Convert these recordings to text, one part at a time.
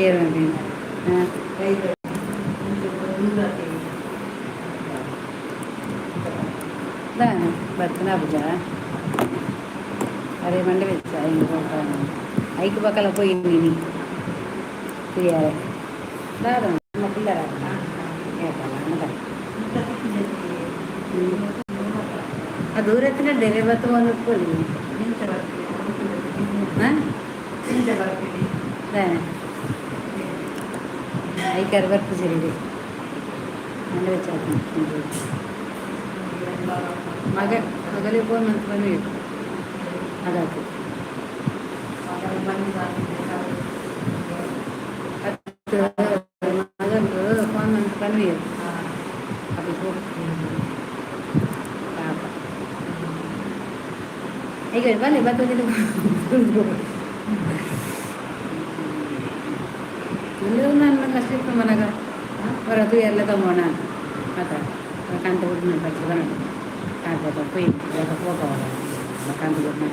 ಏರು ಹಾಂ. ಬರ್ತನ ಪೂಜಾ. ಅರೆ ಮಂಡೆ ಬೆಚ್ಚ ಹಿಂಗೆ ಐಕ್ ಬಕ್ಕಲ ಪೋಯಿ ನೀನಿ ತಿಳಿಯಾರೆ ದಾದ ನಮ್ಮ ಪಿಲ್ಲರ ಏಪಲ್ಲ ಅನ್ನದ. ಆ ದೂರ ಎತ್ತಿನ ಡೆರೆ ಬತ್ತು ಒಂದು ಪೋಲಿ. ಹಾಂ, ಐಕಾರು ಬರ್ಪು ಸರಿ ಮಂಡೆ ಬೆಚ್ಚ. ಮಗ ಮಗಲಿಗೆ ಫೋನ್ ಅಂತ ಬಂದ್ವಿ ಅದಾತು. ಅತ್ತು ಮಗಂದು ಫೋನ್ ಅಂತ ಬಂದ್ವಿ ಅಪ್ಪಿ ಪೋ ಪಾಪ. ಈಗ ಬನ್ನಿ ಬರ್ತದೆ. ನನ್ನ ಕಷ್ಟ ಇತ್ತು ಮನಗ ಹೊರತು ಎಲ್ಲ ತಮ್ಮೋಣ ಆತ ಕಾಂತ ಬಿಟ್ಟು ಪಚ್ಚ ಬರೋಣ ಕಾಂತ ಪೋಯಿ ಹೋಗವ ಕಾಂತ ಬಿಟ್ಟು.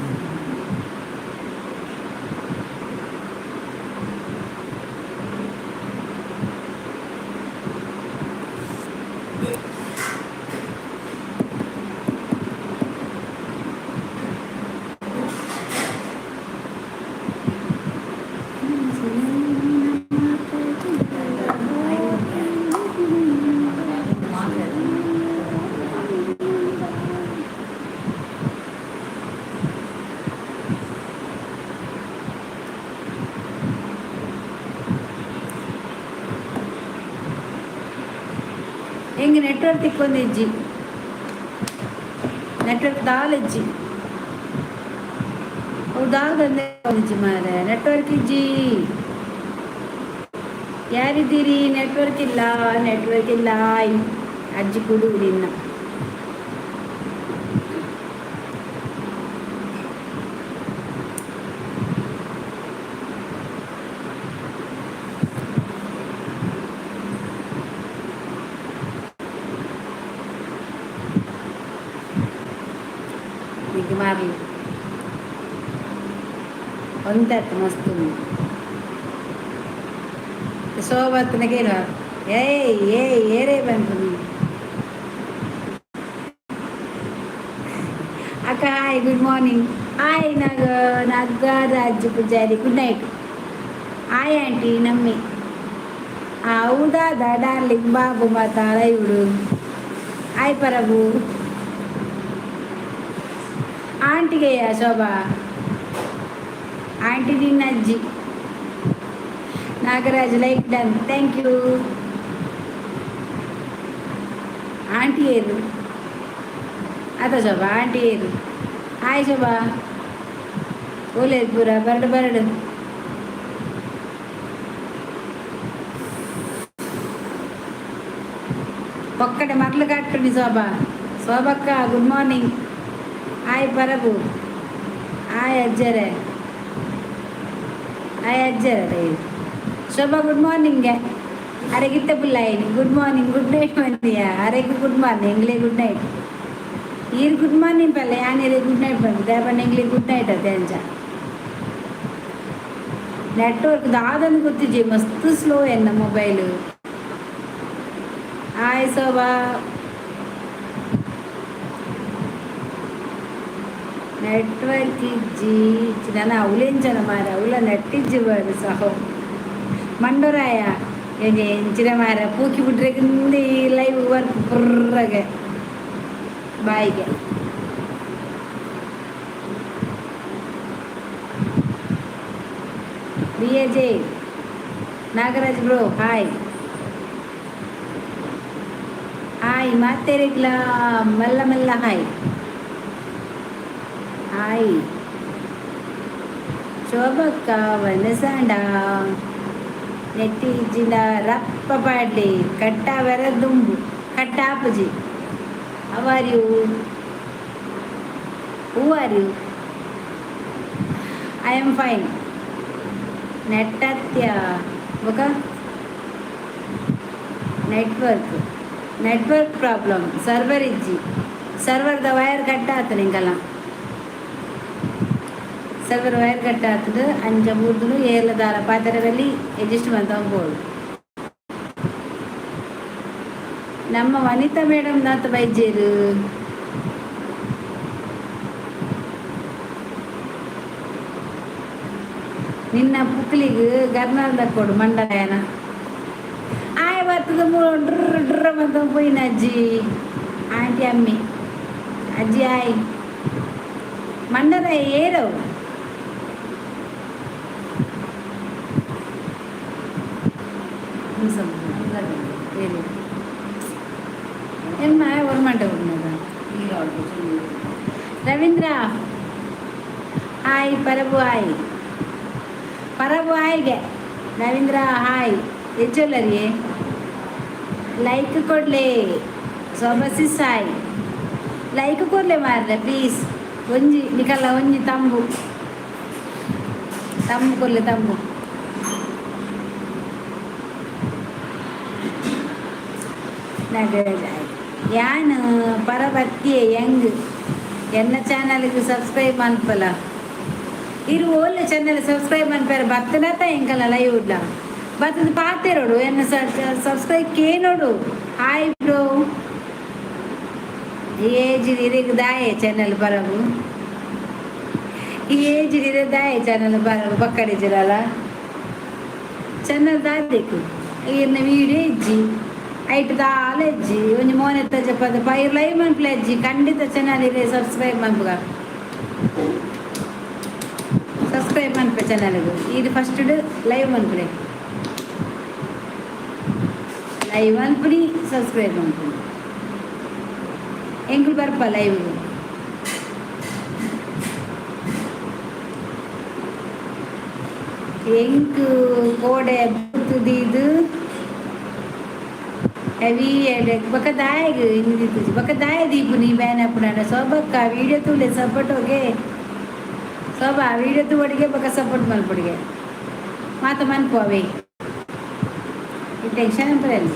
ಹೆಂಗೆ ನೆಟ್ವರ್ಕ್ ತಿಕ್ಕೊಂದು ಇಜ್ಜಿ, ನೆಟ್ವರ್ಕ್ ದಾಲ್ ಇಜ್ಜಿ. ಅವು ದಾಲ್ ಬಂದೆ ಇಜ್ಜಿ ಮಾರೆ, ನೆಟ್ವರ್ಕ್ ಇಜ್ಜಿ. ಯಾರಿದ್ದೀರಿ? ನೆಟ್ವರ್ಕ್ ಇಲ್ಲ, ನೆಟ್ವರ್ಕ್ ಇಲ್ಲ. ಅಜ್ಜಿ ಕುಡುವುದಿನ್ನ. నీకు మార్లు ಒಂದತ್ತು ಮಸ್ತ್ ಶೋಭತ್ತನಗೇನು. ಏಯ್ ಏಯ್, ಏರೇ ಬಂತು ಅಕ್ಕ. Hi, good morning. Hi Naga Nagaraj Poojary, good night. Hi aunty ನಮ್ಮಿ. ಹೌದಾ ಡಾರ್ಲಿಂಗ್ ಬಾಬು ಮಾತಾಡ ಇವಳು. ಹಾಯ್ ಪರಬು ಆಂಟಿಗೆ. ಶೋಭಾ ಆಂಟಿ ನಿನ್ನ ಅಜ್ಜಿ. Nagaraj, like done, thank you. Aunty ಏರು ಆತ ಶೋಭಾ ಆಂಟಿ ಏರು. ಹಾಯ್ ಶೋಭಾ, ಓಲೆ ಪೂರ ಬರಡು ಬರಡು. ಒಕ್ಕಡೆ ಮರ್ಲು ಕಟ್ಟುನಿ ಶೋಭಾ. ಶೋಭಕ್ಕ, ಗುಡ್ ಮಾರ್ನಿಂಗ್. ಹಾಯ್ ಪರಬು. ಹಾಯ್ ಅಜ್ಜರೆ, ಹಾಯ್ ಅಜ್ಜರೆ. Shobha, good morning. ಅರೆಗಿತ್ತ ಪುಲ್ಲಾಯಿನಿ ಗುಡ್ ಮಾರ್ನಿಂಗ್, ಗುಡ್ ನೈಟ್ ಬಂದಿಯ. ಅರೆಗೆ ಗುಡ್ ಮಾರ್ನಿಂಗ್, ಎಂಗ್ಲೇ ಗುಡ್ ನೈಟ್. ಈರ್ ಗುಡ್ ಮಾರ್ನಿಂಗ್ ಪಲ್ಲೆ, ಯಾನ್ ಇರೆ ಗುಡ್ ನೈಟ್ ಬಂದು ದೇಪಣ್ಣ. ಎಂಗ್ಲಿ ಗುಡ್ ನೈಟ್ ಅತ್ತೆ. ಅಂಚ ನೆಟ್ವರ್ಕ್ ದಾದನ್ ಗೊತ್ತಿಜ್ಜಿ, ಮಸ್ತ್ ಸ್ಲೋ ಎನ್ನ ಮೊಬೈಲ್. ಹಾಯ್ ಶೋಭಾ. ನೆಟ್ವರ್ಕ್ ಇಜ್ಜಿ ನಾನು ಅವಲೆಂಚನ ಮಾರ ಅವಲ ನೆಟ್ಟಿಜ್ಜಿ ಬಾರು ಸಹೋ ಮಂಡೋರಾಯ ಎಂಚಿನ ಮಾರ ಪೂಕಿ ಬಿಟ್ರೆ ಲೈವ್ ವರ್ಕ್ ಪುರ್ರಗೆ ಬಾಯಿಗೆ. B A J Nagaraj bro, hi hi. ಮಾತೇರಿಗ್ಲ ಮೆಲ್ಲ ಮೆಲ್ಲ ಹಾಯ್ ಹಾಯ್. ಶೋಭಕ್ಕ ವನಸಾಂಡ ನೆಟ್ಟಿ ಇಜ್ಜಿಂಡ ರಪ್ಪ ಪಾಡ್ಲಿ ಕಟ್ಟ ಬರ ದುಂಬು ಕಟ್ಟಾಪುಜಿ. How are you? Who are you? I am fine. ನೆಟ್ಟತ್ಯ ಬೊಕ ನೆಟ್ವರ್ಕ್ ನೆಟ್ವರ್ಕ್ ಪ್ರಾಬ್ಲಮ್, ಸರ್ವರ್ ಇಜ್ಜಿ. ಸರ್ವರ್ದ ವೈರ್ ಕಟ್ ಆತನ. ಹಿಂಗಲ್ಲ ಸರ್ವರ್ ವೈರ್ ಕಟ್ ಆತದು ಅಂಚ ಬೂರ್ದುನು ಏರ್ಲ ದಾಲ ಪಾತೆರದಲ್ಲಿ ಅಡ್ಜಸ್ಟ್ ಮಂತೊಂದು ನಮ್ಮ ವನಿತಾ ಮೇಡಮ್ ದಾತ ಬೈಜೇರು. ನಿನ್ನ ಪುಕ್ಲಿಗ್ ಗರ್ನಾಲ್ದ ಕೊಡು ಮಂಡಲಯನ ಆಯ್ ಬರ್ತದ ಡ್ರ ಡ್ರ ಮಂತ ಪೋಯಿನ ಅಜ್ಜಿ ಆಂಟಿ ಅಮ್ಮಿ ಅಜ್ಜಿ ಆಯ್ ಮಂಡಲ ಏರವು. ಎಮ್ಮ ಒರ್ಮಂಟ ರವೀಂದ್ರ ಹಾಯ್ ಪರಬು ಹಾಯ್ ಪರಬು ಹಾಯ್ಗೆ ರವೀಂದ್ರ ಹಾಯ್ ಹೆಚ್ಚಲ್ಲರಿ ಲೈಕ್ ಕೊಡ್ಲೆ ಸೊಬಸಿ ಸಾಯ್ ಲೈಕ್ ಕೊಡ್ಲೆ ಮಾರ್ರೆ ಪ್ಲೀಸ್. ಒಂಜಿ ನಿಕಲ್ಲ ಒಂಜಿ ತಂಬು ತಂಬು ಕೊರ್ಲೆ ತಂಬು. ನಾಗರಾಜ್ ಯಾನ್ ಪರಬತ್ತಿಯೆ ಯಂಗ್ ಎನ್ನ ಚಾನಲ್ಗೆ ಸಬ್ಸ್ಕ್ರೈಬ್ ಮನ್ಪಲ ಇರು ಓಲ್ಲ ಚಾನಲ್ ಸಬ್ಸ್ಕ್ರೈಬ್ ಮನ್ಪೇರ ಬತ್ತನತ ಎಂಕಲ್ಲ ಲೈವ್ ಉಡ್ಲ ಬತ್ತದ ಪಾತೆರೋಡು ಎನ್ನ ಸಬ್ಸ್ಕ್ರೈಬ್ ಕೇನೋಡು. ಹಾಯ್ ಬ್ರೋ ಏಜ್ ಇರೆಗ್ ದಾಯೆ ಚಾನಲ್ ಬರವು ಈ ಏಜ್ ಇರೆ ದಾಯೆ ಚಾನಲ್ ಬರವು ಬಕ್ಕಡಿಜಿರಲ್ಲ ಚಾನಲ್ ದಾದೆಕು ಇರ್ನ ವೀಡಿಯೋ ಇಜ್ಜಿ ಐಟ್ ದಾಲ ಇಜ್ಜಿ ಒಂಜಿ ಮೋನೆ ತಜಪದ ಪೈರ್ ಲೈವ್ ಮನ್ಪುಲೆ ಅಜ್ಜಿ ಖಂಡಿತ ಚಾನಲ್ ಇರೆ ಸಬ್ಸ್ಕ್ರೈಬ್ ಮನ್ಪುಗ ಸಬ್ಸ್ಕ್ರೈಬ್ ಮನ್ಪೆ ಚಾನಲ್ಗೆ ಇದು ಫಸ್ಟ್ ಲೈವ್ ಮನ್ಪುಲೆ ಲೈವ್ ಮನ್ಪುನಿ ಸಬ್ಸ್ಕ್ರೈಬ್ ಮನ್ಪುನಿ ಎಂಕುಲು ಬರ್ಪ ಲೈವ್. ಎಂಕ್ ಕೋಡೆ ಬೂತುದೀದು ಹೆವಿ ಬೊಕ ದಾಯೆಗ್ ಇನಿ ಬೊಕ ದಾಯ ದೀಪುನಿ ಬ್ಯಾನ್ ಆಪುಂಡಾಂಡ ಸೋಬಕ್ಕ ವೀಡಿಯೋ ತೂಲೆ ಸಪೋರ್ಟ್ ಓಕೆ ಸೋಬಾ ವೀಡಿಯೋ ತೂವಡಿಗೆ ಬೊಕ ಸಪೋರ್ಟ್ ಮಲ್ಪೊಡಿಗೆ ಮಾತ ಮನ್ಪು ಅವೇ ಈ ಟೆನ್ಷನ್ ಬರಲಿ.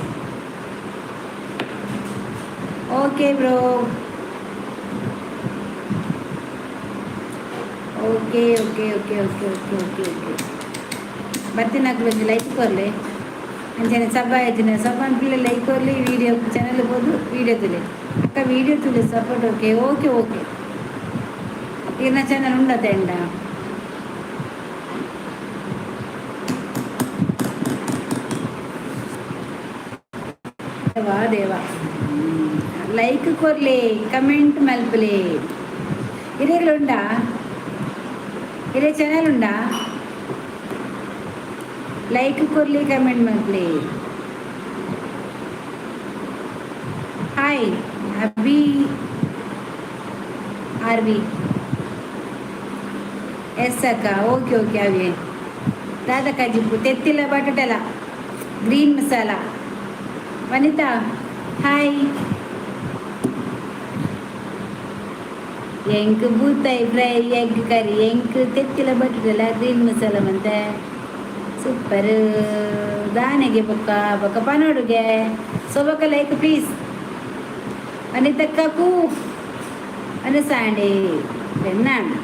Okay bro, okay okay okay okay okay okay okay. ಬತ್ತಿನಕ್ಲು ಒಂಜಿ ಲೈಕ್ ಕೊರ್ಲೆ ಅಂಚನೆ ಸಬ್ಬ ಆಯ್ತಿನ ಸಬ್ಬ ಅನ್ಪಿಲ್ಲ ಲೈಕ್ ಕೊರ್ಲಿ ವೀಡಿಯೋ ಚಾನಲ್ ಪೋದು ವೀಡಿಯೋ ತೂಲೆ ಅಕ್ಕ ವೀಡಿಯೋ ತೂಲೆ ಸಪೋರ್ಟ್ ಓಕೆ ಓಕೆ ಓಕೆ. ಇರ್ನ ಚಾನಲ್ ಉಂಡತೆ ಎಂಡ ದೇವಾ ದೇವಾ ಲೈಕ್ ಕೊರ್ಲೆ ಕಮೆಂಟ್ ಮಲ್ಪಲೆ ಇರೆಗ್ಲ ಉಂಡಾ ಇರೆ ಚಾನಲ್ ಉಂಡಾ ಲೈಕ್ ಕೊರ್ಲಿ ಕಮೆಂಟ್ ಮಲ್ಪಲೆ. Hi Abhi R V S ಅಕ್ಕ ಓಕೆ ಓಕೆ ಅವೇ ದಾದ ಕಜಿಪ್ಪು ತೆತ್ತಿಲ ಬಟಾಟೆಲ ಗ್ರೀನ್ ಮಸಾಲ. ವನಿತಾ ಹಾಯ್ ಎಂಕ್ ಬೂತಾಯಿ ಫ್ರೈ ಎಗ್ ಕರಿ ಎಂಕ್ ತೆತ್ತಿಲ ಬಟಾಟೆಲ ಗ್ರೀನ್ ಮಸಾಲ ಮಂತೆ ಸೂಪರ್ ದಾನೆಗೆ ಬೊಕ್ಕ ಬೊಕ್ಕ ಪನೋಡುಗೆ ಸೊಬಕ ಲೈಕ್ ಪ್ಲೀಸ್. ವನಿತಕ್ಕ ಕೂ ವನಸಾಂಡಿ ಎನ್ನಾಂಡ್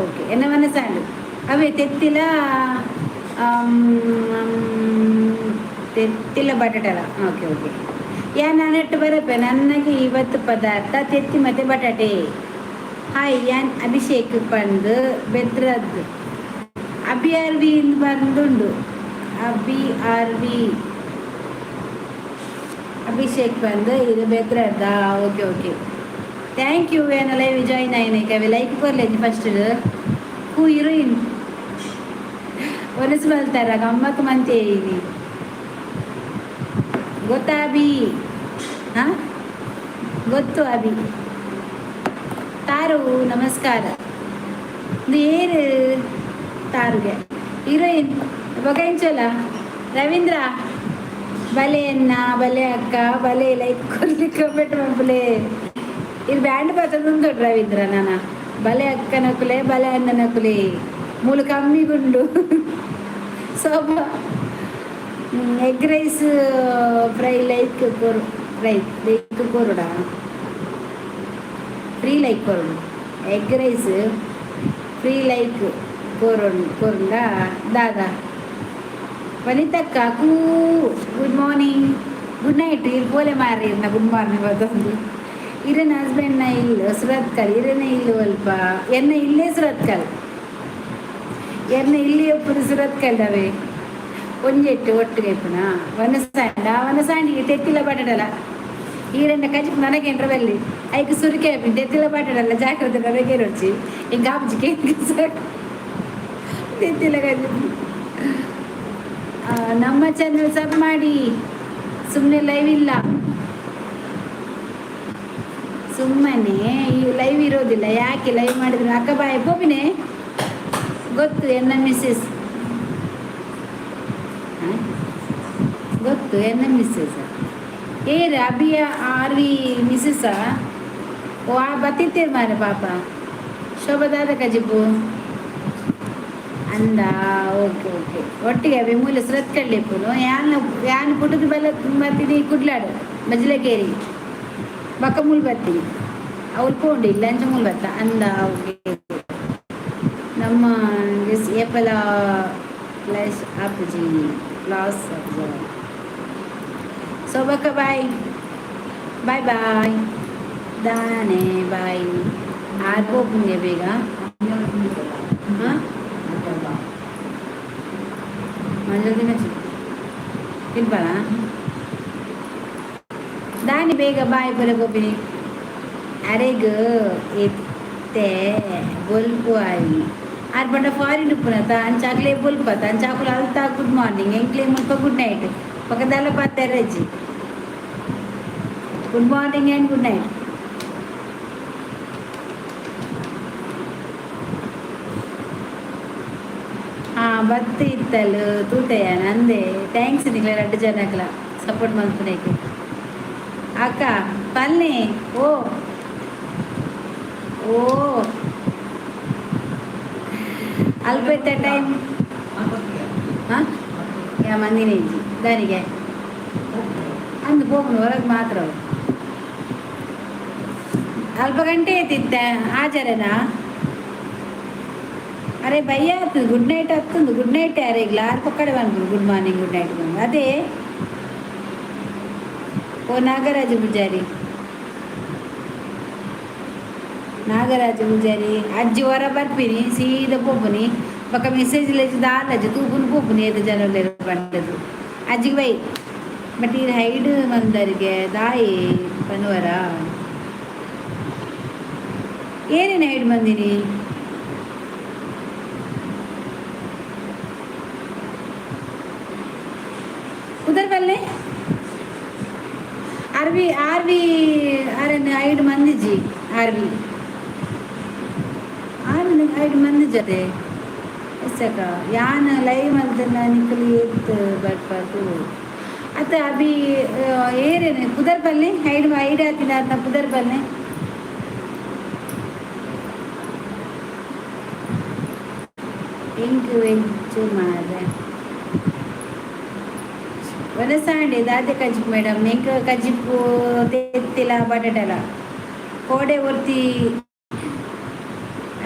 ಓಕೆ ಎನ್ನ ವನಸಾಂಡ್ ಅವೇ ತೆತ್ತಿಲ ತೆತ್ತಿಲ ಬಟಾಟೆಲ ಓಕೆ ಓಕೆ. ಯಾ ನಾನೆಟ್ಟು ಬರಪೆ ನನಗೆ ಇವತ್ತು ಪದಾರ್ಥ ತೆತ್ತಿ ಮತ್ತೆ ಬಟಾಟೆ. ಹಾಯ್ ಯಾನ್ ಅಭಿಷೇಕ್ ಪಂದ್ ಬೆದ್ರದ್ Abhi R V ಬಂದುಂಡು Abhi R V Abhishek ಬಂದು ಇದು ಬೆದ್ರದ್ದ ಓಕೆ ಓಕೆ thank you. ಏನ ಲೈವ್ ಜಾಯಿನ್ ಆಯ್ನೆ ಅವೆ ಲೈಕ್ ಕೊರ್ಲೆ ಫಸ್ಟ್ ಹೂ ಹೀರೋಯಿನ್ ಒನಸು ಮಲ್ತಾರ ಗಮ್ಮತ್ತು ಮಂತೆ ಇನಿ ಗೊತ್ತಾ ಅಭಿ ಹಾಂ ಗೊತ್ತು ಅಭಿ ತಾರು ನಮಸ್ಕಾರ ಏರು ತಾರುಗೆ ಹೀರೋಯಿನ್ ಬೊಕ ರವೀಂದ್ರ ಬಲೆ ಅನ್ನ ಬಲೆ ಅಕ್ಕ ಬಲೆ ಲೈಕ್ ಕೊರ್ಲಿ ಕಮೆಂಟ್ ಮಲ್ಪುಲೆ ಇದು ಬ್ಯಾಂಡ್ ಬತ್ತದ ರವೀಂದ್ರ ನಾನ ಬಲೆ ಅಕ್ಕನಕುಲೆ ಬಲೆ ಅಣ್ಣನಕುಲೆ ಮೂಲು ಕಮ್ಮಿ ಗುಂಡು ಸೋಬ ಎಗ್ ರೈಸ್ ಫ್ರೈ ಲೈಕ್ ಕೊರು ಫ್ರೈ ಲೈಕ್ ಕೊರುಡಾ ಫ್ರೀ ಲೈಕ್ ಕೊರಡು ಎಗ್ ರೈಸ್ ಫ್ರೀ ಲೈಕ್ ಕೋರೋಣ ಕೊರಂಡ ದಾದಾ. ವನಿತಕ್ಕ ಕೂ ಗುಡ್ ಮಾರ್ನಿಂಗ್, ಗುಡ್ ನೈಟ್. ಇರ್ ಪೋಲೆ ಮಾರಿ ಇರ್ನ ಗುಡ್ ಮಾರ್ನಿಂಗ್ ಅದೊಂದು. ಇರನ ಹಸ್ಬೆಂಡ್ನ ಇಲ್ಲ ಸುರತ್ಕಲ್. ಇರನ ಇಲ್ಲ ಅಲ್ಪ ಎನ್ನ ಇಲ್ಲೇ ಸುರತ್ಕಲ್. ಎನ್ನ ಇಲ್ಲಿ ಒಪ್ಪುದು ಸುರತ್ಕಲ್ಡವೇ. ಒಂಜೆಟ್ಟು ಒಟ್ಟಿಗೆ ಇಪ್ಪುನ ವನಸಾಂಡ ವನಸಾಂಡಿಗೆ ತೆತ್ತಿಲ ಬಟಡಲ. ಈರೆನ್ನ ಕಜಿಪು ನನಗೇನ್ರ ಬಲ್ಲಿ ಐಕ್ ಸುರಿಕೆ ಆಪಿನ ತೆತ್ತಿಲ ಬಟಡಲ್ಲ. ಜಾಗ್ರತೆ, ನನಗೇನೊರ್ಚಿ ಹಿಂಗೆ ಆಪುಜಿ ಸಾಕು ತೆತ್ತಿಲ ಕಜಿಪು. ನಮ್ಮ ಚಾನಲ್ ಸಬ್ ಮಾಡಿ. ಸುಮ್ಮನೆ ಲೈವ್ ಇಲ್ಲ, ಸುಮ್ಮನೆ ಈ ಲೈವ್ ಇರೋದಿಲ್ಲ. ಯಾಕೆ ಲೈವ್ ಮಾಡಿದ್ರು? ಅಕ್ಕ ಬಾಯ್ ಪೋಪಿನೆ ಗೊತ್ತು. ಎನ್ನ ಮಿಸ್ಸಸ್ ಗೊತ್ತು. ಎನ್ನ ಮಿಸ್ಸಸ್ ಏರ್ ಅಭಿಯ ಆರ್ ವಿ ಮಿಸ್ಸಸ್. ಓ, ಆ ಬತ್ತಿತ್ತೇರು ಮಾರೆ ಪಾಪ. ಶೋಭದಾದ ಕಜಿಪು ಅಂದ. ಓಕೆ ಓಕೆ, ಒಟ್ಟಿಗೆ ಅವಿ ಮೂಲ ಸುರತ್ಕಳ್ಳಿಪ್ಪುನು. ಯಾನ್ ಯಾನ್ ಪುಟ್ಟದ ಬಲ್ಲ ಬತ್ತಿನಿ ಕುಡ್ಲಾಡು ಮಜ್ಲಕೇರಿ. ಬಕ್ಕ ಮೂಲ್ ಬತ್ತೀನಿ ಅವ್ರು ಪೋಂಡು ಇಲ್ಲ ಅಂಚ ಮೂಲ್ ಬತ್ತ ಅಂದ. ಓಕೆ, ನಮ್ಮ ಏಪಲ ಪ್ಲಸ್ ಆಪುಜಿ ಕ್ಲಾಸ್. ಶೋಭಕ್ಕ ಬಾಯ್ ಬಾಯ್ ಬಾಯ್ ದಾನೆ ಬಾಯ್. ಆರ್ ಪೋಪುಂಗೆ ಬೇಗ. ಹಾಂ, ಮಂಜಲ್ ತಿನ್ನಚ್ಚು ತಿನ್ಪಾರ ದಾನಿ. ಬೇಗ ಬಾಯ್ ಪೊಲೆ ಪೋಪಿನಿ. ಅರೆಗ್ ಇತ್ತೆ ಬೊಲ್ಪು ಆಯಿ. ಆರ್ ಪಂಡ ಫಾರಿನ್ ಉಪ್ಪುನತ ಅಂಚ ಅಕ್ಲೆ ಬೊಲ್ಪತ. ಅಂಚ ಅಕುಲು ಅಲ್ತ ಗುಡ್ ಮಾರ್ನಿಂಗ್, ಎಂಕ್ಲೆ ಮುಲ್ಪ ಗುಡ್ ನೈಟ್. ಪಕ್ಕದಲ್ಲ ಪಾತೆರಜ್ಜಿ. Good morning and good night. ಹಾಂ, ಬತ್ತು ಇತ್ತಲು ತೂತೆಯ ನಂದೆ. Thanks ನಿಕ್ಲೆ ರಡ್ಡು ಜನಕ್ಲ ಸಪೋರ್ಟ್ ಮಲ್ಪುನೇಕ್. ಅಕ್ಕ ಪಲ್ನೆ. ಓ ಓ, ಅಲ್ಪ ಇತ್ತ ಟೈಮ್. ಹಾಂ, ಯಾ ಮಂದಿನ ಇಜ್ಜಿ ದಾನಿಗೆ ಅಂದು ಪೋಪುನು ಹೊರಗೆ ಮಾತ್ರ. ಅಲ್ಪ ಗಂಟೆ ಐತಿತ್ತ ಆಚರಣಾ. ಅರೆ ಭಯ ಆಗ್ತದೆ. ಗುಡ್ ನೈಟ್ ಆಗ್ತದೆ. ಗುಡ್ ನೈಟ್ ಯಾರಿಗ್ಲ ಆರು ಪಕ್ಕಡೆ ಬಂದು ಗುಡ್ ಮಾರ್ನಿಂಗ್, ಗುಡ್ ನೈಟ್ ಬಂದು. ಅದೇ. ಓ ನಾಗರಾಜ ಪೂಜಾರಿ, ನಾಗರಾಜ ಪೂಜಾರಿ, ಅಜ್ಜಿ ಹೊರ ಬರ್ಪಿನಿ, ಸೀದಾ ಪೋಪುನಿ. ಬೊಕ ಮೆಸೇಜ್ ಲೆಜ್ ದಾಲಜ್ ತೂಪುನು ಪೋಪುನಿ. ಏತ್ ಜನ ಉಲ್ಲೆರ್ ಪಂಡದು ಅಜ್ಜಿಗೆ ಬೈ. ಬಟ್ ಈ ಹೈಡ್ ಮಂದರಿಗೆ ದಾಯಿ ಪನುವರ? ಏನೇನು ಹೈಡ್ ಬಂದಿನಿ? ಉದರ್ ಬಲ್ಲೆ ಆರ್ ವಿ ಆರ್ ವಿ ಆರನ್ ಐಡ್ ಮಂದಿಜಿ. ಆರ್ ವಿ ಆರ್ ಐಡ್ ಮಂದಿ ಜೊತೆ ಎಸ್ಸಕ ಯಾನ್ ಲೈವ್ ಮಲ್ತನ ನಿಕುಲು ಏತ್ ಬರ್ಪಾತು ಅತ್ತ. ಅಭಿ ಏರೇನೆ ಪುದರ್ ಬಲ್ಲೆ. ಐಡ್ ಐಡ್ ಆತಿನ ಅರ್ನ ಪುದರ್ ಬಲ್ಲೆ. ಎಂಕ್ ವೆಜ್ ಮಾರ್ರೆ. ವನಸಾಂಡೆ ದಾದೆ ಕಜಿಪು ಮೇಡಮ್? ಎಂಕ್ ಕಜಿಪು ತೆತ್ತಿಲ ಬಟಟಲ. ಕೋಡೆ ಒರ್ತಿ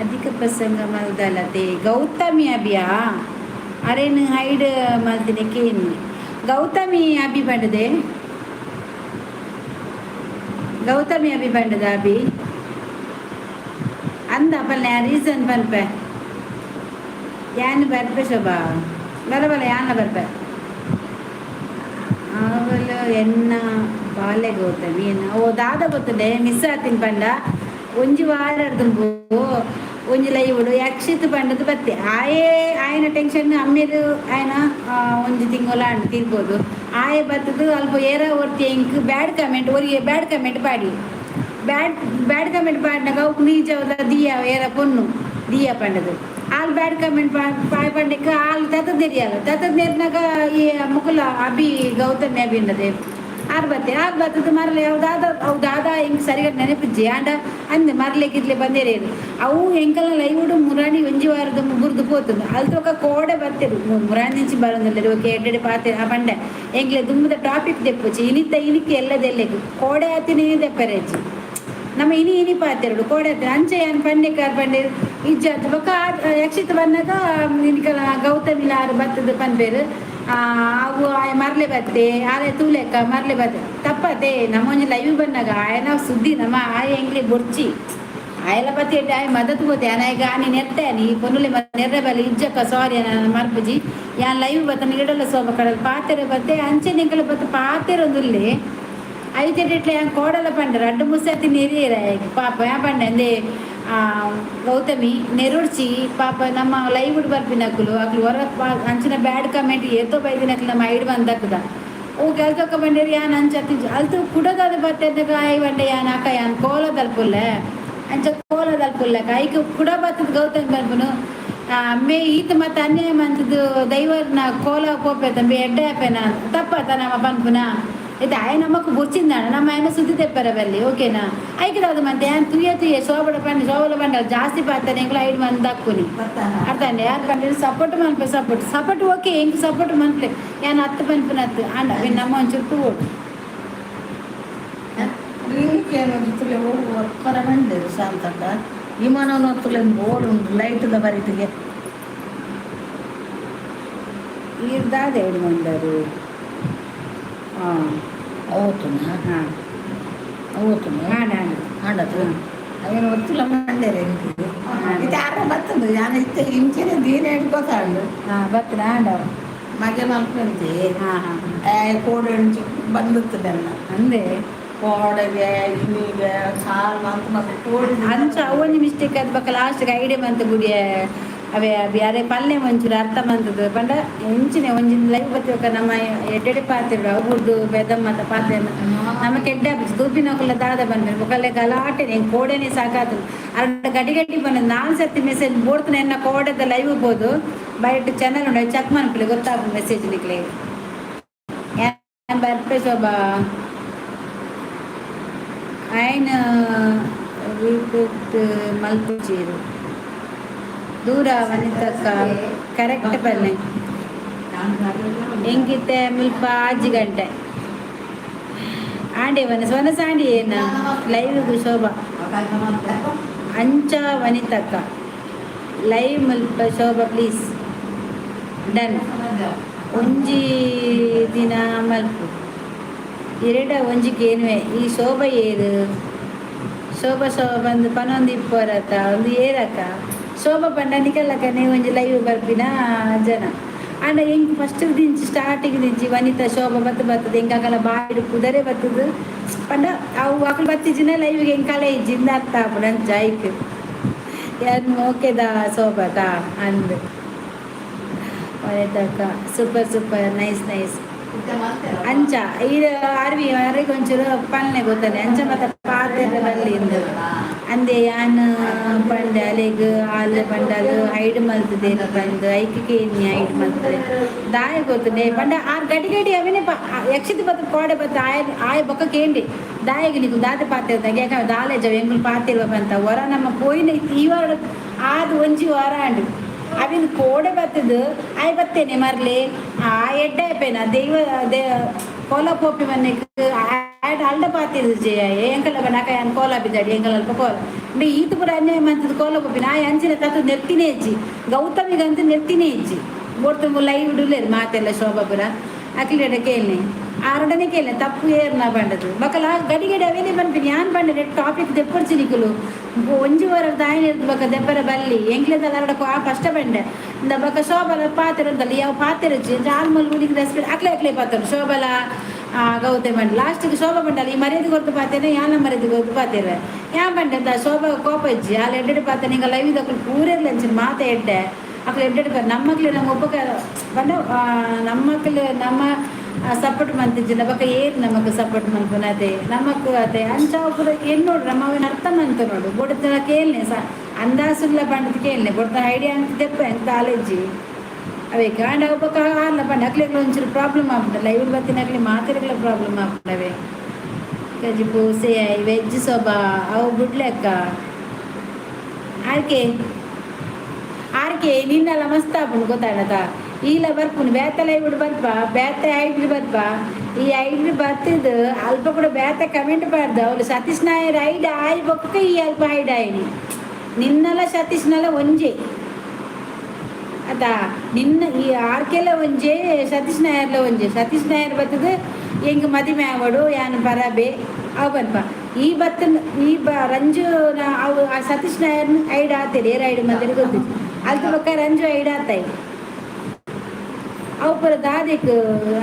ಅಧಿಕ ಪ್ರಸಂಗ ಮಲ್ದಲತೆ. ಗೌತಮಿ ಅಭಿಯಾ? ಅರೇನು ಹೈಡ್ ಮಲ್ತಿನ ಕೇನಿ. ಗೌತಮಿ ಅಭಿ ಪಂಡದೆ. ಗೌತಮಿ ಅಭಿ ಪಂಡದ ಅಭಿ ಅಂದ ಪಲ್ಲೆ. ರೀಸನ್ ಪನ್ಪೆ. ಯಾನ್ ಬರ್ಪೆ ಶೋಭಾ, ಬರಬಲ್ಲ ಯಾನ ಬರ್ಪೆ. ಆವಲು ಎನ್ನ ಬಾಲೆ ಗೌತಮಿ ಎನ್ನ. ಓ ದಾದ ಗೊತ್ತದೆ ಮಿಸ್ ಆತಿನ ಪಂಡ, ಒಂಜಿ ವಾರ ದುಂಬು ಒಂಜಿ ಲೈವುಡು ಯಕ್ಷಿತ್ ಪಂಡದು ಬತ್ತೆ. ಆಯೆ ಆಯನ ಟೆನ್ಷನ್ ಅಮ್ಮೇರು ಆಯನ ಒಂಜಿ ತಿಂಗೊಲ ಅಂಡ್ ತೀರ್ಬೋದು. ಆಯೆ ಬತ್ತದು ಅಲ್ಪ ಏರ ಒರ್ತಿ ಎಂಕ್ ಬ್ಯಾಡ್ ಕಮೆಂಟ್, ಒರಿಗೆ ಬ್ಯಾಡ್ ಕಮೆಂಟ್ ಪಾಡಿ. ಬ್ಯಾಡ್ ಬ್ಯಾಡ್ ಕಮೆಂಟ್ ಪಾಡಿನಾಗ ಅವು ನೀಜವದ ದಿಯಾ ಏರ ಪೊನ್ನು ದಿಯಾ ಪಂಡದು. ಆಲ್ ಬ್ಯಾಡ್ ಕಮೆಂಟ್ ಪಾಯ್ ಪಂಡಕ್ಕೆ ಆಲ್ ತತ್ತ ತೆರಿಯಲ್ಲ. ತತ್ತ ನೇರ್ನಾಗ ಈ ಮುಕುಲ ಅಭಿ ಗೌತಮಿ ಅಭಿ ಉಂಡದೆ ಆರ್ ಬತ್ತೆ. ಆರ್ ಬತ್ತದ ಮರಲೆ ಅವು ದಾದ ಅವು ದಾದ ಹಿಂಗೆ ಸರಿಗಟ್ಟು ನೆನಪಿಜ್ಜಿ. ಆಂಡ ಅಂದೆ ಮರಲೆ ಗಿರ್ಲೆ ಬಂದೇರೇನು ಅವು ಎಂಕಲ ಲೈವುಡು ಮುರಾಣಿ ಒಂಜಿ ವಾರದ ಬುರ್ದು ಪೋತುಂಡು. ಅಲ್ತೊಕ ಕೋಡೆ ಬತ್ತೆರು ಮುರಾಣಿ నుంచి ಬರೋದಿಲ್ಲ. ಓಕೆ, ಎಡ್ಡೆಡೆ ಪಾತೆ ಆ ಪಂಡೆ ಎಂಕ್ಲೆ ದುಂಬುದ ಟಾಪಿಕ್ ದೆಪ್ಪುಚಿ. ಇನಿತ ಇನಿಕ್ ಎಲ್ಲದೆಲ್ಲೆಗ್ ಕೋಡೆ ಆತಿನ ದೆಪ್ಪರೆಜ್ಜಿ. ನಮ್ಮ ಇನಿ ಇನಿ ಪಾತೆರಡು ಕೋಡೆ ಅಂಚೆ ಯಾನ್ ಪಂಡೆಕಾರ್ ಪಂಡೆ ಇಜ್ಜಾತ್ ಬೊಕ್ಕ ಯಕ್ಷಿತ ಬನ್ನಗ ನಿಕಲ ಗೌತಮಿಲ ಆರು ಬತ್ತದ ಪನ್ಪೇರು ಅವು ಆಯ ಮರ್ಲೆ ಬತ್ತೆ ಆರೆ ತೂಲೆಕ್ಕ ಮರ್ಲೆ ಬತ್ತೆ ತಪ್ಪತೆ. ನಮ್ಮ ಒಂಜಿ ಲೈವ್ ಬನ್ನಗ ಆಯನ ಸುದ್ದಿ ನಮ್ಮ ಆಯ ಎಂಗ್ಲಿ ಬೊರ್ಚಿ ಆಯಲ ಬತ್ತಿ ಆಯ್ ಮದತ್ ಬೋತೆ ಅನಾಯಗ ಆನಿ ನೆತ್ತೆ ನೀ ಪೊನ್ನುಲೆ ನೆರ್ರೆ ಬಲಿ ಇಜ್ಜಕ್ಕ ಸಾರಿ ನಾನು ಮರ್ಪುಜಿ. ಯಾನ್ ಲೈವ್ ಬತ್ತ ಇಡಲ್ಲ ಸೋಬ ಕಡಲ್ ಪಾತೆರೆ ಬತ್ತೆ ಅಂಚೆ ನಿಂಕಲ ಬತ್ತ ಪಾತೆರೊಂದುಲ್ಲೆ ಐತೆ ಯಾನ್ ಕೋಡಲ ಪಂಡ ರಡ್ಡು ಮುಸತಿ ನೆರಿಯರ ಪಾಪ. ಯಾ ಪಂಡೆ ಅಂದೆ ಗೌತಮಿ ನೆರುಡ್ಚಿ ಪಾಪ. ನಮ್ಮ ಲೈವ್ ಬರ್ಪಿನಕುಲು ಅಕ್ಲು ಹೊರ ಅಂಚಿನ ಬ್ಯಾಡ್ ಕಮೆಂಟ್ ಏತೋ ಬೈದಿನಕ್ಲು ನಮ್ಮ ಐಡ್ ಬಂದಕ್ಕದ ಓ ಕೆಲ್ಸಕ್ಕ ಬಂಡೇರಿ. ಯಾನ್ ಅಂಚ ಅಲ್ತು ಕುಡದಾದ ಬತ್ತೆ ಆಯ್ ಬಂಡೆ ಯಾನ್ ಅಕ್ಕ ಯಾನ್ ಕೋಲದಲ್ಪುಲ್ಲೆ ಅಂಚ ಕೋಲದಲ್ಪುಲ್ಲೆ ಐಕ್ ಕುಡ ಬತ್ತದ. ಗೌತಮಿ ಬರ್ಪುನು ಮೇ ಈತ ಮತ್ತೆ ಅನ್ಯಾಯ ಮಂತದ್ದು ದೈವರ್ನ ಕೋಲ ಕೋಪೆ ತಂಬಿ ಎಡ್ಡೆ ಆಪೇನ ತಪ್ಪತ್ತ ನಮ್ಮ ಪನ್ಪುನ ಇದು ಆಯ ನಮಕ್ ಬುರ್ಚಿಂದಾಣ ನಮ್ಮ ఆయన ಸುದ್ದಿ ತೆಪ್ಪರ ಬಲ್ಲಿ ಓಕೆನಾ. ಐಕದಾದ ಮತ್ತೆ ಯಾನ್ ತುಯ್ಯ ತುಯ್ಯ ಸೋಬಡ ಪಂಡ ಸೋಬಲ ಪಂಡ ಜಾಸ್ತಿ ಪಾತಾನೆ ಎಂಕ್ಲ ಐಡ್ ಮಂದಿ ದಕ್ಕುನಿ ಅರ್ಥ. ಯಾರು ಪಂಡ ಸಪೋರ್ಟ್ ಮನ್ಪೆ support support okay ಎಂಕ್ ಸಪೋರ್ಟ್ ಮನ್ಪಲೆ ಯಾನ್ ಹತ್ತು ಪನ್ಪುನ ಹತ್ತು ಅಂಡ ನಮ್ಮ ಒಂಚೂರು ತೂವೊಡು. ರಿಂಗ್ ಒಕ್ಕರ ಬಂದೇರು ಶಾಂತಕ್ಕ ವಿಮಾನ ಒತ್ತುಲೆ ಬೋರ್ಡ್ ಉಂಟು ಲೈಟ್ದ ಬರಿಟಿಗೆ. ಈರ್ದಾದ ಎರಡು ಮಂದರು ಹಾಂ. ಅವತ್ತುನ ಹಾಂ. ಅವತ್ತುನ ಹಾಂ ನಾನು ಆಂಡತು ಅವೇನು ಒತ್ತುಲ ಮಂಡೇರೆ ಎಂಕ್ ಇದು ಆರ ಬರ್ತದೆ ಯಾನ್ ಇತ್ತೆ ಇಂಚಿನ ದೀನ ಹಿಡ್ಕೊತಾಂಡು. ಹಾಂ ಬತ್ತನ ಆಂಡ. ಮಗೆ ಮಲ್ಪಂತೆ. ಹಾಂ ಹಾಂ. ಕೋಡೆ ಬಂದಿತ್ತದೆಲ್ಲ. ಅಂದೆ. ಕೋಡೆಗೆ ಇನ್ನೀಗ ಸಾರು ಮಂತ್ ಮತ್ತೆ ಕೋಡಿ. ಅಂಚ ಅವೊಂಜಿ ಮಿಸ್ಟೇಕ್ ಅದು ಬೊಕ ಲಾಸ್ಟ್ ಐಡೆ ಮಂತ್ ಗುಡಿಯ ಅವೇ ಬ್ಯಾರೆ ಪಲ್ಲೆ ಒಂಚೂರು ಅರ್ಥ ಮಂತದ್ದು ಪಂಡ ಎಂಚಿನ ಒಂಜಿ ಲೈವ್ ಬತ್ತಿಬೊಕ ನಮ್ಮ ಎಡ್ಡೆಡೆ ಪಾತೆರಡು ಅವು ಬುಡ್ದು ಬೆದಮ್ಮತ ಪಾತೆ ನಮ್ಮ ಕೆಡ್ಡೆ ಆಪುಜಿ ತೂಪಿನಕುಲ ದಾದ ಪನ್ಪೆರ್ ಬೊಕಲ್ಲೆ ಗಲಾಟೆ ಎಂಕ್ ಕೋಡೆನೆ ಸಾಕಾತು. ಅರ್ಡ ಗಡಿ ಗಡಿ ಪನ್ನ ನಾಲ್ ಸರ್ತಿ ಮೆಸೇಜ್ ಬೋಡ್ತನ ಎನ್ನ ಕೋಡೆದ ಲೈವ್ ಬೋದು ಬಯಟ್ ಚಾನಲ್ ಉಂಡು ಚೆಕ್ ಮನ್ಪುಲೆ ಗೊತ್ತಾಪು ಮೆಸೇಜ್ ನಿಕ್ಲೆ. ಯಾನ್ ಬರ್ಪೆ ಶೋಭಾ. ಐನ್ ರಿಪೀಟ್ ಮಲ್ಪುಜೆರ್ ದೂರ ವನಿತಕ್ಕ ಕರೆಕ್ಟ್ ಪನ್ನೆ. ಎಂಕಿತ್ತೆ ಮುಲ್ಪ ಆಜಿ ಗಂಟೆ ಆಂಡೆ ವನಸ್ ವನಸ್ ಆಂಡಿ ಏನ ಲೈವ್ ಶೋಭಾ. ಅಂಚ ವನಿತಕ್ಕ ಲೈವ್ ಮುಲ್ಪ ಶೋಭಾ ಪ್ಲೀಸ್ ಡನ್. ಒಂಜಿ ದಿನ ಮಲ್ಪು ಇರೆಡ ಒಂಜಿ ಕೇನುವೆ ಈ ಶೋಭ ಏರು ಶೋಭ ಶೋಭ ಬಂದು ಪನೊಂದು ಇಪ್ಪರತ ಒಂದು ಏರಕ್ಕ ಶೋಭ ಪಂಡ ನಿಕಲ್ಲಕ್ಕನೆ ಒಂಜಿ ಲೈವ್ ಬರ್ಪಿನ ಜನ. ಆಂಡ ಎಂಕ್ ಫಸ್ಟ್ ದಿಂಚಿ ಸ್ಟಾರ್ಟಿಂಗ್ ದಿಂಚಿ ವನಿತಾ ಶೋಭ ಬತ್ತು ಬತ್ತದ ಎಂಕ್ ಅಕಲ ಬಾಯಿಡ್ ಪುದರೆ ಬತ್ತದ ಪಂಡ ಅವು ಅಕಲ್ ಬತ್ತಿಜಿನ ಲೈವ್ಗೆ ಎಂಕ್ ಕಲೆ ಇಜ್ಜಿ ಇಂದ ಅರ್ಥ ಆಪುಂಡು. ಅಂಚ ಐಕ್ ಯಾನ್ ಓಕೆದ ಶೋಭತಾ ಅಂದ್. ವನಿತಕ್ಕ super super nice nice. ಅಂಚ ಈ ಅರ್ವಿ ಅರೆಗ್ ಒಂಚೂರು ಪಲ್ನೆ ಗೊತ್ತಾನೆ ಅಂಚ ಮತ್ತೆ ಪಾತೆರ ಬಲ್ಲಿ ಇಂದು ಅಂದೆ. ಯಾನ್ ಪಂಡೆ ಅಲೆಗ್ ಆಲ್ ಪಂಡಲ್ ಹೈಡ್ ಮಲ್ತದೇನು ಪಂದ್ ಐಕ್ ಕೇನ್ಯ ಹೈಡ್ ಮಲ್ತದೆ ದಾಯ ಗೊತ್ತುಂಡೆ ಪಂಡ ಆರ್ ಗಡಿ ಗಡಿ ಅವೇನೆ ಯಕ್ಷಿತ ಬತ್ತ ಕೋಡೆ ಬತ್ತ ಆಯ ಆಯ ಬೊಕ್ಕ ಕೇಂಡಿ ದಾಯಗ್ ನಿಕು ದಾದ ಪಾತೆರ್ದಾಗ ಯಾಕಂದ್ರೆ ದಾಲೆ ಜವ ಎಂಕುಲು ಪಾತಿರುವ ಪಂತ ಹೊರ ನಮ್ಮ ಪೋಯಿನ ಈ ವಾರ ಆದ್ ಒಂಜಿ ವಾರ ಆಂಡ್ ಅವಿನ ಕೋಡೆ ಬತ್ತದು ಆಯ್ ಬತ್ತೇನೆ ಮರ್ಲೆ ಆ ಎಡ್ಡೆ ಆಪೇನ ದೈವ they ಕೋಲ ಪೋಪಿ ಮನೆಕ್ ಆಯ್ಟ್ ಅಲ್ಡ ಪಾತಿದ್ದು ಜಯ ಎಂಕಲ ಬನಾಕ ಯಾನ್ ಕೋಲ ಬಿದ್ದಾಡಿ ಎಂಕಲ ಅಲ್ಪ ಕೋಲ ಅಂದ್ರೆ ಈತ ಪೂರ ಅನ್ಯಾಯ ಮಂತದ ಕೋಲ ಪೋಪಿ ನಾ ಅಂಚಿನ ತತ್ತು ನೆತ್ತಿನೇ ಇಜ್ಜಿ ಗೌತಮಿಗಂತೂ ನೆತ್ತಿನೇ ಇಜ್ಜಿ ಬೋಡ್ತು ಲೈವ್ ಇಡುಲೇರು ಮಾತೆಲ್ಲ ಶೋಭಾಪುರ ಅಕ್ಲಿಡ ಕೇಳ್ನೆ ಆರಡನೆ ಕೇಳ್ನೆ ತಪ್ಪು ಏರ್ನ ಬಂಡದು ಬಕಲ ಗಡಿ ಗಡಿ ಅವೇನೆ ಪನ್ಪಿನಿ ಯಾನ್ ಬಂಡೆ ಟಾಪಿಕ್ ದೆಪ್ಪರ್ಚಿ ನಿಕುಲು ಒಂಜಿ ವಾರ ದಾಯಿನ ಬಕ ದೆಪ್ಪರ ಬಲ್ಲಿ ಎಂಕ್ಲೆದ ಅರಡ ಆ ಕಷ್ಟ ಬಂಡೆ ಇಂದ ಬಕ ಶೋಭಲ ಪಾತೆರ ಅಂತಲ್ಲ ಯಾವ ಪಾತೆರಚ್ಚಿ ಆಲ್ಮಲ್ ಉಳಿಗೆ ರೆಸ್ಪೆಕ್ಟ್ ಅಕ್ಲೆ ಅಕ್ಲೆ ಪಾತ್ರ ಶೋಭಲ ಗೌತಮ ಬಂಡ ಲಾಸ್ಟಿಗೆ ಶೋಭಾ ಬಂಡಲ್ಲ ಈ ಮರ್ಯಾದೆ ಕೊರ್ತು ಪಾತೇನೆ ಯಾನ ಮರ್ಯಾದೆ ಕೊರ್ತು ಪಾತೇರ ಯಾ ಬಂಡೆ ಅಂತ ಶೋಭಾ ಕೋಪ ಇಜ್ಜಿ ಅಲ್ಲಿ ಎಡ್ಡೆಡ್ ಪಾತೇನೆ ಹಿಂಗ ಲೈವ್ ದಕ್ಕಲು ಪೂರೆರ್ಲ ಅಂಚಿನ ಮಾತ ಎಡ್ಡೆ ಅಕ್ಲೆ ಎಡ್ಡೆಡ್ ಪಾತೆ ನಮ್ಮಕ್ಲೆ ನಮ್ಮ ಉಪಕಾರ ಬಂಡ ನಮ್ಮಕ್ಲು ನಮ್ಮ ಸಪೋರ್ಟ್ ಮಂತಿಜ್ಜಿನ ಬೊಕ ಏರ್ ನಮಕ್ ಸಪೋರ್ಟ್ ಮನ್ಪುನ ಅದೇ ನಮಕ್ ಅದೇ ಅಂಚ ಪೂರ ಎನ್ನೋಡು ನಮ್ಮ ಅವೇನು ಅರ್ಥ ಮಂತ ನೋಡು ಬೊಡ್ತನ ಕೇಳ್ನೆ ಸ ಅಂದಾಸುಲ್ಲ ಪಂಡದ ಕೇಳ್ನೆ ಬೊಡ್ತ ಐಡಿಯಾ ಅಂತ ದೆಪ್ಪ ಎಂತ ಕಾಲೇಜಿ ಅವೇ ಕಾಂಡ ಒಬ್ಬ ಆರ್ಲ ಪಂಡ ಅಕ್ಲೆಗ್ಲ ಒಂಚೂರು ಪ್ರಾಬ್ಲಮ್ ಆಪುಂಡು ಲೈವ್ ಬತ್ತಿನಕ್ಲೆ ಮಾತೆರೆಗ್ಲ ಪ್ರಾಬ್ಲಮ್ ಆಪುಂಡವೆ. ಕಜಿಪು ಸೇ ವೆಜ್ ಸೋಬಾ ಅವು ಬುಡ್ಲೆಕ್ಕ ಆರ್ಕೆ ಆರ್ಕೆ ನಿನ್ನಲ್ಲ ಮಸ್ತ್ ಆಪುಂಡು ಗೊತ್ತಾಡತ ಈಲ ಬರ್ಪುಂಡು ಬೇತೆ ಲೈವ್ ಬರ್ಪ ಬೇತೆ ಐಡಿ ಬರ್ಪ. ಈ ಐಡ್ ಬತ್ತದು ಅಲ್ಪ ಕೂಡ ಬೇತ ಕಮೆಂಟ್ ಪಾಡ್ದ ಅವಳು. ಸತೀಶ್ ನಾಯರ್ ಐಡ್ ಆಯ್ ಬೊಕ್ಕ ಈ ಅಲ್ಪ ಐಡ್ ಆಯ್ನಿ. ನಿನ್ನಲ ಸತೀಶ್ನಲ ಒಂಜೆ ಅತಾ? ನಿನ್ನ ಈ ಆರ್ಕೆಲ ಒಂಜೆ, ಸತೀಶ್ ನಾಯರ್ಲ ಒಂಜೆ. ಸತೀಶ್ ನಾಯರ್ ಬತ್ತದು ಎಂಕ್ ಮದಿಮೆ ಆವಡು, ಯಾನ್ ಪರಬೆ ಅವು ಪನ್ಪ. ಈ ಬತ್ತನ್ ಈ ಬ ರಂಜು ಅವು ಆ ಸತೀಶ್ ನಾಯರ್ನ ಐಡ್ ಆತೇರಿ. ಏರ್ ಐಡ್ ಮಂದಿರ ಗೊತ್ತಿತ್ತು. ಅಲ್ತ ಬೊಕ್ಕ ರಂಜು ಐಡ್ ಆತಾಯಿ. ಅವು ಪೂರ ದಾದೆಕ್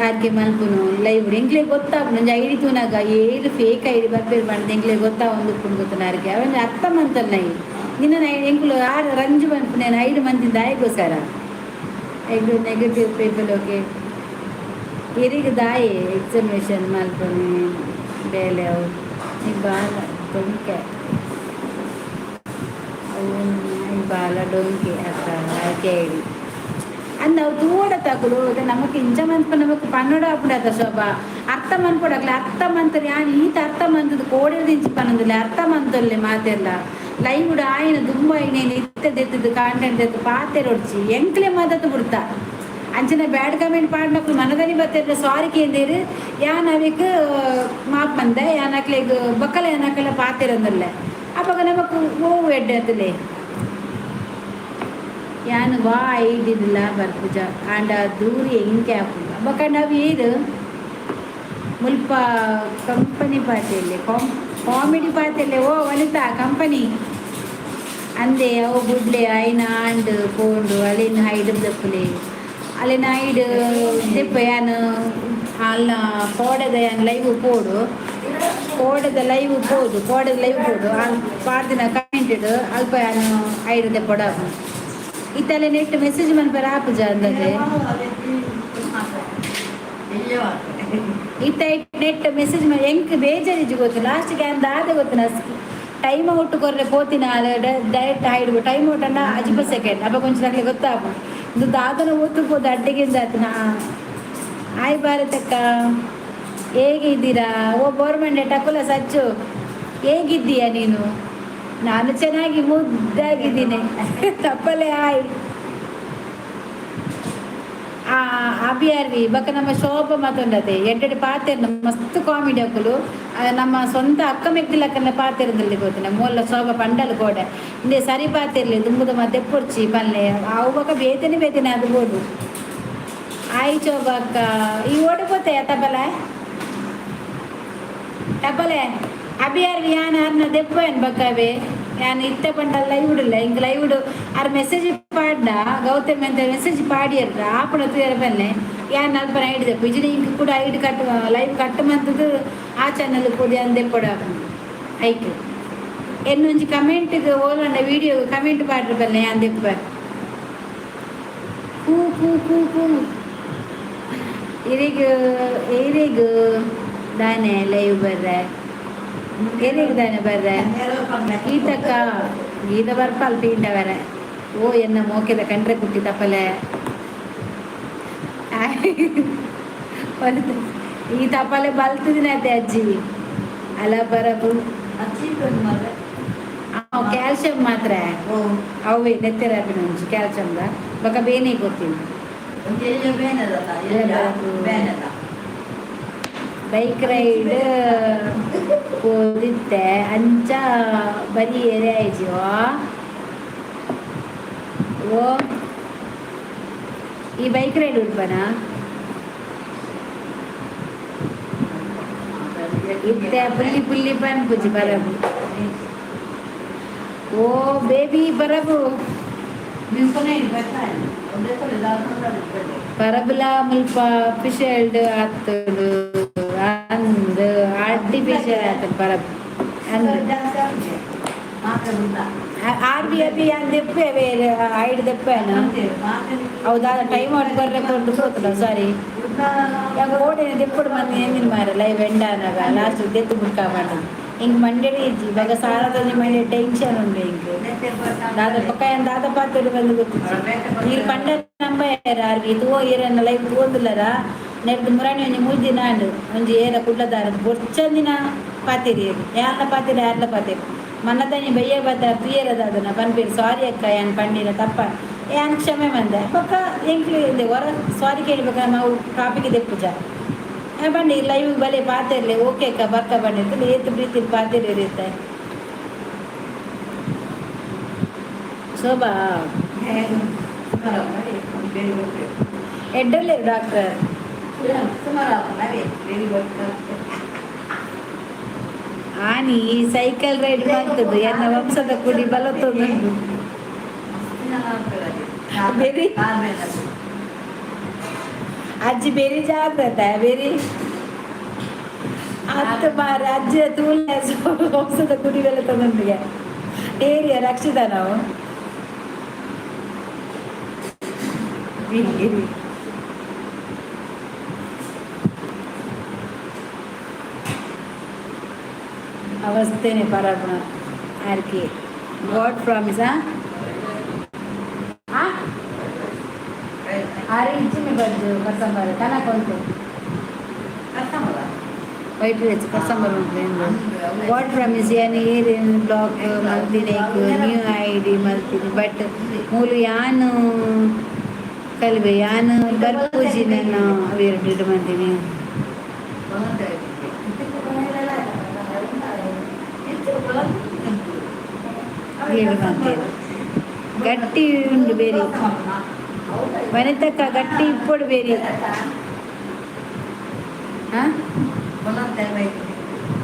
ಆರ್ಕೆ ಮಲ್ಪುನು ಲೈವ್? ಎಂಕ್ಲೆ ಗೊತ್ತಾಪುಂಡು. ಒಂಜಿ ಐಡಿ ತೂನಾಗ ಏರು ಫೇಕ್ ಐಡಿ ಬರ್ಪೇರು ಪಂದ್ ಎಂಕ್ಲೆ ಗೊತ್ತಾವೊಂದು ಉಪ್ಪುಂಡು. ಗೊತ್ತನ ಆರ್ಕೆ ಅವಂಜಿ ಅರ್ಥ ಮಂತಲ್ಲ. ನಿನ್ನ ಎಂಕುಲು ಆರ್ ರಂಜು ಮನ್ಪುನೇನು ಐಡ್ ಮಂತಿಂದ ದಾಯೆಗೋಸ್ಕರ? ಐದು ನೆಗೆಟಿವ್ ಪೀಪಲ್. ಓಕೆ, ಇರಿಗ್ ದಾಯೆ ಎಕ್ಸಾಮಿನೇಷನ್ ಮಲ್ಪುನಿ ಬೇಲೆ? ಅವು ಈ ಬಾಲ ಡೊಂಕೆ, ಅವು ಈ ಬಾಲ ಡೊಂಕೆ ಅಕ್ಕ ಆಕೆ ಐಡಿ ಅಂದ್ ಅವು ತೂವಡ ತಕುಲು. ನಮಕ್ ಇಂಚ ಮನ್ಪ ನಮಕ್ ಪನ್ನಡ ಆಪುಂಡು ಅತ ಶೋಭಾ. ಅರ್ಥ ಮನ್ಪೊಡಕ್ಲೆ. ಅರ್ಥ ಮಂತರ್ ಯಾನ್ ಈತ ಅರ್ಥ ಮಂತದ ಕೋಡೆದ ಇಂಚಿ ಪನೊಂದುಲ್ಲೆ. ಅರ್ಥ ಮಂತೊಲ್ಲೆ ಮಾತೆರ್ಲ. ಲೈವ್ ಆಯಿನ ದುಂಬು ಆಯಿನ ಇತ್ತೆ ದೆತ್ತದು ಕಾಂಟೆಂಟ್ ದೆತ್ತು ಪಾತೆರೊಡ್ಚಿ, ಎಂಕ್ಲೆ ಮದತ್ ಬುಡ್ತ. ಅಂಚನೆ ಬ್ಯಾಡ್ ಕಮೆಂಟ್ ಪಾಡ್ನಕ್ಲು ಮನದನಿ ಬತ್ತೆರ್ಡ ಸಾರಿ ಕೇಂದೇರು. ಯಾನ್ ಅವೆಕ್ ಮಾಪ್ ಮಂದೆ. ಯಾನ್ ಅಕ್ಲೆಗ್ ಬೊಕ್ಕಲ ಯಾನ್ ಅಕ್ಲೆ ಪಾತೆರೊಂದುಲ್ಲೆ. ಅಪಗ ನಮಕ್ ಓವು ಎಡ್ಡೆ ಆತುಲೆ? ಯಾನ್ ವಾ ಐಡಿಡ್ಲ ಬರ್ಪುಜ ಆಂಡ ದೂರಿ ಎಂಕೆ ಆಪುಂಡು. ಬೊಕ್ಕ ಅವು ಏರು ಮುಲ್ಪ ಕಂಪನಿ ಪಾತೆಲ್ಲೆ, ಕಾಮಿಡಿ ಪಾತೆಲ್ಲೆ. ಓ ವನಿತಾ ಕಂಪನಿ ಅಂದೆ. ಅವು ಬುಡ್ಲೆ. ಐನ ಆಂಡ್ ಪೋಂಡು. ಅಲ್ಲಿನ ಹೈಡ್ ದಪ್ಪುಲೆ. ಅಲ್ಲಿನ ಐಡ್ ದೆಪ್ಪ. ಯಾನ್ ಅಲ್ಲ ಕೋಡೆದ ಯಾನ್ ಲೈವ್ ಪೋಡು, ಕೋಡೆದ ಲೈವ್ ಪೋದು, ಕೋಡೆದ ಲೈವ್ ಪೋಡು. ಅಲ್ಲಿ ಪಾಡ್ದಿನ ಕಮೆಂಟ್ ಅಲ್ಪ ಯಾನ್ ಐಡ್ ದೆಪ್ಪೊಡ. ಇತ್ತಲೆ ನೆಟ್ ಮೆಸೇಜ್ ಮನ್ಪರ ಆಪುಜ ಅಂದದೆ. ಇತ್ತ ನೆಟ್ ಮೆಸೇಜ್ ಎಂಕ್ ಬೇಜಾರಿಜ್ಜಿ ಗೊತ್ತು. ಲಾಸ್ಟ್ಗೆ ಯಾನ್ ದಾದ ಗೊತ್ತಿನ, ಟೈಮ್ ಔಟ್ ಕೊರ್ರೆ ಪೋತಿನ. ಡೈರೆಕ್ಟ್ ಹೈಡ್ ಟೈಮ್ ಔಟ್ ಅನ್ನ ಅಜಿಪ ಸೆಕೆಂಡ್. ಅಪ್ಪ ಕೊಂಚ ನಕ್ಲೆ ಗೊತ್ತಾಪು. ಇದು ದಾದನ ಓತು ಪೋದು ಅಡ್ಡೆಗಿಂದ ಆತನ. ಆಯ್ ಭಾರತಕ್ಕ, ಹೇಗಿದ್ದೀರಾ? ಓ ಬೋರ್ಮಂಡೆ ಟಕುಲ ಸಚ್ಚು, ಹೇಗಿದ್ದೀಯಾ ನೀನು? ನಾನು ಚೆನ್ನಾಗಿ ಮುದ್ದಾಗಿದ್ದೀನಿ. ತಪ್ಪಲೆ ಆಯ್. ಆ ಅಭಿಯಾರ್ವಿ ಬೊಕ್ಕ ನಮ್ಮ ಶೋಭ ಮಾತೊಂಡತೆ ಎಡ್ಡೆಡ್ ಪಾತೆರ್ನ. ಮಸ್ತ್ ಕಾಮಿಡಿ ಅಕುಲು. ನಮ್ಮ ಸ್ವಂತ ಅಕ್ಕ ಮೆಗ್ದಿಲಕ್ಕನ ಪಾತೆರದಲ್ಲಿ ಗೊತ್ತಿನ ಮೂಲ ಶೋಭ ಪಂಡಲ್ ಕೋಡೆ ಇಂದೆ ಸರಿ ಪಾತೆರ್ಲಿ. ದುಂಬುದ ಮತ್ತೆ ಪೊರ್ಚಿ ಪಲ್ಲೆ ಅವು ಬೊಕ್ಕ ಬೇತನೆ ಬೇತನೆ ಅದು ಬೋಡು. ಆಯ್ ಶೋಭ ಅಕ್ಕ. ಈ ಓಡಿ ಪೋತೆ ತಪಲೆ ತಪಲೆ. ಅಭಿಯಾರ್ವಿ ಯಾನ್ ಅರ್ನ ದೆಪ್ಪನ್ ಬಕ್ಕವೇ. ಯಾನ್ ಇತ್ತೆ ಪಂಡ ಲೈವ್ ಇಡಲ್ಲ. ಇಂಕ್ ಲೈವ್ ಆರ್ ಮೆಸೇಜ್ ಪಾಡ್ಡ. ಗೌತಮ್ ಅಂತ ಮೆಸೇಜ್ ಪಾಡಿಯರ್ರ ಆಪುಣ ತೂಯರ ಬನ್ನೆ. ಯಾನ್ ಅಲ್ಪ ಐಡ್ ದೆಪ್ಪು ಇಜಿನ. ಇಂಕ್ ಕೂಡ ಐಡ್ ಕಟ್ ಲೈವ್ ಕಟ್ ಮಂತದ್ದು ಆ ಚಾನಲ್ ಕೂಡ ಯಾನ್ ದೆಪ್ಪೊಡ. ಐಕ್ ಎನ್ನೊಂಜಿ ಕಮೆಂಟ್ಗೆ ಓಲಂಡ ವಿಡಿಯೋ ಕಮೆಂಟ್ ಪಾಡ್ರ ಬಲ್ಲೆ, ಯಾನ್ ದೆಪ್ಪ. ಕೂ ಕೂ ಕೂ ಕೂ. ಇರಿಗ್ ಏರಿಗ್ ದಾನೆ ಲೈವ್ ಬರ್ರೆ? ಏರಿಗ್ ದಾನೆ ಬರ್ರೆ? ಗೀತಕ್ಕ, ಗೀತ ಬರ್ಪಲ್ ತೀಂಡವರೆ. ಓ ಎನ್ನ ಮೋಕೆದ ಕಂಡ್ರೆ ಕುಟ್ಟಿ ತಪ್ಪಲೆ. ಈ ತಪ್ಪಲೆ ಬಲ್ತದಿನತೆ ಅಜ್ಜಿ ಅಲ ಬರಬು. ಕ್ಯಾಲ್ಸಿಯಂ ಮಾತ್ರ ಅವೇ ನೆತ್ತೆರಾಪಿನ ಒಂಜಿ ಕ್ಯಾಲ್ಸಿಯಂದ ಬೊಕ ಬೇನೆ ಗೊತ್ತಿಲ್ಲ. ಬೈಕ್ ರೈಡ್ ಪೋದಿತ್ತೆ ಅಂಚ ಬರಿ ಏರೆ ಆಯ್ಜಿ. ಓ ಈ ಬೈಕ್ ರೈಡ್ ಉಡ್ಪನ ಇತ್ತೆ ಪುಲ್ಲಿ ಪುಲ್ಲಿ ಪನ್ಪುಜಿ ಬರಬು. Oh baby ಬರಬು. ಪರಬುಲ ಮುಲ್ಪ ಪಿಶಲ್ಡ್ ಆತುಡು ಅಂದ್. ಆರ್ಟಿಫಿಷಿಯಲ್ ಆತುಡು ಪರಬ್ ಅಂದ್. ಆರ್ ಬಿ ಅಬಿ ಯಾನ್ ದೆಪ್ಪೆ ಬೇರೆ ಐಡ್ ದೆಪ್ಪೇನ. ಹೌದಾ? ಟೈಮ್ ಔಟ್ ಬರ್ರೆ ಕೊರ್ದು ಪೋತುಂಡ. ಸಾರಿ, ಯಾಕ ಓಡೆ ದೆಪ್ಪುಡು ಮಂದಿ ಎಂದಿನ ಮಾರ ಲೈವ್ ಎಂಡ್ ಆನಗ ಲಾಸ್ಟ್ ದೆತ್ತು ಬುಡ್ಕ ಪಂಡದು. ಇಂಕ್ ಮಂಡೆಡಿ ಇಜ್ಜಿ. ಇವಾಗ ಸಾರದಲ್ಲಿ ಮಂಡೆ ಟೆನ್ಷನ್ ಉಂಡು ಇಂಕ್. ದಾದ ಪಕ್ಕ ಏನ್ ದಾದ ಪಾತೆರ್ ಬಂದು ಗೊತ್ತಿಜ್ಜಿ. ಈರ್ ಪಂಡ ನಂಬಯರ ಆರ್ಗೆ ತೂ ಈರನ್ನ ಲೈವ್ ತೂವೊಂದುಲ್ಲರ. ನೆರ್ದ್ ಮುರಾಣಿ ಒಂಜಿ 3 ದಿನ ಆಂಡ್. ಒಂಜಿ ಏರ ಕುಡ್ಲದಾರ ಬೊರ್ಚಂದಿನ ಪಾತೆರಿ. ಯಾರ್ಲ ಪಾತೆರಿ, ಯಾರ್ಲ ಪಾತೆರಿ. ಮನ್ನದನಿ ಬಯ್ಯ ಬತ್ತ ತೂಯರ ದಾದನ ಪನ್ಪೇರು. ಸಾರಿ ಅಕ್ಕ, ಯಾನ್ ಪಂಡಿನ ತಪ್ಪ, ಯಾನ್ ಕ್ಷಮೆ ಮಂದೆ. ಬೊಕ್ಕ ಎಂಕ್ಲು ಇದೆ ಹೊರ ಸಾರಿ ಕೇಳ್ಬೇಕ. ನಾವು ಟಾಪಿಕ್ ದೆಪ್ಪುಜ. ಬನ್ನಿ ಲೈವ್ ಬಲೆ ಪಾತಿರ್ಲಿ. ಓಕೆ ಅಕ್ಕ, ಬಕ್ಕ ಬನ್ನಿ. ಏತು ಪ್ರೀತಿ ಪಾತಿರ್ ಇರುತ್ತೆ ಶೋಭಾ. ಎಡ್ಡಲ್ಲಿ ಡಾಕ್ಟರ್. ಆನಿ ಸೈಕಲ್ ರೈಡ್ ಮಾಡ್ತದ್ದು ಎನ್ನ ವಂಶದ ಕುಡಿ ಬಲತ್ತೊಂದು ಬೇರೆ. ಅಜ್ಜಿ ಬೇರೆ ಜಾಗ್ರತೆ ಬೇರೆ ಅತ್ತ ಮಾರ ಅಜ್ಜಿಯ ತೂಲ ವಂಶದ ಕುಡಿ ಬೆಲೆ ಏರಿಯಾ ರಕ್ಷಿತ ನಾವು. ಅವಸ್ಥೆನೆ ಪರಮ ಆರ್ಕೆ ಗಾಡ್ ಪ್ರಾಮಿಸ್. ಆ ಆರು ಇಂಚಿನ ಬಜ್ಜು ಕಸಂಬಾರು ಕನಕ ಉಂಟು, ವೈಟ್ ರೈಸ್ ಕಸಂಬಾರು ಉಂಟು. ಗಾಡ್ ಪ್ರಾಮಿಸ್ ಏನು ಏರಿಯನ್ ಬ್ಲಾಕ್ ಮಲ್ತಿನಿ, ನ್ಯೂ ಐಡಿ ಮಲ್ತಿನಿ. ಬಟ್ ಮೂಲು ಯಾನು ಕಲ್ಬೆ ಯಾನು ಬರ್ಪೂಜಿ ನಾನು ಅವೆರಡು ಮಂದಿನಿ. ಏಳು ಮಂದಿ ಗಟ್ಟಿ ಉಂಡು ಬೇರೆ ವನಿತಕ್ಕ ಗಟ್ಟಿ ಇಪ್ಪೊಡು ಬೇರೆ. ಹಾಂ,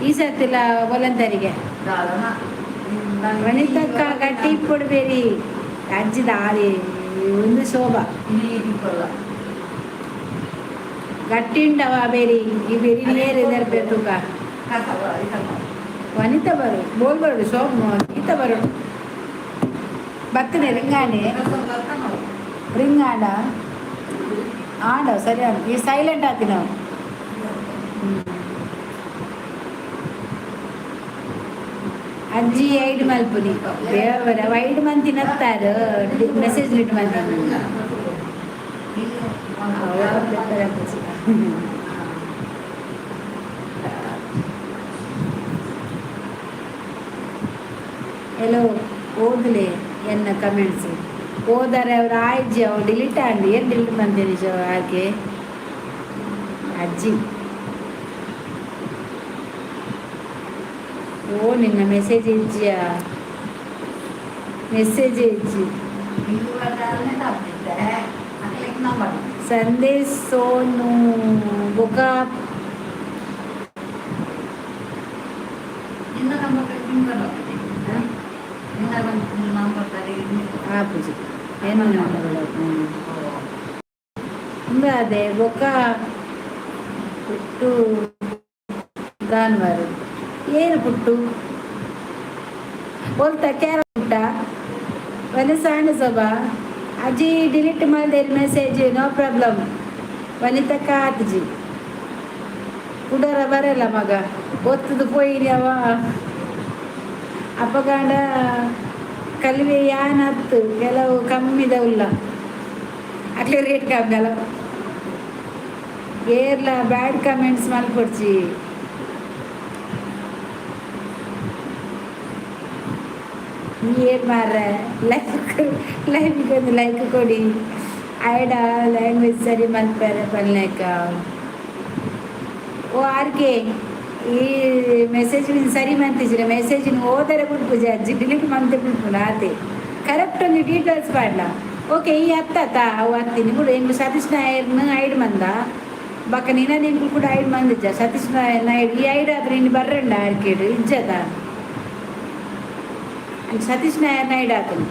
ಈ ಸತ್ತಿಲ್ಲ ಒಲಂತರಿಗೆ ವನಿತಕ್ಕ ಗಟ್ಟಿ ಇಪ್ಪೊಡು ಬೇರಿ. ಅಜ್ಜಿ ದಾರಿ ಒಂದು ಶೋಭಾ ಗಟ್ಟಿ ಉಂಡವ ಬೇರಿ. ಈ ಬೇರಿ ನೇರು ತೂಕ ವನಿತ ಬರು ಬೋಲ್ ಬರುಡು ಶೋಭ ಗೀತ ಬರುಡು ಬತ್ತನೆ ರಿಂಗಾಣೆ ರಿಂಗಾಂಡ ಆಂಡ ಸರಿ. ಈ ಸೈಲೆಂಟ್ ಆತಿ ನಾವು. ಅಜ್ಜಿ ಐಡ್ ಮಲ್ಪುನಿ ದೇವರ ಐಡ್ ಮಂತಿ ನತ್ತಾರು ಮೆಸೇಜ್ ಲಿಟ್ ಮಂತಿ. ಎಲ್ಲೋ ಓದಲೆ ಎನ್ನ ಕಮೆಂಟ್ಸ್ ಓದರೆ ಅವ್ರ ಆಯ್ಜಿ ಅವು ಡಿಲೀಟ್ ಆಂಡ್ ಏನು ಡಿಲೀಟ್ ಬಂದೇನಿ ಹಾಗೆ ಅಜ್ಜಿ. ಓ ನಿನ್ನ ಮೆಸೇಜ್ ಇಜ್ಜಿಯ ಮೆಸೇಜ್ ಇಜ್ಜಿ. ಸಂದೇಶ್ ಸೋನು ಬೊಕ. ಆಪುಜಿ ಏನು ಅದೇ ಬೊಕ್ಕ ಪುಟ್ಟು ಜಾನುವಾರು ಏನು ಪುಟ್ಟು ಒಲ್ತ ಕ್ಯಾರ ಪುಟ್ಟ ವನಸಾಣ ಸಭಾ. ಅಜ್ಜಿ ಡಿಲೀಟ್ ಮಾಡಿದೆ ಮೆಸೇಜ್, ನೋ ಪ್ರಾಬ್ಲಮ್. ವನಿತಕ್ಕ ಆತ್ಜಿ ಕುಡರ ಬರಲ್ಲ ಮಗ ಒತ್ತದು ಪೋಯಿನಿ ಅವ ಅಪಗಾಂಡ ಕಲ್ವೆ ಯಾನತ್ತು ಕೆಲವು ಕಮ್ಮಿದವುಲ್ಲ ಅಟ್ಲೆ ರೇಟ್ ಕಮ್ಮಿ ಅಲ್ಲ. ಏರ್ಲ ಬ್ಯಾಡ್ ಕಮೆಂಟ್ಸ್ ಮಲ್ಪೊಡ್ಚಿ. ಏನ್ ಮಾರ್ರೆ, ಲೈಕ್ ಲೈಕ್ ಒಂದು ಲೈಕ್ ಕೊಡಿ. ಐಡ ಲ್ಯಾಂಗ್ವೇಜ್ ಸರಿ ಮಲ್ಪೆರೆ ಪನ್ಲೆಕ. ಓ ಆರ್ಕೆ, ಈ ಮೆಸೇಜ್ ಸರಿ ಮಂತಿಜ್ರ ಮೆಸೇಜ್ ಓದರೆ ಬಿಡ್ಪುಜಿ ಅಜ್ಜಿ ಡಿಲೀಟ್ ಮಂತೆ ಬಿಡ್ಪುನ ಆತೆ. ಕರೆಕ್ಟ್ ಒಂದು ಡೀಟೇಲ್ಸ್ ಪಾಡ್ಲ. ಓಕೆ, ಈ ಅತ್ತ ಅವು ಅತ್ತಿನಿ ಬಿಡು. ಎಂಗ್ಲು ಸತೀಶ್ ನಾಯರ್ನ ಐಡ್ ಮಂದ ಬಕ್ಕ ನಿನ್ನ ನಿಂಕು ಕೂಡ ಐಡ್ ಮಂದಿಜ್ಜ ಸತೀಶ್ ನಾಯರ್ ನಾಯ್ಡು. ಈ ಐಡ್ ಆದ್ರೆ ಇನ್ನು ಬರ್ರಂಡ ಆರ್ಕೇಡು ಇಜ್ಜದ ಸತೀಶ್ ನಾಯರ್ ನಾಯ್ಡು ಆತನು.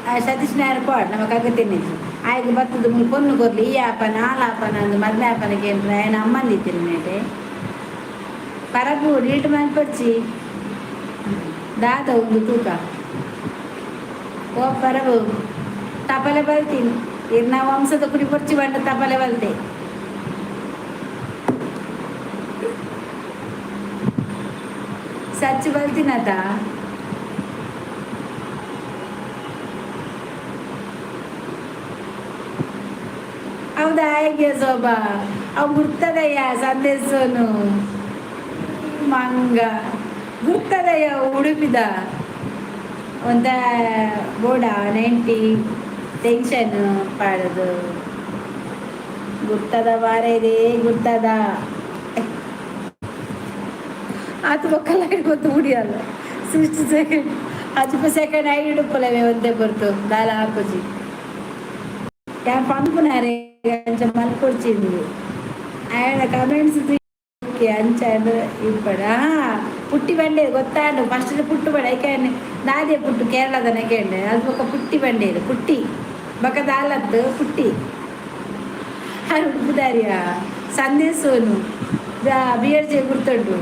ಆ ಸತೀಶ್ ನಾಯರ್ ಪಾಡ್ ನಮಕ್ ಅಗತ್ಯನಿಜ್ಜಿ. ಆಯ್ಗೆ ಬತ್ತದ ಮುಲ್ ಪೊನ್ನು ಕೊರ್ಲಿ ಈ ಆಪನ ಆಲಾಪನ ಅಂದ್ ಮದ್ಮೆ ಆಪನಗೆ ಏನ್ರ ఆయన ಅಮ್ಮಂದಿತ್ತಿನ ಮೇಟೆ ಪರಬು ಡಿಲೀಟ್ ಮಲ್ಪೊಡ್ಚಿ ದಾದ ಒಂದು ತೂಕ. ಓ ಪರಬು ತಪಲೆ ಬಲ್ತೀನಿ ಇರ್ನ ವಂಶದ ಕುಡಿ ಪೊರ್ಚಿ ಬಂಡ ತಪಲೆ ಬಲ್ತೆ. ಸಚ್ಚು ಬಲ್ತಿನತ. ಹೌದಾ ಹೇಗೆ ಶೋಭಾ ಅವು ಗುರ್ತದಯ್ಯ ಸಂದೇಶನು ಮಂಗ ಗುರ್ತದಯ್ಯ ಉಡುಪಿದ ಒಂದ ಬೋಡ 90 ಟೆನ್ಷನ್ ಪಾಡೋದು. ಗುರ್ತದ ವಾರೇ ಗುರ್ತದ. ಆತು ಬೊಕ್ಕಲ್ಲ ಗೊತ್ತು ಮುಡಿಯಲ್ಲ. 60 ಸೆಕೆಂಡ್ ಅಜ್ಪ ಸೆಕೆಂಡ್ ಐಡಿ ಉಪ್ಪುಲವೆ ಒಂತೆ ಪೊರ್ತು ದಾಲ ಹಾಕುಜಿ. ಯಾನ್ ಪನ್ಪುನಾರೆ ಅಂಚ ಮಲ್ಪೊಡ್ಚಿಂದು ಆಯನ ಕಮೆಂಟ್ಸ್ ಅಂಚ ಇಪ್ಪಡ. ಪುಟ್ಟಿ ಬಂಡೆ ಗೊತ್ತಾಂಡು. ಫಸ್ಟ್ ಪುಟ್ಟು ಬಂಡೆ ಐಕೆ ದಾದೆ ಪುಟ್ಟು ಕೇರಳದನೆ ಕೇಂಡೆ. ಅದು ಬೊಕ ಪುಟ್ಟಿ ಬಂಡೇರು ಪುಟ್ಟಿ ಬೊಕ ದಾಲತ್ತು ಪುಟ್ಟಿ ಅದು ಉಪ್ಪುದಾರಿಯ ಸಂದೇಶೋನು ಬಿ ಎಡ್ ಜೆ ಗುರ್ತುಂಡು.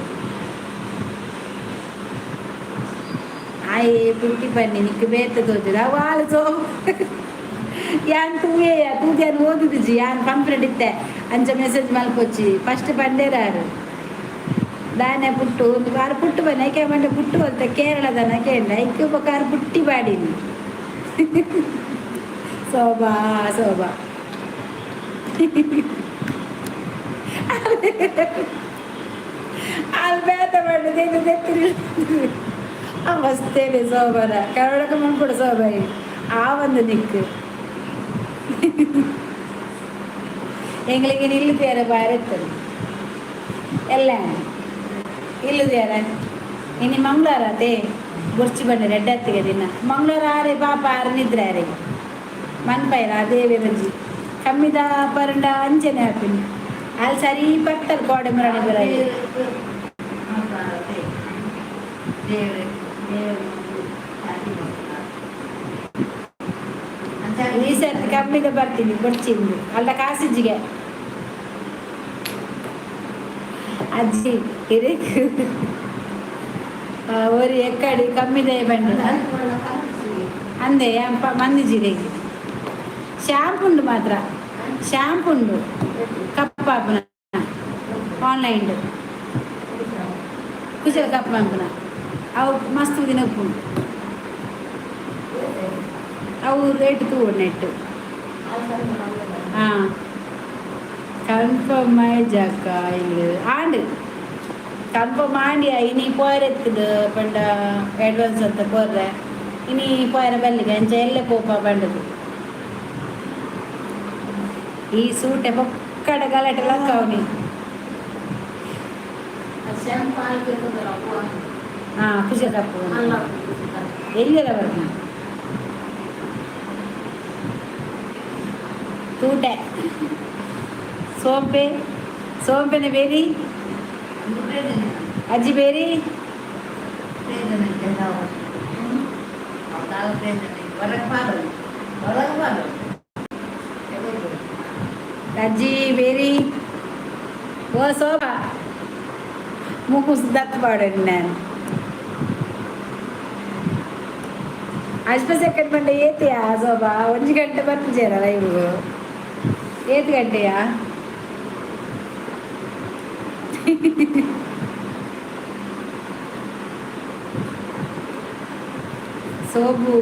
ಆಯೆ ಪುಟ್ಟಿ ಬನ್ನಿ ನಿಕ್ಕ್ ಬೇತೆ ತೋಜುಂಡು ಅವು ಆಲ್ ಸೋ ಯಾನ್ ತೂಯೆ ತೂದು ಯಾನ್ ಓದುದಿಜಿ. ಯಾನ್ ಪಂಪ್ಲೆಟ್ ಇತ್ತೆ ಅಂಚ ಮೆಸೇಜ್ ಮಲ್ಪೊಚ್ಚಿ. ಫಸ್ಟ್ ಪಂಡೇರಾರು ದಾನೆ ಪುಟ್ಟು ಒಂದು ಆರು ಪುಟ್ಟು ಬನ್ನಿ ಐಕೆ ಮಂಡೆ ಪುಟ್ಟು ಅಂತ ಕೇರಳದನ ಕೇಂಡ. ಐಕ್ ಬೊಕ ಆರು ಪುಟ್ಟಿ ಪಾಡಿನಿ. ಶೋಭಾ ಶೋಭಾ ಅಲ್ಲಿ ಬೇತ ಪಂಡ ದೆತ್ತಿರಿ ಅವಸ್ಥೆನೆ ಶೋಭನ ಕರ್ನಾಟಕ ಮನ್ಪುಡು. ಶೋಭಾ ಆ ಒಂದು ನಿಕ್ಕು ಎಂಗಳಿಗೆ ನಿಲ್ಲುತ್ತೀರ ಬಾರೆತ್ತದು ಎಲ್ಲ ಇಲ್ಲದಿಯಾರ. ಇನಿ ಮಂಗಳವಾರ ಅದೇ ಬೊರ್ಚಿ ಬಂಡೆ ರೆಡ್ಡತ್ತಿಗೆ ದಿನ ಮಂಗಳವಾರ. ಆರೆ ಪಾಪ ಆರು ನಿದ್ರೆ ಆರೆ ಮನ್ಪೈರ ಅದೇವೆ ಬಂಜಿ ಕಮ್ಮಿದ ಪರಂಡ ಅಂಚನೆ ಹಾಪಿನಿ. ಅಲ್ಲಿ ಸರಿ ಬರ್ತದೆ ಕೋಡೆ ಮುರಣಿ ಬರ. ದೇವ್ರೆ ದೇವ್ರೆ. ಈ ಸರ್ತಿ ಕಮ್ಮಿದ ಬರ್ತೀನಿ ಬೊಡ್ಚಿಂದು ಅಲ್ಲ ಕಾಸಿಜ್ಜಿಗೆ ಅಜ್ಜಿ ಇರಕ್ ಒರಿ ಎಕ್ಕಡಿ ಕಮ್ಮಿದೆ ಬಂಡು ಅಂದೆ ಮಂದಿಜಿರಿಗೆ ಶಾಂಪು ಉಂಡು ಮಾತ್ರ. ಶಾಂಪು ಉಂಡು ಕಪ್ಪಾಪುನ ಆನ್ಲೈನ್ ಕುಚಲ ಕಪ್ಪ ಮಾನ್ಪುನ. ಅವು ಮಸ್ತ್ ದಿನ ಉಪ್ಪುಂಡು. ಅವು ರೇಟ್ ತೂ ನೆಟ್ಟು. ಹಾಂ, ಕನ್ಫರ್ಮ್ ಆಯ್ಜಕ್ಕ ಇಲ್ಲಿ ಆಂಡ್ ಕನ್ಫರ್ಮ್ ಆಂಡಿಯ. ಇನಿ ಪೋರೆತ್ತದು ಪಂಡ ಅಡ್ವಾನ್ಸ್ ಅಂತ ಪೋರ್ರೆ. ಇನಿ ಪೋಯರ ಬಲ್ಲಿಗೆ ಅಂಚ ಎಲ್ಲೆ ಪೋಪ ಬಂಡದು. ಈ ಸೂಟೆ ಪೊಕ್ಕಡ ಗಲಾಟೆ ಲಕ್ಕವನಿ. ಹಾಂ, ಖುಷಿ ಕಪ್ಪು ಎಲ್ಲಿಯಲ್ಲ ಬರ್ನ ತೂಟೆ ಸೋಂಪೆ ಸೋಂಪೆನೆ ಬೇರಿ ಅಜ್ಜಿ ಬೇರಿ. ಅಜ್ಜಿ ಬೇರಿ. ಓ ಸೋಬಾ ಮೂಕು ದತ್ತು ಪಾಡೋಣ ನಾನು. ಅಲ್ಪ ಸೆಕೆಂಡ್ ಬಂಡೆ ಏತಿಯಾ ಸೋಬಾ? ಒಂಜಿ ಗಂಟೆ ಬರ್ತಿಜೇರ ಲೈವ್? ಏತ್ ಗಂಟೆಯಾ? ಸೋಬು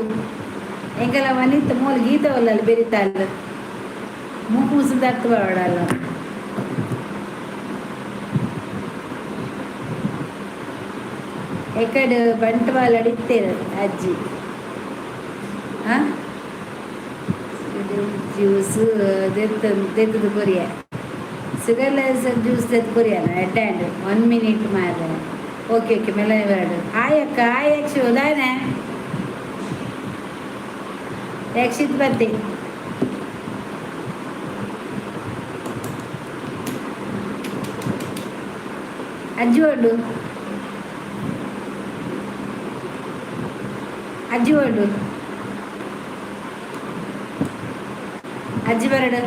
ಎಂಕಲ ಮನಿತ್ತ ಮೂಲ ಗೀತ ಒಲ್ಲಲ್ಲ ಬೆರಿತಾಲ್ ಮೂಕು ಮುಸು ದತ್ತು ಪಾಡಲ್ಲ. ಎಕಡೆ ಬಂಟ್ವಾಳ ಅಡಿತ್ತೇರು ಅಜ್ಜಿ. ಹಾಂ, ಜ್ಯೂಸ್ ದೆತ್ತ ದೆತ್ತದ ಕೊರಿಯ ಶುಗರ್ಲೆಸ್ ಜ್ಯೂಸ್ ದೆತ್ತು ಕೊರಿಯನ ಎಡ್ಡೆ. ಒನ್ ಮಿನಿಟ್ ಮಾರ್ರೆ. ಓಕೆ ಓಕೆ, ಮೆಲ್ಲನೆ ಬರಡು. ಹಾಯ್ ಅಕ್ಕ, ಹಾಯ್ ಯಕ್ಷು. ದಾನೆ ಯಕ್ಷಿತ್ ಬತ್ತಿ. ಅಜ್ಜಿ ಓಡು, ಅಜ್ಜಿ ಓಡು, ಅಜ್ಜಿ ಬರಡು.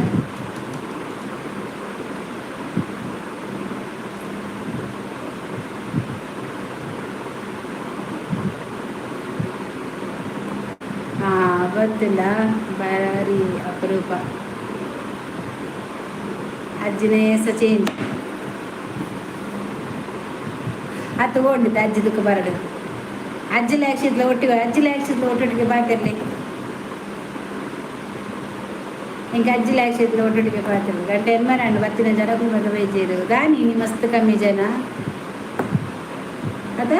ಹಾಂ, ಗೊತ್ತಿಲ್ಲ, ಭಾರಿ ಅಪರೂಪ. ಅಜ್ಜಿನೇ ಸಹ ಚೇಂಜ್ ಆ ತಗೊಂಡಿದ್ದೆ. ಅಜ್ಜಿ ದುಃಖ ಬರಡು. ಅಜ್ಜಿ ಹಾಕ್ಸಿದ್ಲ ಒಟ್ಟಿಗೆ, ಅಜ್ಜಿ ಹಾಕ್ಸಿದ್ಲ ಒಟ್ಟೊಟ್ಟಿಗೆ ಬಾತಿರ್ಲಿ. ಇಂಕ ಅಜ್ಜಿ ಹಾಕ್ಸಿದ್ಲ ಒಟ್ಟೊಟ್ಟಿಗೆ ಬಾತಿರ್ಲಿ. ಗಂಟೆ ಎನ್ಮರಾಂಡು ಬತ್ತಿನ ಜನ ಕುಂಬದ ಬೈಜೇರು ದಾನಿ ನೀ ಮಸ್ತ್ ಕಮ್ಮಿ ಜನ ಅದ.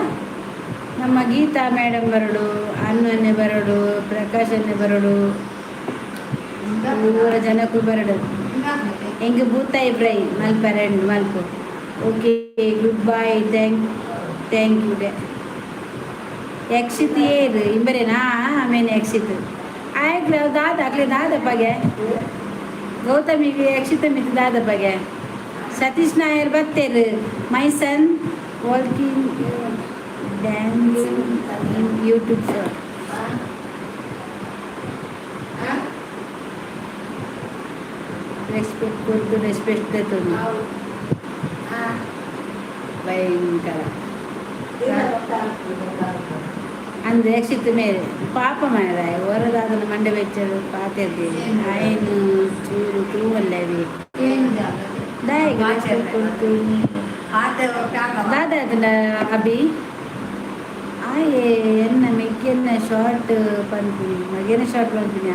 ನಮ್ಮ ಗೀತಾ ಮೇಡಮ್ ಬರಡು, ಅನ್ನನ್ನೇ ಬರಡು, ಪ್ರಕಾಶ್ ಅನ್ನೇ ಬರಡು, ಪೂರ ಜನಕ್ಕೂ ಬರಡು. ಎಂಗ್ ಬೂತಾಯಿ ಫ್ರೈ ಮಲ್ಪರೆ ಮಲ್ಪು. Okay, good bye, thank you. Yakshith ಏರು ಇಂಬರೇನಾ? ಆಮೇಲೆ ಯಕ್ಷಿತ್ ಆಯ್ತು. ದಾದ ಅಕ್ಲೆ ದಾದ ಪಗೆ ಗೌತಮಿಗೆ ಯಕ್ಷಿತ ಮಿತ್ ದಾದ ಪಗೆ. ಸತೀಶ್ ನಾಯರ್ ಬತ್ತೇರು. My son walking, dancing in YouTube sir. Respect ಕೊಟ್ಟು ರೆಸ್ಪೆಕ್ಟ್ ಭಯಂಕರ ಅಂದ್ ಯಕ್ಷಿತ್ ಮೇರೆ ಪಾಪ ಮಾರ ಹೊರದಾದನ ಮಂಡೆ ಬೆಚ್ಚದು ಪಾತೆರ್ದಿ ಆಯ್ನು ಚೂರು ತೂವಲ್ಲವಿ ದಾಯೆಗ್ ರೆಸ್ಪೆಕ್ಟ್ ಕೊಡ್ತು ದಾದ ಅದನ್ನ ಅಭಿ ಆಯೆ ಎನ್ನ ಮೆಗ್ಗೆನ್ನ ಶಾರ್ಟ್ ಪನ್ಪಿನಿ, ಮಗೆನ ಶಾರ್ಟ್ ಪನ್ಪಿನ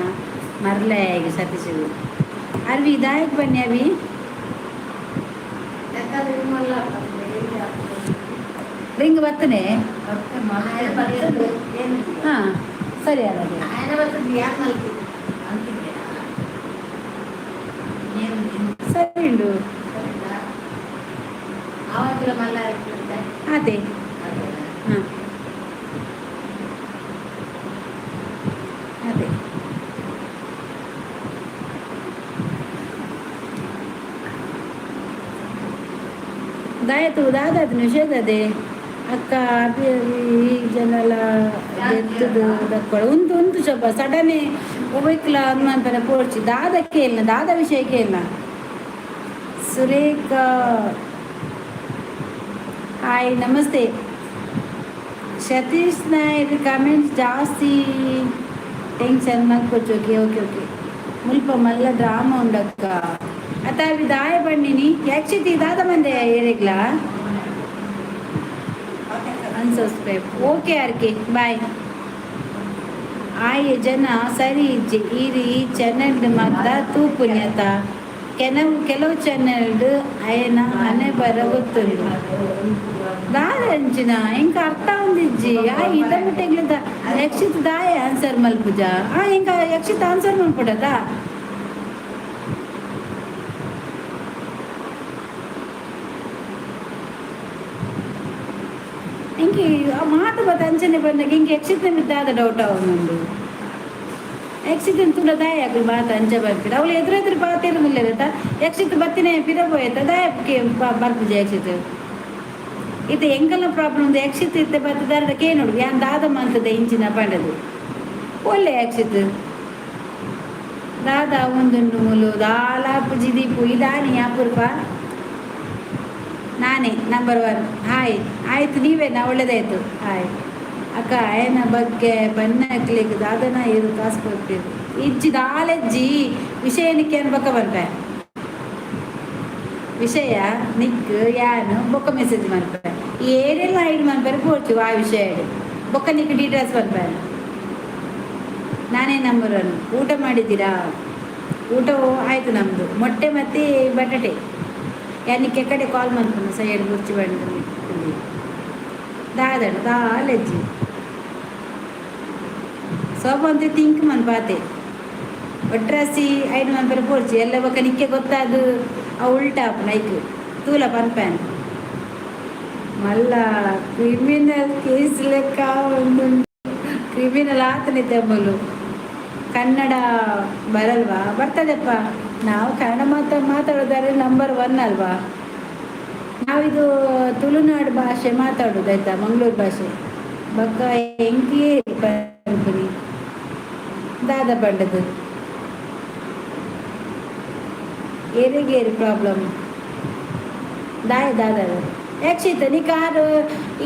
ಮರ್ಲೆ ಸತೀಶ್ ಅರ್ವಿ. ದಾಯಕ್ ಬನ್ನಿ ಅಭಿ. ರಿಂಗ್ ಬರ್ತನೆ. ಹಾಂ, ಸರಿ ಅಲ್ಲ. ಸರಿ ಉಂಡು. ಅದೇ, ಹಾಂ, ಅದೇ. ದಾಯತು ದಾದ ನಿಷೇಧದೆ ಅಕ್ಕ. ಅಭಿ ಈ ಜನಲ ದೆತ್ತದು ದಕ್ಕೊಳ ಉಂತು ಉಂತು ಸ್ವಲ್ಪ ಸಡನ್ ಒಬೈಕ್ಲ ಹನುಮಂತನ ಪೋಡ್ಚಿ. ದಾದ ಕೇಳ್ನ, ದಾದ ವಿಷಯ ಕೇಳ್ನ. ಸುರೇಖ ಹಾಯ್, ನಮಸ್ತೆ. ಸತೀಶ್ ನಾಯಕ್ ಕಮೆಂಟ್ಸ್ ಜಾಸ್ತಿ ಟೆನ್ಷನ್ ಮಲ್ಪೊಚ್ಚು. ಓಕೆ ಓಕೆ ಓಕೆ ಮುಲ್ಪ ಮಲ್ಲ ಡ್ರಾಮಾ ಉಂಡಕ್ಕ. ಅತ್ತ ಅವಿ ದಾಯ ಬಣ್ಣಿನಿ ಯಕ್ಷಿತಿ ದಾದ ಮಂದೆ ಏರೆಗ್ಲಾ. Unsubscribe. Okay R, K. Bye ಜನ ಸರಿ ಇಜ್ಜಿ. ಈರ್ ಈ ಚಾನೆಲ್ ಮಾತ ತೂಪುನ್ಯತ. ಕೆಲವು ಕೆಲವು ಚಾನೆಲ್ ಅಯನ ಹಣೆ ಬರ ಗೊತ್ತುಂಡು. ದಾದ ಅಂಚಿನ ಇಂಕ ಅರ್ಥ ಒಂದಿಜ್ಜಿ. ಆ ಇದ ಮುಟ್ಟೆಗ್ಲದ ಯಕ್ಷಿತ್ ದಾಯ ಆನ್ಸರ್ ಮಲ್ಪುಜ. ಆ ಇಂಕ ಯಕ್ಷಿತ್ ಆನ್ಸರ್ ಮಲ್ಪುಡದ. ಇಂಕೆ ಆ ಮಾತು ಬತ್ತ ಅಂಚನೆ ಬಂದಾಗ ಇಂಕೆ ಯಕ್ಷಿತ್ ಮಿದ್ದಾದ ಡೌಟ್ ಅವನುಂಡು. ಯಕ್ಷಿತ್ ತುಲ ದಾಯ ಅಕುಲು ಮಾತ ಅಂಚ ಬರ್ಪಿರ. ಅವಳು ಎದುರು ಎದುರು ಪಾತೇರು ಮುಲ್ಲೆದ. ಯಕ್ಷಿತ್ ಬತ್ತಿನ ಪಿರ ಪೋಯತ. ದಾಯ ಬರ್ಪುಜ ಯಕ್ಷಿತ್. ಇತ್ತೆ ಎಂಕಲ್ನ ಪ್ರಾಬ್ಲಮ್ ಒಂದು ಯಕ್ಷಿತ್ ಇತ್ತೆ ಬತ್ತದಾರ ಕೇನೋಡು ಯಾನ್ ದಾದ ಮಂತದ ಇಂಚಿನ ಪಂಡದು. ಒಳ್ಳೆ ಯಕ್ಷಿತ್ ದಾದ ಒಂದುಂಡು ಮುಲು ದಾಲ ಪುಜಿ ದೀಪು ಇದಾನಿ ಅಪೂರ್ಪ. ನಾನೇ ನಂಬರ್ ಒನ್. ಹಾಯ್, ಆಯ್ತು, ನೀವೇನಾ? ಒಳ್ಳೇದಾಯ್ತು. ಹಾಯ್ ಅಕ್ಕ. ಅಯನ ಬಗ್ಗೆ ಬಣ್ಣ ಕ್ಲಿಕ್ ದಾದನ ಇರು ಕಾಸು ಕೊಡ್ತೀರಿ ಇಜ್ಜಿ ದಾಲೆಜ್ಜಿ. ವಿಷಯ ನಿಕ್ಕೆ ಅನ್ಬಕ ಬರ್ಪೆ. ವಿಷಯ ನಿಕ್ ಯಾನು ಬೊಕ್ಕ ಮೆಸೇಜ್ ಮನ್ಪೆ. ಏರೆಲ್ಲ ಹೈಡ್ ಮನ್ಪರೆ ಪೋಡ್ಚು. ಆ ವಿಷಯ ಬೊಕ್ಕ ನಿಕ್ ಡೀಟೇಲ್ಸ್ ಮನ್ಪೆ. ನಾನೇ ನಂಬರ್ ಒನ್. ಊಟ ಮಾಡಿದ್ದೀರಾ? ಊಟ ಆಯಿತು ನಮ್ಮದು, ಮೊಟ್ಟೆ ಮತ್ತು ಬಟಾಟೆ. ಯಾನಿಕ್ಕೆ ಕಡೆ ಕಾಲ್ ಮನ್ಪುನ ಸೈಡ್ ಗುರ್ಚಿ ಬಂದು ದಾದಡ ದಾಲೆಜ್ಜಿ. ಸೋಪ ಅಂತ ತಿಂಕ್ ಮನ್ಪಾತೆ. ಒಟ್ರಾಸಿ ಐದು ಮನ್ಪರೆ ಪೋಡ್ಚಿ ಎಲ್ಲ ಬೊಕ್ಕ ನಿಕ್ಕೆ ಗೊತ್ತಾದು ಆ ಉಲ್ಟಾ ನೈಕ್ ತೂಲ ಪನ್ಪ್ಯಾನ್. ಮಲ್ಲ ಕ್ರಿಮಿನಲ್ ಕೇಸ್ ಲೆಕ್ಕ ಒಂದು ಕ್ರಿಮಿನಲ್ ಆತನಿದ್ದೆ ಮೊಲು. ಕನ್ನಡ ಬರಲ್ವಾ? ಬರ್ತದೆಪ್ಪ. ನಾವು ಕನ್ನಡ ಮಾತಾಡೋದಾದ್ರೆ ನಂಬರ್ ಒನ್ ಅಲ್ವಾ ನಾವಿದು? ತುಳುನಾಡು ಭಾಷೆ ಮಾತಾಡೋದು ಆಯ್ತಾ, ಮಂಗಳೂರು ಭಾಷೆ. ಬೊಕ್ಕ ಎಂಕಿ ಪನ್ಪುನಿ ದಾದ ಪಂಡದು ಏರಿಗೇರಿ ಪ್ರಾಬ್ಲಮ್ ದಾಯ ದಾದ. ಯಕ್ಷಿತ ನಿಕ್ ಆರು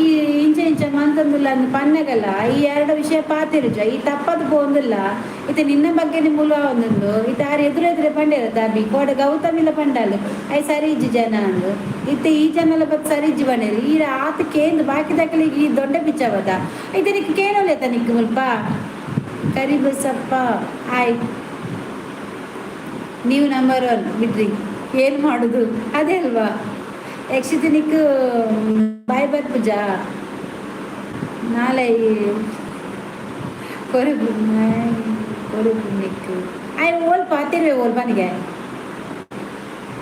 ಈ ಇಂಚ ಇಂಚ ಮಂತೊಂದುಲ್ಲ ಅಂದ್ ಪನ್ನಗಲ್ಲ. ಈ ಎರಡು ವಿಷಯ ಪಾತಿರುಜ ಈ ತಪ್ಪದು ಪೋಂದುಲ್ಲ. ಇತ್ತೆ ನಿನ್ನ ಬಗ್ಗೆ ಮೂಲ ಒಂದೊಂದು ಇತ್ತೆ ಆರು ಎದುರು ಎದುರೆ ಪಂಡೇರ ದಾಬಿ ಕೋಡೆ ಗೌತಮಿಲ ಪಂಡಾಲು I ಸರಿ ಇಜ್ಜಿ ಜನ ಅಂದು. ಇತ್ತೆ ಈ ಜನಲ ಬತ್ ಸರಿ ಇಜ್ಜಿ ಪಂಡೇರು. ಈ ಆತ ಕೇಂದ್ ಬಾಕಿ ದಕ್ಕಲಿಗೆ ಈ ದೊಡ್ಡ ಪಿಚ್ಚವದ. ಇತ್ತೆ ನಿಕ್ ಕೇಳೋಲೇತ ನಿಕ್ ಮುಲ್ಪ. ಕರಿಬಸಪ್ಪ ಹಾಯ್. ನೀವು ನಂಬರ್ ಒನ್ ಬಿಡ್ರಿ, ಏನು ಮಾಡೋದು? ಅದೇ ಅಲ್ವಾ ಯಕ್ಷಿತ ನಿಕ್ ಬಾಯ್ ಬರ್ಪುಜಾ ನಾಳೆ ಕೊರಗು ಕೊರಗು ನಿಕ್ ಆಯ್ ಓಲ್ ಪಾತಿರ್ವೆ ಓಲ್ ಪನಿಗೆ.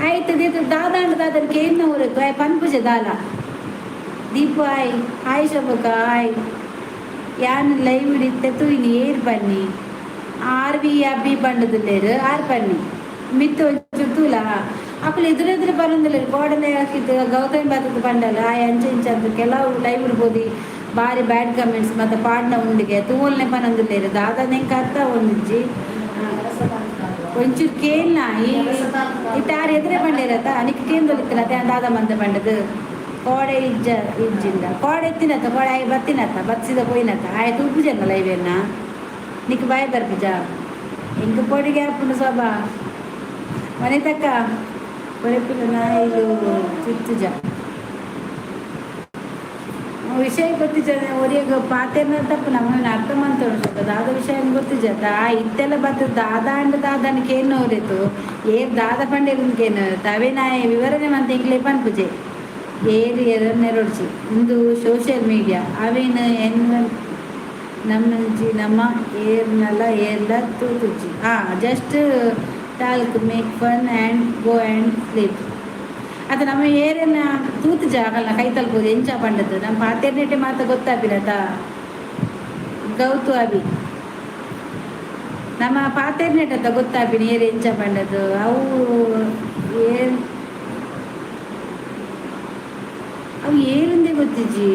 ಆಯ್ತು ದೇತು ದಾದಾಂಡ ದಾದನ್ ಕೇನ್ನ ಊರತ್ತು ಆಯ್ ಪನ್ಪುಜೆ ದಾಲ. ದೀಪು ಹಾಯ್, ಹಾಯ್ ಶೋಭಕ್ಕ ಹಾಯ್. ಯಾನ್ ಲೈವ್ ಇತ್ತೆ ತೂಯಿನಿ. ಏರ್ ಬನ್ನಿ? ಆರ್ ವಿ ಅಬ್ಬಿ ಪಂಡದುಲ್ಲೇರು. ಆರ್ ಪನ್ನಿ ಮಿತ್ತು ಒಂಚೂರು ತೂಲ. ಅಕುಲು ಎದುರು ಎದುರು ಬರೊಂದುಲ್ಲೆರ್. ಗೋಡನೆ ಹಾಕಿದ್ದು ಗೌತಮಿ ಬತ್ತದ ಪಂಡಲ್ ಆಯ್ ಅಂಚ ಇಂಚ ಅಂತ. ಕೆಲವು ಲೈವ್ ಇಡ್ಬೋದು, ಬಾರಿ ಬ್ಯಾಡ್ ಕಮೆಂಟ್ಸ್ ಮತ್ತೆ ಪಾಡ್ನ ಉಂಡಿಗೆ ತೂವಲ್ನೆ ಪನೊಂದುಲ್ಲೆರ್. ದಾದ ಎಂಕ್ ಅರ್ಥ ಒಂಜಿ ಒಂಚೂರು ಕೇಳ್ನ. ಈ ಇತ್ತೆ ಆರ್ ಎದುರೆ ಪಂಡೇರತ್ತ, ಅನಿಕ್ ಕೇಂದೊಲಿತ್ತಿನ ಅದೇ ದಾದ ಮಂದ ಪಂಡದು. ಕೋಡೆ ಇಜ್ಜ ಇಜ್ಜಿಂದ ಕೋಡೆ ಎತ್ತಿನತ್ತ, ಕೋಡೆ ಆಯ್ ಬತ್ತಿನತ್ತ, ಬತ್ಸಿದ ಪೋಯಿನತ್ತ. ಆಯ್ ತೂಪುಜೆನ್ನ ಲೈವೆನ್ನ? ನಿಕ್ ಬಾಯ್ ಬರ್ಪುಜ? ಎಂಕ್ ಪೋಡಿಗೆ ಆಪುಂಡು. ಸೋಬಾ ವನಿತಕ್ಕ ಕೊರೆಪಿನ ನಾಯಿಲು ಚುಚ್ಚುಜ. ವಿಷಯ ಗೊತ್ತಿಜ. ಒರಿಯಗ ಪಾತೆರ್ನ ತಪ್ಪು, ನಮ್ಮ ಅರ್ಥ ಮಂತೊಡು. ದಾದ ವಿಷಯ ಗೊತ್ತಿಜ. ಆ ಇತ್ತೆಲ್ಲ ಬತ್ತ ದಾದ ಅಂಡ್ ದಾದನ ಕೇನ್ ಓರಿತು. ಏರ್ ದಾದ ಪಂಡೇರು ಕೇನು ತವೆ ನಾಯ ವಿವರಣೆ ಮಂತ ಎಂಕ್ಲೆ ಪನ್ಪುಜೆ. ಏರು ಎರನೆರೊಡ್ಚಿ, ಇಂದು ಸೋಷಿಯಲ್ ಮೀಡಿಯಾ ಅವೇನು ಎನ್ ನಮ್ಮಂಚಿ ನಮ್ಮ ಏರ್ನಲ ಏರ್ಲ ತೂತುಜಿ. Just talk, make fun and go and sleep. ಅದು ನಮ್ಮ ಏರಿನ ತೂತು ಜಾಗಲ್ಲ ಕೈ ತಲುಪೋದು ಎಂಚ ಪಂಡದ್ದು. ನಮ್ಮ ಪಾತೆರ್ನೆಟೆ ಮಾತ ಗೊತ್ತಾಪಿರತ ಗೌತು ಅಭಿ. ನಮ್ಮ ಪಾತೆರ್ನೆಟ್ ಗೊತ್ತಾಪಿನ ಏರ್ ಎಂಚ ಪಂಡದ್ದು. ಅವು ಏರ್, ಅವು ಏರುಂದೇ ಗೊತ್ತಿಜ್ಜಿ.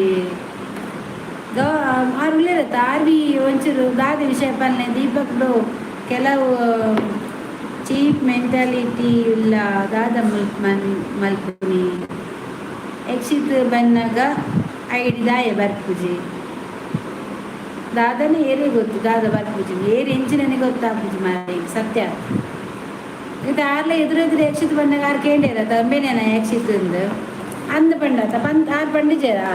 ಆರು ಉಲ್ಲೇರತ್ತ ಆರ್ ವಿ ಒಂಚೂರು ದಾದ ವಿಷಯ ಪನ್ನೆ. ದೀಪಕ್ ಬ್ರೋ, ಕೆಲವು ಚೀಪ್ ಮೆಂಟಾಲಿಟಿ ಇಲ್ಲ. ದಾದ ಮಲ್ ಮಲ್ಪುನಿ? ಯಕ್ಷಿತ್ ಬನ್ನಗ ಐಡಿ ದಾಯ ಬರ್ಪುಜಿ? ದಾದನೆ ಏರೇ ಗೊತ್ತು. ದಾದ ಬರ್ಪುಜಿ, ಏರ್ ಎಂಚಿನನೆ ಗೊತ್ತಾಪುಜಿ ಮಾರೆ, ಸತ್ಯ ಇದು. ಆರ್ಲೆ ಎದುರು ಎದುರು ಯಕ್ಷಿತ್ ಬನ್ನಗ ಆರ್ ಕೇಂಡೇರ ತಂಬೇನೇನ ಯಕ್ಷಿತ್ ಅಂದು ಅಂದ ಪಂಡತ ಪನ್ ಆರ್ ಪಂಡಿಜೇರಾ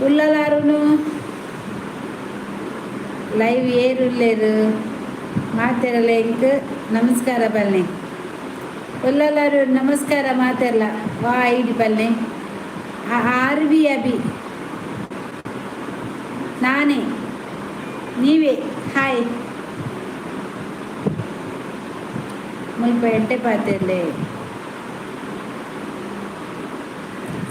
ಉಲ್ಲಲಾರುನು ಲೈವ್ ಏರುಲ್ಲೇರು ಮಾತೆರಲ್ಲ. ಎಂಕ್ ನಮಸ್ಕಾರ ಪಲ್ನೆ. ಉಲ್ಲಲಾರು ನಮಸ್ಕಾರ ಮಾತೆರ್ಲ. ವಾ ಐಡಿ ಪಲ್ನೆ? ಆರ್ ವಿ ಅಭಿ ನಾನೇ, ನೀವೇ. ಹಾಯ್. ಮುಲ್ಪ ಎಡ್ಡೆ ಪಾತೆರ್ಲೆ.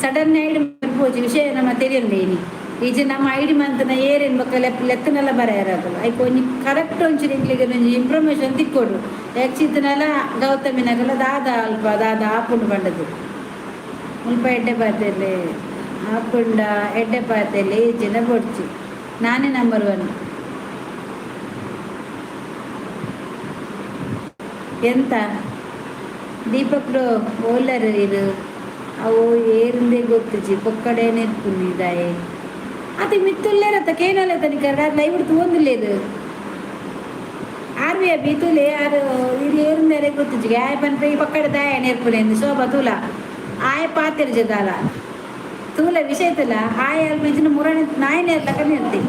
ಸಡನ್ ಐಡಿ ಪೋಚಿ ವಿಷಯ ನಮ್ಮ ತೆರಿಯಂದೆ ಇನಿ. ಈಚೆ ನಮ್ಮ ಐಡಿ ಮಂತನ ಏರೇನು ಬೊಕ್ಕ ಲೆತ್ತನೆಲ್ಲ ಬರೆಯರಾಗಲ್ಲ. ಐಕ್ ಒಂಜಿ ಕರೆಕ್ಟ್ ಒಂಚೂರು ಎಂಕ್ಲೆಗ್ ಒಂಜಿ ಇನ್ಫಾರ್ಮೇಶನ್ ತಿಕ್ಕೊಡು. ಯಕ್ಷಿತ್ನಲ ಗೌತಮಿನಗಲ ದಾದ ಅಲ್ಪ ದಾದ ಆಪುಂಡು ಪಂಡದು. ಮುಲ್ಪ ಎಡ್ಡೆ ಪಾತೆರ್ಲೆ. ಆಪುಂಡ ಎಡ್ಡೆ ಪಾತೆರ್ಲೆ ಜನ ಬೊಡ್ಚಿ. ನಾನೇ ನಂಬರ್ ಒನ್. ಎಂತ ದೀಪಕ್ ಬ್ರೋ, ಓಲರ್ ಇದು? ಅವು ಏರಿಂದೇ ಗೊತ್ತುಜಿ. ಪೊಕ್ಕಡೆ ನೆರ್ಪುನಿ ದಾಯೆ ಅದು ಮಿತ್ತುಲ್ಲೇರತ್ತ ಕೇನಲ್ಲ ತನಿಕ ಲೈವ್ ತೂವೊಂದುಲ್ಲೇರು. ಆರ್ ವಿ ಅಬ್ಬಿ ತೂಲೆ. ಆರು ಇದು ಏರಿಂದೇರೆ ಗೊತ್ತುಜಿ. ಆಯ್ ಪನ್ಪೆ ಈ ಪಕ್ಕಡೆ ದಾಯ ನೆರ್ಪುನೆ. ಶೋಭಾ ತೂಲ, ಆಯ್ ಪಾತೆರ್ಜ ದಾಲ. ತೂಲ ವಿಷಯ ತೂಲ. ಆಯ್ ಅಲ್ಪ ಇಂಚಿನ ಮುರಣಿ ನಾಯಿ ನೇರ್ಲಕ ನಿರ್ತಿ.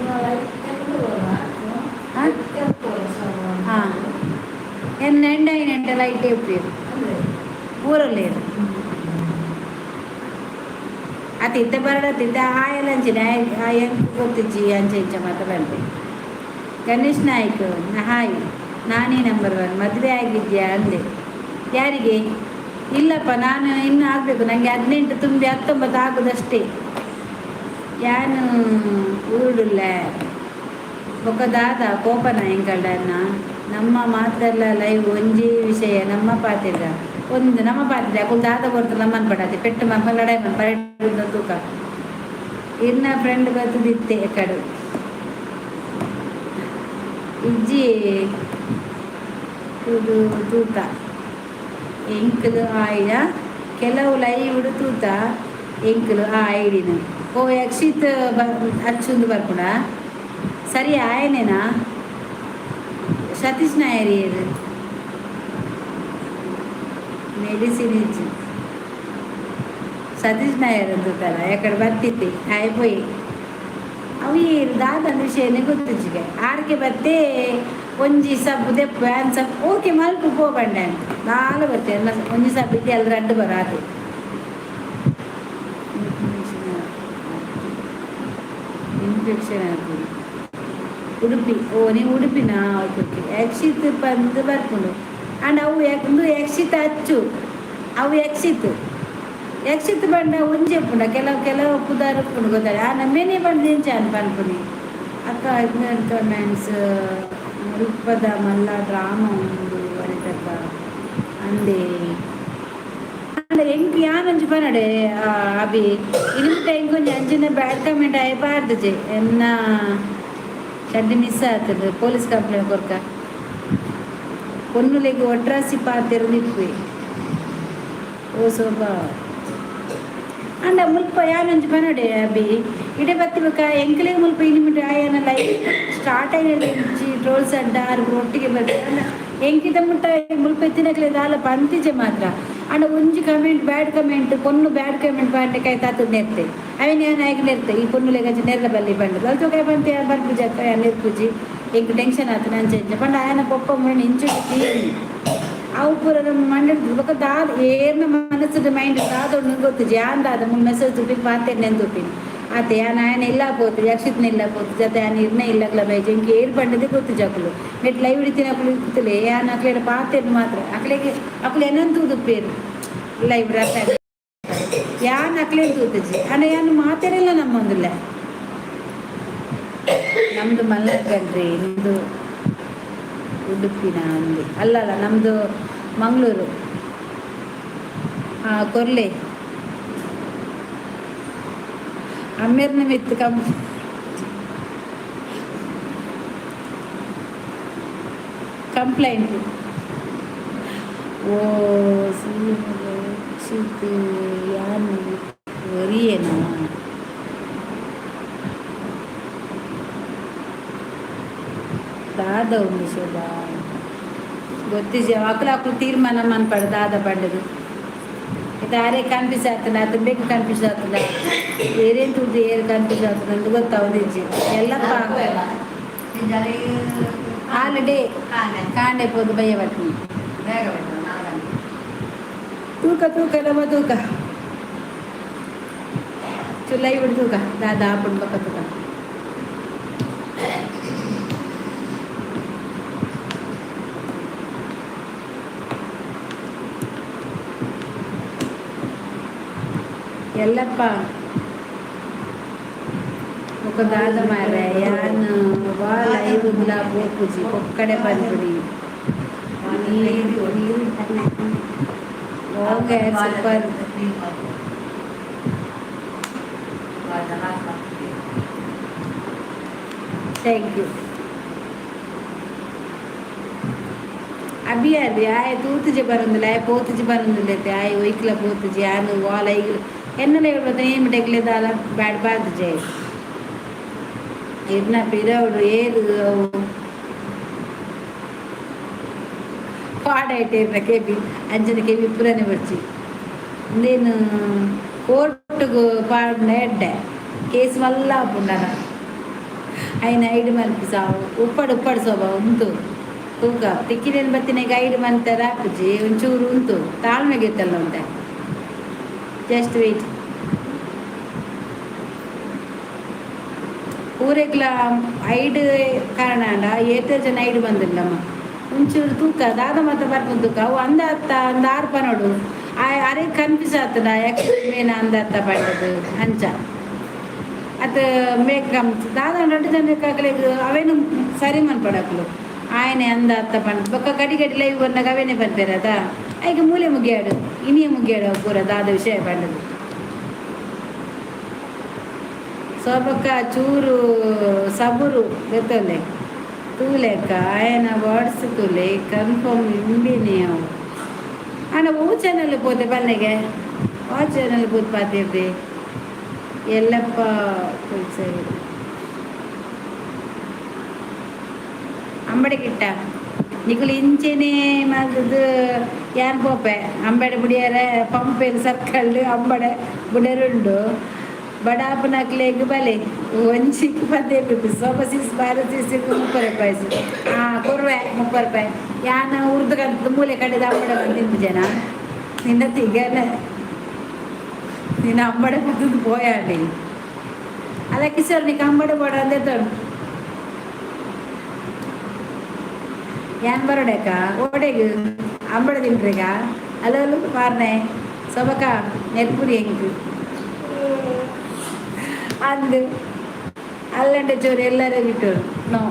ಹಾಂ, ಎನ್ನ ಎಂಡ ಎಂಟ ಲೈಟ್ ಎಪ್ಪೇರು ಊರಲ್ಲೇರು. ಅತಿ ಇತ್ತೆ ಬರಡತ್ತಿದ್ದೆ ಆಯಲಂಚಿನ ಆಯ್ ಗೊತ್ತಿಜ್ಜಿ. ಅಂಚೆ ಇಂಚ ಮಾತ ಬಂತೆ. ಗಣೇಶ್ ನಾಯ್ಕ್ ಹಾಯ್, ನಾನೇ ನಂಬರ್ ಒನ್. ಮದುವೆ ಆಗಿದ್ಯಾ ಅಂದೆ. ಯಾರಿಗೆ? ಇಲ್ಲಪ್ಪ, ನಾನು ಇನ್ನೂ ಆಗಬೇಕು. ನನಗೆ 18 ತುಂಬಿ 19 ಆಗುದಷ್ಟೇ. ಯಾನು ಊರುಡುಲ್ಲ. ಬೊಕ್ಕ ದಾದ ಕೋಪನ ಎಂಕಲ್ಡನ್ನ? ನಮ್ಮ ಮಾತೆಲ್ಲ ಲೈವ್ ಒಂಜಿ ವಿಷಯ ನಮ್ಮ ಪಾತೆರ ಒಂದು ನಮ್ಮ ಪಾತೆರ. ಅಕುಲು ದಾದ ಕೊಡ್ತಾರೆ ನಮ್ಮನ್ ಪಡಾತಿ ಪೆಟ್ಟು ಮಲ್ಪ ಲಡಾಯಿ ಮಲ್ಪ ತೂಕ. ಇನ್ನ ಫ್ರೆಂಡ್ ಬತ್ತದಿತ್ತೆ ಕಡು ಇಜ್ಜಿ ತೂದು ತೂತ ಎಂಕಲು ಆಯ್ಯ ಕೆಲವು ಲೈವ್ ತೂತ ಎಂಕಲು ಆ ಐಡಿನ. ಓ ಯಕ್ಷಿತ್ ಅಚ್ಚುಂದು ಬರ್ಪುಣ. ಸರಿ, ಆಯನೇನಾ? ಸತೀಶ್ ನಾಯರ್ ಏರು? ಮೆಡಿಸಿನ್ ಇಜ್ಜಿ. ಸತೀಶ್ ನಾಯರ್ ಅಂತಾರ ಎಕಡೆ ಬತ್ತಿತ್ತಿ ಆಯ್ ಪೋಯಿ. ಅವು ಏರು ದಾದ ವಿಷಯನೇ ಗೊತ್ತಿಜ್ಜಿಗೆ. ಆರ್ಕೆ ಬತ್ತೆ ಒಂಜಿ ಸಬ್ಬು ದೆಪ್ಪು ಆನ್ ಸಬ್ ಓಕೆ ಮಲ್ಪು ಪೋಬಂಡೆ ದಾಲ ಬತ್ತೆ. ಒಂಜಿ ಸಬ್ ಇತ್ತೆ ಅಲ್ಲಿ ರಡ್ಡು ಬರ ಆತೆ. ಇನ್ಫೆಕ್ಷನ್ ಆಗ್ತದೆ. ಉಡುಪಿ. ಓ, ನೀವು ಉಡುಪಿನಾ? Okay okay. Yakshith ಪಂದ್ ಬರ್ಪುಂಡು. ಅಂಡ್ ಅವು ಉಂದು ಯಕ್ಷಿತ ಅಚ್ಚು, ಅವು ಯಕ್ಷಿತ್. ಯಕ್ಷಿತ್ ಬಂಡ ಒಂಜಿ ಉಪ್ಪುಂಡ, ಕೆಲವು ಕೆಲವು ಪುದಾರ್ ಉಪ್ಪುಂಡು ಗೊತ್ತಾಡ. ಆ ಮೆನಿ ಬಂಡ ಎಂಚ ಅನ್ ಪನ್ಪುನಿ ಅಕ್ಕ. ಕಮೆಂಟ್ಸ್ ಮುಲ್ಪದ ಮಲ್ಲ ಡ್ರಾಮ ಉಂಡು ವನಿತಕ್ಕ ಅಂದೇ. ಅಂಡ ಎಂಕ್ ಯಾನೊಂಜಿ ಪನಡೆ ಅಭಿ, ಇನಿಮುಟ್ಟ ಎಂಕೊಂಜಿ ಅಂಚಿನ ಬ್ಯಾಡ್ ಕಮೆಂಟ್ ಆಯೆ ಪಾಡ್ದಿಜೆ. ಎನ್ನ ಚಡ್ಡಿ ಮಿಸ್ ಆತುಂಡು, ಪೊಲೀಸ್ ಕಂಪ್ಲೇಂಟ್ ಕೊರ್ಕ. ಪೊನ್ನುಲೆಗ್ ಒಟ್ರಾಸಿ ಪಾತೆರ್ಂದು ಇಪ್ಪುವೆ. ಓ ಸೋಬಾ, ಅಂಡ ಮುಲ್ಪ ಯಾನೊಂಜಿ ಪನಡೆ ಅಭಿ, ಇಡೆ ಬತ್ತಿ ಬೊಕ ಎಂಕ್ಲೆಗ್ ಮುಲ್ಪ ಇನಿಮುಟ್ಟ ಆಯನ ಲೈವ್ ಸ್ಟಾರ್ಟ್ ಆಯಿನ ಟ್ರೋಲ್ಸ್ ಅಡ್ಡ ಆರ್ ಒಟ್ಟಿಗೆ ಬರ್ತೆ. ಅಂಡ ಎಂಕಿದ ಮುಟ್ಟ ಮುಲ್ಪ ಇತ್ತಿನಕ್ಲೆ ದಾಲ ಪಂತಿಜೆ ಮಾತ್ರ. ಅಂಡ ಒಂಜಿ ಕಮೆಂಟ್, ಬ್ಯಾಡ್ ಕಮೆಂಟ್, ಪೊನ್ನು ಬ್ಯಾಡ್ ಕಮೆಂಟ್ ಪಾಂಡೆ ಕೈ ತಾತು ನೆರ್ತೆ. ಅವೇನ್ ಯಾನ್ ಆಯ್ಕೆ ನೆರ್ತೆ, ಈ ಪೊನ್ನುಲೆಗ್ ಅಂಚ ನೆರ್ಲ ಬಲ್ಲಿ ಪಂಡುದು. ಅಲ್ತ ಕಾಯಿ ಪಂತೆ ಬರ್ಪುಜಿ ಅಕ್ಕ, ಯಾನ್ ನೆರ್ಪುಜಿ, ಎಂಕ್ ಟೆನ್ಷನ್ ಆತುಂಡು, ಅಂಚ ಇಂಚ ಪಂಡ. ಆಯನ ಪೊಪ್ಪ ಮುರಣಿ ಇಂಚ ಅವು ಪೂರ ನಮ್ಮ ಮಂಡೆ ಬೊಕ ದಾದ ಏರ್ನ ಮನಸ್ಸುದ ಮೈಂಡ್ ದಾದ ಉಂಡು ಗೊತ್ತುಜಿ. ಯಾನ್ ದಾದ ಮುಲ್ ಮೆಸೇಜ್ ತೂಪಿನ್, ಪಾತೆರ್ನೆನ್ ತೂಪಿನ್ ಆತೆ. ಯಾನ್ ಆಯನ ಇಲ್ಲ ಪೋತು, ಯಕ್ಷಿತ್ನ ಇಲ್ಲ ಪೋತು ಜತೆ. ಯಾನ್ ಇರ್ನ ಇಲ್ಲಗ್ಲ ಬೈಜೆ. ಎಂಕ್ ಏರ್ ಪಂಡದೆ ಗೊತ್ತುಜಿ. ಅಕುಲು ನೆಟ್ ಲೈವ್ ಇಡ್ತಿನ ಅಕುಲು ಇತ್ತುಲೆ. ಯಾನ್ ಅಕ್ಲೆಡ ಪಾತೆರ್ನ ಮಾತ್ರ. ಅಕ್ಲೆಗ್ ಅಕುಲು ಎನನ್ ತೂದುಪ್ಪೇರು ಲೈವ್. ಯಾನ್ ಅಕ್ಲೆನ್ ತೂತುಜಿ. ಅಂಡ ಯಾನ್ ಮಾತೆರೆಲ್ಲ ನಮ್ಮೊಂದುಲ್ಲೆ. ನಮ್ದು ಮಲ್ನಾಡ್ ಕಣ್ರಿ, ನಿಮ್ದು ಉಡುಪಿನ ಅಂದೆ. ಅಲ್ಲಲ್ಲ, ನಮ್ಮದು ಮಂಗಳೂರು. ಹಾಂ, ಕೊರ್ಲೆ ಅಮ್ಮೇರ್ನ ಮಿತ್ತು ಕಂಪ್ಲೇಂಟ್. ಓ ಸಿ ಯಾನ್ ಒರಿಯೇನಾ? ದಾದ ಉಂಡು ಶೋಭಾ, ಗೊತ್ತಿಜಿ. ಅಕುಲು ಅಕುಲು ತೀರ್ಮಾನ ಮನ್ಪಡು ದಾದ ಪಂಡುದು. ಇತ್ತೆ ಆರೇ ಕನ್ಫ್ಯೂಸ್ ಆಗ್ತದೆ ಆತ, ಬೇಗ ಕನ್ಫ್ಯೂಸ್ ಆಗ್ತದೆ. ಏರೇನು ತೂದು ಏರು ಕನ್ಫ್ಯೂಸ್ ಆಗ್ತದೆ ಅಂತ ಗೊತ್ತಾವದಿಜ್ಜಿ ಎಲ್ಲಪ್ಪ. ಹಾಲಿಡೇ ಕಾಂಡೆ ಪೋದು ಬಯ್ಯ ಬರ್ತೀನಿ. ತೂಕ ತೂಕ ನಮ್ಮ ತೂಕ ಚುಲೈ ಬಿಡು. ತೂಕ ದಾದ ಆಪುಂಡು ಬೊಕ್ಕ ತೂಕ. ಎಲ್ಲಪ್ಪ ಬೊಕ ದಾದ ಮಾರ್ರೆ, ಯಾನ್ ವಾ ಲೈವ್ ಲ ಪೋಪುಜಿ, ಪೊಕ್ಕಡೆ ಪನ್ಪುನಿ. Okay, super, thank you. Abhi ಅಬಿ ಆಯೆ ತೂತುಜಿ ಬರಂದಿಲ್ಲ, ಆಯೆ ಪೋತುಜಿ ಬರಂದಿಲ್ಲ. ಆಯೆ ಒಯ್ಕ್ಲ ಪೋತುಜಿ. ಯಾನ್ ವಾಲ ಐಗ್ಲ ಎನ್ನಲ ಹೇಳ್ಬೋದು ಏಮ್ ಟೆಕ್ಲೆ ದಾಲ ಬ್ಯಾಡ್ ಬಾರ್ದು ಇರ್ನ ಪಿರವುಡು ಏರು ಅವು ಪಾಡೈಟ್ ಇರ್ನ ಕೆಬಿ ಅಂಚನೆ ಕೆಬಿ ಪುರನೆ ಬರ್ಚಿ. ಉಂದೇನು ಕೋರ್ಟುಗು ಪಾಡ್ನ ಎಡ್ಡೆ ಕೇಸ್ ಮಲ್ಲ ಆಪುಂಡನ. ಐನ ಐಡ್ ಮನ್ಪಿ ಸಾವು ಉಪ್ಪಡು ಉಪ್ಪಡು ಸೋಬ ಉಂತು ತೂಕ ತಿಕ್ಕಿನೇನು ಬತ್ತಿನ ಗೈಡ್ ಮಂತರ ಆಪುಜಿ. ಒಂಚೂರು ಉಂತು ತಾಳ್ಮೆಗೆ ಇತ್ತಲ್ಲ ಉಂತೆ. Just weight. ಪೂರೆಗ್ಲ ಐಡ್ ಕಾರಣ ಅಂಡ ಏತೋ ಜನ ಐಡ್ ಬಂದಿಲ್ಲಮ್ಮ. ಒಂಚೂರು ತೂಕ ದಾದ ಮಾತ ಬರ್ಪುಂಡು ತೂಕ. ಅವು ಅಂದ ಅತ್ತ ಅಂದ ಆರ್ಪ ನೋಡು. ಅರೆ ಕನ್ಫ್ಯೂಸ್ ಆಗ್ತದ, ಯಾಕೆ ಮೇನ ಅಂದ ಅತ್ತ ಪಂಡದು ಅಂಚ ಅತ್ ಮೇಕ್ ದಾದ ರಡ್ಡು ಜನಕ್ಕೆ ಅಕ್ಲೆಗ್ ಅವೇನು ಸರಿ ಮನ್ಪಡಕ್ಲು. ಆಯನೆ ಅಂದ ಅತ್ತ ಪಂಡ ಬೊಕ್ಕ ಗಡಿ ಗಡಿ ಲೈವ್ ಬಂದಾಗ ಅವೇನೆ ಪನ್ಪೇರದ. ಐಕ್ ಮೂಲೆ ಮುಗಿಯಾಡು, ಇನಿಯ ಮುಗಿಯಾಡು ಅವು ಪೂರ ದಾದ ವಿಷಯ ಪಂಡದು. ಸೋಬಕ್ಕ ಚೂರು ಸಬುರು ಗೊತ್ತೊಲ್ಲೆ ತೂಲೆಕ್ಕ. ಆಯನ ವರ್ಡ್ಸ್ ತೂಲೆ, ಕನ್ಫರ್ಮ್ ಇಂಬಿನಿ ಅವು. ಆಂಡ ಓ ಚಾನಲ್ ಪೋತೆ ಪನ್ನೆಗೆ, ಆ ಚಾನಲ್ ಪೋತು ಪಾತಿರ್ದಿ ಎಲ್ಲಪ್ಪ ಸರಿ. ಅಂಬಡೆ ಕಿಟ್ಟ ನಿಕುಲು ಇಂಚೆನೆ ಮಲ್ತುದು ಯಾನ್ ಪೋಪೆ ಅಂಬಡೆ ಬುಡಿಯರೆ. ಪಂಪೆನ್ ಸರ್ಕಲ್ ಅಂಬಡೆ ಬುಡರುಂಡು. ಬಡಾಪನಕ್ಲೆಗ್ ಬಲೆ, ಒಂಜಿಕ್ 15 ರೂಪಾಯಿ ಸೊಪ ಸೀಸ್ ಬಾರ ಸೀಸ್ 30 ರೂಪಾಯಿ. ಹಾಂ, ಕೊರ್ವೆ 30 ರೂಪಾಯಿ. ಯಾನ್ ಉರ್ದು ಕಂತದ ಮೂಲೆ ಕಡೆದ ಅಂಬಡೆ ಬಂದು ತಿನ್ಪುಜೆನ ನಿನ್ನ ತಿಗನೆ. ನಿನ್ನ ಅಂಬಡೆ ಬುದ್ಧದ್ದು ಪೋಯಾಡಿ ಅಲ್ಲ ಕಿಶೋರ್, ನಿಕ್ ಅಂಬಡೆ ಬೋಡ ಅಂದೇತೋಡು. ಯಾನ್ ಬರೋಡಕ್ಕ ಓಡೆಗ್? ಅಂಬಡ ತಿನ್ಪ್ರೆಗ. ಅಲೋ ಅಲೋ ಮಾರ್ನೆ ಸೊಬಕ ನೆರ್ಪುರಿ ಎಂಕ್ ಅಂದ್ ಅಲ್ಲಂಡ ಚೋರು ಎಲ್ಲರೂ ಬಿಟ್ಟು ನೋ.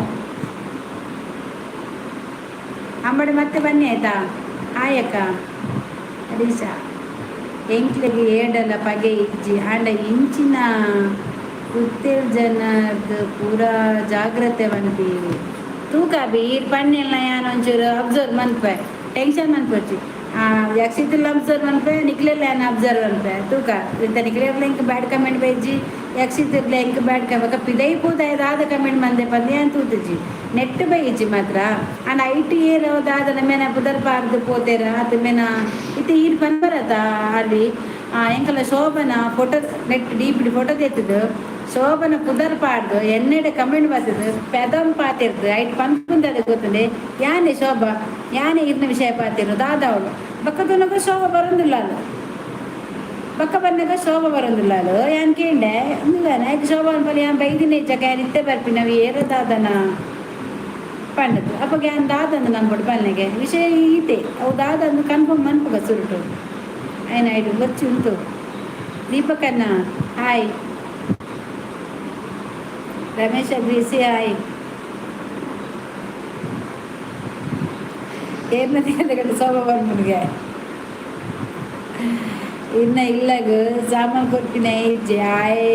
ಅಂಬಡಿ ಮತ್ತೆ ಬನ್ನಿ ಆಯ್ತಾ? ಹಾಯ್ ಅಕ್ಕ ಹರೀಶ. ಎಂಕ್ಲೆಗ್ ಏಡಲ ಪಗೆ ಇಜ್ಜಿ ಆಂಡ ಇಂಚಿನ ಕುತ್ತೇಲ್ ಜನದ ಪೂರಾ ಜಾಗ್ರತೆ ಮನ್ಪಿ. ತೂಕ ಬಿ ಈರ್ ಪಣ್ಣೆಲ್ಲ ಯಾನ್ ಒಂಚೂರು ಅಬ್ಸರ್ವ್ ಮನ್ಪೆ, ಟೆನ್ಷನ್ ಮನ್ಪೊಡ್ಚಿ. ಯಕ್ಷಿతుಲ್ಲ ಅಬ್ಸರ್ವ್ ಮನ್ಪೆ, ನಿಕ್ಲೆಲ್ಲ ಯಾನ್ ಅಬ್ಸರ್ವ್ ಮನ್ಪೆ. ತೂಕ ಇಂತ ನಿಕ್ಲೆರ್ಲ ಎಂಕ್ ಬ್ಯಾಡ್ ಕಮೆಂಟ್ ಬೈಜಿ, ಯಕ್ಷಿತಿರ್ಲ ಎಂಕ್ ಬ್ಯಾಡ್ ಕಮೆಂಟ್ ಪಿದೈ ಪೂದಾಯ ದಾದ ಕಮೆಂಟ್ ಮಂದೆ ಪಂದ್ ಯಾನ್ ತೂತುಜಿ. ನೆಟ್ ಬೈಜಿ ಮಾತ್ರ. ಆಂಡ ಐಟ್ ಏರ್ ದಾದನ ಮೇನ ಪುದರ್ ಪಾರ್ದ್ ಪೋತೇರ ಅತ್ ಮೇನ ಇತ್ತೆ ಈರ್ ಪನ್ಪರತ ಅಲ್ಲಿ ಎಂಕಲ ಶೋಭನ ಫೋಟೋ ನೆಟ್ ಡೀಪಿಡ್ ಫೋಟೋ ತೆತ್ತದು ಶೋಭನ ಪುದರ್ ಪಾಡ್ದು ಎನ್ನೆಡೆ ಕಮೆಂಟ್ ಬರ್ತದೆ ಪೆದಂ ಪಾತಿರ್ದು. ಐಟ್ ಪನ್ಪುಂದದ ಗೊತ್ತುಂಡೆ ಯಾನೆ ಶೋಭಾ ಯಾನೆ ಇರ್ನ ವಿಷಯ ಪಾತಿರು ದಾದ ಅವಳು ಬಕ್ಕದೊನಗ ಶೋಭ ಬರೊಂದಿಲ್ಲ ಅಲ್ಲ. ಬಕ್ಕ ಬನ್ನಗ ಶೋಭ ಬರೊಂದಿಲ್ಲ ಅಲ್ಲ. ಯಾನ್ ಕೇಂಡೆ ಇಂದಾನೆ ಐಕ್ ಶೋಭಾ ಅನ್ಪಲಿ ಯಾನ್ ಬೈದಿನ ಇಜ್ಜಕ ಯಾನ್ ಇತ್ತೆ ಬರ್ಪಿನ ಅವು ಏರ ದಾದನ ಪಂಡದು. ಅಪ್ಪಗ ಯಾನ್ ದಾದಂದು ನಂಬೊಡು ಪನ್ನೆಗೆ ವಿಷಯ ಈತೆ ಅವು ದಾದಂದು ಕನ್ಫರ್ಮ್ ಮನ್ಪುಗ ಸುರುಟು ಆಯ್ನ ಐಟ್ ಬೊರ್ಚಿ ಉಂತು. ದೀಪಕಣ್ಣ ಹಾಯ್, ರಮೇಶ ಗ್ರೀಸಿ ಹಾಯ್. ಏರ್ನ ಶೋಭಾ ಬರ್ಪುನಿಗೆ ಇನ್ನ ಇಲ್ಲಗ್ ಸಾಮಾನ್ ಕೊರ್ಪಿನ ಇಜ್ಜಿ. ಆಯ್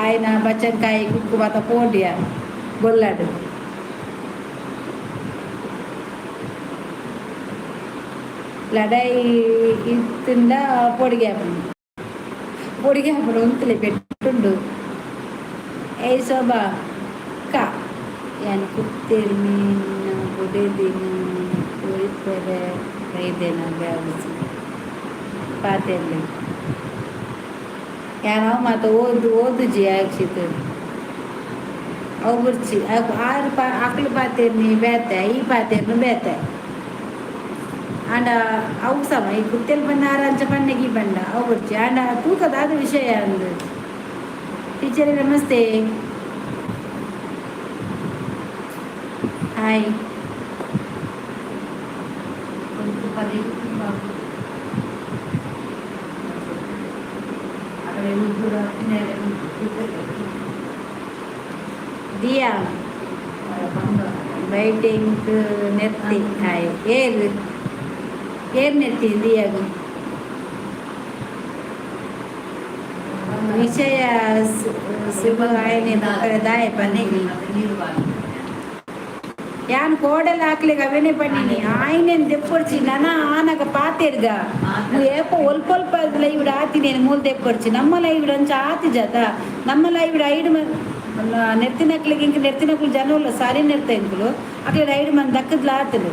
ಆಯ್ನ ಬಚ್ಚನ್ಕಾಯಿ ಕುಕ್ಕು ಮಾತ ಪೋಂಡಿಯ ಬೊಲ್ಲಾಡು. ಲಡಾಯಿ ಇತ್ತಿಂದ ಪೊಡಿಗೆ ಆಪುಂಡು, ಪೊಡಿಗೆ ಆಪುಂಡು ಉಂತುಲೆ ಪೆಟ್ಟುಂಡು. ಏಯ್ ಶೋಭಾ ಕಾ ಯಾನ್ ಕುತ್ತೇಲ್ ಮೀನ್ ಬುಡೆದಿನ ಒರಿಪೆರೆ ಬೈದೆನ ಬ್ಯಾವಸಿ ಪಾತೆರ್ಲೆ. ಯಾನ್ ಅವು ಮಾತ ಓದು ಓದುಜಿ ಅಕ್ಷಿತ್ ಅವು ಬುರ್ಚಿ. ಆರು ಪಾ ಅಕ್ಲು ಪಾತೆರ್ನಿ ಬೇತೆ, ಈ ಪಾತೆರ್ನು ಬೇತೆ. ಆಂಡ ಅವು ಸಮ ಈ ಕುತ್ತೆಲ್ ಬಣ್ಣ ಆರ ಅಂಚ ಪಣ್ಣೆಗೆ ಬಣ್ಣ ಅವು ಬುರ್ಚಿ. ಆಂಡ ತೂಕದಾದ ವಿಷಯ ಅಂದು. ಟೀಚರ್ ನಮಸ್ತೆ, ಹಾಯ್. ದಿಯಾ ಬೈಟಿಂಗ್ ನೆತ್ತಿ ಹಾಯ್. ಏರ್ ಏರ್ ನೆತ್ತಿ ದಿಯಾಗು ವಿಷಯ ಸುಬ ಆಯ್ನೆ ದಾಯ ಪನ್ನಿ. ಯಾನ್ ಕೋಡಲ್ ಹಾಕ್ಲಿಕ್ಕೆ ಅವೇನೆ ಪನ್ನಿನಿ ಆಯ್ನೇನ್ ದೆಪ್ಪೊಡ್ಚಿ ನನ ಆನಗ ಪಾತೆರ್ಗ ಏಪ ಒಲ್ಪ ಒಲ್ಪ ಲೈವ್ ಆತಿನೇನು ಮೂಲ ದೆಪ್ಪೊಡ್ಚಿ. ನಮ್ಮ ಲೈವ್ ಅಂಚ ಆತಿ ಜಾತ ನಮ್ಮ ಲೈವ್ ಐಡ್ ನೆತ್ತಿನಕ್ಲಿಗೆ ಇಂಕ ನೆತ್ತಿನಕ್ಲು ಜನ ಉಲ್ಲ ಸಾರಿ ನೆರ್ತ ಇಂಕುಲು ಅಕ್ಲೆ ಐಡ್ ಮನ್ ದಕ್ಕದ್ಲ ಆತಲು.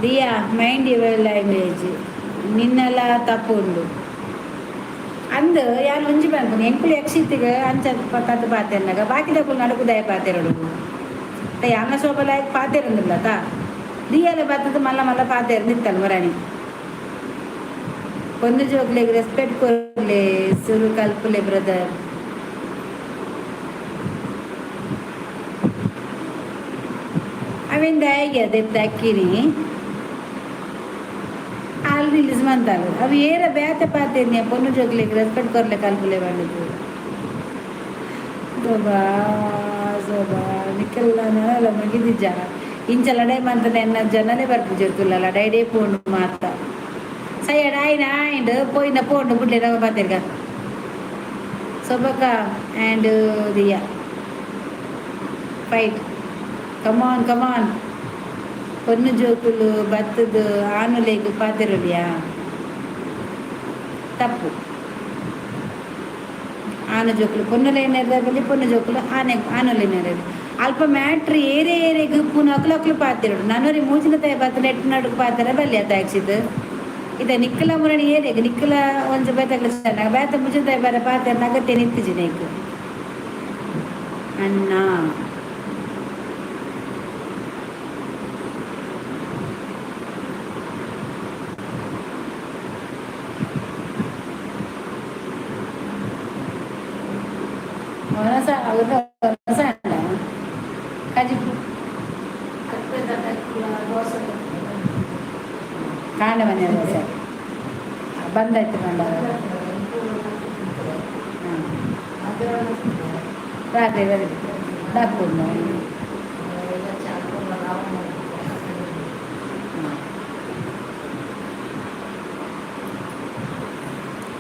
ದಿಯಾ ಮೈಂಡ್ your language, ನಿನ್ನೆಲ್ಲ ತಪ್ಪು ಉಂಡು ಅಂದ್ ಯಾನ್ ಒಂಜಿ ಪನ್ಪುನಿ. ಎಂಕುಲು ಯಕ್ಷಿತ್ತಿಗ್ ಅಂಚ ತತ್ತು ಪಾತೆರ್ನಗ ಬಾಕಿದಕುಲು ನಡುಕುದಾಯ ಪಾತೆರೊಡು. ಯಾನ ಶೋಭಲಾಯಕ್ ಪಾತೆರೊಂದುಲ್ಲ ತಾ ದಿಯಾಲ ಬತ್ತದ ಮಲ್ಲ ಮಲ್ಲ ಪಾತೆರ್ ನಿತ್ತಲ್ ಮುರಾಣಿ. ಪೊನ್ನು ಜೋಕ್ಲೆಗ್ ರೆಸ್ಪೆಕ್ಟ್ ಕೊರ್ಲೆ ಸುರು ಕಲ್ಪುಲೆ ಬ್ರದರ್. ಅವೆನ್ ದಾಯೆಗೆ ದೆತ್ತ್ ಅಕ್ಕಿನಿ ಆಲ್ ರಿಲೀಸ್ ಮಂತಾಳು ಅವು ಏರ ಬೇತೆ ಪಾತೆರ್ನಿಯ ಪೊನ್ನು ಜೋಕ್ಲೆಗ್ ರೆಸ್ಪೆಕ್ಟ್ ಕೊರ್ಲೆ ಕಲ್ಪುಲೆ ಪಂಡುದು. ಸೋಬಾ ಸೋಬಾ ನಿಕ್ಕೆಲ್ಲ ನನಲ ಮುಗಿದಿಜ್ಜ. ಇಂಚ ಲಡಾಯಿ ಮಂತನ ಎನ್ನ ಜನನೇ ಬರ್ಪುಜೆರ್ ತುಲ್ಲ ಲಡಾಯಿಡೇ ಪೋಂಡು ಮಾತ ಸಯ್ಯಡ್ ಆಯ್ನ ಆಯ್ಂಡ್ ಪೋಯಿನ ಪೋಂಡು ಬುಡ್ಲೆ ರವ ಪಾತೆರ್ಗ. ಸೊಬಕ ಆ್ಯಂಡ್ ದಿಯಾ ಫೈಟ್ ಕಮಾನ್ ಕಮಾನ್. ಪೊನ್ನು ಜೋಕುಲು ಬತ್ತದು ಆನುಲೆಗ್ ಪಾತೆರೊಲಿಯಾ ತಪ್ಪು. ಆನು ಜೋಕುಲು ಪೊನ್ನುಲೈನರ ಬಲ್ಲಿ ಪೊನ್ನು ಜೋಕುಲು ಆನೆ ಆನುಲೈನರ ಅಲ್ಪ ಮ್ಯಾಟ್ರ್ ಏರೇ ಏರೆಗ್ ಪುನ ಅಕ್ಲು ಅಕ್ಲು ಪಾತೆರೊಡು. ನನೊರಿ ಮೂಜಿನ ತಾಯಿ ಬತ್ತ ನೆಟ್ ನಡುಕು ಪಾತೆರ ಬಲ್ಲಿ ಅತ್ತ ಆಕ್ಷಿತ್ ಇತ್ತ ನಿಕ್ಕಲ ಮುರಣಿ ಏರೆಗ್ ನಿಕ್ಕಲ ಒಂಜಿ ಬೇತಕ್ಲ ಚೆನ್ನಾಗ ಬೇತ ಮುಜಿನ ತಾಯಿ ಬರ ಪಾತೆರ ನಗತ್ತೆ ನಿತ್ತಿಜಿ ನೈಕ್ ಅಣ್ಣ. ಒನಸ ಒನಸ ಕಜಿಪು ದೋಸೆ. ಕಾಂಡ ಮನೆ ದೋಸೆ ಬಂದಾಯ್ತು ಬಂದ. ರಾತ್ರಿ ಬರಲಿ ಡಾಕ್ಟರ್.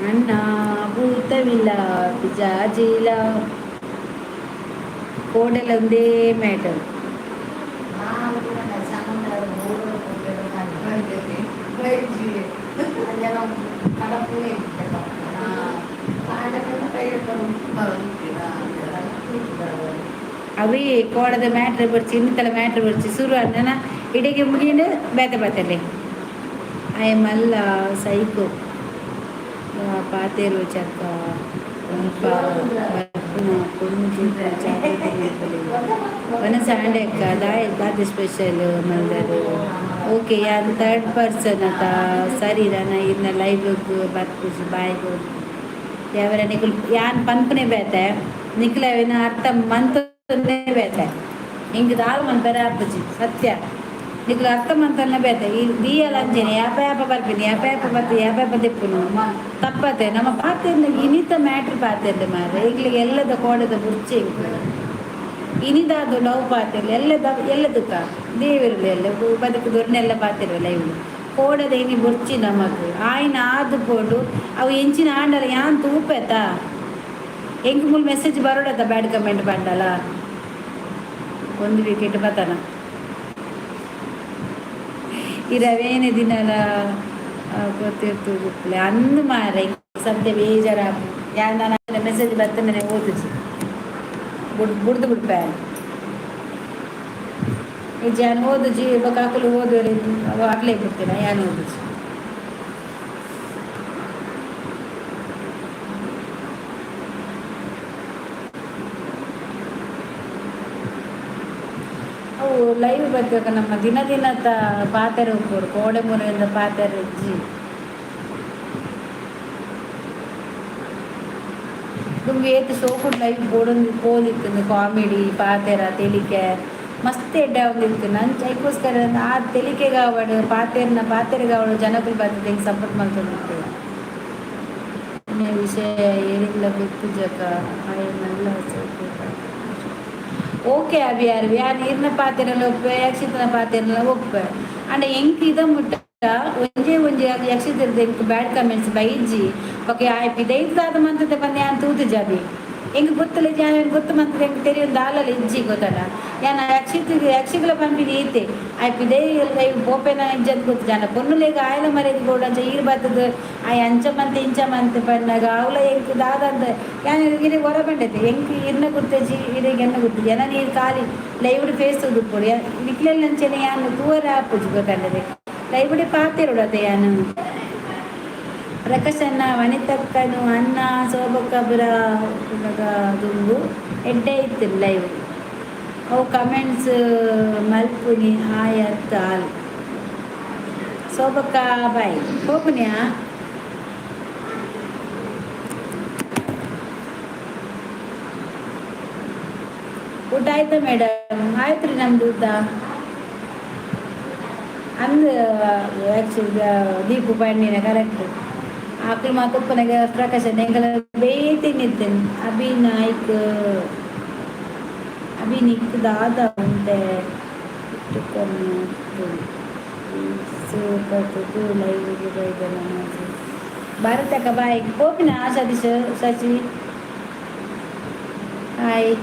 ಅಣ್ಣ ಭೂತವಿಲ್ಲ ಪಿಜಾಜಿಲ್ಲ ಕೋಡೆಲ್ಲ ಒಂದೇ ಮ್ಯಾಟರ್. ಅವಿ ಕೋಡದ ಮ್ಯಾಟ್ರ್ ಬರ್ಚಿ, ಇನ್ನಿತರ ಮ್ಯಾಟ್ರ್ ಬರ್ಚಿ ಶುರು ಅಂದನ ಇಡಿಗೆ ಮುಗಿಂಡು ಬೇತೆ ಬತ್ತಲೆ. I ಮಲ್ಲ ಸೈಕೋ ಪಾತೇರು ಚಕ್ಕ ಒಂಪ ಪೊಂಜಿ. ಒನ ಸಾಂಡೆ ಅಕ್ಕ ದಾಯ ದಾದ ಸ್ಪೆಷಲ್ ಮಲ್ದರು? ಓಕೆ, ಯಾನ್ ಥರ್ಡ್ ಪರ್ಸನ್ ಅತ? ಸರಿ, ನಾನು ಇನ್ನ ಲೈವ್ ಬರ್ಪುಜಿ, ಬಾಯ್. ಯಾವರ ನಿಕುಲ್ ಯಾನ್ ಪನ್ಪನೆ ಬೇತೆ, ನಿಕ್ಲ ಅವಿನ ಅರ್ಥ ಮಂತೊಂದೇ ಬೇತೆ. ಇಂಕ್ ದಾಲ್ ಮನ್ಪೆರೆ ಆಪುಜಿ, ಸತ್ಯ. ನಿಕ್ಲು ಅರ್ಥ ಮಂತೊನ್ನೆ ಬೇತೆ. ಈ ದಿಯಲ ಅಂಚೆನೆ ಯಾಪ ಯಾಪ ಬರ್ಪಿನಿ, ಯಾಪ ಯಾಪ ಬತ್ತಿ, ಯಾಪ ಯಾಪ ದೆಪ್ಪುನು ತಪ್ಪತೆ. ನಮ್ಮ ಪಾತೆರ್ನ ಇನಿತ ಮ್ಯಾಟ್ರ್ ಪಾತೆರ್ಲೆ ಮಾರ್ರೆ. ಈಗ್ಲಿಗೆ ಎಲ್ಲದ ಕೋಡೆದ ಬುರ್ಚಿ ಇಂಕ್ ಇನಿದಾದು ಲವ್ ಪಾತೆರ್ಲೆ ಎಲ್ಲದ ಎಲ್ಲದಕ್ಕ ದೇವಿರ್ಲೆ ಎಲ್ಲ ಬದುಕು ದೊರ್ನೆಲ್ಲ ಪಾತೆರ್ವಲ್ಲ. ಇವ್ಳು ಕೋಡದ ಇನಿ ಬುರ್ಚಿ ನಮಕ್ ಆಯ್ನ ಆದು ಪೋಡು. ಅವು ಎಂಚಿನ ಆಂಡಲ ಯಾನ್ ತೂಪೆತ. ಎಂಕ್ ಮೂಲು ಮೆಸೇಜ್ ಬರೋಡತ್ತ ಬ್ಯಾಡ್ ಕಮೆಂಟ್ ಬಂಡಲ ಒಂದು ವಿಕೆಟ್ ಬತ್ತನ ಇರವೇನೆ ದಿನಲ ಗೊತ್ತಿರ್ತು ಗುಪ್ಲೆ ಅಂದು ಮಾರೆ. ಸದ್ಯ ಬೇಜಾರಾಪು. ಯಾನ್ ನಾನು ಮೆಸೇಜ್ ಬತ್ತನೆ ಓದುಜಿ, ಬುಡ್ ಬುಡ್ದು ಬಿಡ್ಪೆ. ಇಜ್ಜಿ ಯಾನ್ ಓದುಜಿ. ಬೊಕ ಅಕುಲು ಓದುವೆರ್, ಅವು ಅಕ್ಲೆ ಬಿಡ್ತೇನೆ. ಯಾನ್ ಓದುಜಿ. ಅವು ಲೈವ್ ಬರ್ಬೇಕು. ನಮ್ಮ ದಿನ ದಿನದ ಪಾತೆರ ಉಪ್ಪುಡು ಕೋಡೆ ಮೂಲೆಯಿಂದ ಪಾತೆರ ಇಜ್ಜಿ. ದುಂಬು ಏತ್ ಶೋಕುಡು ಲೈವ್ ಬೋಡೊಂದು ಪೋದಿತ್ತುಂದು. ಕಾಮಿಡಿ ಪಾತೆರ ತೆಲಿಕೆ ಮಸ್ತ್ ಎಡ್ಡೆ ಆವೊಂದಿತ್ತು. ನಂಚ ಐಕೋಸ್ಕರ ಆ ತೆಲಿಕೆಗಾವಡ್ ಪಾತೆರ್ನ ಪಾತೆರಗಾವಡ್ ಜನಕುಲು ಬತ್ತುದು ಎಂಕ್ ಸಪೋರ್ಟ್ ಮಲ್ತೊಂದಿತ್ತೆರ್. ವಿಷಯ ಏರೆಗ್ಲ ಗೊತ್ತುಜಕ. ಆಯೆ ಮಲ್ಲ ಓಕೆ ಅಭಿ ಯಾರ್ ಯಾನ್ ಈರ್ನ ಪಾತೆರಲ ಒಪ್ಪೆ, ಯಕ್ಷಿತನ ಪಾತೆರಲ ಒಪ್ಪೆ. ಅಂಡ ಎಂಕ್ ಇದ ಮುಟ್ಟ ಒಂಜೇ ಒಂಜಿ ಯಕ್ಷಿತರ್ದು ಎಂಕ್ ಬ್ಯಾಡ್ ಕಮೆಂಟ್ಸ್ ಬೈಜಿ. ಓಕೆ, ಆಯ್ ಪಿದೈದ್ ದಾದ ಮಂತದೆ ಪಂದ್ ಯಾನ್ ತೂತುಜ ಅಭಿ. ಎಂಕ್ ಗೊತ್ತುಲ್ಲ ಯಾನ್ ಗೊತ್ತು ಮಂತದೆ ಎಂಕ್ ತೆರಿಯೊಂದು ದಾಲಲ ಇಜ್ಜಿ, ಗೊತ್ತಡ. ಯಾನ್ ಯಕ್ಷಿತ್ ಯಕ್ಷಿಗಳ ಪನ್ಪಿನಿ ಈತೆ. ಆಯ್ ಪಿದೈ ಪೋಪೆನ ಇಜ್ಜಂದ್ ಗೊತ್ತುಜ. ಆಂಡ ಪೊನ್ನುಲೆಗ್ ಆಯಲ ಮರ್ಯಾದೆ ಬೋಡು. ಅಂಚ ಈರ್ ಬತ್ತುದು ಆಯ್ ಅಂಚ ಮಂತೆ ಇಂಚ ಮಂತೆ ಪನ್ನಗ ಅವ್ಲ ಎಂಕ್ ದಾದಂತ ಯಾನ್ ಇರೆಗ್ ಒರ ಪಂಡೆತೆ, ಎಂಕ್ ಇರ್ನ ಗುರ್ತಜಿ, ಇರೆಗ್ ಎನ್ನ ಗುರ್ತಜಿ. ಎನನ್ ಈರ್ ಖಾಲಿ ಲೈವ್ಡ್ ಫೇಸ್ ತೂದುಪ್ಪೊಡು. ನಿಕ್ಲೆಲ್ ಅಂಚೆನೆ ಯಾನ್ ತೂವರೆ ಆಪುಜಿ, ಗೊತ್ತಂಡದೆ. ಲೈವ್ಡೆ ಪಾತೆರೊಡತೆ ಯಾನ್. ಪ್ರಕಾಶಣ್ಣ, ವನಿತಕ್ಕನು, ಅಣ್ಣ, ಶೋಭಕ್ಕ ಪೂರ ದುಂಬು ಎಡ್ಡೆ ಇತ್ತು ಲೈವ್. ಅವು ಕಮೆಂಟ್ಸ್ ಮಲ್ಪುನಿ ಆಯತ್ ಆಲ್. ಶೋಭಕ್ಕ ಬಾಯ್, ಪೋಪುನಿಯಾ? ಊಟ ಆಯ್ತಾ ಮೇಡಮ್? ಆಯ್ತು ರೀ ನಮ್ದು ಊಟ. ಅಂದ್ ಆ್ಯಕ್ಚುಲಿ ದೀಪು ಪಂಡಿನ ಕರೆಕ್ಟ್. ಆಕುಲು ಮಾತ ಉಪ್ಪುನಗ ಪ್ರಕಾಶ ಎಂಕಲ ಬೇತೆ ನಿತ್ತೇನೆ. ಅಭಿ ನಾಯ್ಕ್, ಅಭಿ ನಿಕ್ ದಾದ ಉಂಟೆ ಸೂಪರ್ ಲೈವ್ಗೆ ಬೈದನ. ಭಾರತಕ್ಕ ಬಾಯ್, ಪೋಪಿನ ಸತೀಶ್, ಸಚಿ ಹಾಯ್.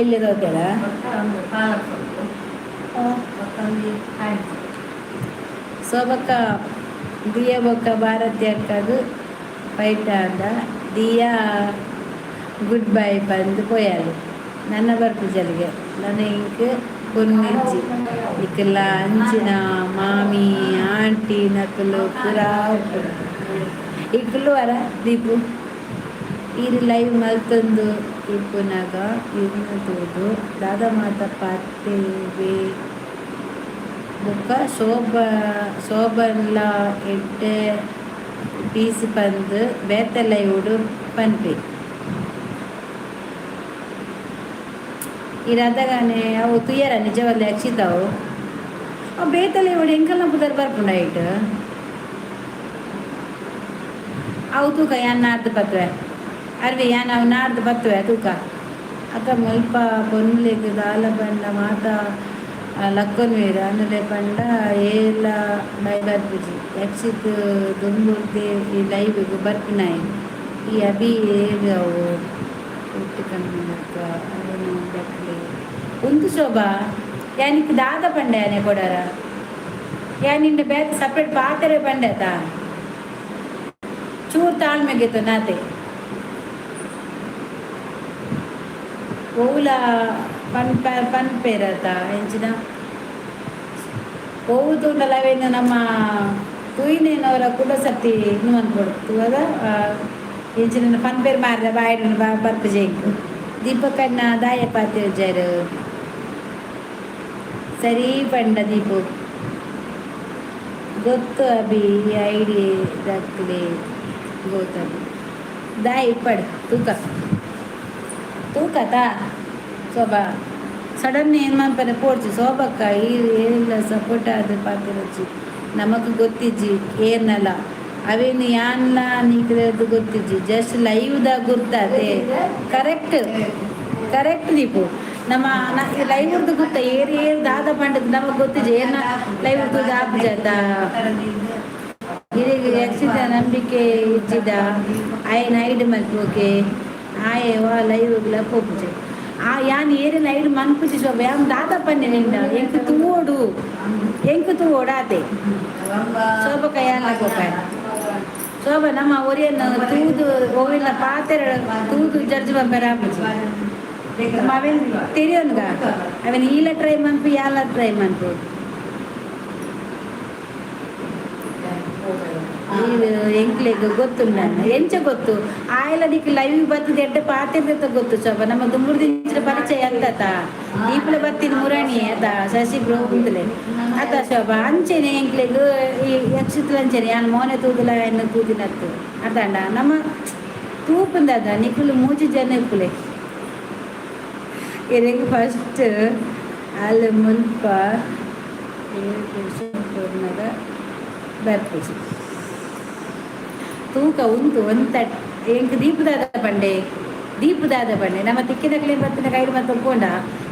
ಎಲ್ಲಿ ತೋತೆಡ? ಸೋಬಕ್ಕ ದಿಯಾ ಬೊಕ್ಕ ಭಾರತಿ ಅಕ್ಕಗ್ ಫೈಟ್ ಆಂಡ ದಿಯಾ ಗುಡ್ ಬೈ ಪಂದ್ ಪೋಯಾಲು. ನನ್ನ ಬರ್ಪುಜಲ್ಗೆ ನನ ಇಂಕ್ ಪೊನ್ನಿಜ್ಜಿ. ಇಕ್ಲ ಅಂಚಿನ ಮಾಮಿ ಆಂಟಿ ನಕುಲು ಪೂರಾ ಇಕ್ಕುಲು ವರ. ದೀಪು ಈರ್ ಲೈವ್ ಮಲ್ತೊಂದು ಇಪ್ಪುನಗ ಇರ್ನ ತೂದು ದಾದ ಮಾತ ಪಾತೆರ್ವೆ ಬೊಕ ಶೋಭನ್ಲ ಎಡ್ಡೆ ಪೀಸ್ ಪಂದ್ ಬೇತೆ ಲೈವ್ ಡು ಪನ್ಪೆ. ಈ ರಥಗಾನೆ ಅವು ತುಯ್ಯರ ನಿಜವಲ್ಲ ಯಕ್ಷಿತಾವು ಅವು ಬೇತೆ ಲೈವ್ ಡು ಎಂಕಲ್ನ ಪುದರ್ ಬರ್ಪುಂಡ ಐಟ್ ಅವು ತೂಕ ಯಾನ್ ನಾಡ್ದು ಪತ್ವೆ ಅರ್ವಿ ಯಾನ್ ಅವು ನಾಡ್ದು ಪತ್ತುವೆ ತೂಕ. ಅಕ್ಕ ಮುಲ್ಪ ಪೊನ್ನುಲೆಗ್ ದಾಲ ಪಂಡ ಮಾತ ಲಕ್ಕೊನುವೆರ್ ಅಂದುಲೆ ಪಂಡ ಏರ್ಲ ಲೈವ್ ಬರ್ಪುಜಿ ಯಕ್ಷಿತ್ ದುಂಬುರ್ದೆ ಈ ಲೈವ್ ಗ್ ಬರ್ಪಿನಾಯೆ ಈ ಅಭಿ ಏರ್ ಅವು ಒಟ್ಟು ಕನ್ನಡಕ ಅರೆನ ದಕ್ಲೆ ಉಂದು ಶೋಭಾ ಯಾನಿಕ್ ದಾದ ಪಂಡೆ ಯಾನೆ ಕೊಡರ ಯಾನ್ ನಿಂಡ ಬೇತೆ ಸಪ್ರೇಟ್ ಪಾತೆರೆ ಪಂಡೆ ಆತ ಚೂರು ತಾಳ್ಮೆಗೆತ್ತು ನಾತೆ ಒವ್ಲ ಪನ್ಪ ಪನ್ಪೇರತ ಎಂಚಿನ ಒವು ತೂಂಡಲ ಅವೇನು ನಮ್ಮ ತೂಯಿನೇನವರ ಕುಡ ಸರ್ತಿ ಇನ್ನು ಅನ್ಕೊಡು ತೂವದ ಎಂಚಿನ ಪನ್ಪೇರ್ ಮಾರ್ರೆ ಬಾಯಿಡ್ ಬರ್ಪುಜೆ ಎಂಕ್ ದೀಪಕಣ್ಣ ದಾಯೆ ಪಾತೆರ್ಜರ್ ಸರಿ ಪಂಡ ದೀಪು ಗೊತ್ತು ಅಭಿ ಈ ಐಡಿ ದಕ್ಲೆ ಗೊತ್ತಭಿ ದಾಯೆ ಇಪ್ಪಡ್ ತೂಕ ತೂಕತಾ ಶೋಭಾ ಸಡನ್ ಏನು ಮನ್ಪರೆ ಪೋಡ್ಚಿ ಶೋಭಕ್ಕ ಈ ಏರ್ಲ ಸಪೋರ್ಟ್ ಆದ್ ಪಾತೆರೊಚ್ಚಿ ನಮಕ್ ಗೊತ್ತಿಜ್ಜಿ ಏರ್ನಲ ಅವೇನು ಯಾನ್ಲ ನಿಕ್ಲೆಗ್ ಗೊತ್ತಿಜ್ಜಿ ಜಸ್ಟ್ ಲೈವ್ ದ ಗುರ್ತಾತೆ ಕರೆಕ್ಟ್ ಕರೆಕ್ಟ್ ದೀಪು ನಮ್ಮ ಲೈವ್ ರ್ದು ಗೊತ್ತ ಏರ್ ಏರ್ ದಾದ ಪಂಡದ್ ನಮಕ್ ಗೊತ್ತಿಜ್ಜಿ ಏರ್ನ ಲೈವ್ ರ್ದು ಆಪುಜತ ಇರೆಗ್ ಯಕ್ಷಿತ ನಂಬಿಕೆ ಇಜ್ಜಿದ ಆಯೆ ಐಡ್ ಮಲ್ಪೋಕೆ ಆಯೆ ವಾ ಲೈವ್ ಗ್ಲ ಪೋಪುಜೆ ಆ ಯಾನ್ ಏರೆಲ ಐಡ್ ಮನ್ಪುಜಿ ಶೋಭ ಯಾನ್ ದಾದ ಪನ್ನೆ ನಿಂಡ ಎಂಕ್ ತೂವೊಡು ಎಂಕ್ ತೂವೊಡು ಆತೆ ಶೋಭಕ್ಕ ಯಾನ್ಲ ಪೋಪೆ ಶೋಭ ನಮ್ಮ ಒರಿಯನ್ ತೂದು ಒವೆಲ್ಲ ಪಾತೆರ ತೂದು ಜಡ್ಜ್ ಮನ್ಪೆರೆ ಆಪುಜಿ ನಮ್ಮ ಅವೆನ್ ತೆರಿಯೊನ್ಗ ಅವೆನ್ ಈಲ ಟ್ರೈ ಮನ್ಪು ಯಾಲ ಟ್ರೈ ಮನ್ಪು ಇದು ಎಂಕ್ಲೆಗ್ ಗೊತ್ತುಂಡು ಎಂಚ ಗೊತ್ತು ಆಯಲ ನಿಕ್ ಲೈವ್ ಬತ್ತದ ಎಡ್ಡೆ ಪಾತೆರ್ದೆತ್ತ ಗೊತ್ತು ಶೋಭ ನಮ್ಮ ದುಂಬುರ್ದಿಂಚಿನ ಪರಿಚಯ ಅತ್ತತ ದೀಪಲ ಬತ್ತಿನ ಮುರಣಿ ಅತ ಶಶಿ ಬ್ರೋ ಉಂತುಲೆ ಅತ ಶೋಭ ಅಂಚೆನೆ ಎಂಕ್ಲೆಗ್ ಈ ಯಕ್ಷಿತ್ಲ ಅಂಚೆನೆ ಯಾನ್ ಮೋನೆ ತೂದುಲ ಎನ್ನ ತೂದಿನತ್ತು ಅರ್ಥಾಂಡ ನಮ್ಮ ತೂಪುಂದದ ನಿಕುಲು ಮೂಜಿ ಜನ ಇಪ್ಪುಲೆ ಇರೆಗ್ ಫಸ್ಟ್ ಅಲ್ ಮುಲ್ಪ ಕೊರ್ನಗ ಬರ್ಪುಜಿ ತೂಕ ಉಂತು ಒಂತ ಎಂಕ್ ದೀಪದಾದ ಪಂಡೆ ದೀಪದಾದ ಪಂಡೆ ನಮ್ಮ ತಿಕ್ಕಿನಕ್ಲೆ ಬತ್ತಿನ ಕೈಡ್ ಮತ್ತೆ ಪೋಂಡ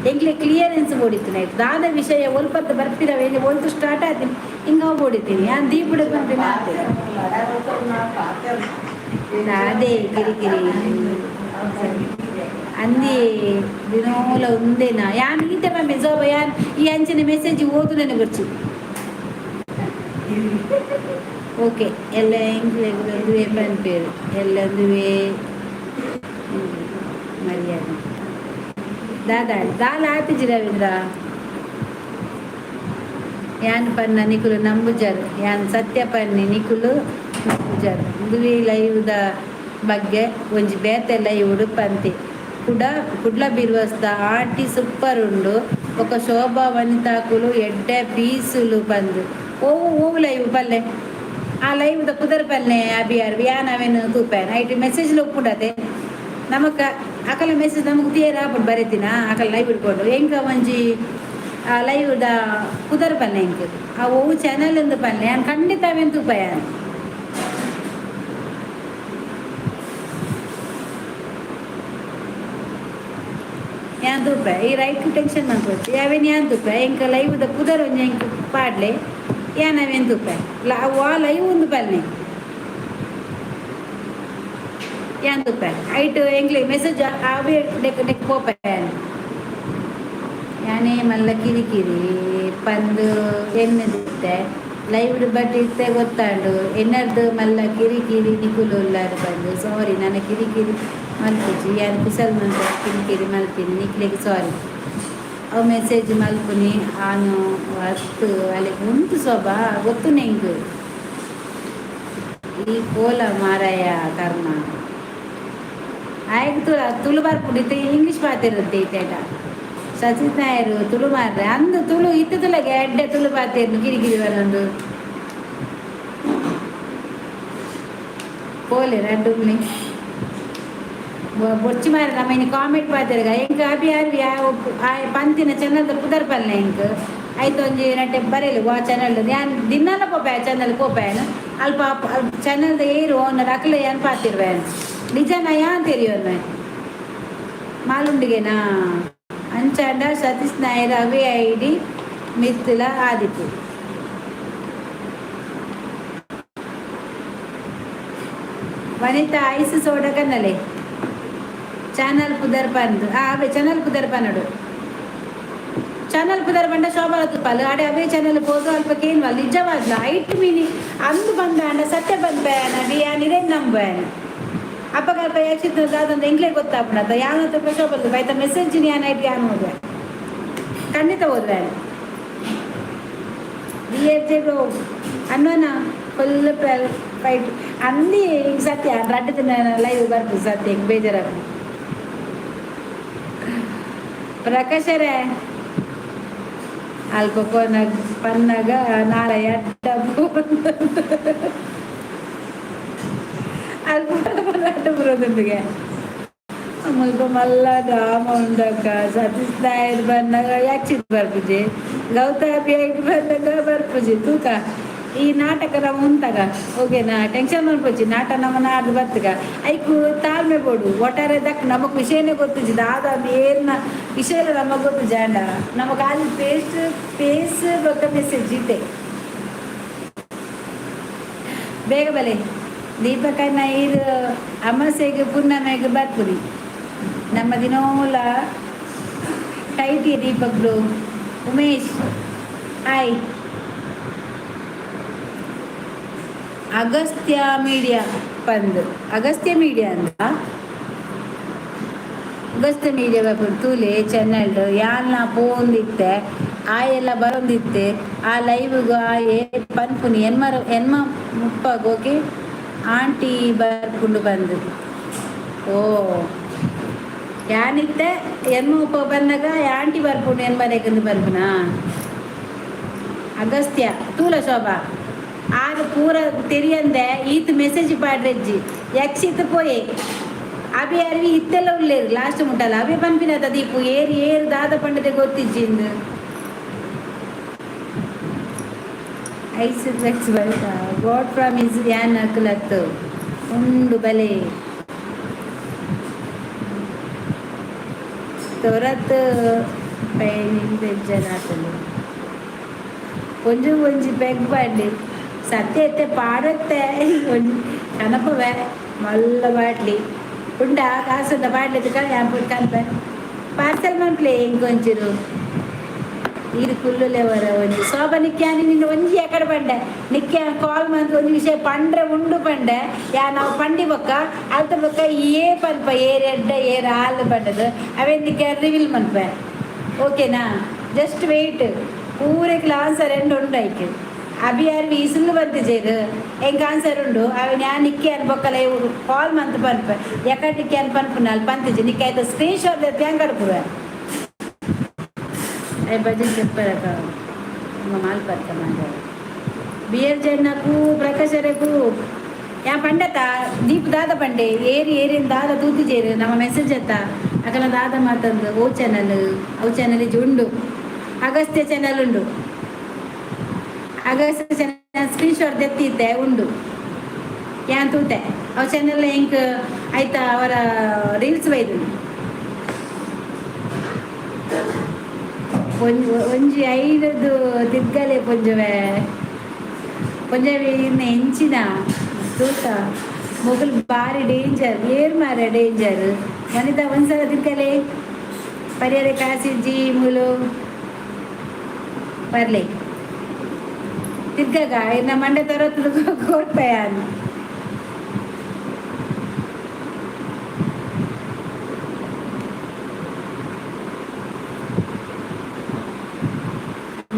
ಎಂಕ್ಲೆ ಕ್ಲಿಯರೆನ್ಸ್ ಬೋಡಿತ್ತು ನೈಟ್ ದಾದ ವಿಷಯ ಒಲ್ಪತ್ತು ಬರ್ಪಿರವೆ ಒಲ್ತು ಸ್ಟಾರ್ಟ್ ಆತೀನಿ ಹಿಂಗ ಬೋಡಿತೀನಿ ಯಾನ್ ದೀಪುಡ ಪನ್ಪಿನ ಆತೆ ಅದೇ ಕಿರಿಕಿರಿ ಅಂದಿ ದಿನೋಲ ಉಂದೇನಾ ಯಾನ್ ಈತೆ ಪನ್ಪೆ ಸೋಬ ಯಾನ್ ಈ ಅಂಚಿನ ಮೆಸೇಜ್ ಓದು ನನಗೆ ಗೊಚ್ಚಿ ಓಕೆ ಎಲ್ಲ ಎಂಕ್ಲೆಗ್ ಒಂದುವೇ ಪನ್ಪೇರು ಎಲ್ಲ ಒಂದುವೇ ಮರ್ಯಾದೆ ದಾದಾ ದಾಲ ಆತಿಜಿ ರವೀಂದ್ರ ಯಾನ್ ಪನ್ನ ನಿಕುಲು ನಂಬುಜರ್ ಯಾನ್ ಸತ್ಯ ಪನ್ನಿ ನಿಕುಲು ನಂಬುಜರ್ ಉಂದುವೇ ಲೈವ್ದ ಬಗ್ಗೆ ಒಂಜಿ ಬೇತೆ ಲೈವ್ ಪಂತಿ ಕುಡ ಕುಡ್ಲ ಬಿರ್ವಸ್ದ ಆಂಟಿ ಸೂಪರ್ ಉಂಡು ಬೊಕ ಶೋಭಾ ವನಿತಾಕುಲು ಎಡ್ಡೆ ಪೀಸುಲು ಪಂದ್ ಓವು ಓವು ಲೈವ್ ಪಲ್ಲೆ ಆ ಲೈವ್ ದ ಪುದರ್ ಪಲ್ಲೆ ಅಬಿಯಾರ್ ಯಾನ್ ಅವೇನು ತೂಪೆ ನೈಟ್ ಮೆಸೇಜ್ ಒಪ್ಪುಂಡತೆ ನಮಕ್ ಅಕಲ ಮೆಸೇಜ್ ನಮಕ್ ತೀರ ಆಪುಂಡು ಬರೆತಿನ ಅಕಲ ಲೈವ್ ಇಡ್ಕೊಂಡು ಎಂಕ ಒಂಜಿ ಆ ಲೈವ್ ದ ಪುದರ್ ಪಲ್ಲೆ ಎಂಕ್ ಆ ಒವು ಚಾನಲ್ ಇಂದು ಪಲ್ಲೆ ಯಾನ್ ಖಂಡಿತ ಅವೇನು ತೂಪ ಯಾನ್ ಯಾನ್ ತೂಪೆ ಈ ರೈಟ್ ಟೆನ್ಷನ್ ಮನ್ಪೊಡ್ಚಿ ಅವೇನು ಯಾನ್ ತೂಪೆ ಎಂಕ್ ಲೈವ್ ದ ಪುದರ್ ಒಂಜಿ ಎಂಕ್ ಪಾಡ್ಲೆ ಯಾನ್ ಅವೇನು ತೂಪೆ ವಾ ಲೈವ್ ಉಂದು ಪಲ್ಲೆ ಯಾನ್ ತೂಪೆ ಐಟ್ ಎಂಕ್ಲೆ ಮೆಸೇಜ್ ಅವೇ ಡೆಕ್ ಡೆಕ್ ಪೋಪೆ ಯಾನ್ ಯಾನೇ ಮಲ್ಲ ಕಿರಿಕಿರಿ ಪಂದ್ ಎಣ್ಣೆದಿತ್ತೆ ಲೈವ್ ಬಟ್ ಇತ್ತೆ ಗೊತ್ತಾಂಡು ಎನ್ನರ್ದು ಮಲ್ಲ ಕಿರಿಕಿರಿ ನಿಕುಲು ಉಲ್ಲಾರು ಬಂದು ಸಾರಿ ನನ್ನ ಕಿರಿಕಿರಿ ಮಲ್ಪುಜಿ ಯಾನ್ ಕುಸಲ್ ಮನ್ಪ ಕಿರಿಕಿರಿ ಮಲ್ಪಿನಿ ನಿಕ್ಲೆಗ್ ಸಾರಿ ಅವು ಮೆಸೇಜ್ ಮಲ್ಪುನಿ ಆನು ಅತ್ತು ಅಲೆಗ್ ಉಂತು ಸೊಬಾ ಗೊತ್ತು ಎಂಕ್ ಈ ಕೋಲ ಮಾರಾಯ ಕರ್ಮ ಆಯ್ತು. ತುಳು ತುಳು ಬರ್ಪುಂಡು ಇತ್ತೆ, ಇಂಗ್ಲೀಷ್ ಪಾತೆರುತ್ತೆ ಇತ್ತೇಟ. ಸಚಿತ್ ನಾಯರು ತುಳು ಮಾರ್ರೆ ಅಂದು ತುಳು ಇತ್ತು. ತುಲಗೆ ಎಡ್ಡೆ ತುಳು ಪಾತೆರ್ನು, ಕಿರಿ ಕಿರಿ ಬರೊಂದು ಪೋಲೆ ರಡ್ಡು ಬೊರ್ಚಿ ಮಾರ. ನಮ್ಮ ಇನ್ನು ಕಾಮೆಂಟ್ ಪಾತೆರ್ಗ ಎಂಕ್ ಅಭಿ ಅರ್ವಿ ಆ ಪಂತಿನ ಚಾನಲ್ದ ಪುದರ್ ಪಲ್ಲೆ ಎಂಕ್. ಐತ ಒಂಜಿ ನಟ್ಟೆ ಬರೇಲು ವಾ ಚಾನಲ್. ಯಾನ್ ದಿನಾಲ ಪೋಪೆ ಚಾನಲ್ ಪೋಪೇನು. ಅಲ್ಪ ಅಲ್ಪ ಚಾನಲ್ದ ಏರು ಓನರ್ ಅಕ್ಲೆ ಯಾನ್ ಪಾತಿರ್ವೇನ್. ನಿಜನ ಯಾನ್ ತೆರಿಯೋನ್ ಮಾಲುಂಡಿಗೆನಾ? ಅಂಚಾಂಡ ಸತೀಶ್ ನಾಯರ್ ಅವೇ ಐಡಿ ಮಿತ್ತುಲ ಆದಿಪ್ಪು. ವನಿತಾ, ಐಸ್ ಸೋಡಾ ಕನ್ನಲೆ. ಚಾನಲ್ ಪುದರ್ ಪಂದ್ ಆ ಅವೇ ಚಾನಲ್ ಪುದರ್ ಪನಡು. ಚಾನಲ್ ಪುದರ್ ಪಂಡ ಶೋಭಾ ತುಪ್ಪಲ್ ಆಡೆ ಅವೇ ಚಾನಲ್ ಪೋದು ಅಲ್ಪ ಕೇನ್ವಲ್. ನಿಜವಾದ್ಲ ಐಟ್ ಮೀನಿ ಅಂದು ಬಂದಾಂಡ ಸತ್ಯ ಬಂದ್ಬೇನ ಯಾನ್ ಇರೇನ್ ನಂಬುವೇನ್. ಅಪ್ಪಗ ಅಲ್ಪ ಯಕ್ಷಿತ್ ದಾದಂತ ಎಂಕ್ಲೆ ಗೊತ್ತಾಪುಣತ. ಯಾನ್ ತಪ್ಪ ಶೋಭಾ ಐತ ಮೆಸೇಜ್ ಯಾನ್ ಐಟ್ ಯಾನ್ ಓದುವೆ, ಖಂಡಿತ ಓದುವೆ. ಬಿ ಎಫ್ ಜೆ ಅನ್ನೋನ ಫುಲ್ ಫೈಟ್ ಅಂದಿ. ಈಗ ಸತ್ಯ ರಡ್ಡು ದಿನ ಲೈವ್ ಬರ್ಪು. ಸತ್ಯ ಈಗ ಬೇಜಾರಾಗ ಪ್ರಕಾಶರೇ ಅಲ್ಪ ಪೋನಾಗ ಪನ್ನಾಗ ನಾಳೆ ಅಡ್ಡ ಅಲ್ಪ ಅಡ್ಡ ಬರೋದೊಂದಿಗೆ ಮುಲ್ಪ ಮಲ್ಲ ಡ್ರಾಮ ಉಂಡಕ್ಕ. ಸತೀಶ್ ನಾಯರ್ ಬಂದಾಗ ಯಾಕ್ಷಿತ್ ಬರ್ಪುಜಿ, ಗೌತಮಿ ಬಂದಾಗ ಬರ್ಪುಜಿ. ತೂಕ ಈ ನಾಟಕ ನಮ್ಮ ಉಂತಾಗ ಓಕೆನಾ? ಟೆನ್ಷನ್ ಮನ್ಪೊಚ್ಚಿ. ನಾಟ ನಮ್ಮ ನಾಡ್ದು ಬತ್ತಗ. ಐಕು ತಾಳ್ಮೆ ಬೋಡು. ಒಟ್ಟಾರೆ ದಕ್ ನಮಕ್ ವಿಷಯನೇ ಗೊತ್ತುಜಿ. ದಾದ ಏರ್ನ ವಿಷಯ ನಮಗ್ ಗೊತ್ತು ಜಾಂಡ ನಮಕ್ ಅಲ್ಲಿ ಪೇಸ್ಟ್ ಪೇಸ್ ಬೊಕ್ಕ ಮೆಸೇಜ್ ಇತ್ತೆ. ಬೇಗ ಬಲೆ ದೀಪಕಣ್ಣ. ಇದು ಅಮಾಸೆಗೆ ಪುನ್ನಮೆಗೆ ಬರ್ಪುರಿ. ನಮ್ಮ ದಿನೋಲ ಟೈಟಿ Deepak bro. Umesh hi. Agastya media ಪಂದ್, ಅಗಸ್ತ್ಯ ಮೀಡಿಯಾ ಅಂದ. ಅಗಸ್ತ್ಯ ಮೀಡಿಯಾ ಬರ್ಪುಂಡು ತೂಲೆ ಚಾನಲ್. ಯಾನ್ನ ಪೋಂದಿತ್ತೆ, ಆಯೆಲ್ಲ ಬರೋಂದಿತ್ತೆ ಆ ಲೈವ್ಗ್. ಆಯೆ ಪನ್ಪುನಿ ಎನ್ಮರ ಎನ್ಮ ಮುಪ್ಪಗ್ ಓಕೆ ಆಂಟಿ ಬರ್ಪುಂಡು ಬಂದು. ಓ ಯಾನಿತ್ತೆ ಎನ್ಮ ಮುಪ್ಪ ಬಂದಾಗ ಆಂಟಿ ಬರ್ಪುಂಡು ಎನ್ಮರೆಗಂದು ಬರ್ಪುನಾ? ಅಗಸ್ತ್ಯ ತೂಲ ಶೋಭಾ ಆರು ಪೂರ ತೆರಿಯಂದೆ ಈತ್ ಮೆಸೇಜ್ ಪಾಡ್ರೆಜ್ಜಿ. ಯಕ್ಷಿತ್ ಪೋಯೆ. ಅಭಿ ಅರ್ವಿ ಇತ್ತೆಲ್ಲ ಉಲ್ಲೇರು ಲಾಸ್ಟ್ ಮುಟ್ಟಲ್ಲ. ಅಭಿ ಪನ್ಪಿನತ ದೀಪು ಏರು ಏರು ದಾದ ಪಂಡದೆ ಗೊತ್ತಿಜ್ಜಿಂದು. ಐಸ್ ಫ್ಲೆಕ್ಸ್ ಬರಿತ ಗಾಡ್ ಪ್ರಾಮಿಸ್ ಯಾನ್ ಅಕ್ಲತ್ತು ಉಂಡು ಬಲೆ ತೊರತ್ ಪೈನಿಂಗ್ ಬೆಜ್ಜನಾತಲು ಒಂಜಿ ಒಂಜಿ ಪೆಗ್ ಪಾಡ್ಲಿ. ಸತ್ಯ ಇತ್ತೆ ಪಾಡತ್ತೆ. ಒಂಜಿ ಕನಪವೆ ಮಲ್ಲ ಬಾಟ್ಲಿ ಉಂಡ ಕಾಸುಂಡ ಬಾಟ್ಲಿ ಯಾನ್ ಕನಪೆ ಪಾರ್ಸೆಲ್ ಮನ್ಪ್ಲೆ ಇಂಕೊಂಚೂರು. ಈರು ಕುಲ್ಲುಲೆವರ ಒಂಜಿ ಶೋಭ ನಿಕ್ಯಾನಿ ನಿನ್ನ ಒಂಜಿ ಎಕಡೆ ಪಂಡೆ. ನಿಕ್ಕೆ ಕಾಲ್ ಮಂತ್ ಒಂಜಿ ವಿಷಯ ಪಂಡ್ರೆ ಉಂಡು ಪಂಡೆ. ಯಾ ನಾವು ಪಂಡಿ ಬೊಕ್ಕ ಅಲ್ತ ಬೊಕ್ಕ ಏ ಪನ್ಪ ಏರ್ ಎಡ್ಡ ಏರ್ ಆಲ್ ಪಂಡದು ಅವೇ ನಿಕ್ಕೆ ರಿವೀಲ್ ಮನ್ಪೆ, ಓಕೆನಾ? Just wait. ಪೂರೆಕ್ಲ ಆನ್ಸರ್ ಎಂಡ್ ಉಂಡು ಐಕ್. ಅಭಿ ಅರ್ವಿ ಇಸುಲು ಬಂತಿಜೇರು ಎಂಕ್ ಆನ್ಸರ್ ಉಂಡು. ಅವೆ ഞാൻ ನಿಕ್ಕೆ ಅನ್ ಬೊಕ್ಕಲ ಕಾಲ್ ಮಂತ್ ಪನ್ಪೆ. ಎಕಡೆ ನಿಕ್ಕೆ ಅನ್ ಪನ್ಪುನ ಅಲ್ಲಿ ಪಂತಿಜಿ. ನಿಕ್ಕೆ ಆಯ್ತು ಸ್ಕ್ರೀನ್ ಶಾಟ್ ತ್ಯಾಂಗ್ ಕಡ್ಪುವೆ. ಅಯ್ಯ ಭಜನ್ చెప్పారక ಮಾಲ್ ಪರ್ಕ ಮಾಡ ಬಿಯರ್ ಜಣ್ಣకు ಪ್ರಕಾಶರೆಗೂ ಯಾ ಪಂಡತ ದೀಪ್ ದಾದ ಪಂಡೆ. ಏರಿ ಏರಿನ ದಾದ ತೂತಿಜೇರು ನಮ್ಮ ಮೆಸೇಜ್ ಅತ್ತ ಅಕಲ ದಾದ ಮಾತಂದು. ಓ ಚಾನಲ್ ಅವು ಚಾನಲ್ ಇಜ್ಜಿ ಉಂಡು. ಅಗಸ್ತ್ಯ ಚಾನಲ್ ಉಂಡು. ಅಗಸ್ತ್ಯ ಚಾನಲ್ ಸ್ಕ್ರೀನ್ ಶಾಟ್ ದೆತ್ತಿದ್ದೆ ಉಂಡು. ಯಾನ್ ತೂತೆ ಅವು ಚಾನಲ್ ಎಂಕ್ ಆಯ್ತಾ ಅವರ ರೀಲ್ಸ್ ಬೈದು. ಒಂಜಿ ಒಂಜಿ ಐನದು ತಿರ್ಗಲೆ ಪೊಂಜವೆ ಪೊಂಜವೆ ಇನ್ನು ಎಂಚಿನ ತೂತ ಮೊಗಲು ಬಾರಿ ಡೇಂಜರ್. ಏರ್ ಮಾರ ಡೇಂಜರ್. ವನಿತಾ ಒಂದ್ಸಲ ತಿರ್ಗಲೆ ಪರಿಹಾರ ಕಾಸಿಜ್ಜಿ ಮೂಲು ಬರ್ಲಿ ತಿರ್ಗಾಗ ಇನ್ನ ಮಂಡೆ ತರತ್ತದ ಕೋರ್ಪಯಾನ್.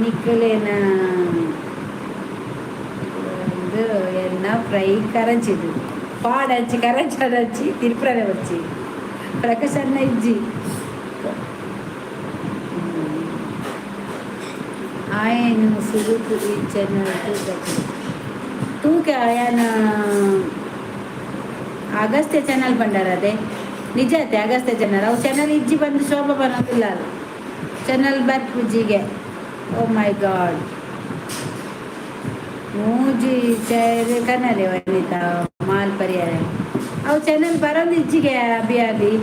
ನಿಕ್ಕಲೇನ ಒಂದು ಎನ್ನ ಫ್ರೈ ಕರಂಚಿದು ಪಾಡಂಚಿ ಕರಂಚಿ ತಿರುಪುರನೆ వచ్చಿ. ಪ್ರಕಾಶನ್ನ ಇಜ್ಜಿ. ಆಯನು ಸುರುಕು ಈ ಚಾನಲ್ ತೂಕ ಯಾನ ಅಗಸ್ತ್ಯ ಚಾನಲ್ ಬಂಡಾರ ಅದೇ ನಿಜ ಅತ್ತೆ. ಅಗಸ್ತ್ಯ ಚಾನಲ್ ಅವು ಚಾನಲ್ ಇಜ್ಜಿ ಬಂದು ಶೋಭಾ ಬರೋದಿಲ್ಲ. ಅದು ಚಾನಲ್ ಬರ್ಪುಜಿಗೆ. ಓ ಮೈ ಗಾಡ್, ಮೂಜಿ ಚೇರ್ ಕನಲೆ ವನಿತಾ ಮಾಲ್ ಪರಿಹಾರ. ಅವು ಚಾನಲ್ ಬರೋದು ಇಜ್ಜಿಗೆ. ಅಭಿ ಅಭಿ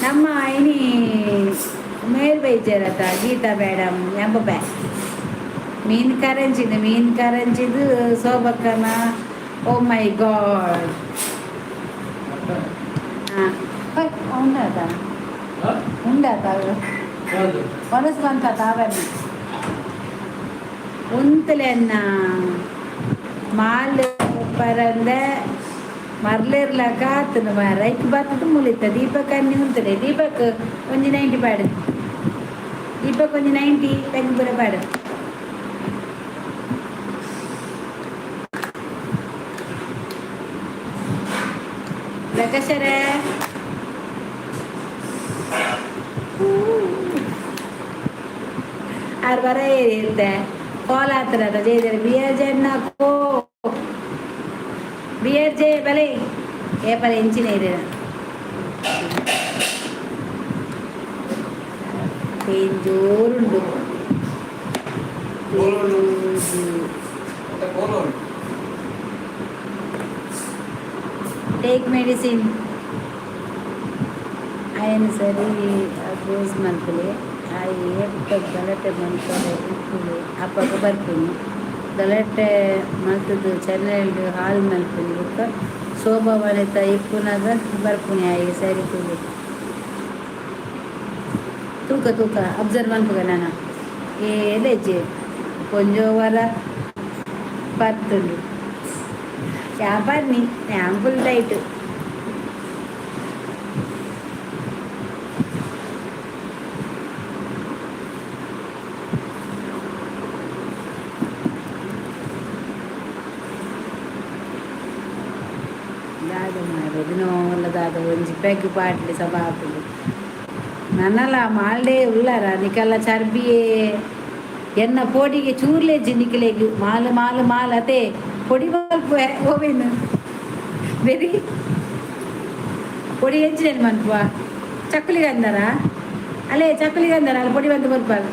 ನಮ್ಮ ಇನಿ ಮೇಲ್ ಬೈಜರತ ಗೀತಾ ಮೇಡಮ್ ಎಂಬ ಮೀನ್ ಕರಂಜಿದು, ಮೀನ್ ಕರಂಜಿದು ಸೋಬಕ್ಕನ. ಓ ಮೈ ಗಾಡ್. ಹಾಂ, ಉಂಡಾತ ಉಂಡಾತ ಹೊಲಸು ಬಂತ ತಾವಲ್ಲಿ ಉಂತಲೆನ್ನ ಮಾಲ್ ಪರಂದೆ ಮರ್ಲಿರ್ಲ ಕಾತನು ಮಾರ ಐಕ್ ಬತ್ತದ ಮುಲಿತ. ದೀಪಕ್ ಅನ್ನಿ ಉಂತಲೆ. ದೀಪಕ್ ಒಂಜಿ 90 ಪಾಡು. ದೀಪಕ್ ಒಂಜಿ 90 ಪೆಗ್ ಪೂರ ಪಾಡು. ಪ್ರಕಾಶರೇ ಆರ್ ಬರ ಇರುತ್ತೆ ಕಾಲ್ ಆತರ ಜಯ ಬಿಯರ್ ಜನ್ನ ಕೋ ಬಿಯರ್ ಜೆ ಬಲೆ ಏ ಪಲ ಎಂಚಿನ ಇರ ಜೋರುಂಡು. Take medicine. ఆయన ಸರಿ ಗೋಸ್ ಮಲ್ಪಲೆ. ಆ ಏಪ ಗಲಾಟೆ ಮಲ್ಪರೆ ಇಪ್ಪುಲೆ ಅಪ್ಪಗ ಬರ್ಪುನಿ. ಗಲಾಟೆ ಮಲ್ತದು ಚಾನಲ್ ಹಾಲ್ ಮಲ್ಪುನಿ. ಬೊಕ್ಕ ಶೋಭಾ ವನಿತ ಇಪ್ಪುನಗ ಬರ್ಪುನಿ. ಆಯೆ ಸರಿ ತೂಲೆ. ತೂಕ ತೂಕ ಅಬ್ಸರ್ವ್ ಮಲ್ಪುಗ. ನಾನ ಏಲೆಜ್ಜೆ ಒಂಜೋ ವರ ಪತ್ತುಂಡು ಯಾಪರ್ನಿ ಯಾನ್ ಫುಲ್ ಟೈಟ್. ದಾದ ಮಾರೆ ದಿನೋಲ ದಾದ ಒಂಜಿ ಪೆಗ್ ಪಾಡ್ಲಿ ಸಭಾಪುಲು. ನನಲ ಮಾಲ್ಡೇ ಉಲ್ಲಾರ ನಿಕಲ್ಲ ಚರ್ಬಿಯೇ ಎನ್ನ ಪೋಡಿಗೆ ಚೂರ್ಲೆಜ್ಜಿ ನಿಕಲೆಗ್. ಮಾಲ್ ಮಾಲ್ ಮಾಲ್ ಅತೆ ಪೊಡಿ ಮಲ್ಪುವೆ. ಓವೇನು ಬೆರಿ ಪೊಡಿ ಎಂಚಿನ ಮನ್ಪುವ? ಚಕ್ಕುಲಿ ಗಂದರ ಅಲ್ಲೇ ಚಕ್ಕುಲಿ ಗಂದರ ಅಲ್ಲಿ ಪೊಡಿ ಬಂದು ಬರ್ಪಾರ.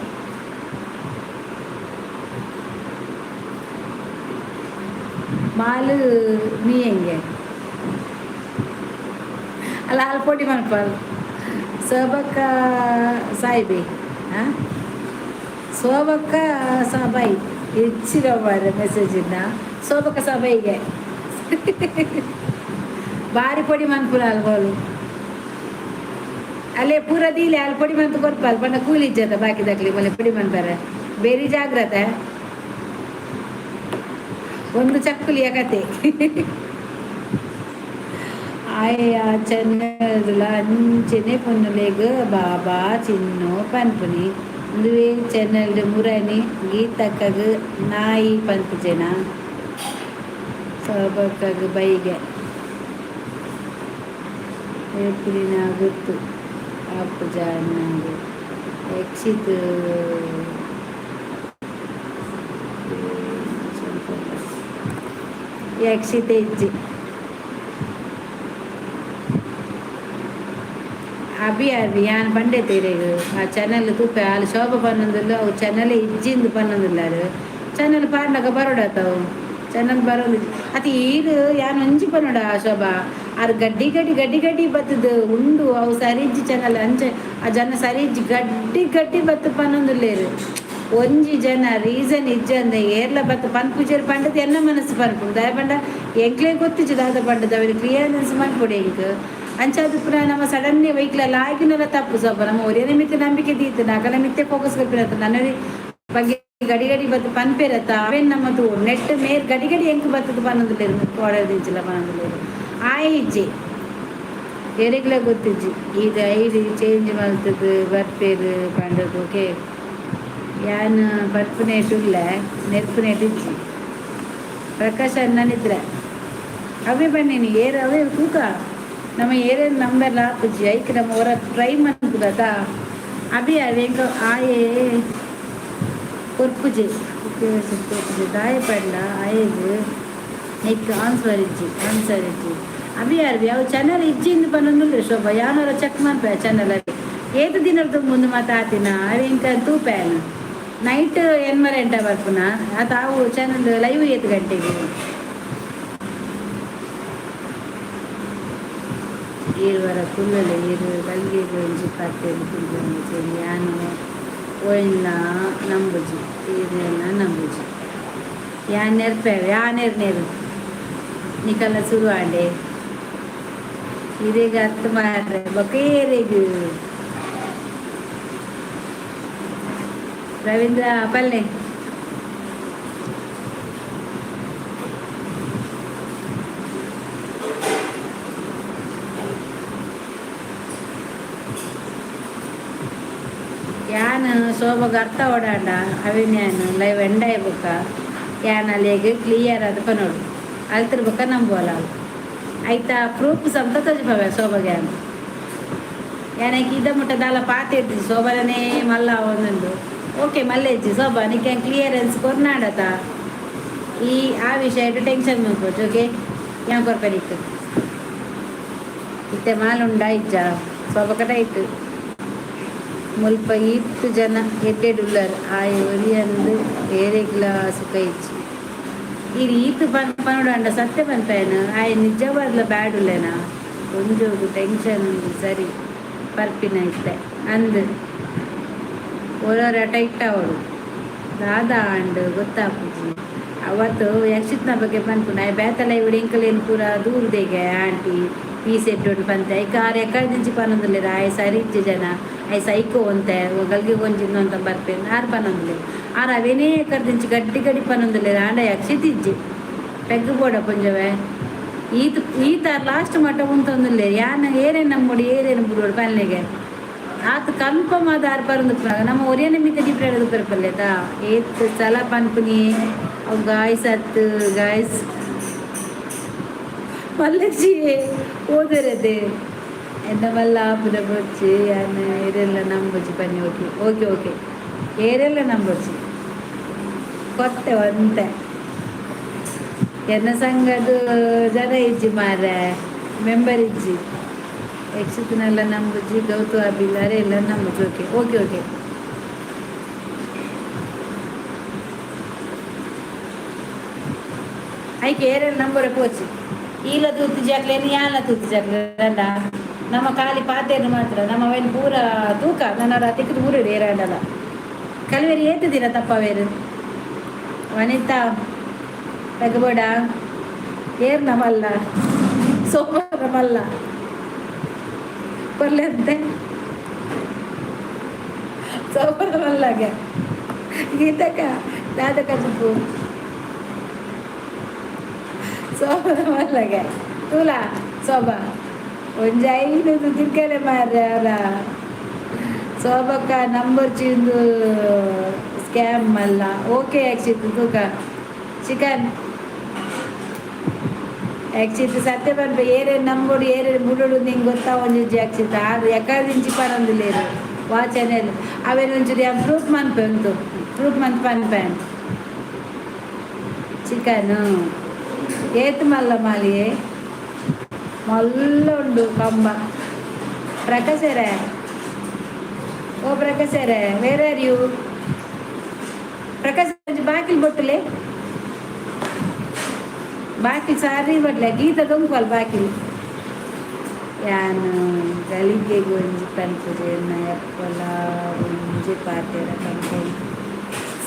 ಮಾಲು ಮೀ ಹೆಂಗೆ ಅಲ್ಲ ಅಲ್ಲಿ ಪೊಡಿ ಮನ್ಪಾಲ್. ಸೋಬಕ್ಕ ಸಾಯಿಬಿ ಹಾಂ ಸೋಬಕ್ಕ ಸಾಬಾಯಿ ಹೆಚ್ಚಿನ ಮಾರ್ರೆ ಮೆಸೇಜಿನ. ಸೋಬಕ್ಕ ಸಾಬಾಯಿಗೆ ಬಾರಿ ಪೊಡಿ ಮನ್ಪುನ ಅಲ್ಬೋಲು ಅಲ್ಲೇ ಪೂರ ದೀಲೆ ಅಲ್ಲಿ ಪೊಡಿ ಮಂತ್ ಕೊರ್ಪಾಲ್ ಪಂಡ ಕೂಲಿ ಇಜ್ಜದ ಬಾಕಿ ದಕ್ಲಿ ಮೊಲೆ ಪೊಡಿ ಮನ್ಪರೆ. ಬೇರಿ ಜಾಗ್ರತೆ. ಒಂದು ಚಕ್ಕುಲಿಯ ಕತೆ. ಆಯ ಚೆನ್ನದುಲ ಅಂಚನೆ ಪೊನ್ನುಲೆಗ್ ಬಾಬಾ ಚಿನ್ನು ಪನ್ಪುನಿ. ಉಂದುವೇ ಚೆನ್ನಲ್ಡ್ ಮುರನಿ ಗೀತಕ್ಕಗ್ ನಾಯಿ ಪನ್ಪುಜೆನ. ಸೋಬಕ್ಕಗ್ ಬೈಗೆ ಏಪುಲಿನ ಗುತ್ತು ಆಪುಜ ಅಣ್ಣಗ್ ಯಕ್ಷಿತ್ ಯಕ್ಷಿತ ಇಜ್ಜಿ. ಅಭಿ ಅಭಿ ಯಾನ್ ಪಂಡೆ ತೀರೆಗ್ ಆ ಚಾನಲ್ ತೂಪೆ. ಆಲ್ ಶೋಭ ಪನ್ನೊಂದುಲ್ಲ. ಅವು ಚಾನಲ್ ಇಜ್ಜಿಂದು ಪನ್ನೊಂದುಲ್ಲ. ಚಾನಲ್ ಪಾಡ್ನಗ ಬರೋಡಾತ ಅವು ಚಾನಲ್ ಬರೋದು ಅತಿ. ಈರ್ ಯಾನ್ ಒಂಜಿ ಪನ್ನೊಡ ಶೋಭಾ ಆರ್ ಗಡ್ಡಿ ಗಡ್ಡಿ ಗಡ್ಡಿ ಗಡ್ಡಿ ಬತ್ತದು ಉಂಡು. ಅವು ಸರಿ ಇಜ್ಜಿ ಚಾನಲ್. ಅಂಚೆ ಆ ಜನ ಸರಿ ಇಜ್ಜಿ ಗಡ್ಡಿ ಗಡ್ಡಿ ಬತ್ತು ಪನ್ನೊಂದುಲ್ಲೇರು. ಒಂಜಿ ಜನ ರೀಸನ್ ಇಜ್ಜಂದೆ ಏರ್ಲ ಬತ್ತು ಪನ್ಪುಜೆರ್ ಪಂಡದ್ ಎನ್ನ ಮನಸ್ಸು ಪನ್ಪುಂಡು. ದಾಯೆ ಪಂಡ ಎಂಕ್ಲೆ ಗೊತ್ತಿಜ್ಜಿ ದಾದ ಪಂಡದ ಅವೆನ್ ಕ್ಲಿಯರೆನ್ಸ್ ಮನ್ಪೊಡು ಎಂಕ್. ಅಂಚಾದ್ ಪುರ ನಮ್ಮ ಸಡನ್ಲಿ ವೆಹಿಕಲ್ ಲಾಗಿನೆಲ್ಲ ತಪ್ಪು ಸ್ವಲ್ಪ. ನಮ್ಮ ಒರಿಯನ ಮಿತ್ತ ನಂಬಿಕೆ ದೀತು ನಕಲ ಮಿತ್ತೆ ಫೋಕಸ್ ಕೊರ್ಪಿನತ್ತ ನನ್ನ ಬಗ್ಗೆ ಗಡಿ ಗಡಿ ಬತ್ತು ಪನ್ಪೇರತ್ತ ಅವೇನ್ ನಮ್ಮ ತೂ ನೆಟ್ ಮೇರ್ ಗಡಿ ಗಡಿ ಎಂಕ್ ಬತ್ತದ ಪನ್ನೊಂದುಲ್ಲೆರ್ ಆರ್ಡರ್ ದಿಂಚಿಲ್ಲ ಪನ್ನೊಂದುಲ್ಲೆರ್. ಆಯಿಜ್ಜಿ ಎರೆಗ್ಲ ಗೊತ್ತಿಜ್ಜಿ. ಇದು ಐಡಿ ಚೇಂಜ್ ಮಲ್ತದು ಬರ್ಪೇರು ಪಂಡದು. ಓಕೆ. ಯಾನ್ ಬರ್ಪುನೇಟುಲ್ಲೆ ನೆರ್ಪುನೇಟಿಜ್ಜಿ ಪ್ರಕಾಶ್ ಅಣ್ಣನಿದ್ರೆ ಅವೇ ಬನ್ನಿನಿ ಏರ್ ಅವೇ ತೂಕ ನಮ್ಮ ಏರೇನು ನಂಬರ್ ಆಪುಜಿ ಐಕ್ ನಮ್ಮ ಹೊರ ಟ್ರೈ ಮನ್ಪುದತ ಅಭಿ ಅವೇಂಕ ಆಯೆ ಕೊರ್ಪುಜಿ ಕೊರ್ಪುಜಿ ದಾಯ ಪಡ್ಲ ಆಯೆಗ್ ನೆಕ್ ಆನ್ಸರ್ ಇಜ್ಜಿ ಆನ್ಸರ್ ಇಜ್ಜಿ. ಅಭಿ ಅರ್ಬಿ ಅವು ಚಾನಲ್ ಇಜ್ಜಿ ಇಂದು ಪನೊಂದುಲ್ಲೆ ಶೋಭಾ. ಯಾನೊರ ಚೆಕ್ ಮನ್ಪೆ ಚಾನಲ್ ಅವಿ. ಏತ್ ದಿನರ್ದು ಮುಂದೆ ಮಾತಾತಿನ ಅವೆ ಇಂಕ ತೂಪೇನ ನೈಟ್ ಎನ್ಮರ ಎಂಟ ಬರ್ಪುನ ಆತ ಅವು ಚಾನಲ್ ಲೈವ್ ಏತ್ ಗಂಟೆಗೆ. ಈರ್ವರ ಕುಲ್ಲಲೆ ಈರು ಗಲ್ಗೆಗ್ ಒಂಜಿ ಪಾತೆರ್ ಕುಲ್ಲೊಂಜಿ ಯಾನ್ ಒಯ್ನ ನಂಬುಜಿ ಈರೆನ ನಂಬುಜಿ. ಯಾನ್ ನೆರ್ಪೆ ಯಾನ್ ನೆರು ನಿಕಲ್ನ ಸುರು ಆಂಡೆ ಇರೆಗ್ ಅತ್ತ್ ಮಾರ್ರೆ ಬೊಕ ಏರೆಗ್. ರವೀಂದ್ರ ಪಲ್ಲೆ ಯಾನ್ ಶೋಭಗ್ ಅರ್ಥ ಓಡಾಂಡ ಅವೇನ್ ಯಾನ್ ಲೈವ್ ಎಂಡಾಯ್ ಬೊಕ್ಕ ಯಾನ್ ಅಲೆಗ್ ಕ್ಲಿಯರ್ ಆದ್ ಪನೊಡು ಅಲ್ತಿರ್ ಬೊಕ್ಕ ನಂಬುವಲ ಐತ ಪ್ರೂಫ್ ಸಮೇತ ತೋಜಿಪವೆ ಶೋಭಗ್ ಯಾನ್. ಯಾನ್ ಐಕ್ ಇದ ಮುಟ್ಟ ದಾಲ ಪಾತೆರ್ದಿಜಿ ಶೋಭನನೇ ಮಲ್ಲ ಆವೊಂದುಂಡು. ಓಕೆ ಮಲ್ಲೆಜ್ಜಿ ಶೋಭಾ ನಿಕ್ಕ್ ಯಾನ್ ಕ್ಲಿಯರೆನ್ಸ್ ಕೊರ್ನಾಡತ ಈ ಆ ವಿಷಯ ಟೆನ್ಷನ್ ಮಲ್ಪೊಡ್ಚಿ. ಓಕೆ ಯಾನ್ ಕೊರ್ಪೆ ನಿಕ್ಕ್ ಇತ್ತೆ ಮಾಲ್ ಉಂಡಾ ಇಜ್ಜಾ ಶೋಭಕ ಟೈಟ್ ಮುಲ್ಪ ಈತ್ ಜನ ಎಡ್ಡೆಡ್ ಉಲ್ಲರ್ ಆಯೆ ಒರಿಯಂದ್ ಏರೆಗ್ಲಾ ಸುಖ ಇಜ್ಜಿ. ಈರ್ ಈತ್ ಪನ್ ಪನೊಡಾಂಡ ಸತ್ಯ ಪನ್ಪೇನ್ ಆಯೆ ನಿಜವಾದ್ಲ ಬ್ಯಾಡ್ ಉಲ್ಲೆನಾ ಒಂಜೊಗು ಟೆನ್ಷನ್ ಉಂಡು ಸರಿ ಪರ್ಪಿನ ಇತ್ತೆ ಅಂದ್ ಒರೊರ ಟೈಟ್ ಆವೊಡು ದಾದ ಆಂಡ್ ಗೊತ್ತಾಪುಜಿ. ಅವತ್ತು ಯಕ್ಷಿತ್ನ ಬಗ್ಗೆ ಪನ್ಪುಂಡು ಆಯೆ ಬೇತೆ ಲೈವ್ ಎಂಕಲೆನ್ ಪೂರ ದೂರದೆಗೆ ಆಂಟಿ ಪೀಸ್ ಎಡ್ಡೊಡು ಪಂತೆ ಐಕ್ ಆರ್ ಎಕ್ಕಡ್ದಿಂಚಿ ಪನೊಂದುಲ್ಲೆರ್ ಆಯೆ ಸರಿ ಇಜ್ಜಿ ಜನ ಆಯೆ ಸೈಕೋ ಒಂತೆ ಗಲ್ಗೆ ಒಂಜಿಂದು ಅಂತ ಬರ್ಪೆನ್ ಆರ್ ಪನೊಂದುಲ್ಲೆರ್ ಆರ್ ಅವೇನೇ ಎಕ್ಕಡ್ದಿಂಚಿ ಗಡ್ಡಿ ಗಡಿ ಪನೊಂದುಲ್ಲೆರ್ ಆಂಡ ಯಕ್ಷಿತ್ ಇಜ್ಜಿ ಪೆಗ್ಗು ಬೋಡ ಪೊಂಜೊವೆ ಈತ್ ಈತ ಲಾಸ್ಟ್ ಮಟ್ಟ ಉಂತೊಂದುಲ್ಲೆರ್ ಯಾನ್ ಏರೇನು ನಂಬೊಡು ಏರೇನು ಬುಡೋಡು ಪನ್ಲೆಗೆ ಆತ್ ಕನ್ಫರ್ಮ್ ಆದ್ ಆರ್ ಪರೊಂದುಪ್ಪುನಗ ನಮ್ಮ ಒರಿಯನ ಮಿತ್ತ ಡಿಪೆಂಡ್ ಪರ್ಪಲ್ಲೇತ ಏತ್ ಸಲ ಪನ್ಪುನಿ ಅವು ಗಾಯ್ಸ್ ಅತ್ ಗಾಯ್ಸ್ ಮಲ್ಲಜ್ಜಿ ಓದರದೆ ಎನ್ನ ಮಲ್ಲ ಆಪುನ ಬೊರ್ಚಿ ಯಾನ್ ಏರೆಲ್ಲ ನಂಬೊಚಿ ಪನ್ನಿ. ಓಕೆ ಓಕೆ ಓಕೆ ಏರೆಲ್ಲ ನಂಬೊಚಿ ಕೊತ್ತೆ ಒಂತೆ ಎನ್ನ ಸಂಘದ ಜನ ಇಜ್ಜಿ ಮಾರ್ರೆ ಮೆಂಬರ್ ಇಜ್ಜಿ ಯಕ್ಷಿತ್ನೆಲ್ಲ ನಂಬುಜಿ ಗೌತಮ್ ಅಬಿಲಾರೆ ಎಲ್ಲ ನಂಬುಜಿ. ಓಕೆ ಓಕೆ ಓಕೆ ಐಕ್ ಏರೆಲ್ಲ ನಂಬರೆ ಪೋಚಿ ಈಲ ತೂತು ಜಾಕ್ಲೇನು ಯಾನ್ಲ ತೂತು ಜಾಕ್ಲೆ ನಮ್ಮ ಖಾಲಿ ಪಾತೆರ್ನ ಮಾತ್ರ ನಮ್ಮ ಅವೇನು ಪೂರ ತೂಕ ನನ್ನ ತಿಕ್ಕದು ಊರು ಏರಾಂಡಲ ಕಲ್ವೇರಿ ಏತುದಿರ ತಪ್ಪವೇರು ವನಿತಾ ತಗಬೋಡ ಏರ್ ನಮಲ್ಲ ಸೋಮವಾರ ಮಲ್ಲ ಕೊರ್ಲೆಂತೆ ಸೋಮವಾರ ಮಲ್ಲಾಗೆ ಗೀತಕ್ಕ ದಾದ ಕಜುಪು ಸೋಮವಾರ ಮಲ್ಲಾಗೆ ತೂಲಾ ಶೋಭಾ ಒಂಜಿ ಐನು ತಿರ್ಗಲೆ ಮಾರ್ರೆ ಅವರ ಶೋಭಕ್ಕ ನಂಬರ್ ಚಿಂದು ಸ್ಕ್ಯಾಮ್ ಅಲ್ಲ. ಓಕೆ ಅಕ್ಷಿತ್ ತೂಕ ಚಿಕನ್ ಅಕ್ಷಿತ್ ಸತ್ಯ ಪನ್ಪೆ ಏರೇನು ನಂಬೋಡು ಏರೇನು ಬುಡೋಡು ನಿಂಗೆ ಗೊತ್ತಾ ಒಂಜಿ ಅಕ್ಷಿತ್ ಆರು ಎಕ್ಕದಿಂಚಿ ಪನೊಂದುಲ್ಲೆರ್ ವಾ ಚಾನೆಲ್ ಅವೇನು ಒಂಚೂರು ಯಾನ್ ಪ್ರೂಫ್ ಮನ್ಪೆ ಉಂತು ಪ್ರೂಫ್ ಮನ್ತ್ ಪನ್ಪೆ. ಚಿಕನ್ ಏತ್ ಮಲ್ಲ ಮಾಲಿಯೆ ಮಲ್ಲ ಉಂಡು ಕಂಬ. ಪ್ರಕಾಶರೇ ಓ ಪ್ರಕಾಶರೇ ವೇರ್ are you Prakash ಒಂಜಿ ಬಾಕಿಲ್ ಬೊಟ್ಟುಲೆ ಬಾಕಿಲ್ ಸಾರಿ ಬಟ್ಲೆ ಗೀತ ದೊಂಕಲ್ ಬಾಕಿಲ್ ಯಾನ್ ಗಲಿಗೆಗ್ ಒಂಜಿ ಪನ್ಪುಜಿ ಎನ್ನ ಎಪ್ಪಲ ಒಂಜಿ ಪಾತೆರ ಪನ್ಪೆ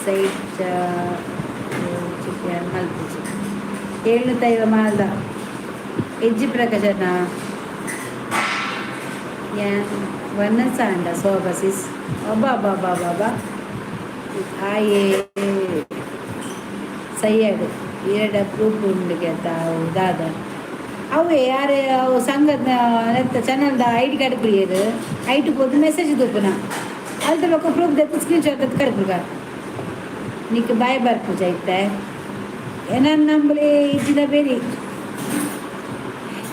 ಸೈಟ್ ಯಾನ್ ಮಲ್ಪುಜಿ ಏಳ್ನು ತೈವ ಮಾಲ್ದ ಇಜ್ಜಿ ಪ್ರಕಾಶನ ಯಾನ್ ವನಸ ಆಂಡ ಶೋಭಾ ಸಿಸ್ ಅಬ್ಬಾ ಆಯೆ ಸೈಯಡ್ ಈರೆಡ ಪ್ರೂಫ್ ಉಂಡುಗೆ ಅವು ದಾದ ಅವು ಯಾರೇ ಅವು ಸಂಘದ ನೆತ್ತ ಚಾನಲ್ದ ಐಡಿ ಕಾರ್ಡ್ ಕೊರಿಯೆರ್ ಐಟ್ ಪೋದು ಮೆಸೇಜ್ ತೂಪುನ ಅಲ್ತ ಬೊಕ್ಕ ಪ್ರೂಫ್ ದೆತ್ತ್ ಸ್ಕ್ರೀನ್ ಶಾಟ್ ದೆತ್ತ್ ಕಡಪುಗ. ನಿಕ್ ಬಾಯ್ ಬರ್ಪುಜ ಇತ್ತೆ ಏನನ್ ನಂಬಲಿ ಇಜ್ಜಿದ ಬೇರಿ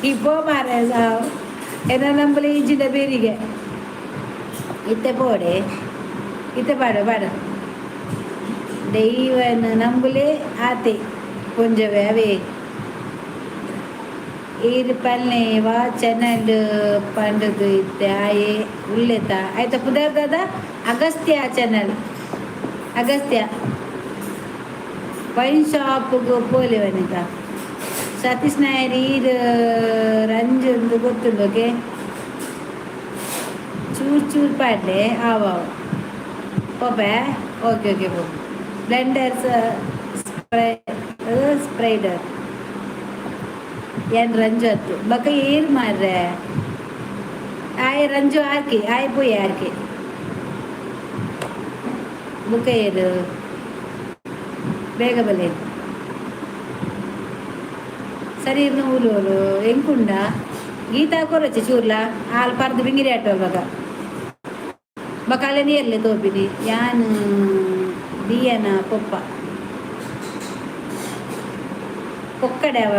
ಈ ಪೋ ಮಾರೆ ಸಾವ್ ಎನ್ನ ನಂಬಲಿ ಇಜ್ಜಿದ ಬೇರಿಗೆ ಇತ್ತೆ ಪೋಡೆ ಇತ್ತೆ ಪಾಡು ಪಾಡು ದೈವನ ನಂಬುಲೆ ಆತೆ ಪುಂಜವೆ ಅವೇ ಈರ್ ಪಲ್ನೆ ವಾ ಚಾನಲ್ ಪಂಡುದು ಇತ್ತೆ ಆಯೆ ಉಲ್ಲೆತ ಆಯ್ತ ಪುದರ್ ದಾದ ಅಗಸ್ತ್ಯ ಚಾನಲ್ ಅಗಸ್ತ್ಯ ವೈನ್ ಶಾಪ್ಗ್ ಪೋಲೆ ವನಿತಾ ಸತೀಶ್ ನಾಯರ್ ಈರ್ ರಂಜುಂದು ಗೊತ್ತುಂಡು ಓಕೆ ಚೂರು ಚೂರು ಪಾಡ್ಲೆ ಆವ್ ಆವ್ ಪೋಪೆ ಓಕೆ ಓಕೆ ಪೋ ಬ್ಲೆಂಡರ್ ಸ್ಪ್ರೈ ಸ್ಪ್ರೈಡರ್ ಏನ್ ರಂಜು ಅತ್ತು ಬಕ ಏರ್ ಮಾರ್ರೆ ಆಯ್ ರಂಜು ಆರ್ಕೆ ಆಯ್ ಪೋಯ್ ಆರ್ಕೆ ಬುಕ್ಕ ಏರು ಬೇಗ ಬಲೆ ಸರಿ ಇರ್ನ ಊಲೋಲು ಎಂಕುಂಡ ಗೀತಾ ಕೊರಚೆ ಚೂರ್ಲ ಹಾಲು ಪರ್ದು ಬಿಂಗಿರಿ ಆಟೋ ಬಗ ಬಕಾಲೆ ನೀರ್ಲೆ ತೋಪಿನಿ ಯಾನ್ ದಿಯನ ಪೊಪ್ಪ ಪೊಕ್ಕಡೆ ಅವ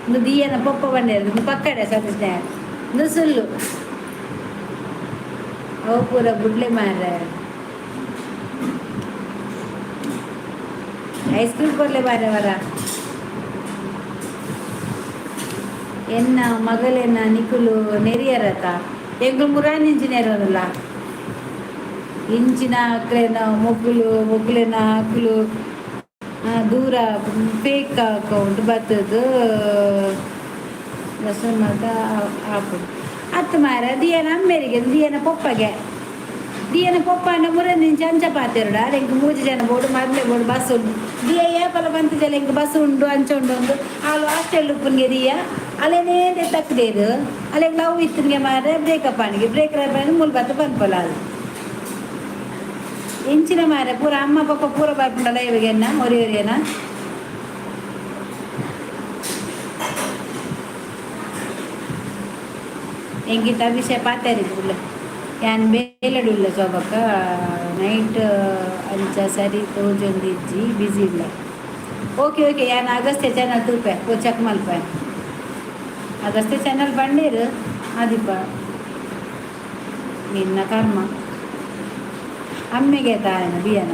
ಒಂದು ದಿಯನ ಪೊಪ್ಪ ಬಂಡೇರು ಒಂದು ಪಕ್ಕಡೆ ಸತೀಶ್ ನಾಯರ್ ಒಂದು ಸುಳ್ಳು ಅವು ಪೂರ ಬುಡ್ಲೆ ಮಾರ್ರೆ ಐಸ್ ಕ್ರೀಮ್ ಕೊರ್ಲೆ ಬಾರೆ ವರ ಎನ್ನ ಮಗಲೆನ ನಿಕುಲು ನೆರಿಯರತ ಎಂಕುಲು ಮುರಾನ್ ಇಂಜಿನಿಯರ್ ಅಲ್ಲ ಇಂಚಿನ ಅಕ್ಲೆನ ಮೊಗ್ಗುಲು ಮೊಗ್ಗುಲೆನ ಅಕ್ಲು ದೂರ ಫೇಕ್ ಅಕೌಂಟ್ ಬತ್ತದು ರಸಮತ ಆಪುಂಡು ಅತ್ತು ಮಾರ ದಿಯನ ಅಮ್ಮೆರಿಗೆ ದಿಯನ ಪೊಪ್ಪಗೆ ದಿಯನ ಪೊಪ್ಪ ಅಂಡ ಮುರಂದಿಂಚ ಅಂಚ ಪಾತೆರುಡ ಎಂಕ್ ಮೂಜಿ ಜನ ಬೋಡು ಮದ್ಲೆ ಬೋಡು ಬಸ್ ಉಂಡು ದಿಯ ಏಪಲ ಬಂತಜಲ ಎಂಕ್ ಬಸ್ ಉಂಡು ಅಂಚ ಉಂಡು ಒಂದು ಆಲು ಹಾಸ್ಟೆಲ್ ಉಪ್ಪುನ್ಗೆ ದಿಯ ಅಲ್ಲೇನೇ ತಕ್ಕದೇರು ಅಲ್ಲೇ ಲವ್ ಇತ್ತನ್ಗೆ ಮಾರೆ ಬ್ರೇಕಪ್ ಆಣಿಗೆ ಬ್ರೇಕ್ ಆಗಿ ಮೂಲ ಬತ್ತ ಪನ್ಪೊಲ ಅದು ಎಂಚಿನ ಮಾರೆ ಪೂರ ಅಮ್ಮ ಪಪ್ಪ ಪೂರ ಬರ್ಪುಂಡಲ್ಲ ಇವಾಗೆನ್ನ ಒರಿ ಒರಿಯನ ಎಂಗಿತ ಅಭಿಷೇಕ ಪಾತೇರಿ ಉಲ್ಲ ಯಾನ್ ಬೇಲೆಡುಲ್ಲ ಸೋಬಕ್ಕ ನೈಟ್ ಅಂಚ ಸರಿ ತೋಜೊಂದಿಜ್ಜಿ ಬಿಸಿ ಇಲ್ಲ ಓಕೆ ಓಕೆ ಯಾನ್ ಅಗಸ್ತ್ಯ ಚಾನಲ್ ತೂಪೆ ಪೋ ಚೆಕ್ ಮಲ್ಪೆ ಅಗಸ್ತ್ಯ ಚಾನಲ್ ಬಂಡೇರು ಆದಿಪ್ಪ ನಿನ್ನ ಕರ್ಮ ಅಮ್ಮೆಗೆ ತಾಯನ ದಿಯನ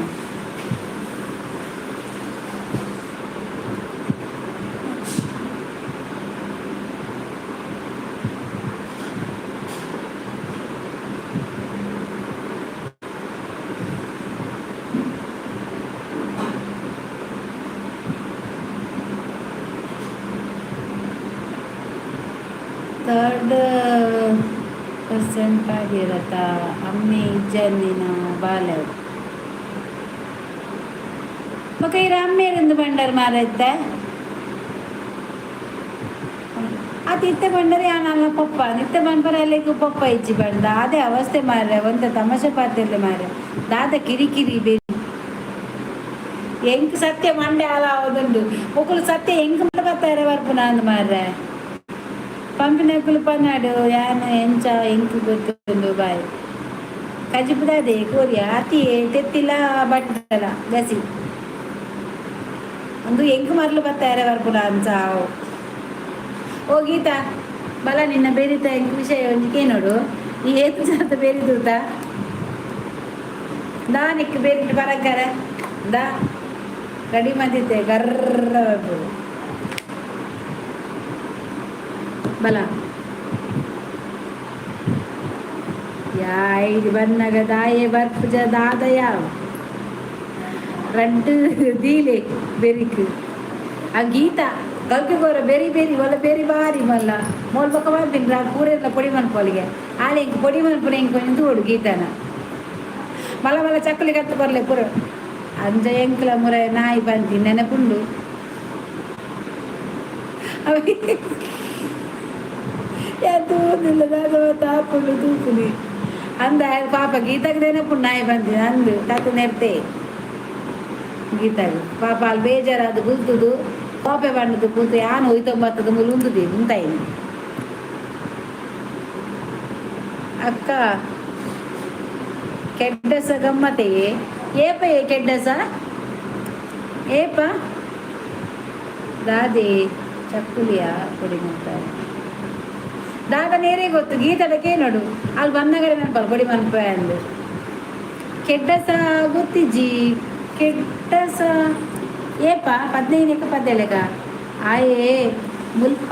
ಥರ್ಡ್ ಪರ್ಸನ್ ಪಾಡಿರತ ಅಮ್ಮೆ ಇಜ್ಜಂದಿನ ಬಾಲೆ ಬೊಕ ಇರ ಅಮ್ಮೇರೆಂದು ಬಂಡರ್ ಮಾರೈತೆ ಅದು ಇತ್ತೆ ಬಂಡರೆ ಯಾನಲ್ಲ ಪಪ್ಪ ನಿತ್ತೆ ಬಂಪರ ಅಲ್ಲಿಗೂ ಪಪ್ಪ ಇಜ್ಜಿ ಬಂದ ಅದೇ ಅವಸ್ಥೆ ಮಾರ್ರೆ ಒಂದ ತಮಾಷೆ ಪಾತಿರ್ಲೆ ಮಾರ್ರೆ ದಾದ ಕಿರಿಕಿರಿ ಬೇರಿ ಎಂಕ್ ಸತ್ಯ ಮಂಡೆ ಅಲ ಆವದುಂಡು ಒಕ್ಕಲು ಸತ್ಯ ಎಂಕ್ ಮಂಡೆ ಬತ್ತಾರೆ ಬರ್ಪುನ ಅಂದ್ ಮಾರ್ರೆ ಪಂಪಿನಕುಲು ಪನ್ನಾಡು ಯಾನ್ ಎಂಚ ಎಂಕ್ ಗೊತ್ತುಂಡು ಬಾಯ್ ಕಜಿಪುದಾದೆ ಕೋರಿಯ ಅತಿ ತೆತ್ತಿಲ ಬಟ್ಟಲ ಗಸಿ ಒಂದು ಎಂಕ್ ಮರ್ಲು ಬತ್ತಾರೆ ಬರ್ಪುನ ಅಂಚ ಓ ಗೀತಾ ಬಲ ನಿನ್ನ ಬೇರಿತ ಎಂಕ್ ವಿಷಯ ಒಂಜಿ ನೋಡು ಈ ಏತು ಜಾತ ಬೇರಿ ತೂತ ದಾ ನಿಕ್ ಬೇರಿಟ್ಟು ಬರಕ್ಕರ ದಾ ರೆಡಿ ಮಂದಿತ್ತೆ ಗರ್ರ ಬರ್ಬೋದು ಬಲ ಯಾಯ್ ಬನ್ನಗ ದಾಯೆ ಬರ್ಪುಜ ದಾದಯ ರಡ್ಡು ದೀಲೆ ಬೆರಿಕ್ ಆ ಗೀತಾ ಕಲ್ಕೆ ಗೋರ ಬೆರಿ ಬೆರಿ ಒಲ್ಲ ಬೆರಿ ಬಾರಿ ಮಲ್ಲ ಮೋಲ್ ಬೊಕ್ಕ ಬರ್ಪಿನ ಪೂರೆಲ್ಲ ಪೊಡಿ ಮನ್ಪೊಲಿಗೆ ಆಲೆ ಇಂಕ್ ಪೊಡಿ ಮನ್ಪುನ ಇಂಕ್ ಒಂಜಿ ತೂಡು ಗೀತಾನ ಮಲ್ಲ ಮಲ್ಲ ಚಕ್ಕುಲಿ ಕತ್ತು ಕೊರ್ಲೆ ಪೂರ ಅಂಜ ಎಂಕ್ಲ ಮುರ ನಾಯಿ ಬಂತಿ ನೆನಪುಂಡು ಅವಿ ತೂದಿಲ್ಲ ದಾದ ತಾಪುಂಡು ತೂಪುನಿ ಅಂದ ಪಾಪ ಗೀತಾಗ ನೆನಪುಂಡು ನಾಯಿ ಬಂದಿ ಅಂದು ತತ್ತು ನೆರ್ತೆ ಗೀತಾಗ ಪಾಪ ಅಲ್ಲಿ ಬೇಜಾರಾದ ಗುಲ್ತುದು ಕೋಪೆ ಬಂಡದು ಕೂತು ಯಾನ್ ಹೋಯ್ತೊಂಬತ್ತದ ಮುಲು ಉಂದುದಿ ಉಂತಾಯಿನಿ ಅಕ್ಕ ಕೆಡ್ಡಸ ಗಮ್ಮತೆಯೇ ಏಪಯೇ ಕೆಡ್ಡಸ ಏಪ ದಾದಿ ಚಕ್ಕುಲಿಯ ಪೊಡಿ ಮಾಡ್ತಾರೆ ದಾದ ನೇರೇ ಗೊತ್ತು ಗೀತಡಕ್ಕೆ ನೋಡು ಅಲ್ಲಿ ಬಂದಾಗಡೆ ನೆನಪಲ್ಲ ಪೊಡಿ ಮನ್ಪ ಅಂದು. ಕೆಡ್ಡಸ ಗೊತ್ತಿಜ್ಜಿ ಕೆಡ್ಡಸ ಏಪ 15ಕ್ಕೆ ಪದ್ದೆಲೆಗ ಆಯೇ ಮುಲ್ಪ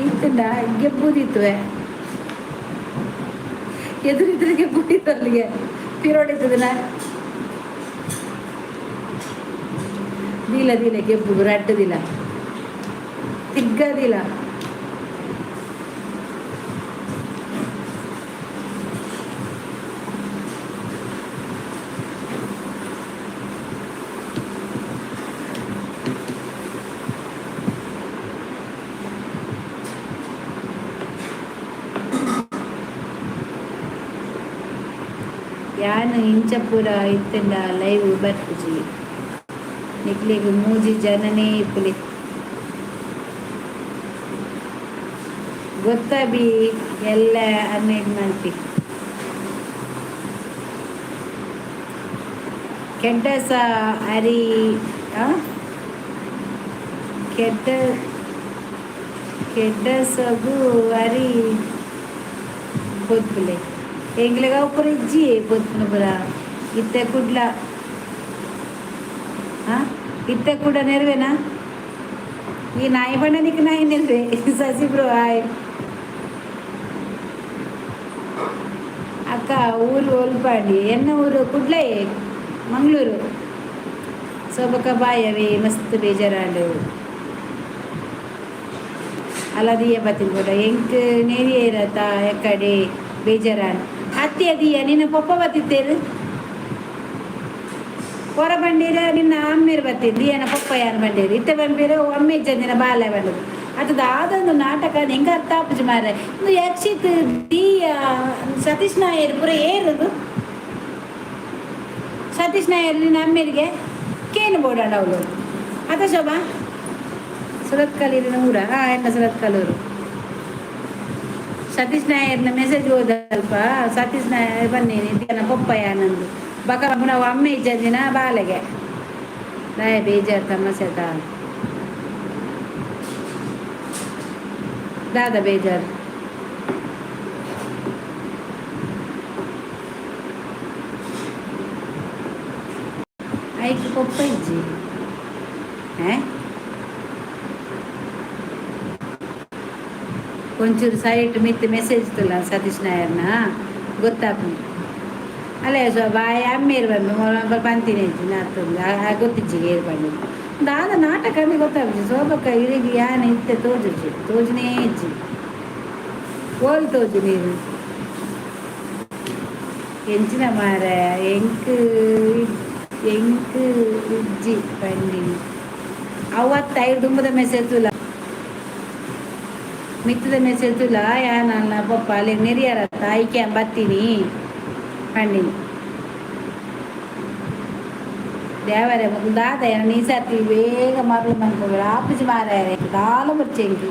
ಇತ್ತಂಡ ಗೆಬ್ಬುದಿತ್ತುವೆ ಎದುರಿದ್ರಿಗೆ ಬುಡಿತು ಅಲ್ಲಿಗೆ ಪಿರೋಡಿತ್ತದನ ದೀಲ ದೀಲ ಗೆಬ್ಬು ರಡ್ಡದಿಲ್ಲ ತಿಗ್ಗದಿಲ್ಲ. ಯಾನ್ ಇಂಚಪುರ ಇತ್ತಂಡ ಲೈವ್ ಬರ್ಪುಜಿ ನಿಕ್ಲೆಗ್ ಮೂಜಿ ಜನನೇ ಇಪ್ಪುಲೆ ಗೊತ್ತಬಿ ಎಲ್ಲ ಅನ್ನೆಡ್ ಮಲ್ಪಿ ಕೆಡ್ಡಸ ಅರಿ ಕೆಡ್ಡ ಕೆಡ್ಡಸಗು ಅರಿ ಪೊದ್ಪುಲೆ ಎಂಗ್ಲೆಗ್ ಅವು ಪೂರ ಇಜ್ಜಿ ಪೊದ್ಪುನ ಪೂರ ಇತ್ತೆ ಕುಡ್ಲ ಇತ್ತೆ ಕೂಡ ನೆರವೇನಾ ಈ ನಾಯಿ ಬಣ್ಣನಿಗೆ ನಾಯಿ ನೆರವೇ. ಸಸಿ ಬ್ರೋ ಹಾಯ್. ಅಕ್ಕ ಊರು ಒಲ್ಪಾಂಡಿ ಎನ್ನ ಊರು ಕುಡ್ಲೇ ಮಂಗಳೂರು. ಸೋಬಕ ಬಾಯವೇ ಮಸ್ತ್ ಬೇಜಾರಾಂಡು ಅಲ್ಲ ದಿಯ ಬತ್ತಿನ ಕೂಡ ಎಂಕ್ ನೇರಿಯೇರತ ಎಕ್ಕಡೆ ಬೇಜಾರಾಂಡ್ ಅತ್ತಿ ಅದಿಯ ನಿನ್ನ ಪೊಪ್ಪ ಬತ್ತಿತ್ತೇರು ಹೊರ ಬಂಡೀರ ನಿನ್ನ ಅಮ್ಮೇರು ಬತ್ತಿದ್ದು ದಿಯನ ಪೊಪ್ಪ ಯಾರು ಬಂಡೀರು ಇತ್ತೆ ಬಂಬೀರ ಅಮ್ಮೆ ಇಜ್ಜಂದಿನ ಬಾಲೆ ಬಂದದ್ದು ಅದು ದಾದೊಂದು ನಾಟಕ ಹೆಂಗ ಅರ್ಥ ಆಪುಜಿ ಮಾರ್ರೆ. ಇಂದು ಯಕ್ಷಿತ್ ದಿಯ ಸತೀಶ್ ನಾಯರ್ ಪೂರ ಏರುದು ಸತೀಶ್ ನಾಯರ್ ನಿನ್ನ ಅಮ್ಮೇರಿಗೆ ಕೇನು ಬೋಡಾಂಡ ಅವಳು ಅತ ಶೋಭಾ ಸುರತ್ಕಲೂರಿನ ಊರ ಎನ್ನ ಸುರತ್ಕಲೂರು. ಸತೀಶ್ ನಾಯರ್ನ ಮೆಸೇಜ್ ಓದಲ್ಪ ಸತೀಶ್ ನಾಯರ್ ಬನ್ನಿ ದಿಯನ ಪೊಪ್ಪ ಯಾನಂದು ಬಕ ನಾವು ಅಮ್ಮೆ ಇಜ್ಜಂದಿನ ಬಾಲೆಗೆ ದಾಯ ಬೇಜಾರ್ ತಮಸೆತ ದಾದ ಬೇಜಾರ್. ಐಕ್ ಪೊಪ್ಪ ಇಜ್ಜಿ ಒಂಚೂರು ಸೈಟ್ ಮಿತ್ ಮೆಸೇಜ್ ತುಲ್ಲ ಸತೀಶ್ ನಾಯರ್ನ ಗೊತ್ತಾಪುಂಡು ಅಲ್ಲೇ ಸೊ ಬಾಯ್ ಅಮ್ಮೇರು ಬಂದು ಪಂತಿನ ಇಜ್ಜಿ ನಾತೊಂದು ಗೊತ್ತಿಜ್ಜಿ ಏರು ಬಂದು ದಾದ ನಾಟಕ ಅಂದ್ರೆ ಗೊತ್ತಾಪುಜಿ ಸೋಬಕ್ಕ ಇಳಿಗೆ ಯಾನ ಇತ್ತೆ ತೋಜುಜಿ ತೋಜುನೇ ಇಜ್ಜಿ ಓಲ್ ತೋಜು ನೀರು ಎಂಚಿನ ಮಾರ ಎಂಕ್ ಎಂಕ್ ಇಜ್ಜಿ ಬಂಡಿನಿ ಅವತ್ತು ಐದು ದುಂಬದ ಮೆಸೇಜ್ ತುಲ ಮಿತ್ತದ ಮೆಸೇಜ್ ತುಲ ಯಾನಲ್ಲ ಪಪ್ಪ ಅಲ್ಲಿ ನೆರಿಯಾರತ್ತ ಐಕೆ ಬತ್ತೀನಿ ಪಂಡಿನಿ ದೇವರೇ ಮೊದಲು ದಾದ ನೀ ಸರ್ತಿ ಬೇಗ ಮರಳು ಮನ್ಕೋಬೇಡ ಆಪುಜಿ ಮಾರಾಯರೆ ದಾಲ ಬಚ್ಚೆ ಇಂಕ್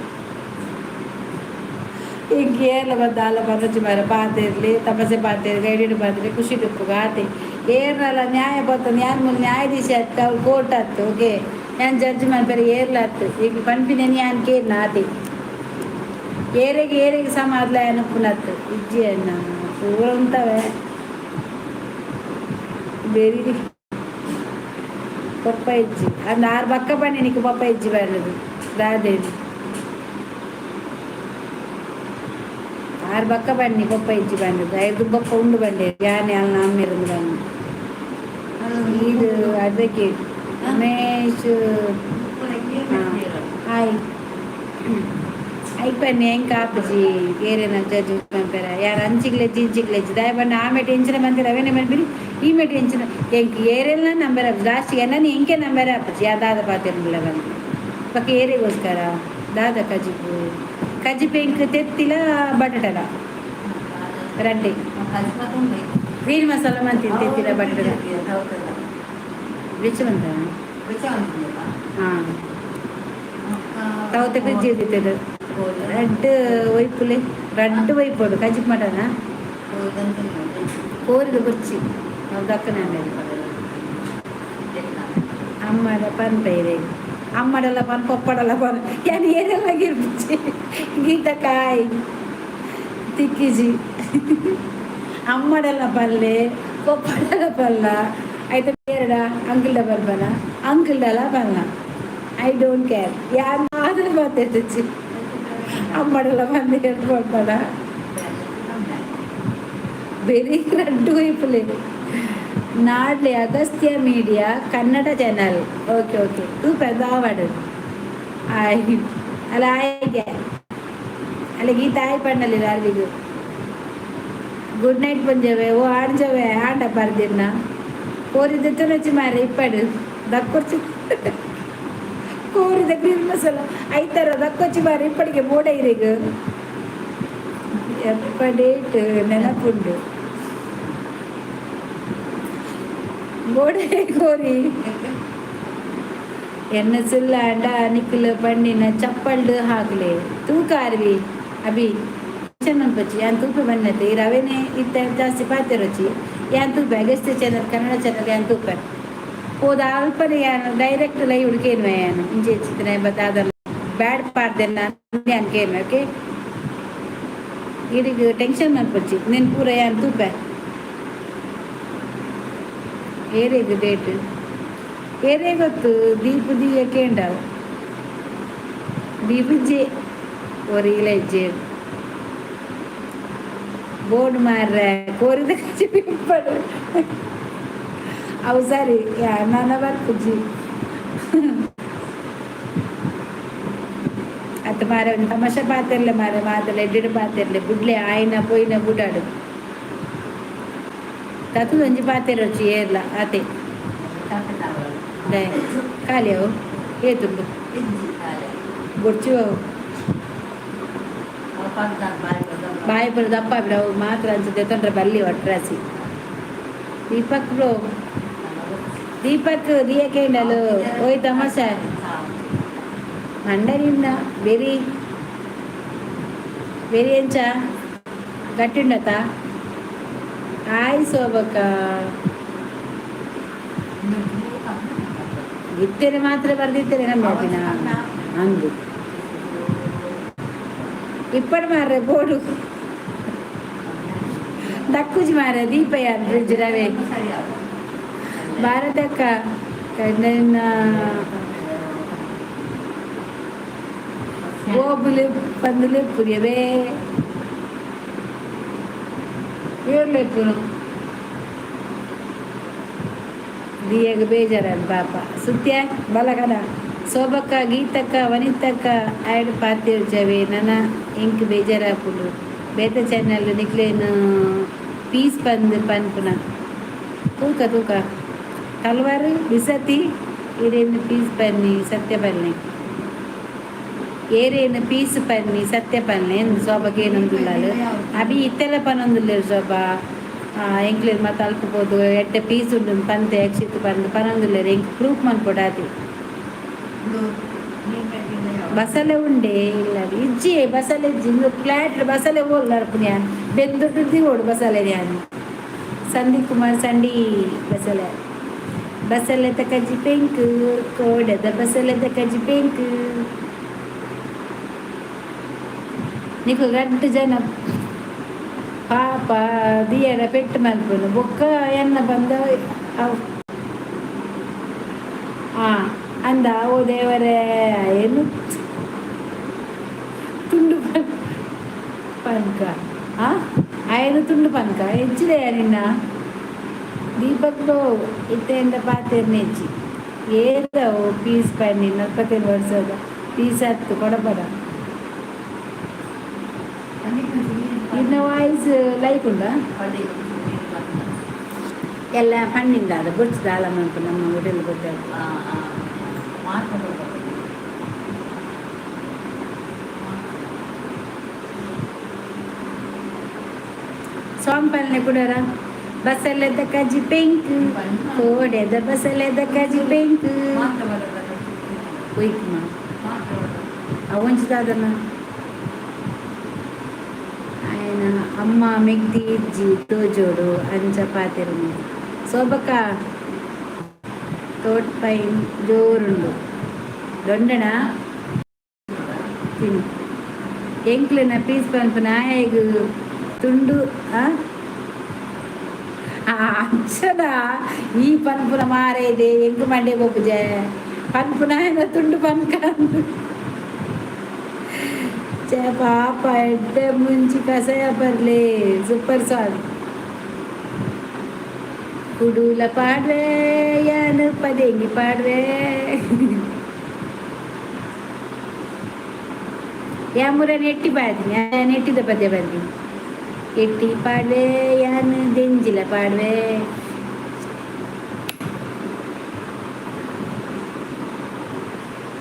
ಇಂಕ್ ಏರ್ಲ ದಾಲ ಬರಚಿ ಮಾರ ಪಾತೆರ್ಲಿ ತಪಸ್ಸೆ ಪಾತೆರ್ ಗೈಡೆಡ್ ಪಾತ್ರೆ ಖುಷಿ ತುಪ್ಪುಗ ಆತೆ ಏರ್ನಲ್ಲ ನ್ಯಾಯ ಬರ್ತದೆ ಯಾನ್ ಮುಲ್ ನ್ಯಾಯಾಧೀಶ ಅತ್ತ ಅವ್ಳು ಕೋರ್ಟ್ ಅತ್ತು ಓಕೆ ಯಾನ್ ಜಡ್ಜ್ ಮನ್ಪೆರೆ ಏರ್ಲ ಅತ್ತು ಈಗ ಪನ್ಪಿನ ಯಾನ್ ಕೇರ್ನ ಆತೆ ಏರೆಗೆ ಏರೆಗೆ ಸಮ ಅದ್ಲ ಅನುಪುನತ್ತು ಇಜ್ಜಿ ಅಣ್ಣ ಪೂರ ಉಂತವೆ ಬೆರಿ ಪಪ್ಪ ಇಜ್ಜಿ ಅಂದ್ ಆರು ಬಕ್ಕ ಬನ್ನಿ ನಿಕ್ ಪಪ್ಪ ಇಜ್ಜಿ ಬರೋದು ದಾದೇವಿ ಆರು ಬಕ್ಕ ಬನ್ನಿ ಪಪ್ಪ ಇಜ್ಜಿ ಬಂದದ್ದು ಐದು ಬೊಕ್ಕ ಉಂಡು ಬಂಡೆ ಯಾನೆ ಅಲ್ಲ ಅಮ್ಮಿರಂದು ಬನ್ನಿ ಇದು ಅಡ್ವೊಕೇಟ್ ರಮೇಶ್ ಹಾಯ್ ಐಪನ್ನಿ ಹೆಂಗೆ ಕಾಪುಜಿ ಏರೇನ ಜಡ್ಜ್ ಪನ್ಪೆರ ಯಾರು ಅಂಚಿಗ್ಲೆಜ್ಜಿ ಇಂಚಿಗ್ಲೆಜ್ಜಿ ದಾಯ ಬಣ್ಣ ಆಮೆ ಟೆನ್ಷನ್ ಬಂದಿರ ಅವೇನೆ ಬಂದ್ಬಿರಿ ಈಮೆ ಟೆನ್ಷನ್ ಎಂಕ್ ಏರೆಲ್ಲ ನಂಬರ್ ಲಾಸ್ಟಿಗೆ ಎನ್ನನಿ ಎಂಕೆ ನಂಬರ್ ಆಪುಜಿ ಯಾ ದಾದ ಪಾತೆರ್ನುಲ್ಲ ಬಂದು ಪಕ್ಕ ಏರೆಗೋಸ್ಕರ ದಾದ ಕಜಿಪು ಕಜಿಪು ಎಂಕ್ ತೆತ್ತಿಲ ಬಟಟಲ ರಡ್ಡೆ ಗ್ರೀನ್ ಮಸಾಲ ಮಂತೀನಿ ತೆತ್ತಿಲ ಬಟಟಲ ಬೆಚ್ಚ ಬಂತ ಹಾಂ ತವತೆ ಬೆಜ್ಜಿ ಇದ್ದಿತ್ತು ರಡ್ಡ್ ಒಯ್ಪುಲೆ ರಡ್ಡ್ ಒಯ್ಪೋಡು ಕಜಿಪ್ ಮಟನ ಕೋರಿದ ಬೊರ್ಚಿ ಅವು ದಕ್ಕನೆ. ಅಮ್ಮಡ ಪನ್ಪೈರೆ, ಅಮ್ಮಡಲ ಪನ್, ಪೊಪ್ಪಡಲ ಪನ್, ಯಾನ್ ಏರೆಲ್ಲ ಗಿರ್ಪುಜಿ. ಗೀತಕಾಯ್ ತಿಕ್ಕಿಜಿ. ಅಮ್ಮಡಲ ಪಲ್ಲೆ, ಪೊಪ್ಪಡಲ ಪಲ್ಲ, ಐತ ಬೇರಡ ಅಂಕಿಲ್ಡ ಪನ್ಪನ, ಅಂಕಿಲ್ಡಲ ಪಲ್ಲ. I don't care. ಯಾನ್ ಮಾತ್ರ ಮಾತಾಡ್ತಿಚ್ಚಿ. ಅಮ್ಮಡಲ ಬಂದು ಪನ್ಪನ. ಬೆರಿ ರಡ್ಡು ಇಪ್ಪುಲೆ ನಾಡ್ಲೆ. Agastya media Kannada channel. Okay okay. ತೂಪೆ ದಾವಡು. ಆಯ್ ಅಲ್ಲ, ಆಯ್ಗೆ ಅಲ್ಲ. ಗೀತ ಆಯ್ ಪಣ್ಣಲ್ಲಿ ಅರ್ವಿಗು ಗುಡ್ ನೈಟ್ ಪಂಜವೆ. ಓ ಆಡ್ಜವೆ ಆಂಡ ಪರ್ದಿರ್ನ ಕೋರಿದ ತುನಚಿ ಮಾರೆ. ಇಪ್ಪಡು ದಕ್ಕೊರ್ಚಿ ಕೋರಿದ ಗ್ರೀನ್ ಮಸಾಲ ಐತರ ದಕ್ಕೊಚ್ಚಿ ಮಾರೆ. ಇಪ್ಪಡಿಗೆ ಬೋಡ ಇರಿಗ್ ಎಪ್ಪ ಡೇಟ್ ನೆನಪುಂಡು ಬೋಡೆ ಕೋರಿ. ಎನ್ನ ಸುಲ್ಲಾಂಡ ನಿಕ್ಕುಲು ಪಣ್ಣಿನ ಚಪ್ಪಲ್ಡು ಹಾಕ್ಲೆ. ತೂಕ ಅರ್ವಿ ಅಭಿ ಮನ್ಪೊಚ್ಚಿ. ಯಾನ್ ತೂಪೆ ಬನ್ನತೆ. ಈ ರವೆನೆ ಇತ್ತೆ ಜಾಸ್ತಿ ಪಾತೆರೊಚ್ಚಿ. ಯಾನ್ ತೂಪೆ ಅಗಸ್ತ್ಯ ಚಾನಲ್, ಕನ್ನಡ ಚಾನಲ್ ಯಾನ್ ತೂಪೆ. ಪೋದ ಅಲ್ಪನೆ ಯಾನ್ ಡೈರೆಕ್ಟ್ ಲೈವ್ ಕೇನ್ವೆ. ಯಾನ್ ಇಂಚೆ ಚಿತ್ರ ಬತ್ತಾದಲ್ಲ ಬ್ಯಾಡ್ ಪಾಡ್ದೆನ್ನ ಯಾನ್ ಕೇನ್ವೆ. Okay, ಇಡಿಗ್ tension ಮನ್ಪೊಚ್ಚಿ. ನೆನ್ ಪೂರ ಯಾನ್ ತೂಪೆ. ಏರೆಗ್ ಡೇಟ್ ಏರೇ ಗೊತ್ತು? ದೀಪ ದೀಯ ಕೇಂಡವು. ದೀಪ ಜೆ ಒರಿಲ ಇಜ್ಜೆ. ಬೋರ್ಡ್ ಮಾರ್ರೆ ಕೋರಿದ ಕಚ್ಚಿ ಪಿಂಪಡು. ಅವು ಸರಿ, ನನ್ನ ಬರ್ಪುಜಿ ಅತ್ತ ಮಾರೆ. ಒಂದು ತಮಾಷೆ ಪಾತಿರ್ಲೆ ಮಾರೆ. ಮಾತಲ್ಲ ಎಡ್ಡೆಡ್ ಪಾತಿರ್ಲೆ. ಬುಡ್ಲೆ, ಆಯ್ನ ಪೋಯಿನ ಬುಡಾಡು. ತತು ಒಂಜಿ ಪಾತೆರೊಚ್ಚಿ ಏರ್ಲ ಆತೆ. ಖಾಲಿ ಅವು ಏತುಂಡು ಬೊಡ್ಚಿ ಅವು. ಬಾಯಿ ಪುರ ದಪ್ಪ ಅವು ಮಾತ್ರ ಅನ್ಸುತ್ತೆ. ತೊಂದ್ರೆ ಬಲ್ಲಿ ಒಟ್ರಾಸಿ. ದೀಪಕ್ ಬ್ರೋ, ದೀಪಕ್ ದಿಯ ಕೇಂಡಲು. ಓಯ್ ತಮಾಷೆ ಮಂಡನಿಂದ ಬೆರಿ ಬೆರಿ ಎಂಚ ಗಟ್ಟಿಂಡತ. ಆಯ್ ಸೋಬಕ್ಕ. ಇತ್ತೇನೆ ಮಾತ್ರ ಬರ್ದಿತ್ತೇನೆ ಕಮ್ಮಿ ಅಂದು. ಇಪ್ಪಡು ಮಾರ್ರೆ ಬೋಡು ದಕ್ಕುಜಿ ಮಾರ. ದೀಪಯ್ಯ ಬ್ರಿಡ್ಜ್ ರವೆ ಭಾರತಕ್ಕ ಕಣ್ಣನ ಗೋಬುಲು ಪಂದುಲು ಪುರಿಯವೇ. ಏರ್ಲೆಪ್ಪುನು ದಿಯಗ ಬೇಜಾರ ಪಾಪ. ಸುತ್ಯ ಬಲಗನ. ಶೋಭಕ್ಕ, ಗೀತಕ್ಕ, ವನಿತಕ್ಕ ಆಯ್ಡ್ ಪಾತಿರ್ಜವೆ. ನನ ಎಂಕ್ ಬೇಜಾರಾಪುಂಡು. ಬೇತೆ ಚಾನಲ್ ನಿಕ್ಲೇನು ಪೀಸ್ ಪಂದ್ ಪನ್ಪುನ. ತೂಕ ತೂಕ ತಲ್ವಾರು ಬಿಸತಿ. ಇರೇನು ಪೀಸ್ ಪನ್ನಿ, ಸತ್ಯ ಪನ್ನಿ. ಏರೇನು ಪೀಸ್ ಪನ್ನಿ, ಸತ್ಯ ಪನ್ನಿ. ಶೋಭಕ್ಕೆ ಏನೊಂದುಲ್ಲಾಲು ಅಭಿ ಇತ್ತೆಲ್ಲ ಪನೊಂದುಲ್ಲೇರು ಶೋಭಾ. ಎಂಕ್ಲೇರ್ ಮಾತ ಅಲ್ಪ ಪೋದು ಎಡ್ಡೆ ಪೀಸ್ ಉಂಡು ಪಂತೆ ಅಕ್ಷಿತ್ ಪಂದ್ ಪನೊಂದುಲ್ಲೇರು. ಎಂಕ್ ಪ್ರೂಫ್ ಮನ್ಪೊಡಾತಿ. ಬಸಲೆ ಉಂಡೆ ಇಲ್ಲ ಇಜ್ಜಿ. ಬಸಲೆ ಇಜ್ಜಿ. ಇಂದು ಫ್ಲಾಟ್ ಬಸಲೆ ಓಲ್ ನಡಪುನ ಬೆಂದುಟ್ಟು ದಿವೋಡು ಬಸಲೆ. ಯಾನ್ ಸಂದೀಪ್ ಕುಮಾರ್ ಸಂಡಿ ಬಸಲೆ. ಬಸಲೆದ ಕಜ್ಜಿ ಪೆಂಕ್, ಕೋಡೆದ ಬಸಲೆದ ಕಜ್ಜಿ ಪೆಂಕ್. ನಿಕ್ಕು ಗಂಟು ಜನ ಪಾಪ ದಿಯಡ ಪೆಟ್ಟು ಮಲ್ಪುನು. ಬೊಕ್ಕ ಎನ್ನ ಬಂದ ಅವು ಆ ಅಂದ. ಓ ದೇವರೇ, ಏನು ತುಂಡು ಪನ್ಕ ಆ ಆಯನ ತುಂಡು ಪನ್ಕ ಹೆಚ್ಚಿದೆ ನಿನ್ನ. ದೀಪಕ್ ಇತ್ತೆಂದ ಪಾತೆರ್ನೆ ಹೆಚ್ಚಿ. ಏದವು ಪೀಸ್ ಪನ್ನಿ? 45 ವರ್ಷದ ಪೀಸ್ ಹತ್ತು ಕೊಡಬಡ. ಇನ್ನ ವಾಯ್ಸ್ ಲೈಕ್ ಉಂಡಾ? ಎಲ್ಲ ಪಣ್ಣಿಂದ ಅದು ಬೊಡ್ಚು ದಾಲ ಮನ್ಪು. ನಮ್ಮ ಹೋಟೆಲ್ ಗೊತ್ತಾಗ. ಸಾಂಗ್ ಪಲ್ಲೆ ಕುಡರ. ಬಸಲೆದ ಕಜಿ ಪೆಂಕ್, ಕೋಡೆದ ಬಸಲೆದ ಕಜಿ ಪೆಂಕ್. ಒಯ್ಕುಮ ಅವಂಚಿದಾದನ ఆయన ಅಮ್ಮ ಮೆಗ್ದಿ ಇಜ್ಜಿ ತೋಜೋಡು ಅಂಚ ಪಾತೆರುನು. ಸೋಬಕ್ಕ ತೋಟ್ ಪೈನ್ ಜೋರುಂಡು ದೊಂಡಣ ತಿನ್ನು. ಎಂಕ್ಲೆನ ಪೀಸ್ ಪನ್ಪುನ ಆಯಗ್ ತುಂಡು. ಆ ಅಂಚನ ಈ ಪನ್ಪುನ ಮಾರ ಇದೆ. ಎಂಕ್ ಮಂಡೆ ಪೋಪುಜೆ. ಪನ್ಪುನ ತುಂಡು ಪನ್ಕ. ಛೆ ಪಾಪ, ಎಡ್ಡೆ ಮುಂಚಿ ಕಷಾಯ ಪರ್ಲೆ. Super song. ಕುಡುಲ ಪಾಡ್ವೆ ಯಾನ್ ಪದೆಂಗಿ ಪಾಡ್ವೆ. ಯಾ ಮುರ ನೆಟ್ಟಿ ಪಾಡ್ತೀನಿ. ನೆಟ್ಟಿದ ಪದ್ಯ ಬರ್ತೀನಿ. ಎಟ್ಟಿ ಪಾಡ್ವೆ ಯಾನ್, ದೆಂಜಿಲ ಪಾಡ್ವೆ.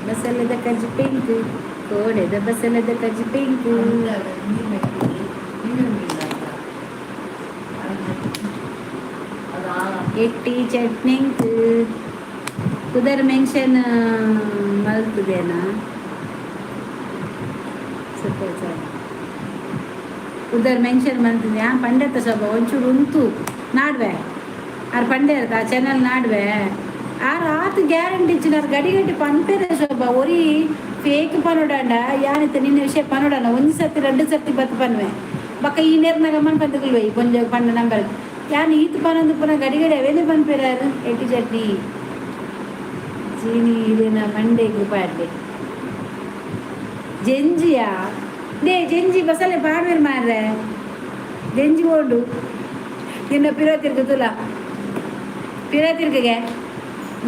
ಬಸಲದ ಕಜ್ಜಿ ಪಿಂಕ್, ಕೋಡೆದ ಬಸಲದ ಕಜ್ಜಿ ಪಿಂಕ್. ನೀರು ನೀರು. ಅದು ಎಟ್ಟಿ ಚಟ್ನಿಂಕ್ ಪುದರ್ ಮೆನ್ಷನ್ ಮಲ್ತುದೇನಾ? Super sir. ಪುದರ್ ಮೆನ್ಷನ್ ಮಲ್ತದೆ. ಆ ಪಂಡೆತ್ತ ಸೊಬ ಒಂಚೂರು ಉಂತು ನಾಡ್ವೆ. ಆರ್ ಪಂಡೆ ಆ ಚಾನಲ್ ನಾಡ್ವೆ. ಆರ್ ಆತ್ ಗ್ಯಾರಂಟಿ ಇಚ್ಚಿನಾರ್ ಗಡಿ ಗಡಿ ಪನ್ಪೇರೆ ಶೋಭ. ಒರಿ ಫೇಕ್ ಪನೋಡಂಡ ಯಾನಿತ್ತ ನಿನ್ನ ವಿಷಯ ಪನೋಡಣ. ಒಂಜಿ ಸರ್ತಿ ರಡ್ಡು ಸರ್ತಿ ಬತ್ತು ಪನ್ವೆ. ಬಕ್ಕ ಈ ನೇರ್ನಾಗ ಮನ್ ಪಂತುಕುಲ್ವೆ ಕೊಂಚ ಪಂಡ ನಂಬರ್. ಯಾನ್ ಈತ್ ಪನೊಂದು ಪುನ ಗಡಿ ಗಡಿ ಅವೇನೆ ಪನ್ಪೇರಾರು. ಎಟ್ಟಿ ಚಟ್ನಿ ಚೀನಿ ಇದನ್ನ ಮಂಡೆಗ್ ಪಾಡ್ಲೆ. ಜೆಂಜಿಯಾ they Jenji ಬಸಲೆ ಪಾಡ್ವೇರು ಮಾರ್ರೆ. ಜೆಂಜಿ ಓಂಡು ನಿನ್ನ ಪಿರೋ ತುಲ ಪಿರೋ ತಿರ್ಗಗೆ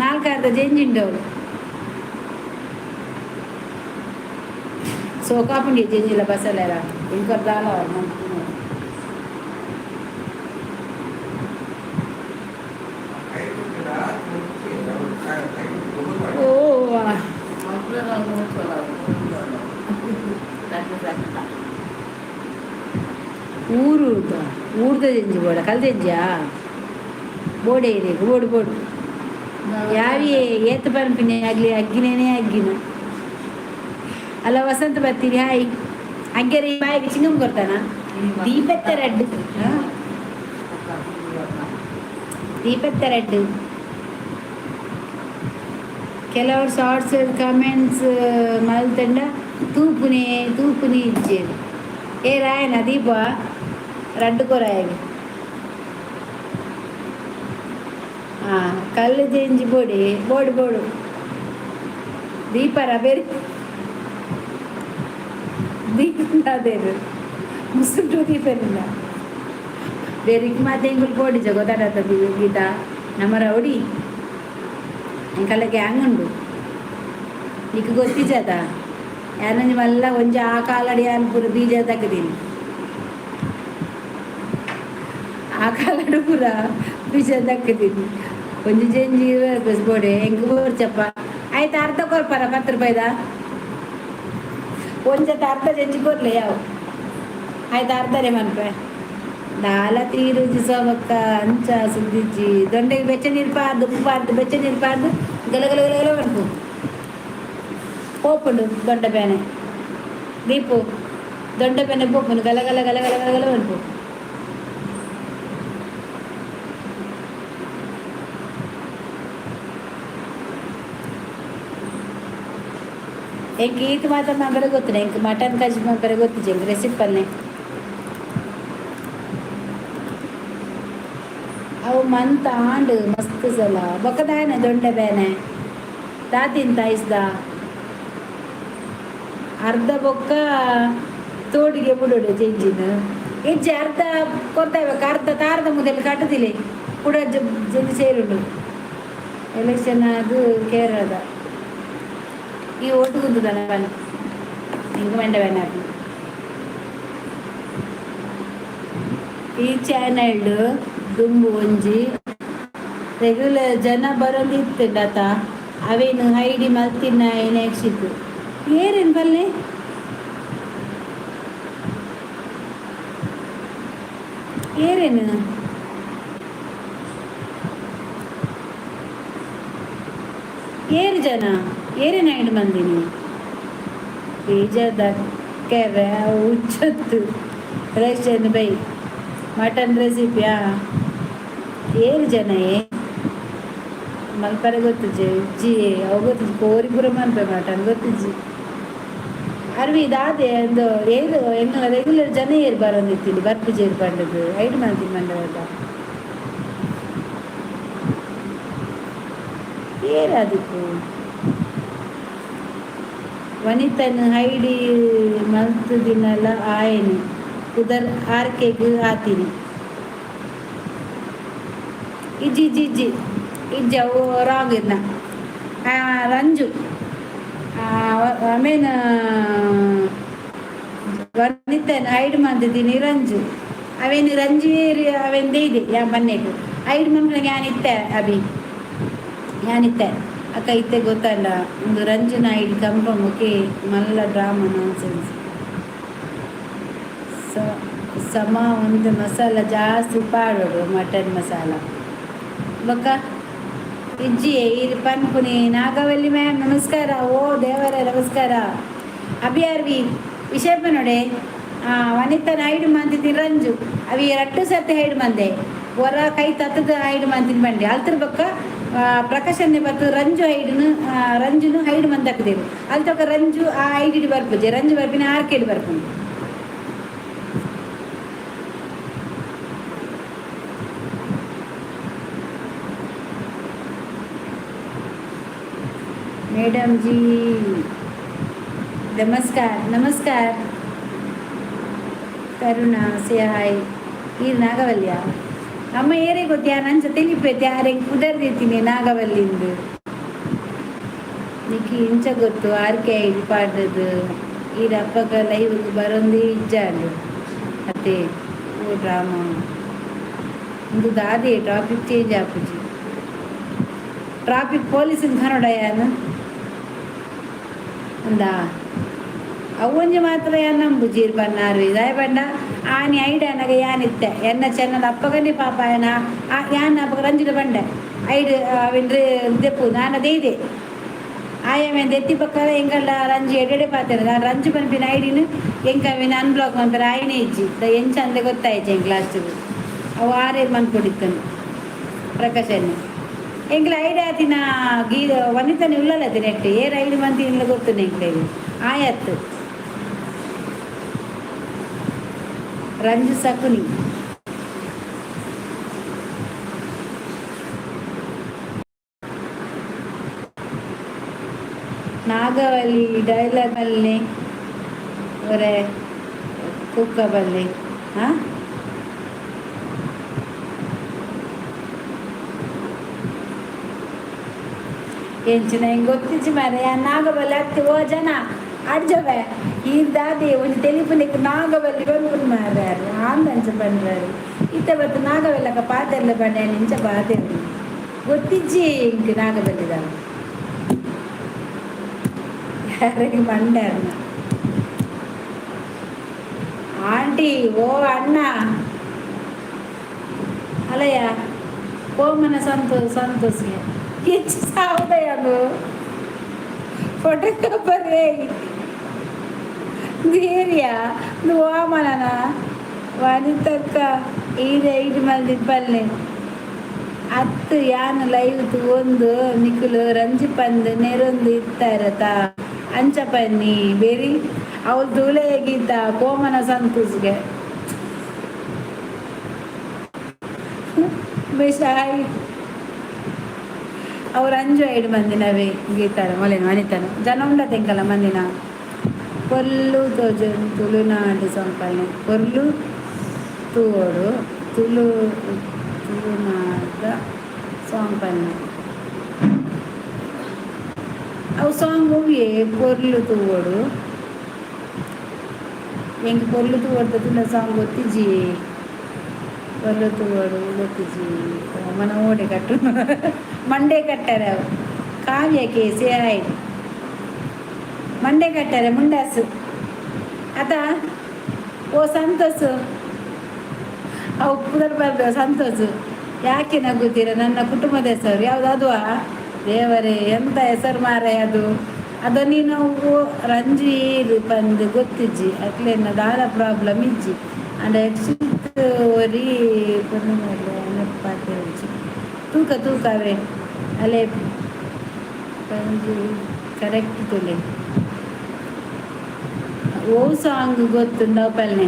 ನಾಲ್ಕು ಅರ್ಧ ಜೆಂಜಿ ಉಂಡು. ಸೋಕಾಪುಂಡಿ ಜೆಂಜಿಲ ಬಸಲೆರ ಇಂಕೊರ್ದಾಲ. ಓ. ಊರು ಊರ್ದ ಜೆಂಜಿ ಬೋಡ ಕಲ್ ಜೆಂಜಿಯಾ ಬೋಡೆ ಇದೆ. ಬೋಡು ಬೋಡು ಯಾವಿ ಏತ್ ಪನ್ಪಿನಿ ಆಗ್ಲಿ. ಅಗ್ಗಿನೇನೆ ಅಗ್ಗಿನ ಅಲ್ಲ. ವಸಂತ ಬರ್ತೀರಿ. ಹಾಯ್ ಅಗ್ಗೆರೆ. ಬಾಯಿಗೆ ಚಿಂಗಮ್ ಕೊಡ್ತಾನ. ದೀಪತ್ತ ರಡ್ಡು, ದೀಪತ್ತ ರಡ್ಡು. ಕೆಲವರು ಶಾರ್ಟ್ಸ್ ಕಮೆಂಟ್ಸ್ ಮಲ್ತಂಡ ತೂಪುನೆ ತೂಪುನೆ ಇಜ್ಜೇರು. ಏ ರಾಯನ ದೀಪ ರಡ್ಡು ಕೊರಾಯಗೆ. ಹಾಂ, ಕಲ್ಲು ಜೆಂಜಿ ಬೋಡಿ ಬೋಡು ಬೋಡು ದೀಪರ ಬೇರೆ ದೀಪ ಅದೇನು ಮುಸುಟು ದೀಪನಿಲ್ಲ. ಬೇರೆ ಮಾತೆ ಎಂಗುಲು ಪೋಡಿಜ ಗೊತ್ತಾಡತ್ತ ಗೀತಾ. ನಮ್ಮ ರೌಡಿ ಎಂಕಲ್ಲ ಗ್ಯಾಂಗ್ ಉಂಡು. ನಿಕ್ ಗೊತ್ತಿಜದ ಯಾನೊಂಜಿ ಮಲ್ಲ ಒಂಜಿ ಆ ಕಾಲಡಿ ಯಾನ್ ಪೂರ ಬೀಜ ತಗ್ಗದೀನಿ. ಆ ಕಾಲಡು ಪೂರ ಬೀಜ ದಕ್ಕದೀನಿ. ಒಂಜಿ ಜೆಂಜಿ 20 ರೂಪಾಯಿ ಬೋಡೆ. ಎಂಕ್ ಬೋರ್ಚಪ್ಪ. ಆಯ್ತು, ಅರ್ಧ ಕೊರ್ಪರ 10 ರೂಪಾಯಿದ. ಒಂಜತ್ತ ಅರ್ಧ ಜೆಂಜಿ ಕೊರ್ಲೆ ಯಾವ. ಆಯ್ತು, ಅರ್ಧನೇ ಮನ್ಪೆ. ದಾಲ ತೀರುಜಿ ಸೋಮಕ್ಕ. ಅಂಚ ಸುದ್ದಿಜ್ಜಿ. ದೊಂಡೆಗೆ ಬೆಚ್ಚ ನೀರು ಪಾರ್ದು, ಉಪ್ಪು ಪಾರ್ದು, ಬೆಚ್ಚ ನೀರು ಪಾರ್ದು ಗಲ ಗಲ ಗಲ ಗಲ ಮನ್ಪು. ಪೋಪುಂಡು ದೊಂಡೆ ಬೇನೆ. ದೀಪು, ದೊಂಡೆ ಬೇನೆ ಪೋಪುಂಡು. ಗಲ ಗಲ ಗಲ ಗಲ ಗಲ ಗಲ ಮನ್ಪು. ಎಂಕ್ ಈತ್ ಮಾತ್ರ ಮನ್ಪರೆ ಗೊತ್ತಿಲ್ಲ. ಎಂಕ್ ಮಟನ್ ಕಜ್ಜಿ ಮನ್ಪರೆ ಗೊತ್ತಿಜ್ಜಿ. ಎಂಕ್ ರೆಸಿಪಿ ಪನ್ನೆ. ಅವು ಮಂತ್ ಆಂಡ್ ಮಸ್ತ್ ಸಲ. ಬೊಕ್ಕ ದಾನೆ ದೊಂಡೆ ಬೇನೆ ದಾತಿಂತ ಐಸ್ದ ಅರ್ಧ. ಬೊಕ್ಕ ತೋಡಿಗೆ ಬುಡೋಡು ಜೆಂಜಿನ ಇಜ್ಜಿ. ಅರ್ಧ ಕೊರ್ತಾಯ್ಬೇಕು. ಅರ್ಧ ತಾರದ ಮುದೆಲ್ ಕಟ್ಟುದಿಲ್ಲ ಕುಡ ಜೆಂಜಿ ಸೇರುಂಡು. ಎಲೆಕ್ಷನ್ ಅದು ಕೇರಳದ. ಈ ಓಟು ಗುಂತುದನ ಬನ್ ಇಂಕ್ ಮಂಡೆ ಬೇನೆ. ಈ ಚಾನೆಲ್ ದುಂಬು ಒಂಜಿ ರೆಗ್ಯುಲರ್ ಜನ ಬರೊಂದಿತ್ತುಂಡತ. ಅವೇನು ಐಡಿ ಮಲ್ತಿನ ನೆಕ್ಸ್ಟ್ ಏರೇನು ಬಲ್ಲೆ. ಏರೇನು ಏರು ಜನ ಏರೇನು ಐಡ್ ಮಂದಿನಿ ಬೀಜದ ಹುಚ್ಚತ್ತು. ರೇಷನ್ ಬೈ ಮಟನ್ ರೆಸಿಪಿಯಾ? ಏರು ಜನ ಏ. ಮಲ್ಪರೆ ಗೊತ್ತಿಜ್ಜಿ ಇಜ್ಜಿ. ಅವು ಗೊತ್ತಿಜ್ಜಿ, ಕೋರಿ ಪೂರ ಮನ್ಪೆ ಮಟನ್ ಗೊತ್ತಿಜ್ಜಿ. ಅರ್ವಿ ದಾದೆ ಒಂದು ಏರು ಎಂಗಳ ರೆಗ್ಯುಲರ್ ಜನ ಏರು ಬರೋಂದಿತ್ತಿನಿ ಬರ್ಪುಜೇರು ಪಂಡದು ಐಡ್ ಮಲ್ತಿನ ಮಂಡದ ಏರಾದಿಪ್ಪು. ವನಿತನ್ ಹೈಡಿ ಮಲ್ತ್ ದಿನಲ ಆಯೆನೆ ಪುದರ್ ಆರ್ಕೆಗ್ ಆತಿನಿ. ಇಜ್ಜಿ ಇಜ್ಜಿ ಇಜ್ಜಿ ಇಜ್ಜಿ, ಅವು ರಾಂಗ್ ಇರ್ನ. ರಂಜು ಆಮೇನ್ ವನಿತನ್ ಹೈಡ್ ಮಂತಿದ್ದೀನಿ ರಂಜು. ಅವೇನು ರಂಜು ಅವೇನು ಇದೆ ಯಾ ಬನ್ನೇಕು ಹೈಡ್ ಮನ್ಪುನ ಯಾನ್ ಇತ್ತೆ ಅಭಿ, ಯಾನಿತ್ತೆ ಅಕ್ಕ ಇತ್ತೆ ಗೊತ್ತಲ್ಲ. ಒಂದು ರಂಜನ ಐಡಿ ಕನ್ಫರ್ಮ್. ಓಕೆ, ಮಲ್ಲ ಡ್ರಾಮಾ ನಾನ್ಸೆನ್ಸ್. ಸಮ ಒಂದು ಮಸಾಲ ಜಾಸ್ತಿ ಪಾಡೋಡು, ಮಟನ್ ಮಸಾಲ ಬೊಕ್ಕ ಇಜ್ಜಿ. ಇದು ಪನ್ಪುನಿ. ನಾಗವಲ್ಲಿ ಮ್ಯಾಮ್ ನಮಸ್ಕಾರ. ಓ ದೇವರೇ, ನಮಸ್ಕಾರ. ಅಭಿ ಅರ್ವಿ ವಿಷಯ ನೋಡೆ. ವನಿತಾ ಹೈಡ್ ಮಂತಿದ್ದೀನಿ ರಂಜು. ಅವಿ ರಟ್ಟು ಸರ್ತಿ ಹೈಡ್ ಮಂದೆ, ಹೊರ ಕೈ ತತ್ತದ ಹೈಡ್ ಮಂತಿನ ಬಂಡೆ ಅಲ್ತರ ಬೊಕ್ಕ ಪ್ರಕಾಶನ್ನೇ ಬತ್ತು ರಂಜು ಹೈಡ್ನು ರಂಜುನು ಹೈಡ್ ಮಂದಾಕದೇವು. ಅಲ್ತೊಕ ರಂಜು ಆ ಐಡಿ ಬರ್ಪುಜೆ. ರಂಜು ಬರ್ಪಿನ ಆರ್ಕೇಡ್ ಬರ್ಪುಂಡು. ಮೇಡಮ್ ಜಿ ನಮಸ್ಕಾರ, ನಮಸ್ಕಾರ. ಕರುಣಾ ಸೇ ಹಾಯ್. ಈ ನಾಗವಲ್ಯ ಅಮ್ಮ ಏರೇ ಗೊತ್ತಿಯಾ? ನಂಚ ತಿಳಿಪೈತೆ ಯಾರೆ ಕುದರ್ದಿತ್ತೀನಿ ನಾಗವಲ್ಲಿಂದು. ನಿಕ್ಕಿ ಇಂಚ ಗೊತ್ತು ಆರ್ ಕೆ ಐಡಿ ಪಾಡ್ದದ್ದು. ಈ ಅಪ್ಪಗ ಲೈವ್ ಬರೊಂದು ಇಜ್ಜಾಂಡು ಅತ್ತೆ. ಓ ಡ್ರಾಮಾ ಇಂದು ದಾದೆ? ಟಾಪಿಕ್ ಚೇಂಜ್ ಆಪುಜಿ. ಟ್ರಾಫಿಕ್ ಪೊಲೀಸ್ ಕನ್ನಡ ಅಂದಾ? ಅವೊಂಜಿ ಮಾತ್ರ ಯಾನ್ ನಂಬುಜೀರ್ ಪನ್ನಾರು. ದಾಯೆ ಪಂಡ ಆನಿ ಐಡ ಅನಗ ಯಾನಿತ್ತೆ ಎನ್ನ ಚೆನ್ನದ ಅಪ್ಪಗನೆ ಪಾಪ ಆಯನ ಯಾನ್ ಅಪ್ಪಗ ರಂಜಿನ ಬಂಡೆ ಐಡ್ ಅವೆನ್ ದೆಪ್ಪು ನಾನ ದೇಯ್ದೆ. ಆಯಮೇನ್ ದೆತ್ತಿ ಪಕ್ಕ ಎಂಕಲ್ಲ ರಂಜಿ ಎಡೆಡೆ ಪಾತೆರ. ನಾನು ರಂಜು ಪನ್ಪಿನ ಐಡಿನ ಎಂಕ ಅವೇನು ಅನ್ಬ್ಲಾಕ್ ಮನ್ಪೆರೆ ಆಯ್ನೇ ಇಜ್ಜಿ. ಎಂಚ ಅಂದೆ ಗೊತ್ತಾಯ್ತು ಎಂಕ್ ಲಾಸ್ಟಿಗೆ. ಅವು ಆರೇ ಮನ್ಪೊಡಿತ್ತನು ಪ್ರಕಾಶನ್. ಎಂಕ್ಲ ಐಡಿ ಆತಿನ ಗೀ ವನಿತನೆ ಉಲ್ಲಲತಿ ನೆಟ್ ಏರ್ ಐಡಿ ಮಂತಿ ಇಲ್ಲ ಗೊತ್ತು ಎಂಕ್ಲೆಗ್ ಆಯತ್ತು. ರಂಜು ಸಕುನಿ. ನಾಗವಲ್ಲಿ ಡೈಲಾಗ್ ಅಲ್ಲಿ ಒರೆ ಕುಕ್ಕಬಲ್ಲಿ. ಹಾಂ, ಎಂಚಿನ ಹಿಂಗೆ ಗೊತ್ತಿಜ್ಜಿ ಮಾರೆ. ನಾಗಬಲ್ಲಿ ಹತ್ತಿ ಓ ಜನ ಅಡ್ಜವೆ ಈ ದಾದಿ ಒಂಜಿ ತೆಲಿಪುನಿಕ್ ನಾಗಬಲ್ಲಿ ಬಂದ್ಬಿಟ್ಟು ಮಾರ್ಯಾರು ಆಂದಂಚ ಬಂದ್ರಾರು. ಇತ್ತೆ ಬತ್ತು ನಾಗವೆಲ್ಲಕ ಪಾತೆರ್ಲ ಬಂಡೆ ಇಂಚ ಪಾತೆರ್ಲಿ ಗೊತ್ತಿಜ್ಜಿ ಇಂಕ್. ನಾಗಬಲ್ಲಿದ ಯಾರಿಗೆ ಮಂಡ್ಯಾರ್ನ ಆಂಟಿ. ಓ ಅಣ್ಣ ಅಲಯ್ಯ ಕೋಮನ ಸಂತೋಷ್ ಸಂತೋಷ್ಗೆ ಹೆಚ್ಚು ಸಾವುದಯ್ಯ. ಅದು ಫೋಟೋಗ್ರಾಫರ್ ಧೈರ್ಯ ವಾಮನನ. ವನಿತಕ್ಕ ಈರೆ ಐಡಿ ಮಲ್ದಿಪ್ಪಲ್ಲೆ ಅತ್ತು. ಯಾನ್ ಲೈವ್ ತೂವೊಂದು ನಿಕುಲು ರಂಜಿ ಪಂದ್ ನೆರೊಂದು ಇತ್ತಾರತ ಅಂಚ ಪನ್ನಿ ಬೇರಿ ಅವಳು ತೂಲೆ ಗೀತ ಕೋಮನ ಸಂತೋಷ್ಗೆ ಬೇಷಾಯ್. ಅವ್ರು ಅಂಜು ಐಡು ಮಂದಿನವೇ ಗೀತಾರ ಮೊಲೆನ ವನಿತನ ಜನ ಉಂಡ ತೆಂಕಲ ಮಂದಿನ ಪೊರ್ಲು ತೋಜನ್ ತುಳುನಾಡು ಸಂಪಲ್ನೆ ಪೊರ್ಲು ತೂವೊಡು ತುಳು ತುಳುನಾಡ ಸಾಂಗ್ ಪನ್ನೆ. ಅವು ಸಾಂಗ್ ಒವ್ಯೆ? ಪೊರ್ಲು ತೂವೊಡು ಎಂಕ್ ಪೊರ್ಲು ತೂವೊಡು ತುಳು ಸಾಂಗ್ ಗೊತ್ತಿಜ್ಜಿ. ಪೊರ್ಲು ತೂವೊಡು ಗೊತ್ತಿಜ್ಜಿ. ಮನ ಓಡೆ ಕಟ್ಟು ಮಂಡೆ ಕಟ್ಟಾರೆ ಅವು. ಕಾವ್ಯ ಕೇಸೆ ಆಯ್ತು ಮಂಡೆ ಕಟ್ಟಾರೆ ಮುಂಡಾಸು ಅತ. ಓ ಸಂತೋಷು, ಅವು ಪುದರ್ ಬರ್ದ ಸಂತೋಷು. ಯಾಕೆ ನಗುತ್ತೀರ? ನನ್ನ ಕುಟುಂಬದ ಹೆಸರು ಯಾವುದು ಅದು? ದೇವರೇ, ಎಂತ ಹೆಸರು ಮಾರಾಯ ಅದು. ಅದು ನೀನು ರಂಜೀರ್ ಪಂದ್ ಗೊತ್ತಿಜ್ಜಿ ಅಕ್ಲೆನ ದಾಲ ಪ್ರಾಬ್ಲಮ್ ಇಜ್ಜಿ. ಅಂಡ ಯಕ್ಷಿತ್ ಒರಿ ಪೊಣ್ಣು ಪಾತೆರುಜಿ. ತೂಕ ತೂಕವೇ. ಅಲೆ ಕರೆಕ್ಟ್ ತುಲೆ. ಓ ಸಾಂಗ್ ಗೊತ್ತುಂಡ ಪಲ್ನೆ?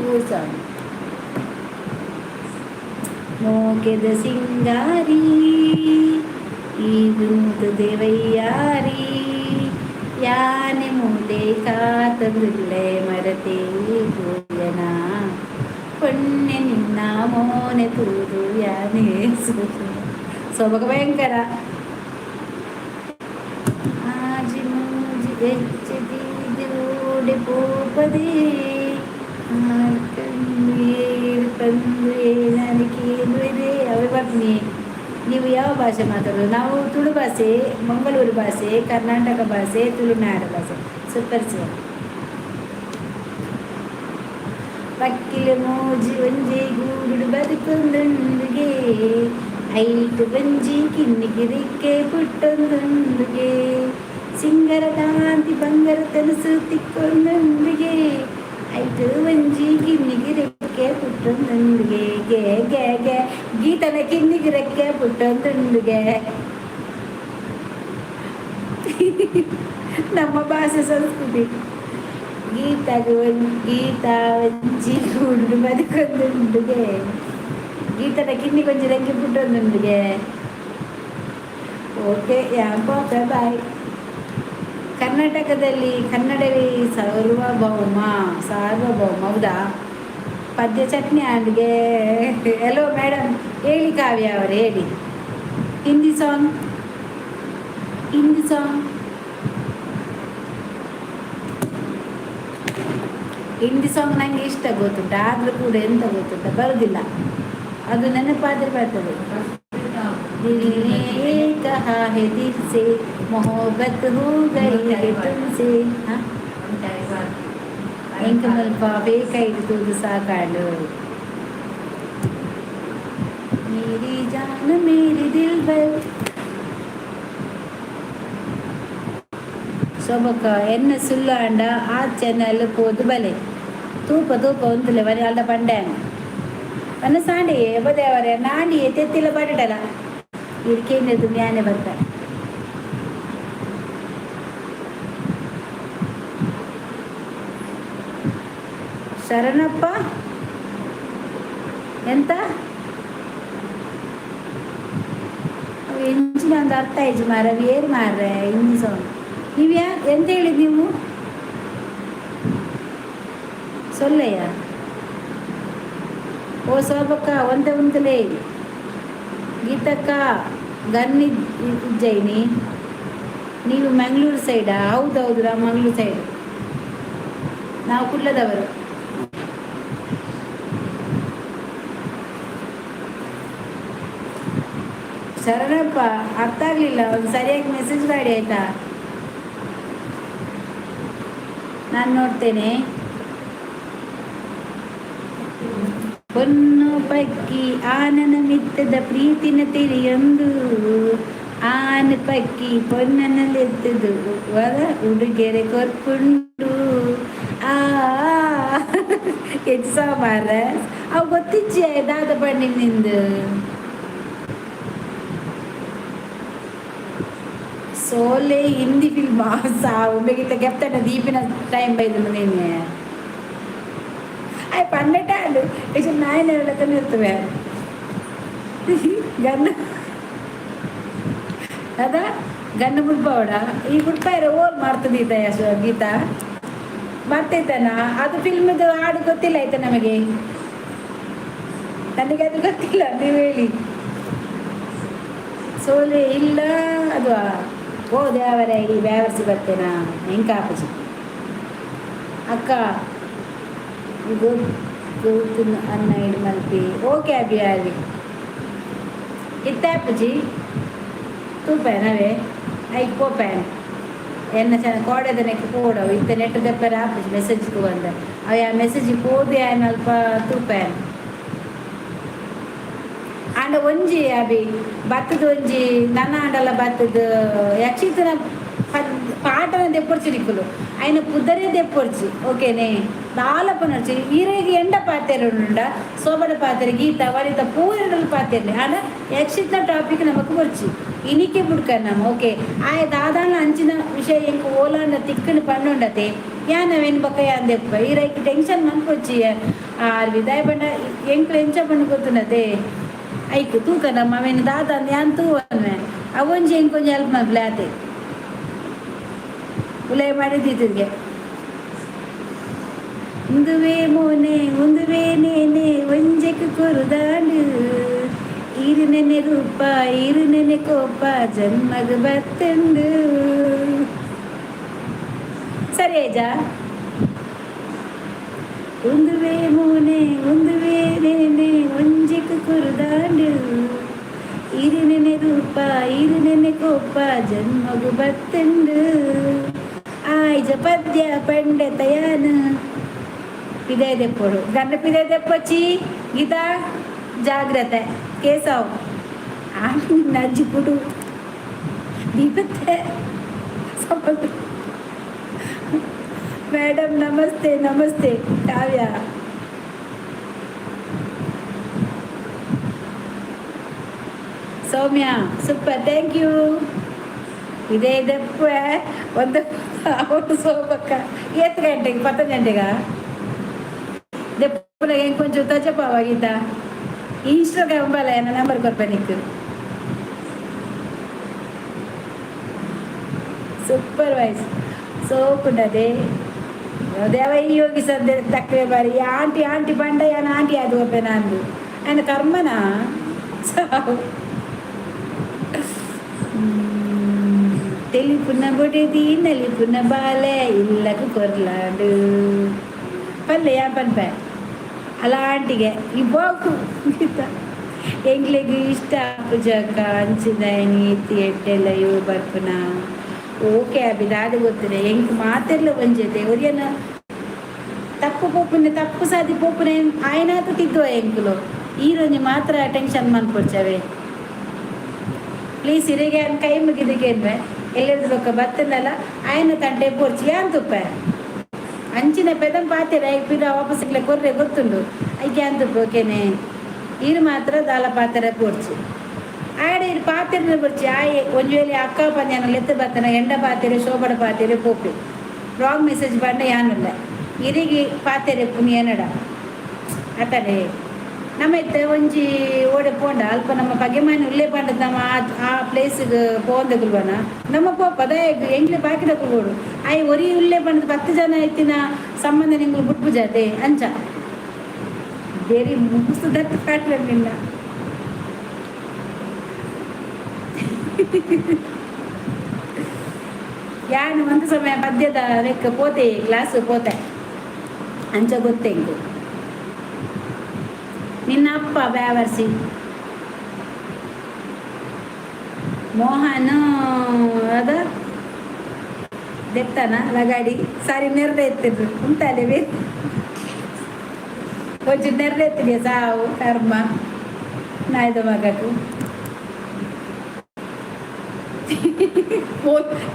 ಓ ಸಾಂಗ್? ಮೋಕೆದ ಸಿಂಗಾರಿ ಈ ದೇವಯ್ಯಾರಿ ಯಾನೆ ಮೂಲೆ ಕಾತಂದುಲ್ಲೆ ಮರತೆ ಪೂಯನ ಪೊಣ್ಣೆ ನಿನ್ನ ಮೋನೆ ತೂದು ಯಾನೆ ಸೊಬಗ ಭಯಂಕರ. ಆಜಿ ಮೂಜಿ ಹೆಚ್ಚಿ ದೀದಿ ಓಡಿ ಪೋಪದೆ ಬಂದು ನನಗೆ ಅವೇ ಬರ್ತೀನಿ. ನೀವು ಯಾವ ಭಾಷೆ ಮಾತಾಡೋದು? ನಾವು ತುಳು ಭಾಷೆ, ಮಂಗಳೂರು ಭಾಷೆ, ಕರ್ನಾಟಕ ಭಾಷೆ, ತುಳುನಾಡು ಭಾಷೆ. Super sir. ಪಕ್ಕಿಲ ಮೋಜಿ ಒಂಜಿ ಗೂಡು ಬದುಕೊಂದುಂಡುಗೆ, ಐಟು ಬಂಜಿ ಕಿನ್ನಿಗಿರಿಕ್ಕೆ ಪುಟ್ಟೊಂದುಂಡುಗೆ, ಸಿಂಗರ ಕಾಂತಿ ಬಂಗರ ತೆನಸು ತಿಕ್ಕೊಂದುಂಡುಗೆ, ಐಟು ಒಂಜಿ ಕಿನ್ನಿಗಿರಿಕ್ಕೆ ಪುಟ್ಟೊಂದುಂಡುಗೆ, ಗೆ ಗೆ ಗೆ ಗೀತನ ಕಿನ್ನಿಗಿರಕ್ಕೆ ಪುಟ್ಟೊಂದುಂಡುಗೆ. ನಮ್ಮ ಭಾಷೆ ಸಂಸ್ಕೃತಿ. ಗೀತಾಗ ಗೀತಾ ಒಂಜಿ ಗೂಡು ಬದುಕೊಂದುಂಡುಗೆ, ಗೀತನ ಕಿನ್ನಿ ಕೊಂಚ ರೆಕ್ಕೆ ಪುಟ್ಟೊಂದುಂಡುಗೆ. ಓಕೆ ಯಾಕೋ, ಬಾಯ್. ಕರ್ನಾಟಕದಲ್ಲಿ ಕನ್ನಡವೇ ಸಾರ್ವಭೌಮ, ಸಾರ್ವಭೌಮ. ಹೌದಾ? ಪದ್ಯ ಚಟ್ನಿ ಆಂಡ್ಗೆ. ಹಲೋ ಮೇಡಮ್, ಹೇಳಿ ಕಾವ್ಯ ಅವರೇ, ಹೇಳಿ. Hindi song, Hindi song, Hindi song ನನಗೆ ಇಷ್ಟ ಗೊತ್ತುಂಟ. ಆದರೂ ಕೂಡ ಎಂತ ಗೊತ್ತುಂಟ, ಬರುವುದಿಲ್ಲ. ಅದು ನೆನಪಾದರೆ ಬರ್ತದೆ. दिल ने कहा है दिल से मोहब्बत हो गई है तुमसे. हाँ, ಎಂಕಮಲ್ಪ ಬೇಕಾಯ್ತು ತೂದು ಸಾಕಾಡು. ಮೇರಿ ಜಾನ್ ಮೇರಿ ದಿಲ್ ಬರ್. ಸೊಬಕ ಎನ್ನ ಸುಳ್ಳು ಅಂಡ ಆ ಚೆನ್ನಲ್ ಪೋದು ಬಲೆ ತೂಪ ತೂಪ ಒಂದುಲೆ ಬರಿ ಅಲ್ಲ ಪಂಡ್ಯಾನ ಪನ್ನ ಸಾಂಡಿ ಬದೇವರೆ ನಾಂಡಿ ತೆತ್ತಿಲ್ಲ ಬಡಡಲ ಇರ್ಕೇಂದ್ರದ್ದು ಮ್ಯಾನೆ ಬರ್ತಾರೆ. ಶರಣಪ್ಪ ಎಂತ ಎಂಚಿನ ಒಂದು ಅರ್ಥ ಆಯ್ತು ಮಾರ ಏರು ಮಾರ್ರೆ ಹಿಂದಿ ಸಾಂಗ್. ನೀವು ಯಾ ಎಂತ ಹೇಳಿದ್ ನೀವು? ಸೊಲ್ಲಯ್ಯ. ಓ ಸೋಬಕ್ಕ, ಒಂದೇ ಉಂತಲೇ. ಗೀತಕ್ಕ ಗನ್ನಿ ಉಜ್ಜಯಿನಿ. ನೀವು ಮಂಗಳೂರು ಸೈಡಾ? ಹೌದೌದು, ನಾವು ಮಂಗಳೂರು ಸೈಡ್, ನಾವು ಕುಡ್ಲದವರು. ಶರಣಪ್ಪ, ಅರ್ಥ ಆಗಲಿಲ್ಲ. ಒಂದು ಸರಿಯಾಗಿ ಮೆಸೇಜ್ ಮಾಡಿ ಆಯ್ತಾ? ನಾನು ನೋಡ್ತೇನೆ. ಪೊನ್ನು ಪಕ್ಕಿ ಆನನ ಮಿತ್ತದ ಪ್ರೀತಿನ ತಿಳಿಯೊಂದು, ಆನ ಪಕ್ಕಿ ಪೊನ್ನನಲೆತ್ತದು ವರ ಉಡುಗೆರೆ ಕೊರ್ಪುಂಡು. ಆ ಹೆಚ್ಚು ಮಾರ ಅವು ಗೊತ್ತಿಜ್ಜೆ ದಾದ ಪಂಡಿ ನಿಂದು. ಸೋಲೆ ಹಿಂದಿ ಫಿಲ್ಮ್ ಸಾವು ಬೇಗಿತ್ತ ಕೆಪ್ತನ ದೀಪಿನ ಟೈಮ್ ಬೈದು ನೀನೆ. ಆಯ್ ಪನ್ನೆಟ್ಟಾಂಡು ಇಷ್ಟು ನಾಯಿನ ಲೆಕ್ಕ ನಿರ್ತವೆ ಗನ್ನ ಅದ ಗನ್ನ ಬುಡ್ಪವಡ. ಈ ಬುಡ್ಪಾಯರ ಓಲ್ ಮಾಡ್ತದೆ ಈತ ಗೀತಾ ಬರ್ತೈತನ. ಅದು ಫಿಲ್ಮ್ದು ಹಾಡು ಗೊತ್ತಿಲ್ಲ ಆಯ್ತಾ ನಮಗೆ? ನನಗೆ ಅದು ಗೊತ್ತಿಲ್ಲ, ನೀವು ಹೇಳಿ. ಸೋಲೆ ಇಲ್ಲ ಅದು. ಓ ದೇವರೇ, ಈ ಬ್ಯಾವರ್ಸಿ ಬರ್ತೇನಾ ಹೆಂಗೆ? ಅಕ್ಕ ಗೊತ್ತು ಅನ್ನ ಇಡು ಮಲ್ಪಿ. ಓಕೆ ಅಭಿ ಅವಿ ಇತ್ತಾಪುಜಿ ತೂಪೇನವೇ ಐಕ್ ಪೋಪೇನ್ ಎನ್ನ ಚೆನ್ನ ಕೋಡೆದ ನೆಕ್ ಪೋಡವು ಇತ್ತ ನೆಟ್ ದೆಪ್ಪರೆ ಆಪುಜಿ. ಮೆಸೇಜ್ ತೂವಂದ ಅವು ಆ ಮೆಸೇಜ್ ಪೋದು ಆಯ್ನ ಅಲ್ಪ ತೂಪೇನ್. ಆಂಡ ಒಂಜಿ ಅಭಿ ಬತ್ತದ ಒಂಜಿ ನನ ಆಂಡಲ ಬತ್ತದ ಯಕ್ಷಿತನ. ಪಾಠನ ದೆಪ್ಪೊಡ್ಚಿ ನಿಕ್ಕುಲು ఆయన ಪುದರೇ ದೆಪ್ಪೊಡ್ಚಿ ಓಕೆನೆ ದಾಲ ಪನೊಡ್ಚಿ ಈರೆಗ್ ಎಂಡ ಪಾತೆರುಂಡ ಸೋಬಡ ಪಾತೆರೆ ಗೀತ ವನಿತ ಪೂರೆಡಲ್ ಪಾತೆರ್ಲಿ ಆಂಡ ಯಕ್ಷಿತ್ನ ಟಾಪಿಕ್ ನಮಕ್ ಬೊರ್ಚಿ ಇನಿಕೆ ಬುಡ್ಕ ನಮ ಓಕೆ ಆಯ ದಾದಾನ ಅಂಚಿನ ವಿಷಯ ಎಂಕ್ ಓಲಾಂಡ ತಿಕ್ಕನ್ ಪನ್ನುಂಡತೆ ಯಾನ್ ಅವೇನ್ ಬೊಕ ಯಾನ್ ದೆಪ್ಪ ಈರೈಕ್ ಟೆನ್ಷನ್ ಮನ್ಪೊಡ್ಚಿ ಆರ್ ವಿದಾಯ ಪಂಡ ಎಂಕ್ಲು ಎಂಚ ಪಂಡ ಗೊತ್ತುಂಡತೆ ಐಕ್ ತೂಕ ನಮ್ಮ ಅವೇನ್ ದಾದ ಯಾನ್ ತೂವನ್ವೆ ಅವೊಂಜಿ ಎಂಕೊಂಜಿ ಹೆಲ್ಪ್ ಮನ್ಪುಲೆ ಆತೆ ಉಲೈ ಮಾಡಿ ದೀತಿದ್ಗೆ ಉಂದುವೇ ಮೋನೆ ಉಂದುವೇ ನೇನೆ ಒಂಜೆಕ್ ಕೊರುದಾಂಡು ಇರು ನೆನೆ ರೂಪ ಇರು ನೆನೆ ಕೋಪ ಜನ್ಮಗ್ ಬತ್ತುಂಡು ಸರಿ ಐಜಾ. ಉಂದುವೇ ಮೋನೆ ಉಂದುವೇ ನೇನೆ ಒಂಜೆಕ್ ಕೊರುದಾಂಡು ಇರು ನೆನೆ ರೂಪ ಇರು ನೆನೆ ಕೋಪ ಜನ್ಮಗು ಬತ್ತುಂಡು ಆಯ್ಜ ಪದ್ಯ ಪಂಡೆ ತಯಾನು ಪಿದೆ ದೆಪ್ಪೊಡು ಗಂಡ ಪಿದೆ ದೆಪ್ಪೊಚ್ಚಿ ಗೀತಾ ಜಾಗ್ರತೆ ಕೇಸವ್ ನಜ್ಜಿ ಪುಡು ದೀಪತ್ತೆ. ಮೇಡಮ್ ನಮಸ್ತೆ. ನಮಸ್ತೆ Kavya. Saumya super, thank you. ಇದೇ ಇದಪ್ಪ ಒಂದು ಅವನು ಸೋಬಕ್ಕ ಏತ್ ಗಂಟೆಗೆ ಪತ್ತು ಗಂಟೆಗ ದೆಪ್ಪುನಗ ಇಂಕೊಂಚ ತಜಪಾವ ಗೀತಾ ಇನ್ಸ್ಟಾಗ್ರಾಮ್ ಬಲ ಏನ ನಂಬರ್ ಕೊರ್ಪೆ ನಿಕ್ಕು. ಸೂಪರ್ ವಾಯ್ಸ್ ಸೋಕುಂಡದೆ ದೇವ ಈ ಯೋಗಿ ಸದ್ಯ ತಕ್ಕವೆ ಬಾರಿ ಆಂಟಿ ಆಂಟಿ ಬಂಡ ಯಾನ್ ಆಂಟಿ ಅದು ಒಪ್ಪೆ ನಂದು ఆయన ಕರ್ಮನ ಸಾವು. ತೆಲಿಪುನ ಬೊಡೆದಿ ನಲಿಪುನ ಬಾಲೆ ಇಲ್ಲకు ಕೊರ್ಲಾಡು ಪಲ್ಲೆ ಯಾ ಪನ್ಪೆ ಅಲಾಂಟಿಗೆ ಈ ಬೋಕು ಎಂಕ್ಲೆಗ್ ಇಷ್ಟ ಪೂಜಕ್ಕ ಅಂಚಿನ ನೀತಿ ಎಡ್ಡೆಲ್ಲ ಇವು ಬರ್ಪುನ. ಓಕೆ ಅಭಿ ದಾದ ಗೊತ್ತಿದೆ ಎಂಕ್ ಮಾತೆರ್ಲ ಒಂಜೆತೆ ಒರಿಯನ ತಪ್ಪು ಪೋಪುನೆ ತಪ್ಪು ಸಾದಿ ಪೋಪುನೆ ಆಯ್ನಾತ ತಿದ್ದುವ ಎಂಕುಲು ಈ ರೊಂಜಿ ಮಾತ್ರ ಟೆನ್ಷನ್ ಮನ್ಪೊಡ್ಚವೆ. ಪ್ಲೀಸ್ ಇರೆಗೆ ಕೈ ಮುಗಿದಿಗೆ ಎಲ್ಲೆರ್ದು ಬೊಕ್ಕ ಬತ್ತಂದಲ್ಲ ಆಯ್ನ ತಂಟೆ ಪೋರ್ಚಿ ಯಾನ್ ತುಪ್ಪೆ ಅಂಚಿನ ಪೆದಂ ಪಾತೆರ ಪಿರ ವಾಪಸ್ ಇಕ್ಲೆ ಕೊರ್ರೆ ಗೊತ್ತುಂಡು ಐಕೆ ಯಾನ್ ತುಪ್ಪೆ ಓಕೆನೆ ಈರು ಮಾತ್ರ ದಾಲ ಪಾತೆರ ಪೋರ್ಚಿ ಆಡೆ ಇರು ಪಾತೆರನ ಪೊರ್ಚಿ ಆಯೆ ಒಂಜಿ ವೇಳೆ ಅಕ್ಕ ಪಂಜಾನ ಲೆತ್ತು ಬತ್ತನ ಎಂಡ ಪಾತೆರೆ ಶೋಬಡ ಪಾತೆರೆ ಪೋಪೆ ರಾಂಗ್ ಮೆಸೇಜ್ ಬಂಡ ಯಾನುಲ್ಲ ಇರಿಗೆ ಪಾತೆರೆ ಪುನಿ ಏನಡ ಅತಡೆ ನಮ್ಮ ಇತ್ತೆ ಒಂಜಿ ಓಡೆ ಪೋಂಡ ಅಲ್ಪ ನಮ್ಮ ಪಗೆಮಾನಿ ಉಲ್ಲೇ ಪಂಡದ ನಮ್ಮ ಆ ಆ ಪ್ಲೇಸ್ಗೆ ಪೋಂದೆ ಕುಲ್ವನ ನಮ್ಮ ಪೋಪ ದಯಗ್ ಎಂಗ್ಲೆ ಬಾಕಿದ ಕುಲ್ಬೋಡು ಆಯ್ ಒರಿ ಉಲ್ಲೇ ಪಂಡದ 10 ಜನ ಇತ್ತಿನ ಸಂಬಂಧ ನಿಂಗ್ಲು ಬುಟ್ಪು ಜಾತೆ ಅಂಚ ಬೇರೆ ಮುಗಿಸು ದತ್ತು ಪಾಟ್ಲೆ ನಿನ್ನ ಯಾನ್ ಒಂದು ಸಮಯ ಪದ್ಯದ ಲೆಕ್ಕ ಪೋತೆ ಕ್ಲಾಸ್ ಪೋತೆ ಅಂಚ ಗೊತ್ತೆಂಕು ನಿನ್ನ ಅಪ್ಪ ಬ್ಯಾವರ್ಸಿ ಮೋಹನ್ ಅದ ದೆತ್ತನ ಲಗಾಡಿ ಸಾರಿ ನೆರ್ರೆ ಎತ್ತಿದ್ರು ಉಂತಾಲೆ ಬೇರೆ ಒಂಚೂರು ನೆರ್ರೆ ಎತ್ತಿದೆ ಸಾವು ಕರ್ಮ ನಾಯ್ದ ಮಗకు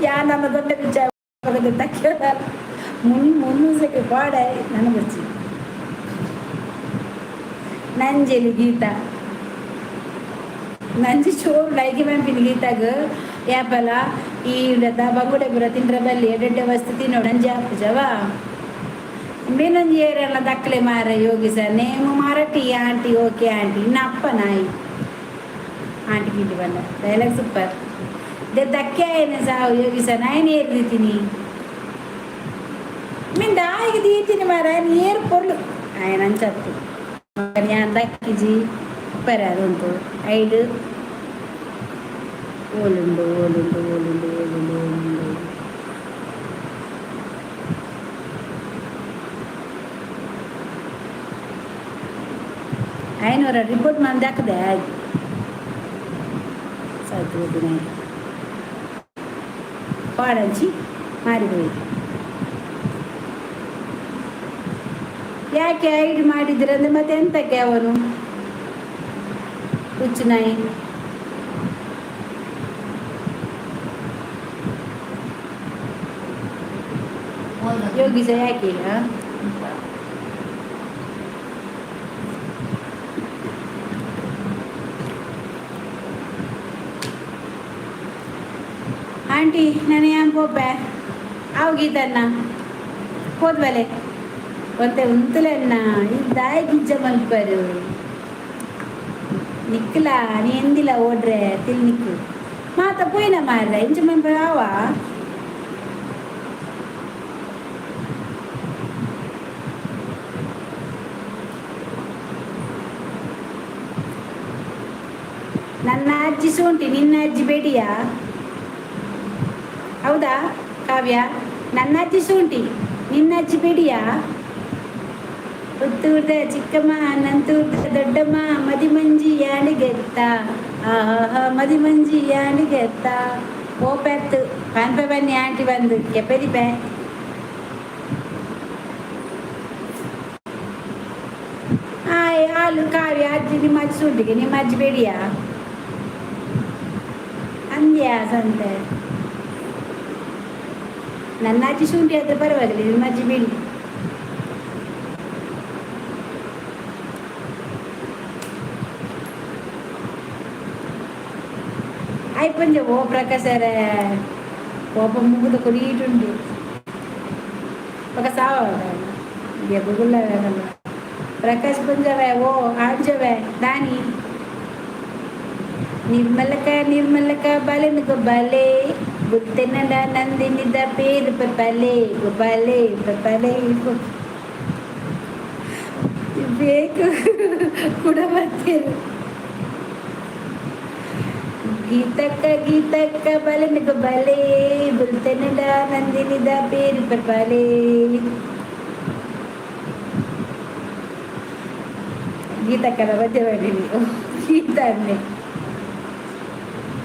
ಯಾ ನನ್ನ ದೊಡ್ಡ ವಿಚಾರ ತಕ್ಕ ಮುನ್ ಮುನ್ನೂಸಕ್ಕೆ ಪಾಡ ನನ್ನ ಬರ್ಚಿ ನಂಜೆಲಿ ಗೀತಾ ನಂಜಿ ಚೋರು ಲೈಗೆ ಮ್ಯಾಂಪಿನ ಗೀತಾಗ ಯಾಪಲ ಈ ಉಂಡತ ಬಂಗುಡೆ ಬುರ ತಿಂಡ್ರ ಬಲ್ಲಿ ಎಡೆಡ್ಡೆ ವಸ್ತು ತಿನ್ನೋಡು ನಂಜಿ ಆಪುಜವ ಬೇನೊಂಜಿ ಏರೆಲ್ಲ ದಕ್ಕಲೆ ಮಾರ ಯೋಗಿ ಸರ್ ನೇಮು ಮಾರಟಿ ಆಂಟಿ ಓಕೆ ಆಂಟಿ ಇನ್ನು ಅಪ್ಪ ನಾಯಿ ಆಂಟಿ ಗಿಂಡಿ ಬಂದ ಡೈಲಾಗ್ ಸೂಪರ್ ದೆ ದಕ್ಕೆ ಆಯ್ನ ಸಾವು ಯೋಗಿ ಸರ್ ನಾಯನ ಏರ್ ದೀತೀನಿ ಮಿಂದ ಆಯ್ಗೆ ದೀತೀನಿ ಮಾರ ಏರ್ ಪೊರ್ಲು ఆయన ಅಂಚತ್ತು ಯಾನ್ ದಕ್ಕಿಜಿ ಉಪ್ಪರೆ ಅದುಂಟು ಐಡು ಓಲುಂಡು ಓಲುಂಡು ಓಲುಂಡು ಓಲುಂಡು ಓಲುಂಡು ಐನೂರ ರಿಪೋರ್ಟ್ ಮಂದಿ ಹಾಕದೆ ಆಯ್ತು ಸಾಯ್ತು ಪಾಡಂಚಿ ಮಾರಿపోయి ಯಾಕೆ ಐಡಿ ಮಾಡಿದ್ರಂದ್ರೆ ಮತ್ತೆ ಎಂತಕ್ಕೆ ಅವನು ಹುಚ್ಚು ನಾಯಿ. ಯೋಗಿಸ ಯಾಕೆ? ಆಂಟಿ ನಾನು ಯಾನ್ ಪೋಪೆ ಅವು ಗೀತಣ್ಣ ಹೋದ್ಬಲೆ ಒತ್ತೆ ಉಂತುಲಣ್ಣ ಇದ್ದಾಯ್ ಗಿಜ್ಜ ಮಲ್ಪರು ನಿಕ್ಕಲ ನೀ ಎಂದಿಲ್ಲ ಓಡ್ರೆ ತಿಲ್ ನಿಕ್ಕು ಮಾತ ಪೋಯಿನ ಮಾರ್ರೆ ಇಂಚ ಮನ್ಪ ಆವ. ನನ್ನ ಅಜ್ಜಿ ಸೂಂಟಿ, ನಿನ್ನ ಅಜ್ಜಿ ಬೇಡಿಯಾ? ಹೌದಾ ಕಾವ್ಯ? ನನ್ನ ಅಜ್ಜಿ ಸೂಂಟಿ, ನಿನ್ನ ಅಜ್ಜಿ ಬೇಡಿಯಾ? ಪುತ್ತೂರ್ದ ಚಿಕ್ಕಮ್ಮ, ನಂತೂರ್ದ ದೊಡ್ಡಮ್ಮ, ಮದಿಮಂಜಿ ಯಾಣಿಗೆತ್ತ, ಆಹಾ ಮದಿಮಂಜಿ ಯಾಣಿಗೆತ್ತ. ಓಪೆತ್ತು ಪನ್ಪೆ ಬನ್ನಿ ಆಂಟಿ ಬಂದು ಕೆಪೆದಿಪೆ. ಆಯ್ ಹಾಲು ಕಾವ್ಯ ಅಜ್ಜಿ, ನಿಮ್ಮ ಅಜ್ಜಿ ಸೂಂಟಿಗೆ, ನಿಮ್ಮ ಅಜ್ಜಿ ಬೇಡಿಯಾ? ಅಂದ್ಯಾ ಸಂತೆ. ನನ್ನ ಅಜ್ಜಿ ಶುಂಠಿ ಆದರೆ ಪರವಾಗಿಲ್ಲ, ನಿಮ್ಮ ಅಜ್ಜಿ ಬಿಡಿ. ಆಯ್ಪಂಜ ಓ ಪ್ರಕಾಶರೇ, ಕೋಪ ಮುಗಿದು ಕೊಡೀಟುಂಡು ఒక ಸಾವ ಗುಗುಲ್ಲ ಪ್ರಕಾಶ್ ಪುಂಜವೇ ಓ ಆಂಜವೇ ದಾನಿ. ನಿರ್ಮಲಕ ನಿರ್ಮಲಕ ಬಲೆನು ಬಲೆ ಗುತ್ತೆನಡ ನಂದಿನಿದ ಪೇರು ಪಲೆ ಬಲೆ ಪಲೆ ಬೇಕು ಕೂಡ ಬರ್ತೀರು. ಗೀತಕ್ಕ ಗೀತಕ್ಕ ಬಲೆನು ಬಲೆ ಬುಲ್ತೆನಡ ನಂದಿನಿದ ಪೇರು ಪಲೆ. ಗೀತಕ್ಕನ ಮಧ್ಯ ಮಾಡಿರಿ ಗೀತ.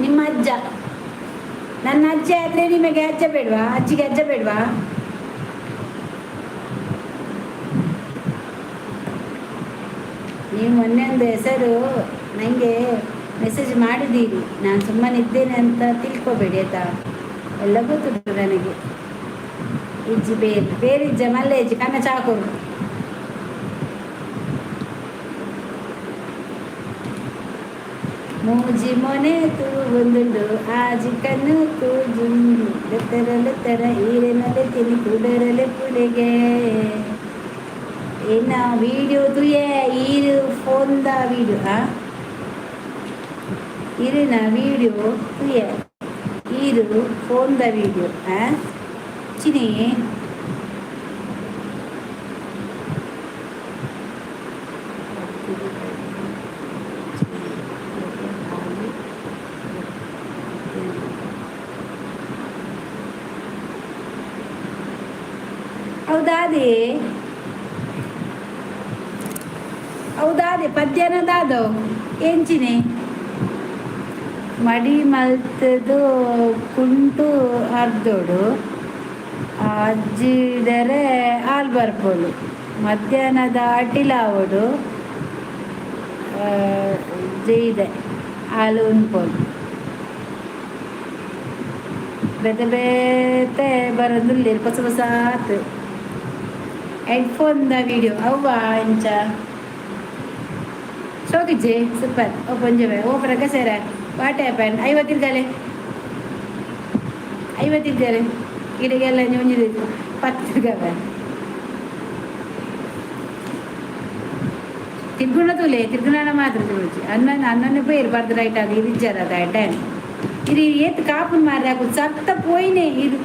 ನಿಮ್ಮ ಅಜ್ಜ ನನ್ನ ಅಜ್ಜ ಆದರೆ ನಿಮಗೆ ಅಜ್ಜ ಬೇಡವಾ? ಅಜ್ಜಿಗೆ ಅಜ್ಜ ಬೇಡವಾ? ನೀವು ಮೊನ್ನೆ ಒಂದು ಹೆಸರು ನನಗೆ ಮೆಸೇಜ್ ಮಾಡಿದ್ದೀರಿ, ನಾನು ಸುಮ್ಮನೆ ಇದ್ದೇನೆ ಅಂತ ತಿಳ್ಕೊಬೇಡಿ ಆಯ್ತಾ? ಎಲ್ಲ ಗೊತ್ತುಂಟು ನನಗೆ. ಇಜ್ಜಿ ಬೇರೆ ಬೇರೆ ಇಜ್ಜ ಮಲ್ಲೆ ಇಜ್ಜಿ ಕನ್ನ ಚಾಕೋರು. ಮೂಜಿ ಮೊನೆ ತೂ ಒಂದುಂಡು, ಆಜಿ ಕಣ್ಣು ತೂಜುಂಡು, ಲೆತ್ತರ ಈರೆನಲೆ ತಿನಿ ಕುಡರಲೆ ಪುಡೆಗೆ. ಏನ ವೀಡಿಯೋ ತುಯೆ ಈರು ಫೋನ್ದ ವೀಡಿಯೋ ಆ ಇರಿನ ವೀಡಿಯೋ ತುಯೆ ಈರು ಫೋನ್ದ ವೀಡಿಯೋ ಆ ಚಿನಿ. ಹೌದಾದೆ ಹೌದಾದೆ ಪದ್ಯನದಾದವು ಎಂಚಿನೆ ಮಡಿ ಮಲ್ತದು ಕುಂಟು ಅರ್ದೋಡು ಅಜ್ಜಿದರೆ ಹಾಲು ಬರ್ಪೋಲು ಮಧ್ಯಾಹ್ನದ ಅಟಿಲಾವಡು ಜೈದೆ ಹಾಲು ಉಣ್ಪೋಲು ಬೇತೆ ಬೇತೆ ಬರೋದುಲ್ಲೇರು ಹೊಸ ಹೊಸ ಆತು. ಹೆಡ್ಫೋನ್ದ ವಿಡಿಯೋ ಅವ್ವ ಇಂಚ ಶೋಕಿಜ್ಜೆ ಸೂಪರ್. ಓ ಪೊಂಜವೆ ಓ ಪ್ರಕಾಶರ what happen? 50 ತಿರ್ಗಾಲೆ 50 ತಿರ್ಗಾಲೆ ಇಡಗೆಲ್ಲ ಒಂಜಿ 10 ತಿರ್ಗಾವೆ ತಿರ್ಗುಣ ತೂಲೆ ತಿರ್ಗುಣ ಮಾತ್ರ ತಿರುಚಿ ಅನ್ನ ಅನ್ನನೇ ಪೋಯಿರು ಬರ್ದು ರೈಟ್ ಆಗಿ ಇರಿಜ್ಜಾರ ಅದ ಟೈಮ್ ಇದು ಏತ್ ಕಾಪುನ್ ಮಾರ್ರೆ ಹಾಕು ಸತ್ತ ಪೋಯಿನೆ. ಇದು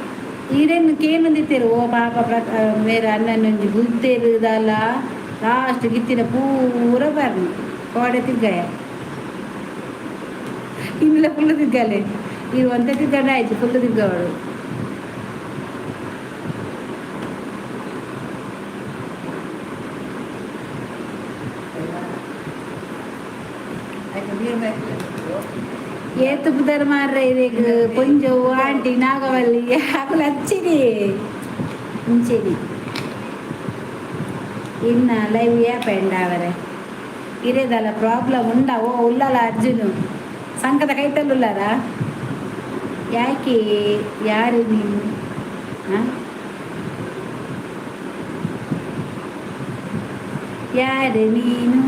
ಈರೇನು ಕೇನೊಂದಿತ್ತೇರು ಓ ಪಾಪ ಪ್ರ ಮೇರೆ ಅಣ್ಣನೊಂಜಿ ಬುಲ್ತೇರು ದಾಲ ಲಾಸ್ಟ್ ಗಿತ್ತಿನ ಪೂರ ಬರ್ನು ಕೋಡೆ ತಿರ್ಗಾಯ ಇಂదులో ಫುಲ್ ತಿರ್ಗಾಲೆ ಇದು ಒಂದೇ ತಿರ್ಗಾಡ ಆಯ್ತು ಫುಲ್ ತಿರ್ಗಾವಳು. ಆಯ್ತು ನೀರು ಬೇಕು. ಏತು ಪುದರ್ ಮಾರ್ರೆ ಇರೇಗ್ ಪೊಂಜೋವು ಆಂಟಿ ನಾಗವಲ್ಲಿ ಅಕುಲು ಹಚ್ಚಿರಿ ಇಂಚಿನಿ ಇನ್ನ ಲೈವ್ ಏಪೆಂಡ ಅವರೆ ಇರೇದಲ್ಲ ಪ್ರಾಬ್ಲಮ್ ಉಂಡ ಓ ಉಲ್ಲಲ ಅರ್ಜುನು ಸಂಕದ ಕೈತಲ್ಲುಲ್ಲಾರ ಯಾಕೆ? ಯಾರು ನೀನು? ಹಾಂ. ಯಾರೆ ನೀನು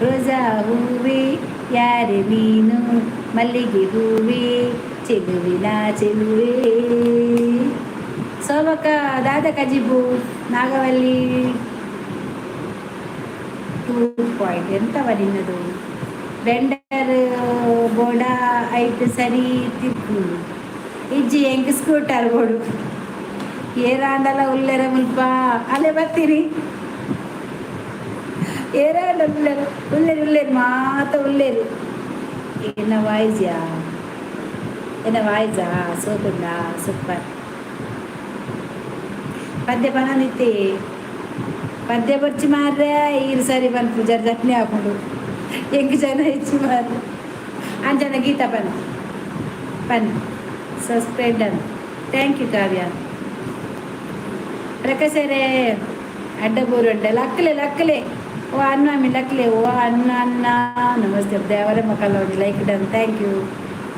ರೋಜಾ ಹೂವೆ, ಯಾರೆ ನೀನು ಮಲ್ಲಿಗೆ ಹೂವೆ, ಚೆಲುವಿನ ಚೆಲುವೆ. ಸೋಮಕ್ಕ ದಾದ ಕಜಿಬು ನಾಗವಲ್ಲಿ 2 ಪಾಯಿಂಟ್ ಎಂತವ ನಿನ್ನದು? ಬೆಂಡರ್ ಬೋಡ ಐಟ್ ಸರಿ ತಿಕ್ಕು ಇಜ್ಜಿ. ಎಂಕ್ ಸ್ಕೂಟರ್ ಬೋಡು. ಏರಾಂಡಲ ಉಲ್ಲೆರ ಮುಲ್ಪ? ಅಲ್ಲೇ ಬರ್ತೀರಿ. ಏರಾಂಡ ಉಲ್ಲೆರ್? ಉಲ್ಲೇರು, ಉಲ್ಲೇರು, ಮಾತ ಉಲ್ಲೇರು. ಎನ್ನ ವಾಯ್ಸ್ಯಾ? ಎನ್ನ ವಾಯ್ಸಾ? ಸೋಕುಂಡ? ಸೂಪರ್. ಪದ್ಯ ಪನೊಂದಿತ್ತೆ. ಪದ್ಯ ಬೊರ್ಚಿ ಮಾರ್ರೆ. ಈರು ಸರಿ ಪನ್ಪು ಜರ ಚಟ್ನಿ ಹಾಕೊಂಡು ಎಂಕ್ ಜನ ಹೆಚ್ಚು ಮಾರ್ರೆ. ಅಂಚನ ಗೀತಾ ಪನ್ ಪನ್. Subscribe done. Thank you Kavya. ಪ್ರಕಾಶರೇ, ಅಡ್ಡಬೂರು ಉಂಡೆ. ಲಕ್ಕಲೆ, ಲಕ್ಕಲೆ. ಓ ಅನ್ನ ಲಕ್ಕಲೆ. ಓ ಅನ್ನ, ಅನ್ನ, ನಮಸ್ತೆ. ದೇವರ ಮಕ್ಕಳ like done. Thank you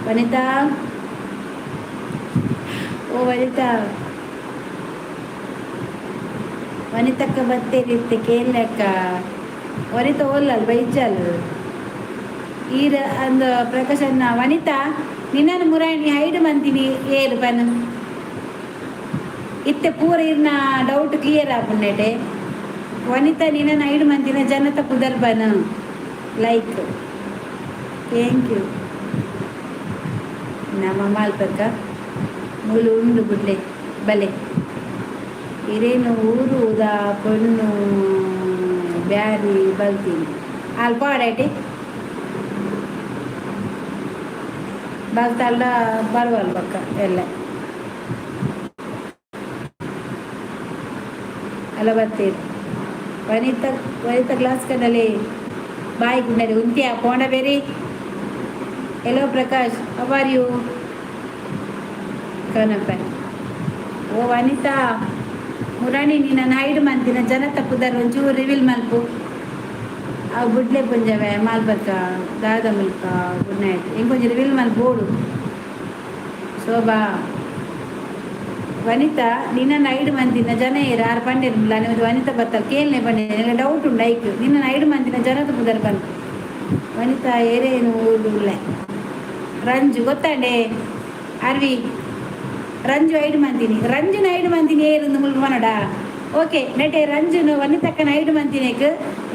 Vanita. ಓ ವನಿತಾ, ವನಿತಕ್ಕ ಬತ್ತೇರಿತ್ತೆ ಕೇಳಕ್ಕ. ವನಿತಾ ಓಲ್ಲಲ್ ಬೈಜಲ್ ಈರ ಅಂದ ಪ್ರಕಾಶನ್ನ. ವನಿತಾ, ನಿನ್ನನ್ನು ಮುರಾಣಿ ಹೈಡ್ ಮಂತೀನಿ. ಏರು ಪನ್ ಇತ್ತೆ ಪೂರ ಇರ್ನ ಡೌಟ್ ಕ್ಲಿಯರ್ ಆಪುಂಡೇಟೆ. ವನಿತಾ, ನಿನ್ನ ಹೈಡ್ ಮಂತಿನ ಜನತ ಪುದರ್ ಪನ್. Like, thank you. ನಮ್ಮ ಮಾಲ್ಪಕ್ಕ ಮೂಲು ಉಂಡು ಬುಡ್ಲೆ ಬಲೆ. ಇರೇನು ಊರು ಉದಾ ಪೊಣ್ಣು ಬ್ಯಾರಿ ಬಲ್ತೀನಿ ಅಲ್ಪ ಆಡೈಟಿ ಬಲ್ತಲ್ಲ ಬರುವಲ್ ಬಕ್ಕ ಎಲ್ಲ ಅಲ್ಲ ಬರ್ತೀರಿ. ವನಿತಾ, ವನಿತಾ ಗ್ಲಾಸ್ ಕಡಲಿ ಬಾಯ್ ಗುಂಡಲಿ ಉಂತಿಯ ಪೋಣ ಬೇರಿ. Hello Prakash, how are you? ಕನಪ್ಪ. ಓ ವನಿತಾ ಮುರಾಣಿ, ನಿನ್ನ ಹೈಡ್ ಮಂತಿನ ಜನ ತಪ್ಪುದಾರ ಒಂಚೂರು ರಿವೀಲ್ ಮಲ್ಪು. ಅವು ಬುಡ್ಲೆ ಪುಂಜವೆ ಮಾಲ್ಪಕ್ಕ ದಾದ ಮುಲ್ಪ. Good night. ಇಂಕೊಂಚ ರಿವೀಲ್ ಮಲ್ಪೋಡು ಶೋಭಾ. ವನಿತಾ, ನಿನ್ನ ಐಡು ಮಂದಿನ ಜನ ಏರು ಆರು ಪಂಡೇರು ಮುಲ್ಲ. ವನಿತಾ ಬತ್ತಲ್ ಕೇಳನೆ ಪಂಡೆ. ಡೌಟ್ ಉಂಡು ಐಕ್. ನಿನ್ನ ಐಡು ಮಂದಿನ ಜನದ ಪುದರ್ ಪನ್. ವನಿತಾ ಏರೇನು ಊರು? ರಂಜು ಗೊತ್ತಾಂಡೆ ಅರ್ವಿ. ರಂಜು ಐಡು ಮಂತಿನಿ. ರಂಜುನ ಐಡು ಮಂತಿನಿ ಏರುಂದು ಮುಲ್ಪ ಪನಡ. ಓಕೆ ನೆಟೆ ರಂಜುನು ವನಿತಕ್ಕನ ಐಡು ಮಂತಿನೇಕ್.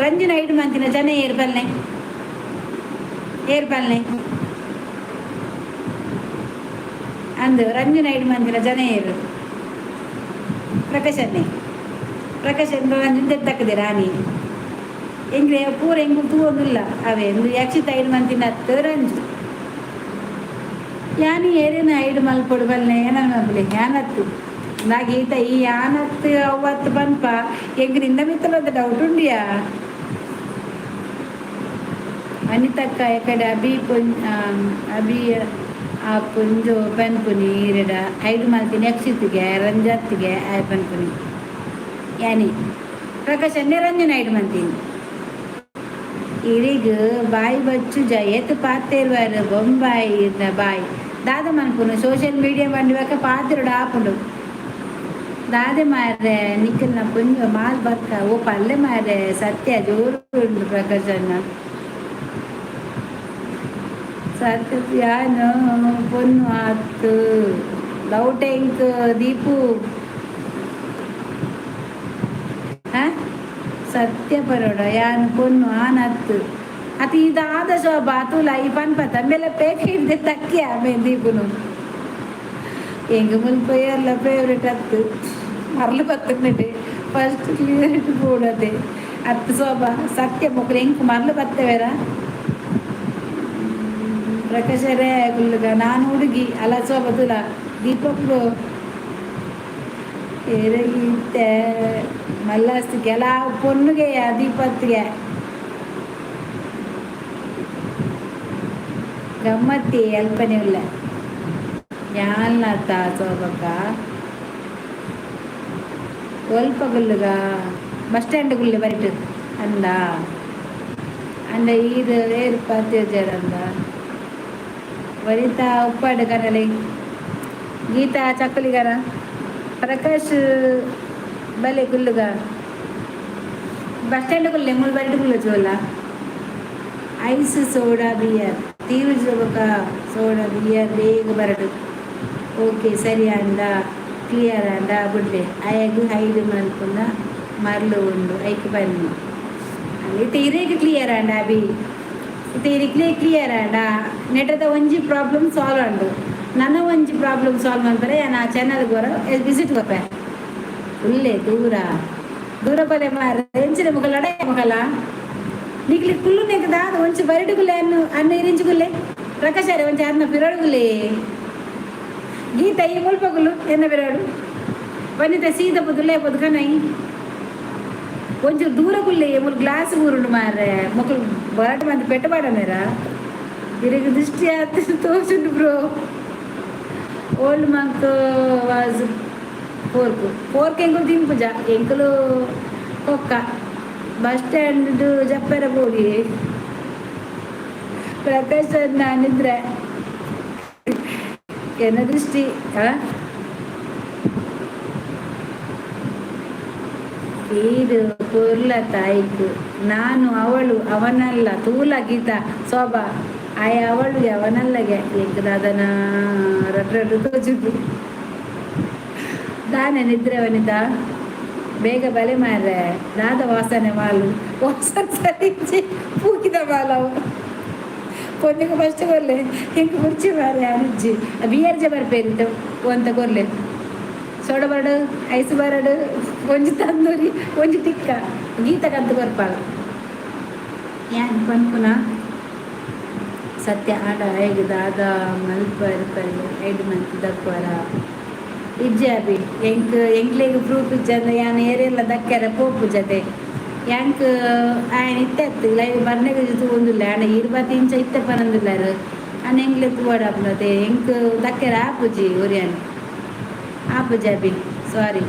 ರಂಜುನ ಐಡು ಮಂತಿನ ಜನ ಏರು ಪಲ್ನೆ? ಏರು ಪಲ್ನೆ ಅಂದು? ರಂಜುನ ಐಡು ಮಂತಿನ ಜನ ಏರು? ಪ್ರಕಾಶನ್ನೇ. ಪ್ರಕಾಶ್ ರಂಜುನ್ ತೆತ್ತಕ್ಕದೆ ರಾಣಿ ಎಂಗ್ರೆ ಪೂರ ಎಂಗು ತೂವೊಂದುಲ್ಲ ಅವೇ. ಯಕ್ಷಿತ ಐಡು ಮಂತಿನ ಅತ್ತು ರಂಜು. ಯಾನಿ ಏರೇನು ಐಡು ಮಲ್ಪೊಡು ಬಲ್ನೆ? ಏನನ್ ಮಲ್ಪಲೆ? ಯಾನತ್ತು ನಾಗೀತ ಈ ಯಾನತ್ತು ಅವ್ವತ್ತು ಪನ್ಪ. ಎಂಕ್ ನಿನ್ನ ಮಿತ್ತಲೊಂದು ಡೌಟ್ ಉಂಡಿಯಾ. ಅನಿತಕ್ಕ ಎಕಡೆ ಅಭಿ ಪೊಂ ಅಭಿ ಆ ಪೊಂಜೋ ಪನ್ಪುನಿ ಈರೆಡ ಐಡು ಮಲ್ತಿನಿ ಯಕ್ಷಿತಿಗೆ ರಂಜತ್ತಿಗೆ ಆಯ್ ಪನ್ಪುನಿ. ಯಾನಿ ಪ್ರಕಾಶ್ ನಿರಂಜನ ಐಡು ಮಂತೀನಿ. ಇರಿಗ್ ಬಾಯಿ ಬಚ್ಚುಜ ಏತ್ ಪಾತೆರ್ವಾರ್ ಬೊಂಬಾಯಿ ಬಾಯಿ ದಾದ ಮನ್ಪುನು? ಸೋಷಿಯಲ್ ಮೀಡಿಯಾ ಬಂಡಿಬೇಕ ಪಾತೆರೊಡು ಆಪುಂಡು. ದಾದೆ ಮಾರ್ರೆ ನಿಕ್ಕಲ್ನ ಪುಂಜ ಮಾಲ್ ಬಕ್ಕ. ಓ ಪಲ್ಲೆ ಮಾರ್ರೆ. ಸತ್ಯ ಜೋರು ಉಂಡು ಪ್ರಕಾಶಣ್ಣ. ಸತ್ಯ ಯಾನು ಪೊನ್ನು ಆತು. Love tank Deepu. ಹಾ ಸತ್ಯ ಪರೋಡ. ಯಾನು ಪೊನ್ನು ಆನತ್ತು ಅತಿ ಇದಾದ ಶೋಭಾ ತೂಲ ಈ ಪನ್ಪತ ಮೇಲೆ ಪೇಕ್ ಹಿಡ್ದೆ ತಕ್ಕಿಯ ಮೇ ದೀಪುನು. ಎಂಗ್ ಮುಲ್ಪ ಏರ್ಲ ಫೇವ್ರೇಟ್ ಅತ್ತು ಮರಲು ಬತ್ತುಂಡೆ. ಫಸ್ಟ್ ಕ್ಲಿಯರ್ ಬೋಡದೆ ಅತ್ತು ಶೋಭಾ. ಸತ್ಯ ಮೊಕ್ಲು ಎಂಕ್ ಮರಲು ಬತ್ತವೇರ? ಪ್ರಕಾಶರೇ ಗುಲ್ಲುಗ ನಾನು ಹುಡುಗಿ ಅಲ್ಲ ಶೋಭಾ. ತುಲ ದೀಪಕ್ ಏರೆಗಿತ್ತೆ ಮಲ್ಲಾಸ್ತಿಗೆ ಅಲ್ಲ ಪೊನ್ನುಗೆ ದೀಪತ್ತಿಗೆ ಗಮ್ಮತ್ತಿ ಅಲ್ಪನೆ ಇಲ್ಲ ಯಾಲ್ನಾತ ಶೋಭಕ್ಕ. ಒಲ್ಪ ಗುಲ್ಲುಗ? ಬಸ್ ಸ್ಟ್ಯಾಂಡ್ ಗುಲ್ಲೆ ಬರಿಟ್ ಅಂದ ಅಂದ ಈರು ಏರು ಪತ್ಯೋಜಾರ ಅಂದ. ವನಿತಾ ಉಪ್ಪಾಡು ಕನಲೆ. ಗೀತಾ ಚಕ್ಕುಲಿಗರ. ಪ್ರಕಾಶ್ ಬಲೆ ಗುಲ್ಲುಗ. ಬಸ್ ಸ್ಟ್ಯಾಂಡ್ ಕುಲ್ಲೆ, ಮುಲ್ ಬರಿಟ್ ಕುಲ್ಲ ಚೋಲ. ಐಸ್ ಸೋಡಾ ಬಿಯರ್ ತೀರು ಬೊಕ ಸೋಡಾ ಬಿಯರ್ ಬೇಗ ಬರಡು. ಓಕೆ, ಸರಿ ಅಂಡ, ಕ್ಲಿಯರ್ ಅಂಡ ಬುಡ್ಲೆ. ಅಯಗ್ ಹೈಡ್ ಮಲ್ಪುನ ಮರ್ಲು ಉಂಡು, ಐಕ್ ಬನ್ನಿ. ಇತ್ತೆ ಇರೆಗ್ ಕ್ಲಿಯರ್ ಆಂಡ ಅಭಿ? ಇತ್ತೆ ಇರೆಗ್ಲೇ ಕ್ಲಿಯರ್ ಆಂಡ? ನೆಟದ ಒಂಜಿ ಪ್ರಾಬ್ಲಮ್ ಸಾಲ್ವ್ ಆಂಡು. ನನ್ನ ಒಂಜಿ ಪ್ರಾಬ್ಲಮ್ ಸಾಲ್ವ್ ಮಲ್ಪರೆ ಯಾನ್ ಆ ಚಾನಲ್ ಕೊರ ವಿಸಿಟ್ ಕೊರ್ಪೆ. ಉಲ್ಲೆ, ದೂರ ದೂರ ಬಲೆ ಮಾರ. ಎಂಚಿನ ಮುಗಲ ಅಡ ಮುಗಲ ನಿಕ್ಲಿ ಕುಲ್ಲು ನೆಕ್ ದಾದ? ಒಂಚಿ ಬರಡು ಗುಲ್ಲೆ ಅನ್ನು ಅನ್ನ ಇರಿಂಚು ಗುಲ್ಲೆ. ಪ್ರಕಾಶಾರೆ, ಒಂಚಿ ಅನ್ನ ಪಿರಡುಗುಲೆ. ಗೀತ, ಈ ಮುಲ್ಪಗುಲು ಎನ್ನ ಬಿರಡು ವನಿತ ಸೀದ ಪೊದು ಲೇ ಪೊದು ಕನೈ. ಒಂಚೂರು ದೂರ ಕುಲ್ಲೆ. ಮುಲ್ ಗ್ಲಾಸ್ ಊರುಂಡು ಮಾರ್ರೆ. ಮೊಕಲು ಬರಾಟ ಮಂದಿ ಪೆಟ್ಟ ಪಾಡನೇರ. ಇರೆಗ್ ದೃಷ್ಟಿ ಆತ್ ತೋಚುಂಡು bro. Old Monk was pork. Pork ಎಂಕುಲು ತಿನ್ಪುಜ, ಎಂಕುಲು ಕೊಕ್ಕ. ಬಸ್ ಸ್ಟ್ಯಾಂಡ್ ಜಪ್ಪರ ಬೋಡಿ. ಪ್ರಕಾಶ್, ನಾನಿದ್ರೆ ಎನ್ನ ದೃಷ್ಟಿ ಆ? ಈರು ಪೊರ್ಲ ತಾಯಿಕ್. ನಾನು ಅವಳು, ಅವನಲ್ಲ. ತೂಲ ಗೀತಾ ಶೋಭಾ ಆಯ ಅವಳು ಅವನಲ್ಲಗೆ. ಎಂಕ್ ದಾದನ ರಡ್ಡು ರಡ್ಡು ತೋಜುಂಡು. ದಾನೆ ನಿದ್ರೆ ವನಿತಾ? ಬೇಗ ಬಲೆ ಮಾರ್ರೆ. ದಾದ ವಾಸನೆ ಮಾಲು? ವಾಸನೆ ಸರಿಂಚಿ ಪೂಕಿದ ಮಾಲವು. ಪೊನ್ನಿಗೆ ಫಸ್ಟ್ ಕೊರ್ಲೆ. ಎಂಕ್ ಕುರ್ಚಿ ಮಾರ್ರೆ ಅನಿಜ್ಜಿ. ಬಿಯರ್ ಜ ಬರ್ಪೇರು ಒಂತ ಕೊರ್ಲೆ. ಸೋಡ ಬರಡು, ಐಸ್ ಬರಡು, ಒಂಜಿ ತಂದೂರಿ, ಒಂಜಿ ಟಿಕ್ಕ ಗೀತ ಕಂತು ಕೊರ್ಪಾಲ. ಯಾನ್ ಪನ್ಪುನ ಸತ್ಯ ಆಡ ಐಗ್ ದಾದ ಮಲ್ಪರ್ ಪಲ್ಲೆ? ಐಡ್ ಮಂತ್ ದಕ್ವರ ಇಜ್ಜಿ ಅಭಿ. ಎಂಕ್ ಎಂಕ್ಲೆಗ್ ಪ್ರೂಫ್ ಇಜ್ಜಂದ ಯಾನ್ ಏರೆಲ್ಲ ದಕ್ಕೆರ ಪೋಪು ಜತೆ. ಯಾಂಕ್ ಆಯನ್ ಇತ್ತೆ ಲೈವ್ ಬರ್ನೆಗ ತೂವೊಂದುಲ್ಲೆ. ಆಂಡ ಈರ್ ಬತ್ತಿ ಇಂಚ ಇತ್ತೆ ಪನೊಂದುಲ್ಲೆರ್. ಆಂಡ ಎಂಕ್ಲೆ ತೂವೊಡಾಪುಂಡತೆ. ಎಂಕ್ ದಕ್ಕೆರ ಆಪುಜಿ, ಒರಿಯನ್ ಆಪುಜಿ ಅಭಿ, ಸಾರಿ.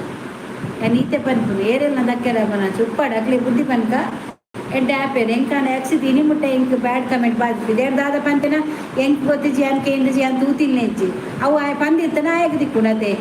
ಯಾನ್ ಇತ್ತೆ ಪನ್ಪುನು, ಏರೆಲ್ಲ ದಕ್ಕೆರ ಪನ ಚುಪ್ಪಾಡ. ಅಕ್ಲೆ ಬುದ್ಧಿ ಪನ್ಕ ಎಡ್ಡೆ ಆಪೇರು. ಎಂಕಾಂಡ ಯಕ್ಷಿತ್ ಇನಿ ಮುಟ್ಟ ಎಂಕ್ ಬ್ಯಾಡ್ ಕಮೆಂಟ್ ಬಾದಿತ್ತು. ದೇರ್ ದಾದ ಪಂತೆನ ಎಂಕ್ ಗೊತ್ತಿಜ್ಜಿ. ಯಾನ್ ಕೇಂದ್ರಿಜಿ, ಯಾನ್ ತೂತಿಲ್ನೆ ಇಜ್ಜಿ. ಅವು ಆಯ್ ಪಂದಿತ್ತನ ಆಯಗ್ ದಿಕ್ಕುಂಡತೆ.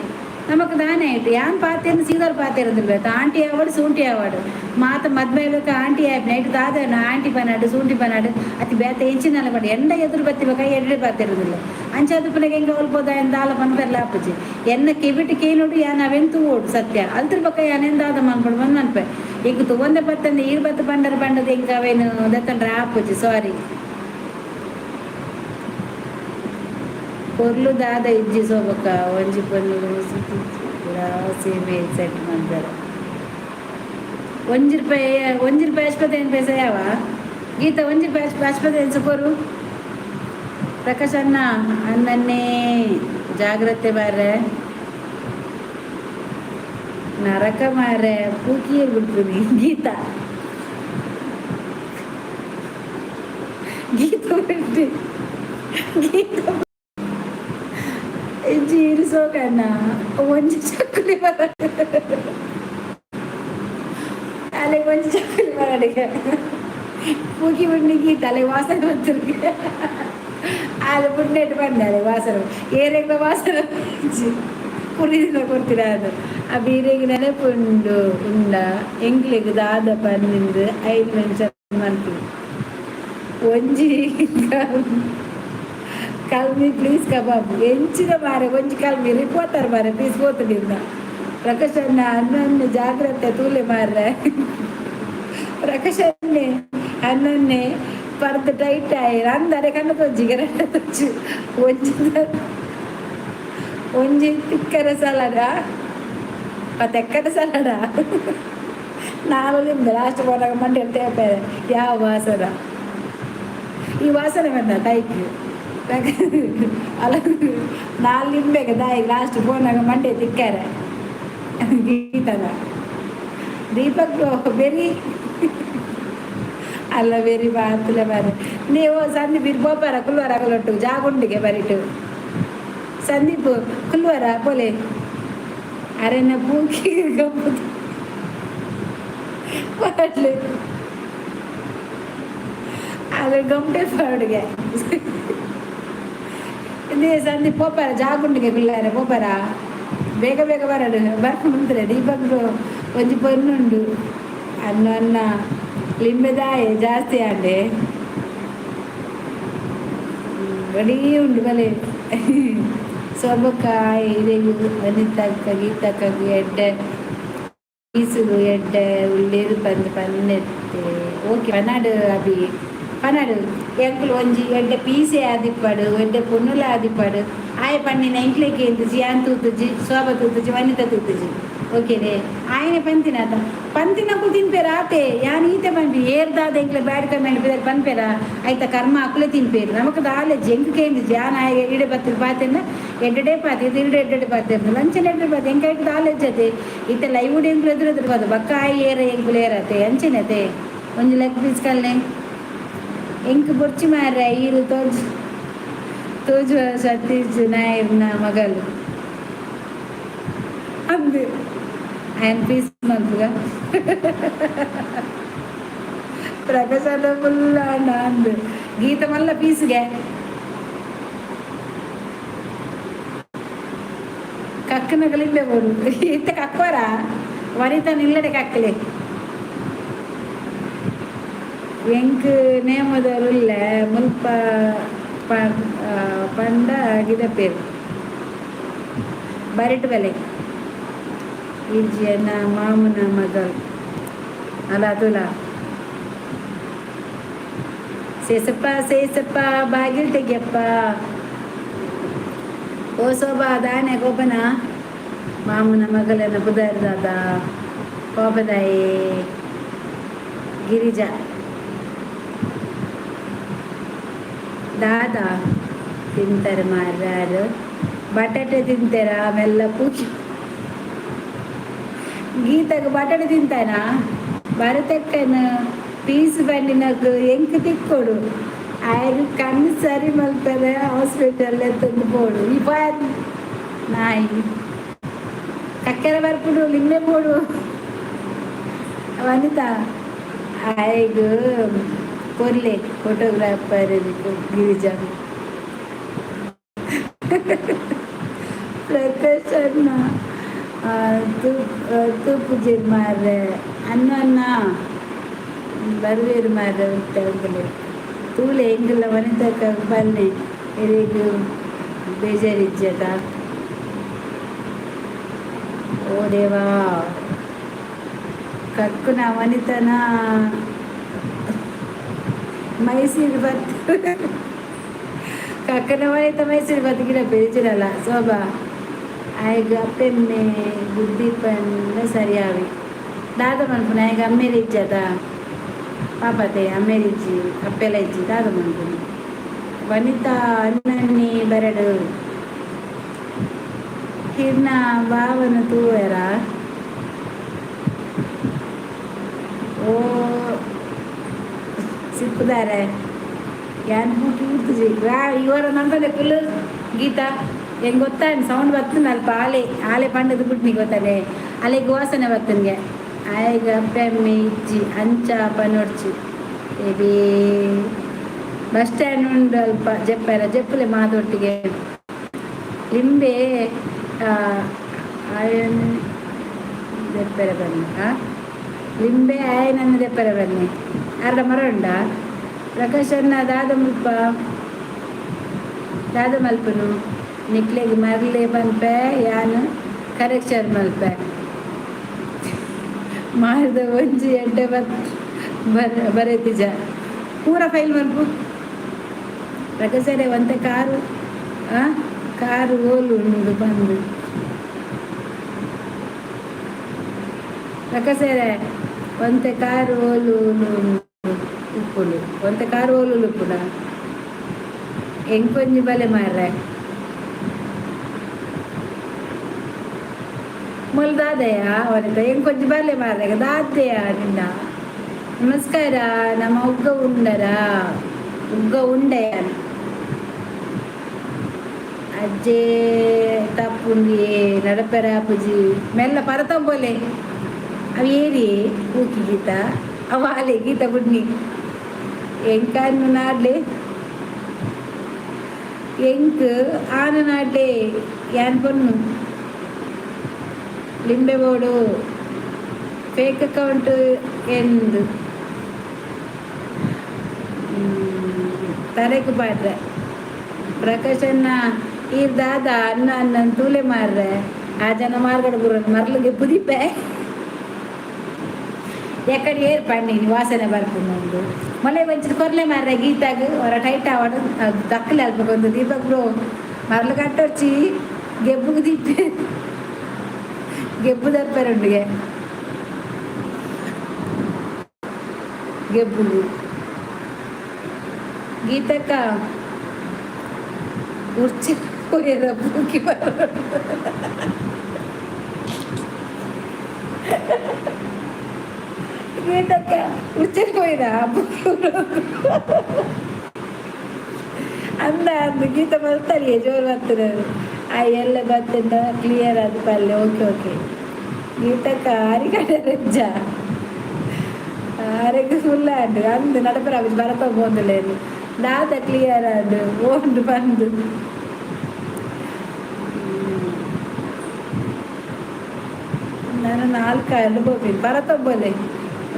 ನಮಕ್ ದಾನೆ ಆಯ್ತು? ಯಾನ್ ಪಾತೆರ್ನ ಸೀದರ್ ಪಾತೆರಂದಿಲ್ಲ. ಆಂಟಿ ಆವಡ್, ಸೂಂಟಿ ಆವಡ್, ಮಾತ ಮದ್ಮೆ ಬೇಕು ಆಂಟಿ ಆಯ್ತು. ನೈಟ್ ದಾದ ಆಂಟಿ ಪನಾಡು, ಸೂಂಟಿ ಪನಾಡು, ಅತಿ ಬೇತೆ ಎಂಚಿನಲ್ಲ ಪಂಡ ಎಂಡ ಎದುರು ಬತ್ತಿ ಬೇಕಾ ಎಡ್ಡೆ ಪಾತೆರುದಿಲ್ಲ. ಅಂಚಾದ ಪುನಗ ಎಂಕ ಒಲ್ಪೋದ ದಾಲ ಪನ್ಪೆರ್ಲ ಆಪುಜಿ. ಎನ್ನ ಕೆಬಿಟ್ ಕೇನೋಡು, ಯಾನ್ ಅವೆನ್ ತೂವೋಡು ಸತ್ಯ. ಅಲ್ತರ ಬೊಕ ಯಾನ್ ಎಂದಾದ ಮನ್ಪೊಡು ಬಂದ್ ಮನ್ಪೆ. ಎಂಕ್ ತುವಂದೆ ಬತ್ತಂದೆ ಈರ್ ಬತ್ತ ಪಂಡರ್ ಪಂಡದ ಎಂಕ್ ಅವೇನು ದೆತ್ತಂಡ್ರೆ ಆಪುಜಿ, ಸಾರಿ. ಪೊರ್ಲು ದಾದ ಇಜ್ಜಿ ಸೋಬಕ್ಕ. ಒಂಜಿ ಪೊರ್ಲು ಸೇಮೆ ಸೆಟ್ ಮನ್ಪೆರೆ. 1 ರೂಪಾಯಿ, 1 ರೂಪಾಯಿ ಅಶ್ಪತಿ ಪೈಸೆ ಯಾವ ಗೀತ? 1 ರೂಪಾಯಿ ಅಶ್ಪತಿ ಕೊರು. ಪ್ರಕಾಶ್ ಅಣ್ಣ, ಅಣ್ಣನ್ನೇ ಜಾಗ್ರತೆ ಮಾರ್ರೆ. ನರಕ ಮಾರ್ರೆ. ಪೂಕಿಯೇ ಬಿಡ್ತೀನಿ. ಗೀತಾ, ಗೀತಾ ಬಿಟ್ಟು ಗೀತಾ ಇಜ್ಜಿ ಇರಿಸೋಕಣ್ಣ. ಒಂಜಿ ಚಕ್ಕುಲಿ ಬರ ಅಲೆ, ಒಂಜಿ ಚಕ್ಕುಲಿ ಬರಡಿಗೆ ಪೂಕಿ ಬಿಡ್ನಿ ಗೀತ. ಅಲೆ ವಾಸನೆ ಬಂತಿರ್ಗೆ. ಅದು ಪುಣ್ಣೆಟ್ ಬಂದಾರೆ ವಾಸನೆ. ಏರೆಗ್ಲ ವಾಸನೆ ಪುರಿದಿನ ಕೊಡ್ತೀರ ಅದು. ಆ ಬೀರೆಗ್ ನೆನಪುಂಡು ಉಂಡ ಎಂಕ್ಲೆಗ್ ದಾದ ಪನ್ನಿಂದು ಐದು ಮೆನ್ಷನ್ ಮನ್ಪುನು. ಒಂಜಿ ಕಲ್ಮಿ ಪ್ಲೀಸ್ ಕಬಾಬ್ ಎಂಚಿನ ಮಾರೆ? ಒಂಜಿ ಕಲ್ಮಿ ರಿಪೋತರ್ ಮಾರೆ, ಪೀಸ್ ಪೋತುಂಡಿಂದ. ಪ್ರಕಾಶ್ ಅಣ್ಣ, ಅಣ್ಣನ್ನ ಜಾಗ್ರತೆ ತೂಲೆ ಮಾರ್ರೆ. ಪ್ರಕಾಶ್ ಅಣ್ಣೆ, ಅಣ್ಣನ್ನೇ ಪರ್ದ್ ಟೈಟ್ ಆಯಿ ಅಂದರೆ ಕಣ್ಣು ತೊಜ್ಜಿಗೆ ರಡ್ಡ ತೊಜ್ಜು. ಒಂಜಿ ಒಂಜಿ ತಿಕ್ಕರೆ ಸಲಾಡ, ತೆಕ್ಕರೆ ಸಲಾಡ. ನಾಲ್ಕು ಲಾಸ್ಟ್ ಹೋದಾಗ ಮಂಡೆ ತೇಪೆ. ಯಾವ ವಾಸನ ಈ ವಾಸನೆ ಬಂದ ಟೈಕ್ ಅಲ್ಲ. ನಾಲ್ ಲಿಂಬೆಗೆ ದಾಯಿ ಲಾಸ್ಟ್ ಫೋನಾಗ ಮಂಡೆ ತಿಕ್ಕಾರೆ ಗೀತನ. ದೀಪಕ್ ಬೆರಿ ಅಲ್ಲ, ಬೆರಿ ಬಾತಲೆ ಬಾರೆ. ನೀವು ಸಂದೀಪ್ ಇರ್ ಪೋಪಾರ ಕುಲ್ವಾರ ಅಗಲೊಟ್ಟು ಜಾಗುಂಡಿಗೆ ಬರಿಟು. ಸಂದೀಪ್ ಕುಲ್ವಾರ ಪೋಲೆ. ಅರೆನ ಪೂಕಿ ಗಪ್ಪು ಪಾಡ್ಲೆ. ಅದು ಗಂಟೆ ಪಾಡುಗೆ. ಇದೇ ಸಂದೀಪ್ ಪೋಪಾರ ಜಾಗುಂಡಿಗೆ ಕುಲ್ಲಾರೆ ಪೋಪಾರ. ಬೇಗ ಬೇಗ ಬರಡು ಬರ್ಪು ಮುಂದ್ರೆ. ದೀಪಕ್ ಒಂಜಿ ಪೊನ್ನುಂಡು. ಅನ್ನ ಲಿಂಬೆದಾಯೆ ಜಾಸ್ತಿ ಆಂಡೆ ರೆಡಿ ಉಂಡು ಬಲೆ. ಸೊಬಕಾಯಿ ಇರೆಗು ವನಿತಕ್ಕ ಗೀತಕ್ಕಗ್ ಎಡ್ಡೆ ಪೀಸುಗು ಎಡ್ಡೆ ಉಳ್ಳೇರು ಪಂದ್ ಪನ್ನೆತ್ತೆ. ಓಕೆ, ಪನಾಡು ಅಭಿ, ಪನಾಡು. ಎಂಕುಲು ಒಂಜಿ ಎಡ್ಡೆ ಪೀಸೆ ಆದಿಪ್ಪಡು, ಎಡ್ಡೆ ಪೊನ್ನುಲ ಆದಿಪ್ಪಡು. ಆಯೆ ಪನ್ನಿನ ಎಂಕ್ಲೆಗ್ ಎಂತುಜಿ, ಯಾನ್ ತೂತುಜಿ, ಶೋಭ ತೂತುಜಿ, ವನಿತ ತೂತುಜಿ. ಓಕೆನೆ, ಆಯನೆ ಪಂತಿನ ಅತ ಪಂತಿನಕುಲು ತಿನ್ಪೇರ ಆತೆ. ಯಾನ್ ಈತೆ ಪನ್ಪಿ, ಏರ್ದಾದ ಎಂಕ್ಲೆ ಬ್ಯಾಡ್ ಕಮೆಂಟ್ ಪಿದರ್ ಪನ್ಪೇರ, ಐತ ಕರ್ಮ ಅಕುಲೆ ತಿನ್ಪೇರು. ನಮಕ್ ದಾಲೆ ಎಂಕ್ ಕೇಂದಿಜಿ. ಯಾನ್ ಆಯೆ ಇಡೆ ಬತ್ತಿನ ಪಾತೆರ್ನ ಎಡ್ಡೆಡೆ ಪಾತೆ, ಇಡೆ ಎಡ್ಡೆಡೆ ಪಾತೆ, ಅಂಚನೆ ಎಡ್ಡೆ ಪಾತೆ. ಎಂಕ್ ಐಟ್ ದಾಲೆ ಅತೆ. ಇತ್ತೆ ಲೈವ್ ಎಂಕುಲು ಎದುರು ಎದುರು ಪಾತೆ ಬಕ್ಕ ಆಯ್ ಏರ ಎಂಕುಲು ಏರತೆ ಅಂಚೆನತೆ. ಒಂಜಿ ಲೆಗ್ ಪೀಸ್ ಕಲ್ನೆ ಎಂಕ್ ಬೊರ್ಚಿ ಮಾರ್ರೆ. ಈರು ತೋಜ್ ತೋಜುವ ಸತೀಶ್ ನಾಯರ್ನ ಮಗಲು ಅಂದು ఆయన ಪೀಸ್ ಮಲ್ಪುಗ. ಪ್ರಕಾಶನ ಫುಲ್ ಅಂದು ಗೀತ ಮಲ್ಲ ಪೀಸ್ಗೆ. ಕಕ್ಕನ ಲಿಂಬೆ ಬೋಡು. ಇತ್ತೆ ಕಕ್ವರ ವನಿತ ನಿಲ್ಲಡೆ ಕಕ್ಕಲೆ. ಎಂಕ್ ನೇಮದರುಲ್ಲೆ ಮುಲ್ಪ ಪಂಡ ಗಿಡಪೇರು ಬರಿಟ್ ಬಲೆ. ಇಜ್ಜಿಯನ್ನ ಮಾಮುನ ಮಗಲ್ ಅಲ್ಲ ತುಲ. ಸೇಸಪ್ಪ ಸೇಸಪ್ಪ ಬಾಗಿಲು ತೆಗಿಯಪ್ಪ. ಓ ಶೋಭಾ, ದಾನೆ ಕೋಪನ? ಮಾಮನ ಮಗಳನ್ನ ಪುದರ್ ದಾದ ಕೋಪದಾಯಿ? ಗಿರಿಜಾ. ದಾದಾ ತಿಂತಾರೆ ಮಾರ್ಯಾರು? ಬಟಾಟೆ ತಿಂತಾರ ಆಮೆಲ್ಲ ಪೂಕಿ. ಗೀತಾಗ ಬಟಾಟೆ ತಿಂತಾನ? ಭರತಕ್ಕನ ಪೀಸ್ ಬಂಡಿನಕ್ ಎಂಕ್ ತಿಕ್ಕೊಡು. ಆಯಗ್ ಕಣ್ಣು ಸರಿ ಮಲ್ಪರೆ ಹಾಸ್ಪಿಟಲ್ ತಂದು ಪೋಡು. ಈ ನಾಯಿ ಕಕ್ಕೆರ ಬರ್ಪುಡು, ಲಿಂಬೆ ಬೋಡು. ವನಿತಾ, ಆಯಗ್ ಕೊರ್ಲೆ ಫೋಟೋಗ್ರಾಫರ್ ಗಿರಿಜಾ. ಪ್ರಕಾಶ್ ಅಣ್ಣ ತೂಪುಜೆರ್ ಮಾರ್ರೆ. ಅನ್ನ ಅನ್ನ ಬರ್ವೇರು ಮಾರ್ರೆ. ಉಂಟು ತೂಲೆ ಎಂಕಲ್ನ ವನಿತಕ್ಕ ಬನ್ನಿ. ಇರೆಗ್ ಬೇಜಾರಿಜ್ಜದ? ಓ ದೇವಾ, ಕಕ್ಕುನ ವನಿತನ ಮೈಸೂರು ಬತ್ ಕಕ್ಕನ ವನಿತ ಮೈಸೂರು ಬತ್ತಿಗಿಡ ಬೇಜಾರಲ್ಲ. ಶೋಭಾ, ಆಯ್ಗ ಅಪ್ಪೆಮ್ಮೆ ಬುದ್ಧಿ ಪಂಡ ಸರಿಯಾವಿ. ದಾದ ಮನ್ಪುನ ಆಯ್ಗ? ಅಮ್ಮೇರಿ ಇಜ್ಜದ ಪಾಪತೆ. ಅಮ್ಮೇರಿ ಇಜ್ಜಿ, ಅಪ್ಪೆಲ ಇಜ್ಜಿ, ದಾದ ಮನ್ಪುನಿ? ವನಿತಾ ಅಣ್ಣಣ್ಣಿ ಬರಡು. ಕಿರ್ನ ಬಾವನ ತೂವೆರ? ಓ ಸಿಪ್ಪುದಾರೆ ಯಾನ್ ಪೂಕಿ ಊರ್ತುಜಿ. ಇವರ ನಂಬಲೆ ಕುಲ್ಲು. ಗೀತಾ, ಹೆಂಗೆ ಗೊತ್ತಾ? ಸೌಂಡ್ ಬರ್ತದೆ ಅಲ್ಪ. ಆಲೆ ಆಲೆ ಪಂಡದ ಬಿಟ್ಟು ಗೊತ್ತಾನೆ ಅಲೆಗ್ ವಾಸನೆ ಬರ್ತನ್ಗೆ. ಆಯ್ಗ ಅಪ್ಪೆ ಅಮ್ಮೆ ಇಜ್ಜಿ, ಅಂಚ ಪನೊಡ್ಚಿ. ಎಬೇ, ಬಸ್ ಸ್ಟ್ಯಾಂಡ್ ಉಂಡು ಅಲ್ಪ ಜಪ್ಪೆರ ಜಪ್ಪುಲೆ ಮಾದೊಟ್ಟಿಗೆ. ಲಿಂಬೆ ಆಯನ್ ದೆಪ್ಪೆರೆ ಬನ್ನಿ. ಆ ಲಿಂಬೆ ಆಯನನ್ನು ದೆಪ್ಪೆರೆ ಬನ್ನಿ. ಅರ್ಧ ಮರ ಉಂಡಾ? ಪ್ರಕಾಶ್ ಅಣ್ಣ, ದಾದ ಮುಲ್ಪ ದಾದ ಮಲ್ಪನು? ನಿಕ್ಲೆಗ್ ಮರ್ಲೆ ಪನ್ಪೆ, ಯಾನ್ ಕರೆಕ್ಷನ್ ಮಲ್ಪೆ. ಮಾರ್ದ ಒಂಜಿ ಎಡ್ಡೆ ಬತ್ ಬರ ಬರೆತಿಜ. ಪೂರ ಫೈಲ್ ಮಲ್ಪು. ಪ್ರಕಾಶರೇ, ಒಂತೆ ಕಾರು ಆ ಕಾರು ಓಲು ಉಂಡು ಬಂದು. ಪ್ರಕಾಶರೇ, ಒಂತೆ ಕಾರು ಓಲು ಉಪ್ಪುಂಡು. ಒಂತೆ ಕಾರು ಓಲು ಉಪ್ಪುಂಡ? ಎಂಕೊಂಜಿ ಬಲೆ ಮಾರ್ರೆ. ಮೊಲ್ ದಾದೆಯ ವನಿತ, ಎಂಕೊಂಜಿ ಬಲೆ ಮಾರ್ರೆ. ದಾದೆಯ ನಿನ್ನ? ನಮಸ್ಕಾರ. ನಮ್ಮ ಉಗ್ಗ ಉಂಡರ? ಉಗ್ಗ ಉಂಡೆಯ ಅಜ್ಜೆ ತಪ್ಪುಂಡಿಯೇ ನಡಪೆರ ಅಪ್ಪುಜಿ. ಮೆಲ್ಲ ಪರತಂಬೋಲೆ. ಅವು ಏರಿ ಪೂಕಿ ಗೀತ ಅವ ಆಲೆ ಗೀತ ಗುಡ್ನಿ. ಎಂಕನ್ನು ನಾಡ್ಲೆ, ಎಂಕ್ ಆನ ನಾಡ್ಲೆ. ಯಾನ್ ಪೊನ್ನು ಲಿಂಬೆ ಬೋಡು. ಫೇಕ್ ಅಕೌಂಟ್ ಎಂದು ತರೆಕು ಪಾಡ್ರೆ. ಪ್ರಕಾಶನ್ನ ಈರ್ ದಾದ ಅನ್ನ ಅನ್ನ ತೂಲೆ ಮಾರ್ರೆ. ಆ ಜನ ಮಾರ್ಗಡೆ ಬುರ ಮರ್ಲಿಗೆ ಪುದಿಪೆ. ಎಕ್ಕಡೆ ಏರ್ ಪಂಡಿ ವಾಸನೆ ಬರ್ಪುಂಡು. ಮೊಲೆ ಒಂಚಿನ ಕೊರ್ಲೆ ಮಾರ್ರೆ ಗೀತಾಗ. ಹೊರ ಟೈಟ್ ಆವಡು ದಕ್ಕಲೆ ಅಲ್ಪ. ದೀಪಕ್ ಬ್ರೋ, ಮರ್ಲು ಕಟ್ಟೊಚ್ಚಿ, ಗೆಬ್ಬುಗೆ ದಿಪ್ಪೆ, ಗೆಬ್ಬು ದಪ್ಪರುಂಡಿಗೆ ಗೆಬ್ಬುಗು. ಗೀತಕ್ಕ, ಉರ್ಚಿ ಪೋಯೆರ ಪೂಕಿ. ಗೀತಕ್ಕ, ಉರ್ಚಿ ಪೋಯಿರ ಪೂಕಿ ಅಂದ ಅಂದು. ಗೀತ ಬರ್ತಾರೆ, ಜೋರು ಬರ್ತದೆ. ಆ ಎಲ್ಲ ಬರ್ತದ, ಕ್ಲಿಯರ್ ಅದು ಪಲ್ಯ. ಓಕೆ ಓಕೆ ಗೀತಕ್ಕ, ಅರಿಕಡೆ ರಜ್ಜ ಆರೆಗ್ ಫುಲ್ ಆಂಡ್ ಅಂದು ನಡಪರ ಬರಪ ಪೋಂದುಲೇನು. ದಾದ ಕ್ಲಿಯರ್ ಆಂಡ್ ಓಂಡು ಬಂದು. ನಾನು ನಾಲ್ಕು ಅನುಭವಿ ಬರತೊಬ್ಬಲೆ.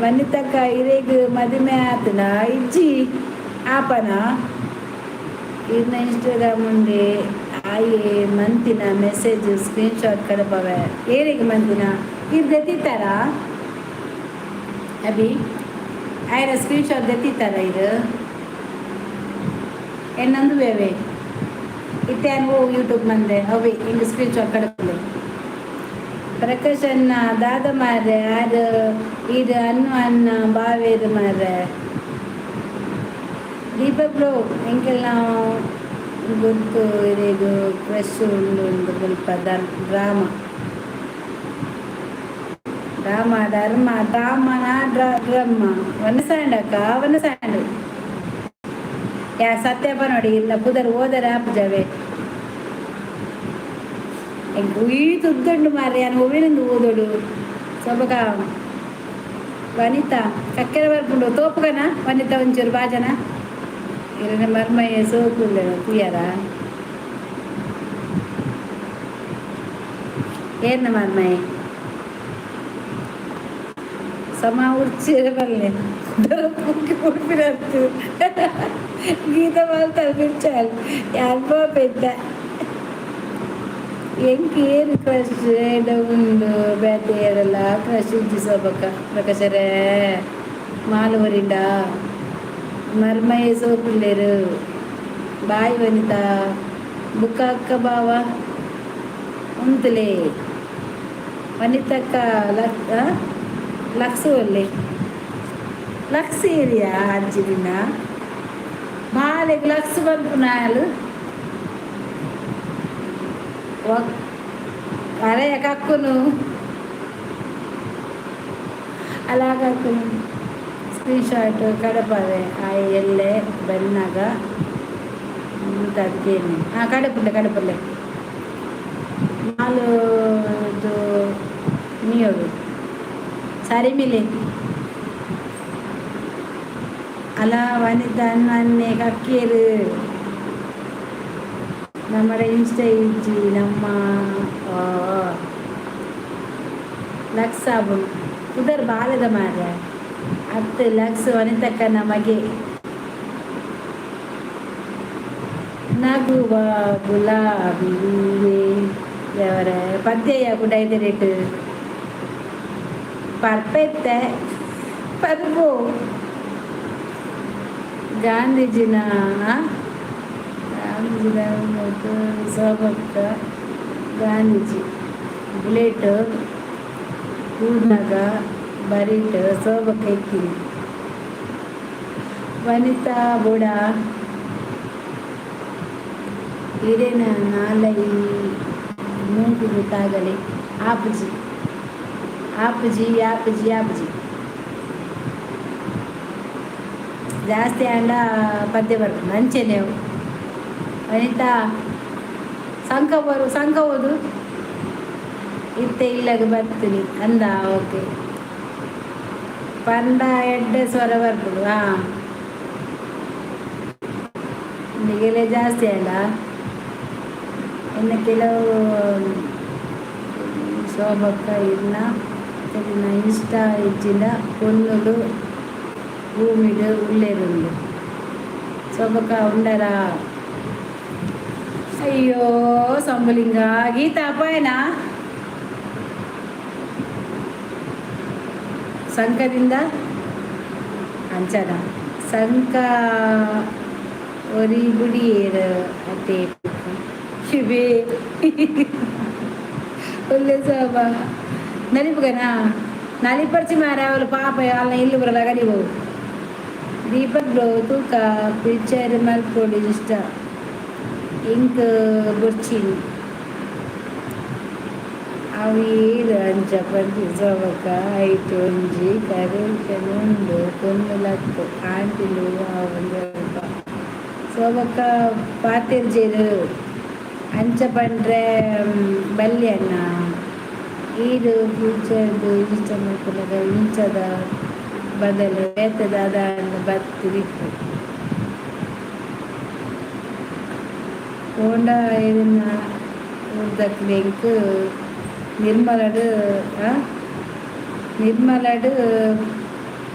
ವನಿತಕ್ಕ, ಇರೆಗ್ ಮದಿಮೆ ಆತನ ಇಜ್ಜಿ ಆಪನ? ಇರ್ನ ಇನ್ಸ್ಟಾಗ್ರಾಮ್ ಉಂಡೆ ಆಯೆ ಮಂತಿನ ಮೆಸೇಜ್ ಸ್ಕ್ರೀನ್ ಶಾಟ್ ಕಡಪವೆ. ಏರಿಗೆ ಮಂತಿನ ಇದು ದೆತ್ತಿತ್ತಾರ ಅಭಿ? ಆಯ್ರ ಸ್ಕ್ರೀನ್ ಶಾಟ್ ದೆತ್ತಿತ್ತಾರ ಇದು ಎನ್ನಂದು ಬೇವೆ ಇತ್ತೆ ಓ ಯೂಟ್ಯೂಬ್ ಮಂದೆ ಅವೆ ಹಿಂಗೆ ಸ್ಕ್ರೀನ್ ಶಾಟ್ ಕಡಪಲೆ. ಪ್ರಕಾಶ್ ಅಣ್ಣ, ದಾದ ಮಾರ್ರೆ ಆರು ಇದು ಅನ್ನು ಅನ್ನ ಬಾವೇರು ಮಾರ್ರೆ. ದೀಪಕ್ ಬ್ರೋ, ಎಂಕೆಲ್ಲ ಗೊತ್ತು ಇರೆಗ್ ಕ್ರಶ್ ಉಂಡು ಉಂಡು ಮುಲ್ಪ. ಡ್ರಾಮ ಡ್ರಾಮ ಧರ್ಮ ಡ್ರಾಮನ ಡ್ರಮ್ಮ ಒನ್ ಸ್ಯಾಂಡ್ ಅಕ್ಕ, ಒನ್ ಸ್ಯಾಂಡ್. ಯಾ ಸತ್ಯಪ್ಪ ನೋಡಿ ಇಲ್ಲ ಪುದರ್ ಓದರ ಆಪುಜವೆ. ಎಂಕ್ ಈತ್ ಉದ್ದುಂಡು ಮಾರ್ರೆ, ಯಾನ್ ಒವ್ವೇನೊಂದು ಓದೋಡು. ಸೊಬಗ ವನಿತಾ, ಕಕ್ಕೆರೆ ಬರ್ಪುಂಡು ತೋಪುಗನ. ವನಿತಾ, ಒಂಚೂರು ಬಾಜನ ಇರನೆ ಮರ್ಮಯ್ಯ ಸೋಕುಲ್ಲೆನ ತೂಯರ. ಏರ್ನ ಮರ್ಮಯ್ಯ ಸಮ ಉರ್ಚಿರ ಬಲ್ಲೆ ಪುಡ್ಪಿನತ್ತು. ಗೀತ ಮಲ್ತಲ್ ಬಿಡ್ಚಾಲ್ ಯಾನ್ ಪೋಪೆತ್ತ. ಎಂಕ್ ಏರ್ ಕ್ರಶ್ ಎಡ ಉಂಡು? ಬೇತೆ ಏರಲ್ಲ ಕ್ರಶ್ ಇಜ್ಜಿ ಸೋಬಕ್ಕ. ಪ್ರಕಾಶರೇ, ಮಾಲು ಒರಿಂಡ ಮರ್ಮಯ್ಯ ಸೋಕುಲ್ಲೇರು. ಬಾಯ್ ವನಿತಾ. ಬುಕ್ಕ ಅಕ್ಕ ಬಾವ ಉಂತುಲೆ. ವನಿತಕ್ಕ, ಲಕ್ ಲಕ್ಸು ಒಲ್ಲೆ ಲಕ್ಸ್ ಏರಿಯಾ ಅಜ್ಜಿದಿನ ಬಾಲೆಗ್ ಲಕ್ಸ್ ಪನ್ಪುನಾಲ್. ಅರೆ ಕಕ್ಕುನು ಅಲಾ ಕಕ್ಕುನು ಸ್ಕ್ರೀನ್ ಶಾಟ್ ಕಡಪವೆ. ಆ ಎಲ್ಲೆ ಬನ್ನಾಗ ಅದಕ್ಕೇನೆ. ಹಾಂ, ಕಡಪುಲ್ಲೆ ಕಡಪುಲ್ಲೆ ನಾಲು ನೀಯೋಡು ಸರಿ ಮಿಲೆ. ಅಲ ವನಿತಾ ಅನ್ನೆ ಕಕ್ಕೇರು ನಮ್ಮಡ ಇನ್ಸ್ಟಾ ಇಜ್ಜಿ ನಮ್ಮ ಲಕ್ಸ್ ಆಬುನು ಪುದರ್ ಬಾಲೆದ ಮಾರ್ರೆ. ಅತ್ತು ಲಕ್ಸ್ ವನಿತಕ್ಕ ನಮಗೆ ನಗುವ ಗುಲಾಬಿ ಹೂವೆ ದೇವರ ಪದ್ಯ ಕುಡೈದೆ ರೇಟ್ ಪರ್ಪೆತ್ತೆ ಪರ್ಬು. ಗಾಂಧೀಜಿನ ಗಾಂಧೀಜಿನ ಮತ್ತು ಸೋಬಕ್ಕ ಗಾಂಧೀಜಿ ಬುಲೆಟ್ ಕೂಡ್ನಾಗ ಬರಿಟ್ ಸೋಬಕ್ಕ ಇಕ್ಕಿನಿ. ವನಿತಾ ಬುಡ ಇರೇನ ನಾಲೈ ಮೂಂಕುಗು ತಾಗಲಿ. ಆಪುಜಿ ಆಪುಜಿ ಆಪುಜಿ ಆಪುಜಿ. ಜಾಸ್ತಿ ಆಂಡ ಪದ್ಯ ಬರ್ಪುಂಡು ಅಂಚೆನೆ ಅವು. ವನಿತಾ, ಸಂಕ ಬರು ಸಂಕ ಓದು. ಇತ್ತೆ ಇಲ್ಲಗ ಬರ್ತೀನಿ ಅಂದ. ಓಕೆ, ಪಂಡ ಎಡ್ಡೆ ಸ್ವರ ಬರ್ಪುಂಡು. ಹಾಂ, ನಿಗೆಲೆ ಜಾಸ್ತಿ ಅಲ್ಲ. ಇನ್ನು ಕೆಲವು ಶೋಭಕ್ಕ ಇನ್ನ ದಿನ ಇನ್ಸ್ಟಾ ಇಜ್ಜಿಂಡ ಪೊನ್ನುಲು ಭೂಮಿಡ್ ಉಲ್ಲೆರುಂದು ಸೊಬಕ ಉಂಡರಾ. ಅಯ್ಯೋ ಸಂಬುಲಿಂಗ, ಗೀತಾ ಅಪಾಯನಾ ಸಂಕದಿಂದ ಅಂಚನ ಸಂಕ ಒರಿ ಬುಡಿಯೇರು ಅತೆ ಶಿವೆ ಒಳ್ಳೆ ಸೋಬ ನಲಿಪುಗನಾ ನಲಿಪರ್ಚಿ ಮಾರ ಅವಳು ಪಾಪ వాళ్ళ ఇల్లు కూడా లగని పోవు. దీపక్ బ్రో, తూక పిక్చర్ మల్పొడి ఇష్ట ఇంక్ బుర్చిన్ ಅವು ಏರು ಅಂಚ ಪಂಚಿ ಸೊಬಕ ಐಟ್ ಒಂಜಿ ಕರೆಂಟ್ ಉಂಡು ಪೊನ್ನುಲತ್ತ್ ಆಂಟಿಲು ಆವೊಂದು ಸೊಬಕ ಪಾತೆರ್ಜೆರ್ ಅಂಚ ಪಂಡ್ರೆ ಬಲ್ಯಣ್ಣ ಈರ್ ಫ್ಯೂಚರ್ಡ್ ಇನ್ಸ್ಟಾ ಮಲ್ಪುನಗ ಇಂಚದ ಬದಲು ಬೇತೆ ದಾದಾಂಡ ಬತ್ತ್ ದಿಪ್ಪು ಪೋಂಡ ಇರೆನ ಊರ್ದಕ್ಲೆಗ್ ನಿರ್ಮಲಡ್ ನಿರ್ಮಲಡ್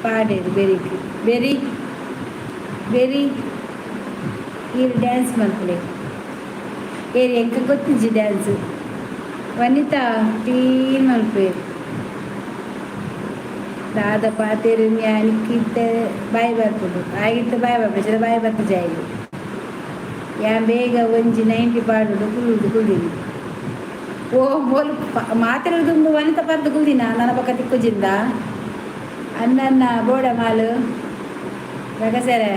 ಪಾಡೇರು ಬೆರಿಕ್ ಬೆರಿ ಬೆರಿ. ಈರ್ ಡ್ಯಾನ್ಸ್ ಮಲ್ಪುಲೆ ಏರ್ ಎಂಕ ಗೊತ್ತಿಜ್ಜಿ ಡ್ಯಾನ್ಸ್. ವನಿತಾ ಕ್ಲೀನ್ ಮಲ್ಪುವೆರ್. ದಾದ ಪಾತೆರುನಿ ಅನಿಕ್ಕಿತ್ತೆ ಬಾಯಿ ಬರ್ಪುಂಡು ಆಗಿತ್ತೆ ಬಾಯಿ ಬರ್ಪುಜಿ, ಬಾಯಿ ಬರ್ಪುಜಿ. ಯಾನ್ ಬೇಗ ಒಂಜಿ 90 ಪಾಡುಡು ಕುಲ್ಲುದು ಕುಲ್ಲಿನಿ. ಓ ಮೋಲು ಮಾತೆರ್ಗ್ ದುಂಬು ವನಿತಾ ಪರ್ದು ಕುಲ್ದಿನ ನನ ಬೊಕ ತಿಕ್ಕುಜಿಂದ ಅಣ್ಣನ್ನ ಬೋಡ ಮಾಲು ರಗಸೆರೆ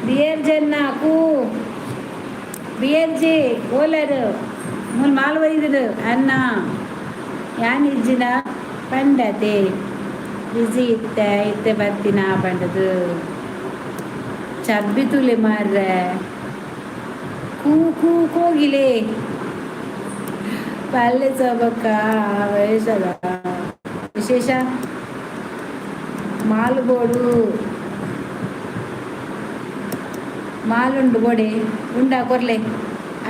ಬಿಯರ್ ಜನ್ನ ಕೂ ಬಿಯರ್ ಜಿ ಓಲರು ಮೂಲು ಮಾಲು ಒಯ್ದುಡು ಅಣ್ಣ ಯಾನ್ ಇಜ್ಜಿನ ಪಂಡತೆ ಬಿಜಿ ಇತ್ತೆ ಇತ್ತೆ ಬರ್ತಿನ ಪಂಡದು ಚರ್ಬಿ ತುಲೆ ಮಾರ್ರೆ ಕೂ ಕೂ ಕೋಗಿಲೆ ಪಲ್ಲೆ ಸೊಬಕ್ಕ ವಯಸ್ಸದ ವಿಶೇಷ ಮಾಲು ಬೋಡು ಮಾಲುಂಡು ಬೋಡೆ ಉಂಡಾ ಕೊರ್ಲೆ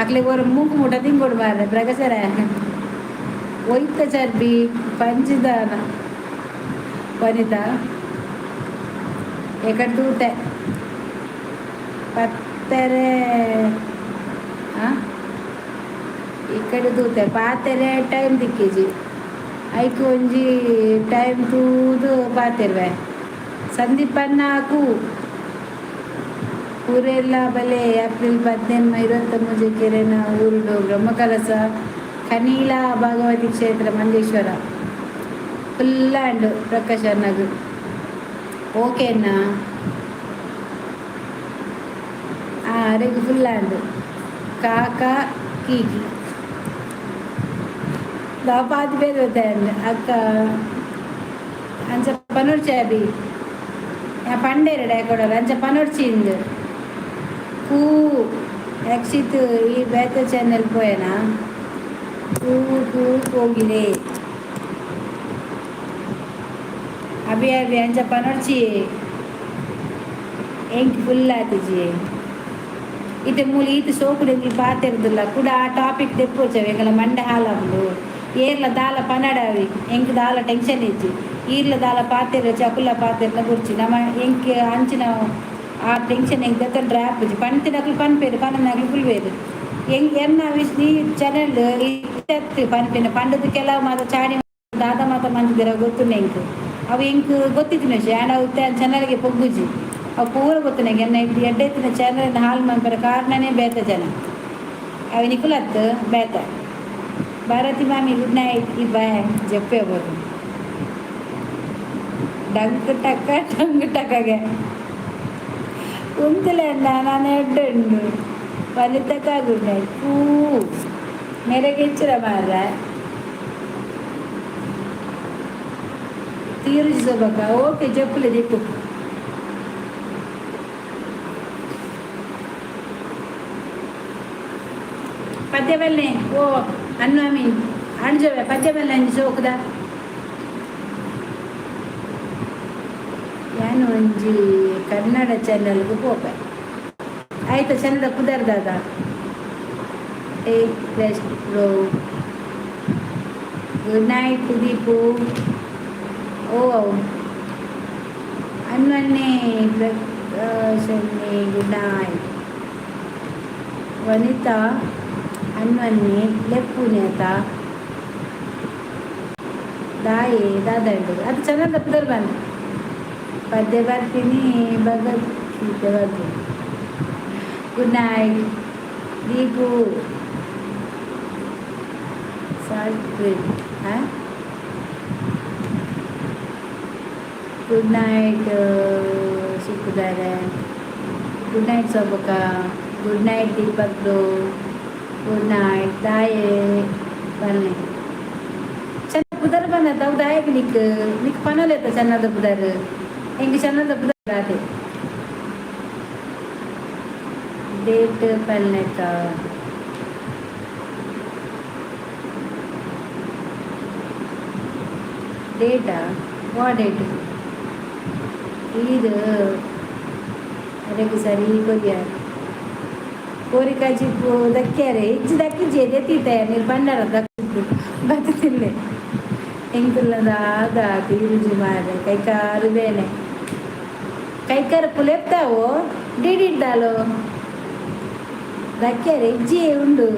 ಅಕ್ಲೆ ಕೊರ ಮೂಕು ಮುಟ ತಿಂಗೊಡು ಮಾರ್ರೆ ಪ್ರಗಸರ ಒಯ್ತ ಚರ್ಬಿ ಪಂಚಿದಾನ ವನಿತಾ ಎಕಡೆ ತೂತೆ ಪತ್ತರೆ ಈ ಕಡೆ ತೂತೆ ಪಾತೆರೆ ಟೈಮ್ ತಿಕ್ಕಿಜಿ ಐಕ್ ಒಂಜಿ ಟೈಮ್ ತೂದು ಪಾತೆರ್ವೆ. ಸಂದೀಪಣ್ಣ ಕು ಊರೆಲ್ಲ ಬಲೆ. ಏಪ್ರಿಲ್ 18 23 ಕೆರೆನ ಊರುಡು ಬ್ರಹ್ಮಕಲಸ ಕನೀಲ ಭಗವತಿ ಕ್ಷೇತ್ರ ಮಂಜೇಶ್ವರ ಫುಲ್ ಅಂಡ್ ಪ್ರಕಾಶ್ ಅಣ್ಣಗ್ ಓಕೆ ಅಣ್ಣ. ಅರೆಗ್ ಫುಲ್ ಅಂಡ್ ಕಾಕ ಕೀಕಿ ದಾಪಾತಿ ಬೇರೆ ಅಕ್ಕ ಅಂಚ ಪನೊಡ್ಚಿ ಅಬಿ ಪಂಡೇರು ಕೊಡೋರು ಅಂಚ ಪನೊಡ್ಚಿ ಇಂದು ಕೂ ರಕ್ಷಿತ್ ಈ ಬೇತೆ ಚಾನೆಲ್ ಪೋಯನಾ ಕೂ ಕೂ ಕೋಗಿಲೆ ಅಭಿ ಅಭಿ ಅಂಚ ಪನೊಡ್ಚಿ ಎಂಕ್ ಫುಲ್ ಆತಿಜಿ ಇತ್ತೆ ಮೂಲು ಈತ್ ಸೋಕುಡು ಎಂಕ್ಲು ಪಾತೆರ್ದಿಲ್ಲ ಕೂಡ ಆ ಟಾಪಿಕ್ ದೆಪ್ಪೊಡ್ಚಿ ಎಂಕಲ ಮಂಡೆ ಹಾಲಾಪುಂಡು. ಏರ್ಲ ದಾಲ ಪನಡಾವಿ ಎಂಕ್ ದಾಲ ಟೆನ್ಷನ್ ಇಜ್ಜಿ. ಈರ್ಲ ದಾಲ ಪಾತೆರ ಚಕುಲ ಪಾತೆರ್ಲ ಬುಡ್ಚಿ ನಮ ಎಂಕ್ ಅಂಚಿನ ಆ ಟೆನ್ಷನ್ ಎಂಕ್ ದೆತ್ತೊಂಡ್ರೆ ಆಪುಜಿ. ಪಂತಿನಕ್ಲು ಪನ್ಪೆರ್ ಪನನಕ್ಲು ಕುಲ್ವೇರು ಎಂಕ್ ಎನ್ನ ವಿಶ್ ಈ ಚಾನೆಲ್ ಇತ್ತೆ ಪನ್ಪಿನ ಪಂಡದ ಕೆಲವು ಮಾತ ಚಾಡಿ ದಾದ ಮಾತ ಮಂತಿದ್ದೀರ ಗೊತ್ತುಂಡು ಎಂಕ್. ಅವು ಎಂಕ್ ಗೊತ್ತಿತ್ತಿನ ವಿಷಯ ಆಂಡ ಅವು ಚಾನಲ್ಗೆ ಪೊಗ್ಗುಜಿ. ಅವು ಪೂರ ಗೊತ್ತುಂಡು ಎಂಕ್. ಎನ್ನ ಎಡ್ಡೆ ಇತ್ತಿನ ಚಾನಲ್ ಹಾಲ್ ಮನ್ಪೆರೆ ಕಾರಣನೇ ಬೇತೆ ಜನ ಅವು ನಿಕುಲತ್ ಬೇತೆ. ಭಾರತಿ ಮಾಮಿ ಗುಡ್ ನೈಟ್ ಈ ಬಾಯ್ ಜಪ್ಪೆ ಬೋದು ಡಂಕ್ ಟಕ್ಕ ಡಂಗ್ ಟಕ್ಕಗೆ ಉಂತುಲೆ ಅಣ್ಣ ನಾನು ಎಡ್ಡೆ ಉಂಡು. ವನಿತಕ್ಕ ಗುಡ್ ನೈಟ್ ಕೂ ಮೆರೆಗೆಚ್ಚರ ಮಾರ್ರೆ ತೀರಿಸಬೇಕ ಓಕೆ ಜಪ್ಪುಲೆ ದಿಕ್ಕು ಪದ್ಯ ಬಲ್ಲೆ ಓ ಅನ್ನು ಅಣ್ಜವೆ ಪದ್ಯ ಬಲ್ಲೆ ಅಂಜಿ ಸೋಕುದ ಯಾನು ಒಂಜಿ ಕನ್ನಡ ಚಾನಲ್ಗೆ ಪೋಪೆ ಆಯ್ತು ಚಂದ ಪುದರ್ ದಾದ take rest bro. Good night Deepu. ಓ ಅನ್ವನ್ನೇ ಪ್ರಕಾಶನ್ನೇ ಗುಡ್ ನೈಟ್. ವನಿತಾ ಅನ್ವನ್ನೇ ಲೆಪ್ಪುನೇತ ದಾಯೆ ದಾದಂಡು ಅದು ಚೆನ್ನಾಗಿ ತಪ್ಪುದಾರ ಬಂದು ಪದ್ಯ ಬರ್ತೀನಿ, ಭಗವದ್ಗೀತೆ ಬರ್ತೀನಿ. Good night Deepu. Salt ಹಾಂ. ಗುಡ್ ನೈಟ್ ಸಿಕ್ಕಿದ್ದಾರೆ. ಗುಡ್ ನೈಟ್ ಸೋಬಕ್ಕ. Good night Deepak bro. Good night. ದಾಯೆ ಬನ್ನಿ ಚೆನ್ನ ಪುದರ್ ಬಂದತ್ತ ಅವು ದಾಯಕ್ ನಿಕ್ ನಿಕ್ ಪನೋಲೆತ್ತ ಚೆನ್ನದ ಪುದರ್ ಹೆಂಗೆ ಚೆನ್ನದ ಪುದರ್ ಅದೇ ಡೇಟ್ ಪಲ್ಲೆಕ್ಕ. ಡೇಟಾ ವಾ ಡೇಟ್ ಇದು ಅದಕ್ಕೆ ಸರಿ ಕೊರಿಯಾರ ಕೋರಿ ಕಾಜಿಪ್ಪು ದಕ್ಕ್ಯಾರೆ ಹೆಚ್ಚು ದಕ್ಕಿಜೆ ಎತ್ತೀತೆ ನೀರು ಬಂಡಾರ ದಕ್ಕಿದ್ದು ಬತ್ತಿಲ್ಲ. ಎಂಕುಲ್ಲದ ಆದ ತೀರುಜಿ ಮಾರೆ ಕೈಕಾರು ಬೇನೆ ಕೈಕಾರ ಪುಲೆಪ್ತಾವೋ ಡಿಡಿದ್ದಾಲು ದಕ್ಕ್ಯಾರೆ ಇಜ್ಜಿ ಉಂಡು.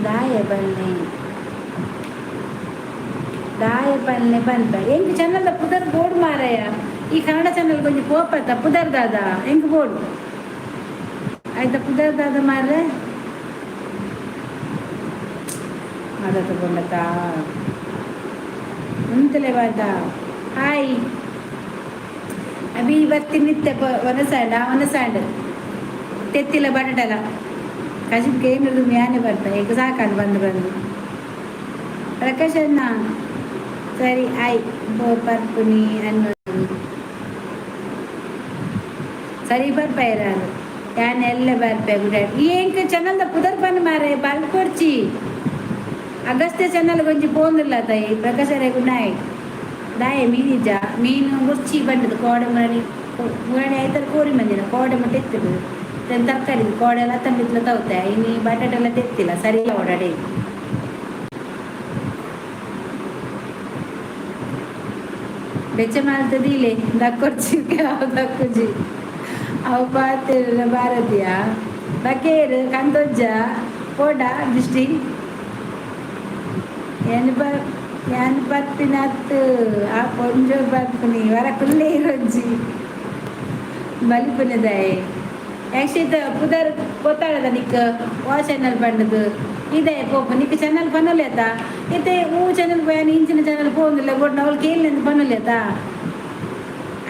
ದಾಯ ಬನ್ನಿ ದಾಯ ಪನ್ನೆ ಪನ್ಪ ಎಂಕ್ ಚಾನಲ್ದ ಪುದರ್ ಬೋರ್ಡ್ ಮಾರಾಯ. ಈ ಕನ್ನಡ ಚಾನಲ್ ಕೊಂಚ ಪೋಪತ್ತ ಪುದರ್ ದಾದ ಎಂಕ್ ಬೋರ್ಡ್ ಆಯ್ತಾ ಪುದರ್ ದಾದ ಮಾರ್ರೆ ಅದ ತಗೊಂಡತಾ ಮುಂತಲೆ ಬಾತ. ಹಾಯ್ ಅಭಿ ಬರ್ತೀನಿ ನಿತ್ಯ ಒನಸಾಂಡ್ ಆ ಒನಸಾಂಡ್ ತೆತ್ತಿಲ್ಲ ಬಟಾಟಲ್ಲ ಕಜಿಪ್ಗೆ ಏನು ಮ್ಯಾನೆ ಬರ್ತಾ ಈಗ ಸಾಕಂಡು ಬಂದು ಬಂದು. ಪ್ರಕಾಶ್ ಅಣ್ಣ ಸರಿ ಆಯ್ ಪರ್ಪುನಿ ಅನ್ನೋದು ಸರಿ ಬರ್ಪಾಯಿರಾನು ಯಾನ್ ಎಲ್ಲ ಬರ್ಪೆ. ಗುಡ್ ಎಂಕ್ ಚಾನಲ್ದ ಪುದರ್ ಪನ್ ಮಾರೆ ಬಲ್ಕೊಡ್ಚಿ. ಅಗಸ್ತ್ಯ ಚಾನಲ್ ಕೊಂಚ ಪೋಂದಿಲ್ಲ ತಾಯಿ. ಪ್ರಕಾಶರೇ ಗುಡ್ ನೈಟ್. ದಾಯೆ ಮೀನಿಜ್ಜ ಮೀನು ಮುರ್ಚಿ ಬಂಡದು ಕೋಡೆ ಮುರಣಿ ಮುರಣಿ ಆಯ್ತಾರೆ ಕೋರಿ ಮಂದಿನ ಕೋಡೆ ಮಟ್ಟ ಎತ್ತದು ತರಕಾರಿ ಕೋಡೆ ಎಲ್ಲ ತಂದಿತ್ಲ ತೌತೆ ಇನ್ನು ಬಟಾಟೆ ಎಲ್ಲ ತೆತ್ತಿಲ್ಲ ಸರಿ ಓಡಾಡಿ. ಬೆಚ್ಚ ಮಾಲ್ತದಿಲೆ ದಕ್ಕೊರ್ಚಿ ದಕ್ಕುಜಿ ಅವು ಪಾತೆರ ಭಾರತೀಯ ಬಕೇರು ಕಂದೊಜ್ಜ ಪೋಡ ದೃಷ್ಟಿ ಏನು ಬ ಯಾನ್ ಪರ್ಪಿನತ್ತು ಆ ಪೊಂಜೊ ಬರ್ಪಿನಿ ವರ ಕುಲ್ಲೇ ಇರೊಂಜಿ ಬಲಿಪುನದಾಯೆ ಯಕ್ಷಿತ ಪುದರ್ ಗೊತ್ತಾಡದ ನಿಕ್ ವಾ ಚಾನಲ್ ಪಂಡದು ಇದೆ ಪೋಪ ನಿಕ್ ಚಾನಲ್ ಪನೊಲೇತ ಇತ್ತೆ ಊ ಚಾನಲ್ ಪೋಯಾನ ಇಂಚಿನ ಚಾನಲ್ ಪೋಂದಿಲ್ಲ ಬೋಡ್ ಅವಳು ಕೇಳಿನ ಪನೊಲೇತ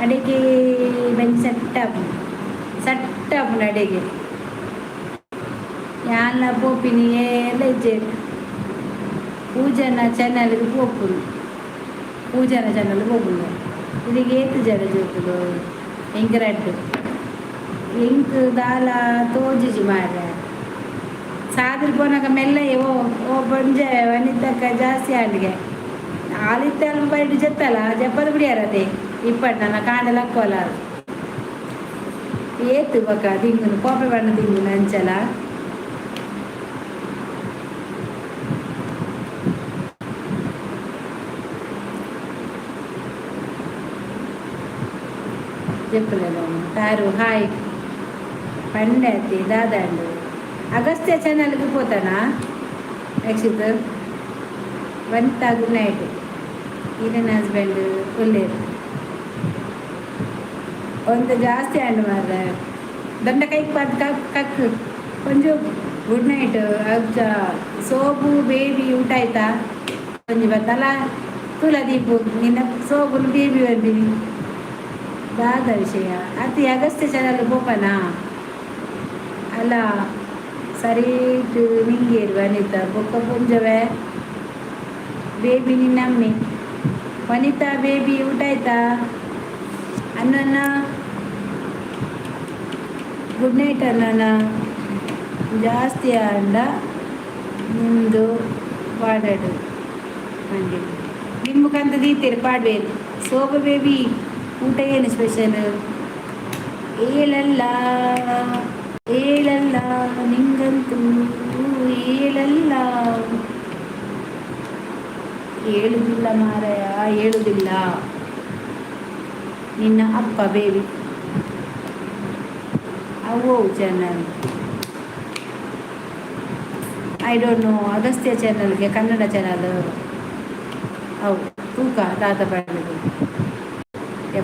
ಅಡಿಗೆ ಬೆಂಚ್ ಸೆಟ್ ಆಪುಂಡು ಸೆಟ್ ಆಪುಂಡು ಅಡಿಗೆ ಯಾನ್ಲ ಪೋಪಿನಿ ಏಲ ಇಜ್ಜೆರ್ ಪೂಜನ ಚಾನಲ್ಗೆ ಪೋಪುಂಡು ಪೂಜನ ಚಾನಲ್ ಪೋಪುಂಡು. ಇದಕ್ಕೆ ಏತ್ ಜನ ಜೋಕುಲು ಎಂಕ್ ರಡ್ಡ್ ಎಂಕ್ ದಾಲ ತೋಜುಜಿ ಮಾರ್ರೆ. ಸಾದಿಲ್ ಪೋನಾಗ ಮೆಲ್ಲ ಓ ಓ ಬಂಜೆ ವನಿತಕ್ಕ ಜಾಸ್ತಿ ಆಂಡ್ಗೆ ಆಲಿತ್ತ ಬೈಡ್ ಜತ್ತಲ್ಲ ಜಪ್ಪದ ಬಿಡಿಯಾರತೆ ಇಪ್ಪಟ್ಟು ನನ್ನ ಕಾಂಡಲ ಹಾಕೋಲ್ಲ ಏತು ಬೊಕ ದಿಂಗುನು ಕೋಪೆ ಬಣ್ಣ ದಿಂಗುನು ಅಂಚಲ. చెప్పలేను తారు హాయ్ పండతి దాదాండు అగస్త్య ఛానల్కి పోతానా రక్షిత్. వనిత గుడ్ నైట్. ಈರನ್ ಹಸ್ಬೆಂಡ್ ಒಳ್ಳೇರು ಒಂದು ಜಾಸ್ತಿ ಹಣ್ಣು ಮಾರ್ರೆ ದೊಂಡಕಾಯಿ ಪದ್ ಕಕ್ ಕಕ್ ಕೊಂಚ. ಗುಡ್ ನೈಟ್ ಅಬ್ಜ ಸೋಬು ಬೇಬಿ ಊಟ ಆಯ್ತಾ ಒಂಜಿ ಬತ್ತಲ್ಲ ತುಲ ದೀಪು ನಿನ್ನ ಸೋಬುನು ಬೇಬಿ ಬಂದಿನಿ ದಾದ ವಿಷಯ ಅತಿ ಅಗಸ್ತ್ಯ ಚಾನಲ್ ಪೋಪನಾ ಅಲ್ಲ ಸರಿ ನಿಂಗೇರು ವನಿತಾ ಬೊಕ್ಕ ಪುಂಜವೆ ಬೇಬಿ ನಿನ್ನಮ್ಮಿ. ವನಿತಾ ಬೇಬಿ ಊಟ ಆಯ್ತಾ ಅನ್ನಣ್ಣ? Good night ಅನ್ನಣ್ಣ. ಜಾಸ್ತಿ ಅಂಡ ನಿಮ್ಮದು ಪಾಡಡು ಹಂಗೆ ನಿಮ್ಮ ದೀತೀರಿ ಪಾಡ್ವೇರು. ಸೋಬ ಬೇಬಿ ಊಟ ಏನು ಸ್ಪೆಷಲ್? ಏಳಲ್ಲ ಏಳಲ್ಲ ನಿಂಗಂತೂ ಏಳಲ್ಲ. ಹೇಳುದಿಲ್ಲ ಮಾರಾಯ, ಹೇಳುದಿಲ್ಲ. ನಿನ್ನ ಅಪ್ಪ ಬೇಬಿ ಅವು channel? I don't know. Agastya ಚಾನಲ್ಗೆ, ಕನ್ನಡ ಚಾನಲ್ ಅವು. ತೂಕ ತಾತ ಪಂಡುದು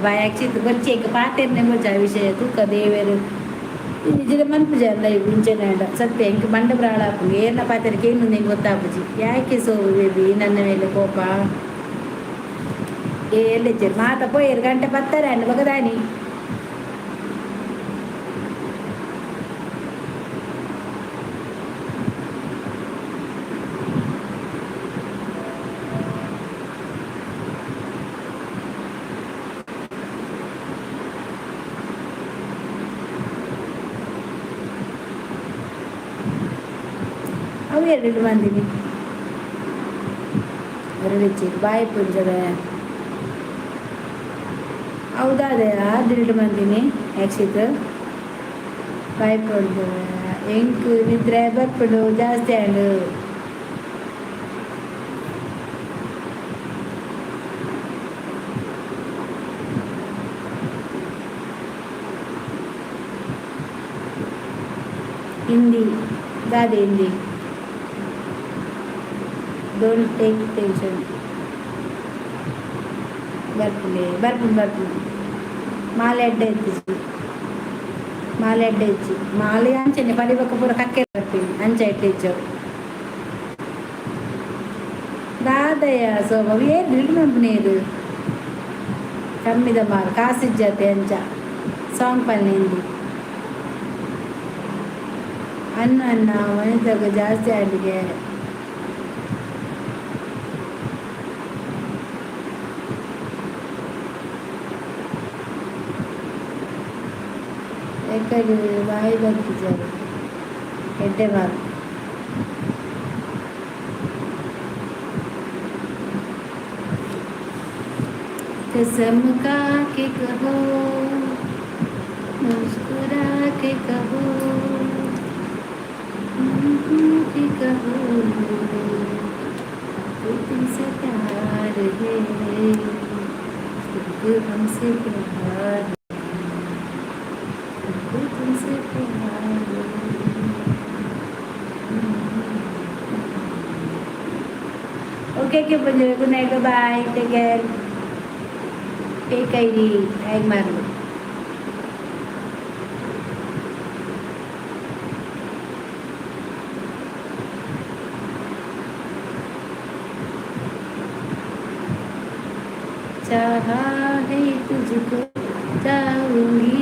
ಬಾಯ್ ಆಕ್ಚಿತ್ತು ಬೊರ್ಚಿ ಪಾತೆರ್ನೆ ಬೊರ್ಚಿ ಆ ವಿಷಯ. ತೂಕ ದೇವೆರು ನಿಜದ ಮನ್ಪುಜ ಅಲ್ಲ ಇಂಚನೆ ಸತ್ಯ. ಎಂಕ್ ಬಂಡ ಪ್ರಾಳ ಆಪುಂಡು. ಏರ್ನ ಪಾತೆರ ಕೇನುಂದು ಎಂಕ್ ಗೊತ್ತಾಪುಜಿ. ಯಾಕೆ ಸೋವು ಬೇಬಿ ನನ್ನ ಮೇಲೆ ಕೋಪ? ಏರ್ಲೆಚ್ಚರು ಮಾತ ಪೋಯೆರ್. ಗಂಟೆ ಪತ್ತರ ಅಂಡ್ ಬೊಕ ದಾನಿ? ಅವು ಎರಡು ಬಂದಿನಿ ಎರಡು ಬಾಯಿ ಪುಂಜದ. ಹೌದಾ? ಅದೇ ಡಿಲ್ಟ್ ಬಂದೀನಿ. ಯಾಕ್ಷಿತ್ ಬಾಯ್ ಪುಂಜ. ಎಂಕ್ ನಿದ್ರೆ ಬರ್ಪುಂಡು ಜಾಸ್ತಿ ಆಂಡು. Hindi ದಾದೆ? Hindi. Don't take tension. ಬರ್ಪುಂಡೆ, ಬರ್ಪುಂಡು, ಬರ್ಪುಂಡು. ಮಾಲೆ ಅಡ್ಡ ಎತ್ತಿಜಿ, ಮಾಲೆ ಅಡ್ಡ ಇಜ್ಜಿ. ಮಾಲೆ ಅಂಚನೆ ಪಡಿಬೊಕ್ಕ ಪೂರ ಕಕ್ಕೆ ಬರ್ತೀನಿ. ಅಂಚ ಇಟ್ಟಿಜ್ಜು. ದಾದಯ ಸೋಮ ಏನು ಡಿಲ್ಟ್ ಮನ್ಪುನೇರು? ಕಮ್ಮಿದ ಮಾರು ಕಾಸಿಜ್ಜತೆ. ಅಂಚ ಸಾಂಗ್ ಪನ್ನೆ ಹಿಂದಿ. ಅನ್ನ ಅನ್ನ ಮನೆತಾಗ ಜಾಸ್ತಿ ಆಂಡಿಗೆ. ಎಕ್ಕಡು ಬಾಯಿ ಬರ್ತಿದ್ದಾರೆ ಎಡ್ಡೆ ಮಾರು. कसम खा के कहो, मुस्कुरा के कहो, के कहो, तो तुमसे प्यार है, तुमको हमसे प्यार है, तुमको तुमसे प्यार है. Okay okay. Good night, bye, take care. Take ID ಹೇಗೆ ಮಾಡಲು? चाहा है तुझको, चाहूंगी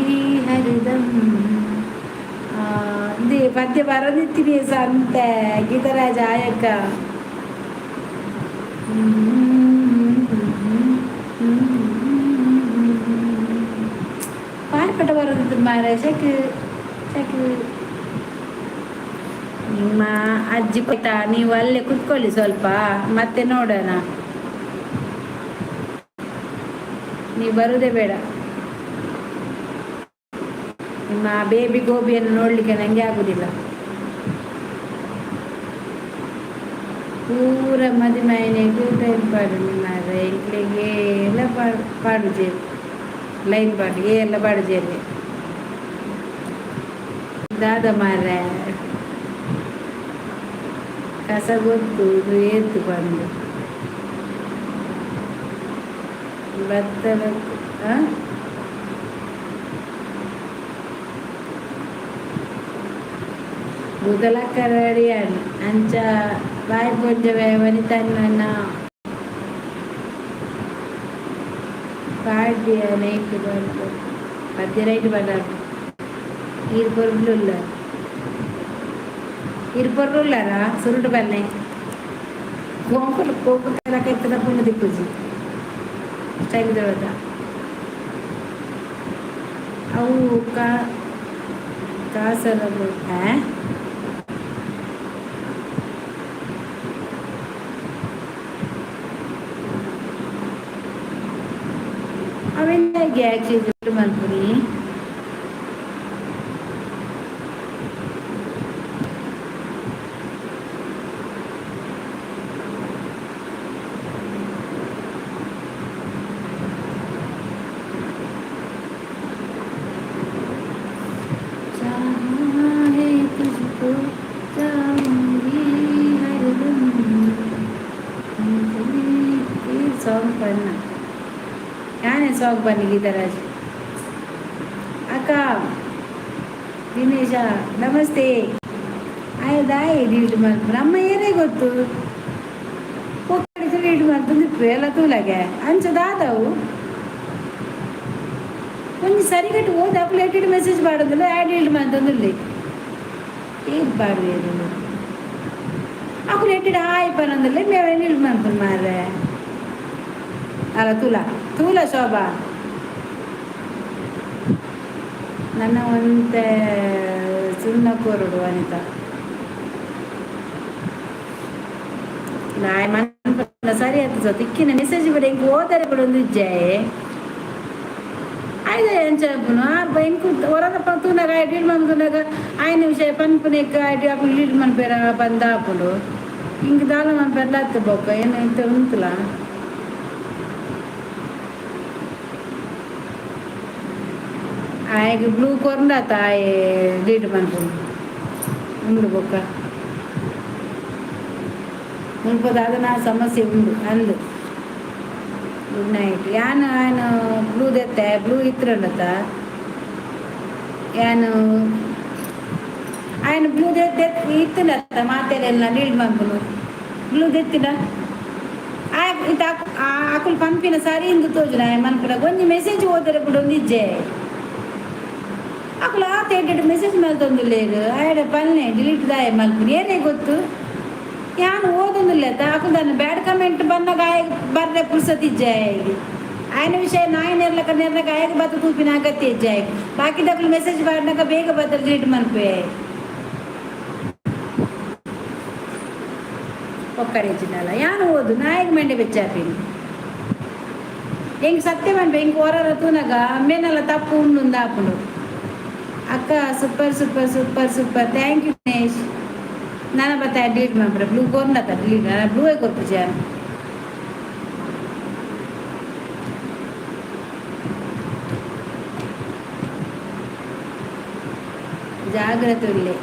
हरदम. ಇದು ಪದ್ಯ ಬರೋದಿತ್ತೀನಿ ಸಂತೆ. ಗೀತರಾಜ ಆಯಕ್ಕ. ಪಾರ್ಪಟ ಬರೋದಿತ್ತು ಮಾರ. ಶಕ್ ಶಕ್. ನಿಮ್ಮ ಅಜ್ಜಿ ಕೊಯ್ತಾ. ನೀವು ಅಲ್ಲೇ ಕುತ್ಕೊಳ್ಳಿ ಸ್ವಲ್ಪ, ಮತ್ತೆ ನೋಡೋಣ. ನೀವು ಬರುದೇ ಬೇಡ. ನಿಮ್ಮ ಬೇಬಿ ಗೋಬಿಯನ್ನು ನೋಡಲಿಕ್ಕೆ ನನಗೆ ಆಗುದಿಲ್ಲ. ಪೂರ ಮದಿಮಾಯನೆಗ್ ಟೈಮ್ ಪಾಡು ಮಾರ್ರೆ. ಎಂಕ್ಲೆಗ್ ಎಲ್ಲ ಪಾಡು ಪಾಡುಜೆರ್. ಲೈನ್ ಪಾಡು ಏರ್ಲ ಪಾಡುಜೆರ್. ದಾದ ಮಾರ್ರೆ, ಕಸ ಗೊತ್ತು ಇದು ಏತ್ ಪಂದ್ ಭತ್ತ. ಆ ಬುದಲಕ್ಕರಡಿಯಾನ್ ಅಂಚ ಬಾಯ್ ಪೊಂಜವೆ ವನಿತನ್ನ ಪಾಡ್ಯ ನೈಟ್ ಬಂದು ಪದ್ಯ ನೈಟ್ ಬಂದಾರು. ಈರ್ ಪೊರ್ಲುಲ್ಲ, ಈರ್ ಪೊರ್ಲುಲ್ಲಾರಾ? ಸುರುಟು ಬನ್ನೆ ಕೋಂಕುಲು ಕೋಂಕು ಕೈತದ ಪುಣ್ಯ ದಿಕ್ಕುಜಿ ಸ್ಟೈಲ್ ದೇವತ. ಅವು ಕಾ ಕಾಸರಗೋಡು. ಆ ಅವೆಲ್ಲ ಗ್ಯಾಕ್ಸಿ ಮಲ್ಪುನಿ. ಸಾಂಗ್ ಬನ್ನಿ ಗೀತರಾಜ್ ಅಕ್ಕ. ದಿನೇಶ ನಮಸ್ತೆ. ಆಯ್ ಡಿಲೀಟ್ ಮಲ್ಪುನ ಅಮ್ಮ ಏರೇ ಗೊತ್ತು ಪೊಕ್ಕಡೆ ಡಿಲೀಟ್ ಮಲ್ತೊಂದು ಎಲ್ಲ ತೂಲಗೆ ಅಂಚ ದಾದವು ಒಂಜಿ ಸರಿಗಟ್ಟು ಓದ್ ಅಪ್ಲೇಟೆಡ್ ಮೆಸೇಜ್ ಪಾಡೊಂದುಲ್ಲ, ಆಡ್ ಡಿಲೀಟ್ ಮಲ್ತೊಂದುಲ್ಲೆ. ಏತ್ ಪಾಡುವೆರ್ ಅಕುಲು? ಎಟ್ಟಿಡ್ ಹಾಯ್ ಪನೊಂದುಲ್ಲೆ, ಮೇವೆ ಡಿಲೀಟ್ ಮಲ್ಪುನು ಮಾರ್ರೆ. ಅಲ್ಲ, ತೂಲ ತೂಲ ಶೋಭಾ. ನನ್ನ ಒಂತೆ ಸುಣ್ಣ ಕೊರಡು ಅನಿತಾ. ನಾಯಿ ಮನ್ಪುನ ಸರಿ ಆತು. ತಿಕ್ಕಿನ ಮೆಸೇಜ್ ಬಿಡ, ಇಂಕ್ ಓದರೆ ಬಿಡೊಂದು ಇಜ್ಜಾಯೆ. ಆಯ್ದ ಎಂಚ ಆಪುನು? ಆ ಇಂಕ್ ಒರದಪ್ಪ ತೂನಗ ಡಿಲೀಟ್ ಮಲ್ತುನಗ ಆಯ್ನ ವಿಷಯ ಪನ್ಪುನೆಕ್ ಅಕುಲು ಡಿಲೀಟ್ ಮನ್ಪೆರ ಪಂದ್ ಆಪುಂಡು. ಇಂಕ್ ದಾಲ ಮನ್ಪೆರ್ಲ ಅತ್ತ. ಬೊಕ್ಕ ಏನು ಇತ್ತೆ ಉಂತುಲ. ಆಯ್ಗೆ ಬ್ಲೂ ಕೊರ್ಂಡಾತ ಆಯೆ ಡಿಲೀಟ್ ಮನ್ಪುನು ಉಂಡು. ಬೊಕ್ಕ ಮುಲ್ಪ ದಾದನ ಸಮಸ್ಯೆ ಉಂಡು ಅಂದ್. Good night. ಯಾನ್ ಆಯ್ನ ಬ್ಲೂ ದೆತ್ತೆ, ಬ್ಲೂ ಇತ್ತಿರಂಡತ. ಯಾನ್ ಆಯ್ನ ಬ್ಲೂ ಇತ್ತಿನತ್ತ ಮಾತೆಲ್ಲ ಡಿಲೀಟ್ ಮನ್ಪುನು. ಬ್ಲೂ ದೆತ್ತಿನ ಆಯ್ ಇತ್ತ ಅಕುಲು ಪನ್ಪಿನ ಸರಿ ಇಂದು ತೋಜುನ. ಆಯ್ ಮನ್ಪುನ ಒಂಜಿ ಮೆಸೇಜ್ ಓದರೆ ಬಿಡು ಒಂದು ಇಜ್ಜೆ. ಅಕುಲು ಆತ ಎಡ್ಡೆಡ್ ಮೆಸೇಜ್ ಮಲ್ತೊಂದುಲ್ಲೆರ್. ಆಯಡ ಪನ್ನೆ ಡಿಲೀಟ್ ದಾಯ ಮಲ್ಪುನಿ, ಏರೇ ಗೊತ್ತು? ಯಾನ್ ಓದೊಂದುಲ್ಲೆ ಅಕುಲು ದಾನ್ನ ಬ್ಯಾಡ್ ಕಮೆಂಟ್ ಬನ್ನಗ ಆಯಗ್ ಬರ್ರೆ ಪುರ್ಸತ್ ಇಜ್ಜೆ ಆಯಗ್. ಆಯ್ನ ವಿಷಯ ನಾಯಿ ನೆರ್ಲಕ ನೆರ್ನಗ ಆಯಗ್ ಬತ್ತ ತೂಪಿನ ಅಗತ್ಯ ಇಜ್ಜೆ ಆಯಗ್. ಬಾಕಿದಕುಲು ಮೆಸೇಜ್ ಪಾಡ್ನಗ ಬೇಗ ಬತ್ತ ಡಿಲೀಟ್ ಮನ್ಪುವೆ. ಒಕ್ಕಡೆ ಯಾನ್ ಓದು ನಾಯಿಗ್ ಮಂಡೆ ಬೆಚ್ಚಾಪಿನಿ. ಎಂಕ್ ಸತ್ಯ ಪನ್ಪೆ, ಎಂಕ್ ಒರರ ತೂನಗ ಅಮ್ಮೇನಲ ತಪ್ಪು ಉಂಡು ಆಪುಂಡು. ಅಕ್ಕ super super super super, thank you Dinesh. ನಾನ ಬತ್ತ ಡಿಲೀಟ್ ಮನ್ಪುರ. ಬ್ಲೂ ಕೊರ್ನತ ಡಿಲೀಟ್ ನಾನು ಬ್ಲೂ ಕೊರ್ಪುಜಿ ಯಾನ್. ಜಾಗ್ರತೆ ಉಲ್ಲೆ.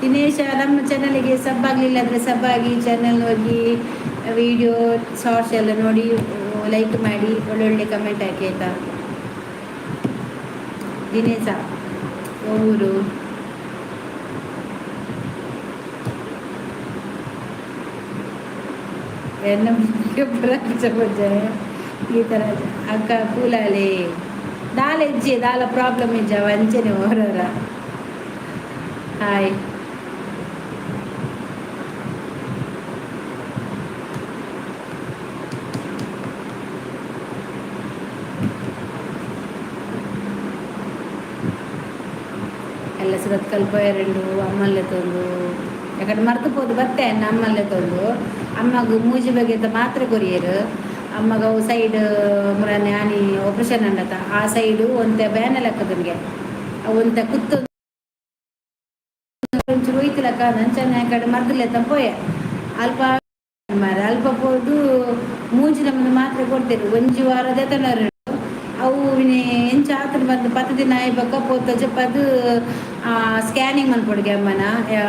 ದಿನೇಶ, ನಮ್ಮ ಚಾನಲ್ಗೆ ಸಬ್ ಆಗಲಿಲ್ಲ ಅಂದರೆ ಸಬ್ ಆಗಿ, ಚಾನಲ್ ಹೋಗಿ ವಿಡಿಯೋ ಶಾರ್ಟ್ಸ್ ಎಲ್ಲ ನೋಡಿ, ಲೈಕ್ ಮಾಡಿ, ಒಳ್ಳೊಳ್ಳೆ ಕಮೆಂಟ್ ಹಾಕಿ, ಆಯಿತಾ? ದಿನೇಶ ಊರು ಎನ್ನ ಈ ಥರ. ಅಕ್ಕ ಕೂಲಾಲೆ ದಾಲ ಇಜ್ಜಿ, ದಾಲ ಪ್ರಾಬ್ಲಮ್ ಇಜ್ಜ ಅಂಚೆನೆ ಹೊರರ. ಹಾಯ್. ಎಲ್ಲ ಸುರತ್ಕಲ್ ಪೋಯರುಂಡು ಅಮ್ಮಲ್ಲೆ ತಂದು ಯಾಕಂದ್ರೆ ಮರ್ತು ಪೋದು ಬತ್ತೆ ಅಮ್ಮಲ್ಲೆ ತಂದು. ಅಮ್ಮಗ್ ಮೂಜಿ ಬಗೆತ ಮಾತ್ರೆ ಕೊರಿಯರು. ಅಮ್ಮಗ ಅವು ಸೈಡ್ ಮುರನೆ ಆನಿ ಆಪರೇಷನ್ ಅಂಡತ, ಆ ಸೈಡು ಒಂತೆ ಬ್ಯಾನೆ ಲೆಕ್ಕದನಿಗೆ ಅವು ಒಂತೆ ಕುತ್ತು ಒಂಚೂರು ಹೋಯ್ತಿಲಕ್ಕ ಅಂಚನೆ ಆ ಕಡೆ ಮರ್ದಲೆ ಪೋಯೆ. ಅಲ್ಪ ಮಾರೆ ಅಲ್ಪ ಪೋದು ಮೂಜಿ ನಮೂನೆ ಮಾತ್ರೆ ಕೊಡ್ತೇವೆ. ಒಂಜಿ ವಾರದ ತನರು ಅವು ಎಂಚ ಆತನ ಬಂದು 10 ದಿನ ಆಯ್ಬಕ್ಕ ಪೋತ ಪದು ಸ್ಕ್ಯಾನಿಂಗ್ ಮನ್ಪೊಡುಗೆ ಅಮ್ಮನ.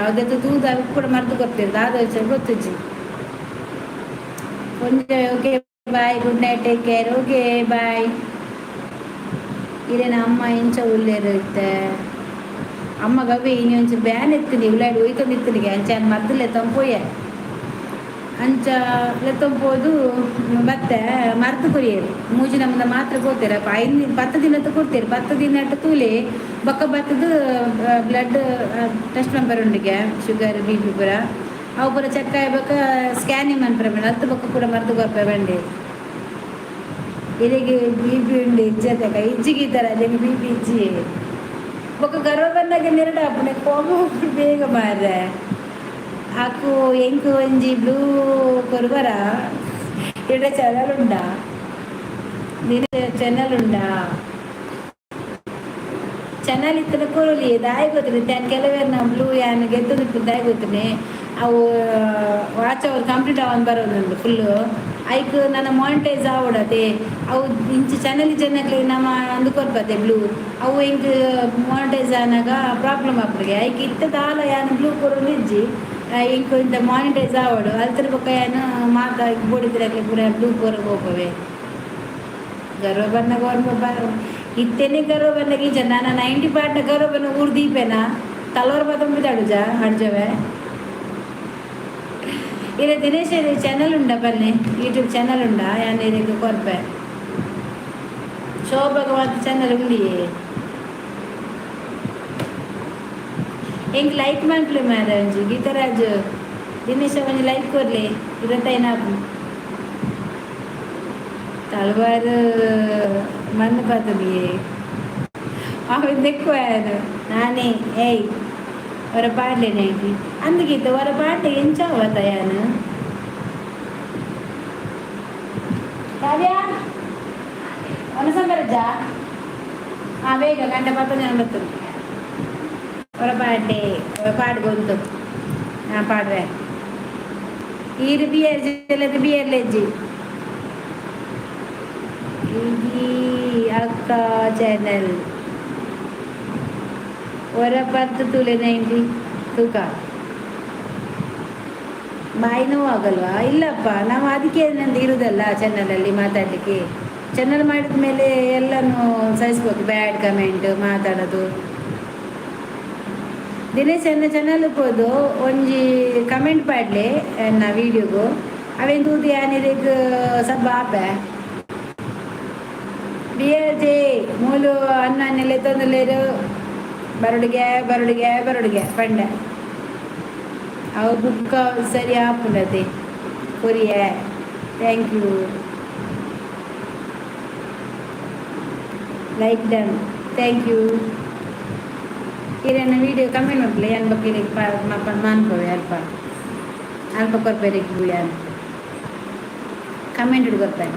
ಅದಕ್ಕೆ ತೂದು ಅವು ಕೂಡ ಮದ್ದು ಕೊಡ್ತೀರಿ. ದಾದ ಗೊತ್ತುಜ್ಜಿ ಒಂಜಿ. Okay bye, good night, take care. Okay bye. ಇರೇನ ಅಮ್ಮ ಎಂಚ ಉಲ್ಲೇರು ಇತ್ತೆ? ಅಮ್ಮ ಗವ್ವೆ ಇನಿ ಒಂಚೂರು ಬ್ಯಾನ್ ಎತ್ತಿನಿ ಉಳ್ಳಾಡಿ ಒಯ್ತೊಂದಿತ್ತಿನಿಗೆ. ಅಂಚ ಮದ್ದು ಲೆತ್ತೊಂಪೋಯೆ. ಅಂಚ ಲೆತ್ತೊಂಪೋದು ಬತ್ತೆ ಮರ್ತು ಕೊರಿಯರು. ಮೂಜಿ ನಮ್ದ ಮಾತ್ರ ಕೊಡ್ತೀರ. 5 10 ದಿನದ ಕೊಡ್ತೀರಿ. 10 ದಿನ ತೂಲೆ ಬೊಕ್ಕ ಬತ್ತದು ಬ್ಲಡ್ ಟೆಸ್ಟ್ ನಂಬರ್ ಉಂಡಿಗೆ, ಶುಗರ್ ಬಿಪಿ ಪೂರ ಅವು ಪೂರ ಚೆಕ್ ಆಯ್ಬೊಕ್ಕ ಸ್ಕ್ಯಾನಿಂಗ್ ಮನ್ಪುರ ಬೇಡ ಅತ್ತು ಬೊಕ್ಕ ಕೂಡ ಮರ್ದು ಕೊರ್ಪೆ ಬಂಡಿ. ಇರೆಗೆ ಬಿಪಿ ಉಂಡು ಇಜ್ಜತಕ ಇಜ್ಜಿಗೆ ಈ ಥರ ಬಿಪಿ ಇಜ್ಜಿ. ಬೊಕ್ಕ ಗರ್ವ ಬಂದಾಗ ನೆರಡು ಆಪುಂಡು, ಕೋಪ ಬೇಗ ಮಾರ್ರೆ. ಆಕು ಎಂಕ್ ಒಂಜಿ ಬ್ಲೂ ಕೊರ್ಬರ? ಇಡ ಚಾನಲ್ ಉಂಡಾ? ನಿನ್ನ ಚಾನಲ್ ಉಂಡಾ? ಚಾನಲ್ ಇತ್ತನ ಕೊರೊಲಿ. ದಾಯ ಗೊತ್ತಿಲ್ಲ ತಾನ್ ಕೆಲವೇರ್ ಬ್ಲೂ ಯಾನ್ ಗೆದ್ದೊಂದು ದಾಯ ಗೊತ್ತಿನಿ. ಅವು ವಾಚ್ ಅವ್ರು ಕಂಪ್ಲೀಟ್ ಅವನ್ ಬರೋದುಂಡು ಫುಲ್ಲು. ಐಕ್ ನನ್ನ ಮಾನಿಟೈಸ್ ಆವಡತೆ. ಅವು ಇಂಚ ಚಾನಲ್ ಜನಕ್ಲೆ ನಮ್ಮ ಅಂದು ಕೊರ್ಪತೆ ಬ್ಲೂ. ಅವು ಎಂಕ್ ಮಾನಿಟೈಸ್ ಆನಾಗ ಪ್ರಾಬ್ಲಮ್ ಆಪುಂಡು. ಐಕ್ ಇತ್ತೆ ದಾಲ ಯಾನ್ ಬ್ಲೂ ಕೊರೊಂದು ಇಜ್ಜಿ. ಇಂಕು ಇಂತ ಮಾನಿಟೈಸ್ ಆವಡು ಅಲ್ತರ ಬೊಕ್ಕ ಏನು ಮಾತ ಬೋಡಿದ್ರಾಗ್ಲಿ ಪೂರ ಬ್ಲೂ ಪೂರ ಹೋಗವೆ. ಗರ್ವ ಬನ್ನಗ ಒರ್ಮ ಇತ್ತೇನೆ ಗರ್ವ ಬನ್ನಗ ಈಜ ನಾನು 90 ಪಾಟ್ನ ಗರ್ವ ಬನ್ನ ಊರು ದೀಪೇನಾ ತಲೋರ್ ಬತ್ತೊಂಬಿದಾಡುಜ ಅಡ್ಜವೆ. ಇಲ್ಲ ದಿನೇಶ್, ಚಾನಲ್ ಉಂಡ ಬನ್ನಿ, ಯೂಟ್ಯೂಬ್ ಚಾನಲ್ ಉಂಡ ಯಾನ್ ಇರೆಗ್ ಕೊರ್ಪೆ. ಶೋಭಗವಂತ ಚಾನಲ್ ಉಂಡಿಯೇ. ಎಂಕ್ ಲೈಕ್ ಮನ್ಪುಲೆ ಮಾರ್ರೆ. ಒಂಜಿ ಗೀತರಾಜ್ ದಿನೇಶ ಒಂಜಿ ಲೈಕ್ ಕೊರ್ಲೆ. ಇರತ್ತೈನ ತಲ್ವಾರ್ ಮಣ್ಣು ಪಾತುಲಿಯೇ ಅವೆ ದೆಕ್ಕುವ ನಾನೇ. ಏಯ್, ಹೊರ ಪಾಡ್ಲೆ 90 ಅಂದಗೀತ ಹೊರ ಪಾಡ್ಲೆ. ಎಂಚ ಅವತ್ತ ಯಾನು ಕಾವ್ಯ ಒನಸಂಬರಜ್ಜ. ಆ ಬೇಗ ಗಂಟೆ ಪತ್ತ ಜನ ಬರ್ತದೆ. ಹೊರ ಪಾಡ್ಲೆ, ಪಾಡ್ಗೊಂತು. ಹಾಂ, ಪಾಡ್ವೆ. ಈರು ಬಿಯರ್ ಜಲದ ಬಿಯರ್ ಲೆಜ್ಜಿ. ಇಡೀ ಅಕ್ಕ ಚಾನಲ್ ಹೊರ ಪತ್ತು ತುಲೆ 90 ತೂಕ. ಬಾಯಿ ನೋವು ಆಗಲ್ವಾ? ಇಲ್ಲಪ್ಪ, ನಾವು ಅದಕ್ಕೆ ನಂದು ಇರುವುದಲ್ಲ ಚಾನಲಲ್ಲಿ ಮಾತಾಡಲಿಕ್ಕೆ. ಚಾನಲ್ ಮಾಡಿದ ಮೇಲೆ ಎಲ್ಲನೂ ಸಹಿಸ್ಬೇಕು, ಬ್ಯಾಡ್ ಕಮೆಂಟ್ ಮಾತಾಡೋದು. ದಿನೇಶ್ ಎನ್ನ ಚಾನಲ್ ಪೋದು ಒಂಜಿ ಕಮೆಂಟ್ ಪಾಡ್ಲೆ ಎನ್ನ ವೀಡಿಯೋಗು. ಅವೇನು ತೂದು ಯಾನಿರೆಗ್ ಸಬ್ಬ ಆಪೆ. ಬಿ ಎಲ್ ಜೆ ಮೂಲು ಅನ್ನ ನೆಲೆ ತೊಂದಲೇರು. ಬರೊಡಿಗೆ ಬರೊಡಿಗೆ ಬರೊಡಿಗೆ ಪಂಡೆ ಅವು ಬುಕ್ಕ ಸರಿ ಆಪುಂಡತೆ ಕೊರಿಯೆ. Thank you. Like done, thank you. ಇರೆನ video comment ಮಲ್ಪುಲೆ. ಯಾನ್ ಬೊಕ್ಕ ಇರೆಗ್ ಮಾನ್ಪವೆ. ಅಲ್ಪ ಅಲ್ಪ ಕೊರ್ಪೆರೆ ಯಾನ್ ಕಮೆಂಟ್ ಕೊರ್ಪೆ.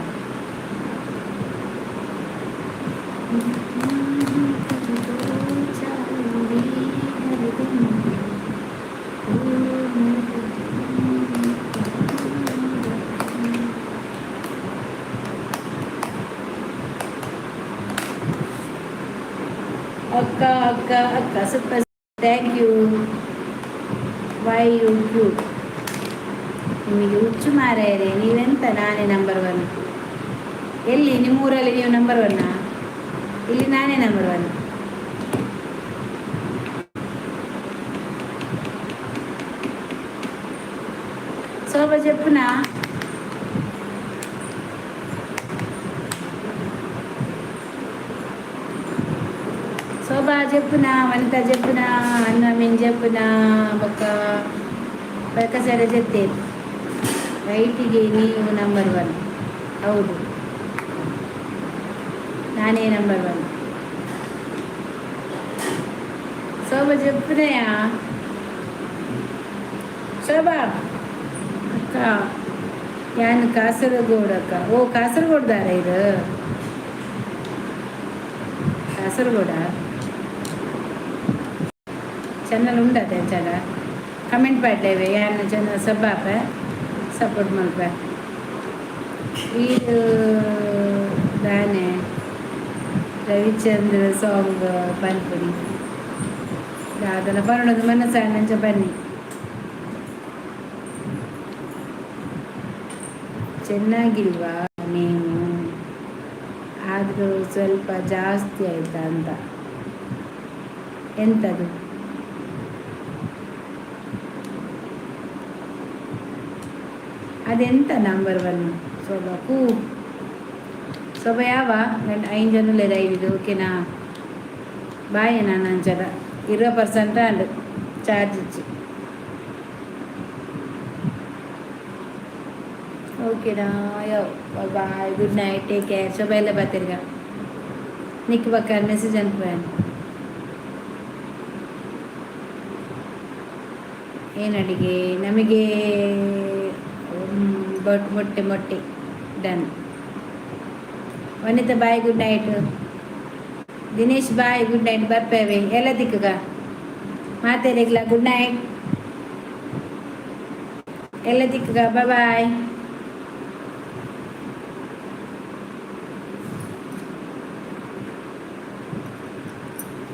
ಅಕ್ಕ ಅಕ್ಕ ಅಕ್ಕ, super, thank you. Why you cute? ನಿಮಗೆ ಹುಚ್ಚು ಮಾರಾಯರೆ. ನೀವೆಂತ? ನಾನೇ ನಂಬರ್ ಒನ್. ಎಲ್ಲಿ ನಿಮ್ಮೂರಲ್ಲಿ ನೀವು ನಂಬರ್ ಒನ್ನಾ? ಇಲ್ಲಿ ನಾನೇ ನಂಬರ್ ಒನ್. ಶೋಭಾ చెప్పునా? ಶೋಭಾ చెప్పునా? ವನಿತಾ చెప్పునా? ಅನ್ನ ಮೀನ್ చెప్పుನಾ? ಬೊಕ್ಕ ಬೊಕ್ಕ ಸರ ಜೊತೆ ರೈಟಿಗೆ ನೀವು ನಂಬರ್ ಒನ್. ಹೌದು, ನಾನೇ ನಂಬರ್ ಒನ್. ಶೋಭಾ చెప్పునయా? ಶೋಭಾ ಅಕ್ಕ, ಯಾನ್ ಕಾಸರಗೋಡು ಅಕ್ಕ. ಓ, ಕಾಸರಗೋಡ್ದಾರ ಇದು? ಕಾಸರಗೋಡ ಚಾನಲ್ ಉಂಡತೆ ಅಂಚಾಡ ಕಮೆಂಟ್ ಪಾಡ್ಲೇವೆ. ಯಾನ್ ಜನ ಸಬ್ಬಾಪೆ, ಸಪೋರ್ಟ್ ಮಲ್ಪೆ. ಇದು ದಾನೆ ರವಿಚಂದ್ರ ಸಾಂಗ್ ಪನ್ಪುನಿ ದಾದನ ಬರೋಣದ ಮನಸ್ಸು ಬನ್ನಿ. ಚೆನ್ನಾಗಿಲ್ವಾ ನೇಮು? ಆದರೂ ಸ್ವಲ್ಪ ಜಾಸ್ತಿ ಆಯ್ತಾ ಅಂತ. ಎಂಥದು? ಅದೆಂತ ನಂಬರ್ ಒನ್? ಶೋಭಾ ಕೂ ಶೋಭಾ ಯಾವ ಗಂಡ ಐದು ಜನ ಐದು. ಓಕೆನಾ? ಬಾಯ್. ನಾನು ಅಂಚದ 20% ಅಂಡ್ ಚಾರ್ಜ್ ಇಚ್ಚಿ. ಓಕೆನಾ? ಯೋ, bye, good night, take care. ಶೋಭಾ ಎಲ್ಲ ಬರ್ತೀರ್ಗ ನಿಕ್ ಬಕ್ಕ ಮೆಸೇಜ್ ಅನ್ಪೇನು. ಏನು ಅಡಿಗೆ ನಮಗೆ? ಬಟ್ ಮೊಟ್ಟೆ ಮೊಟ್ಟೆ. Done. Vanita, bye, good night. Dinesh, bye, good night. ಬರ್ಪೇವೆ ಎಲ್ಲ ದಿಕ್ಕಗ ಮಾತೇರಿಗ್ಲ. ಗುಡ್ ನೈಟ್ ಎಲ್ಲ ದಿಕ್ಕಗ. Boy boy.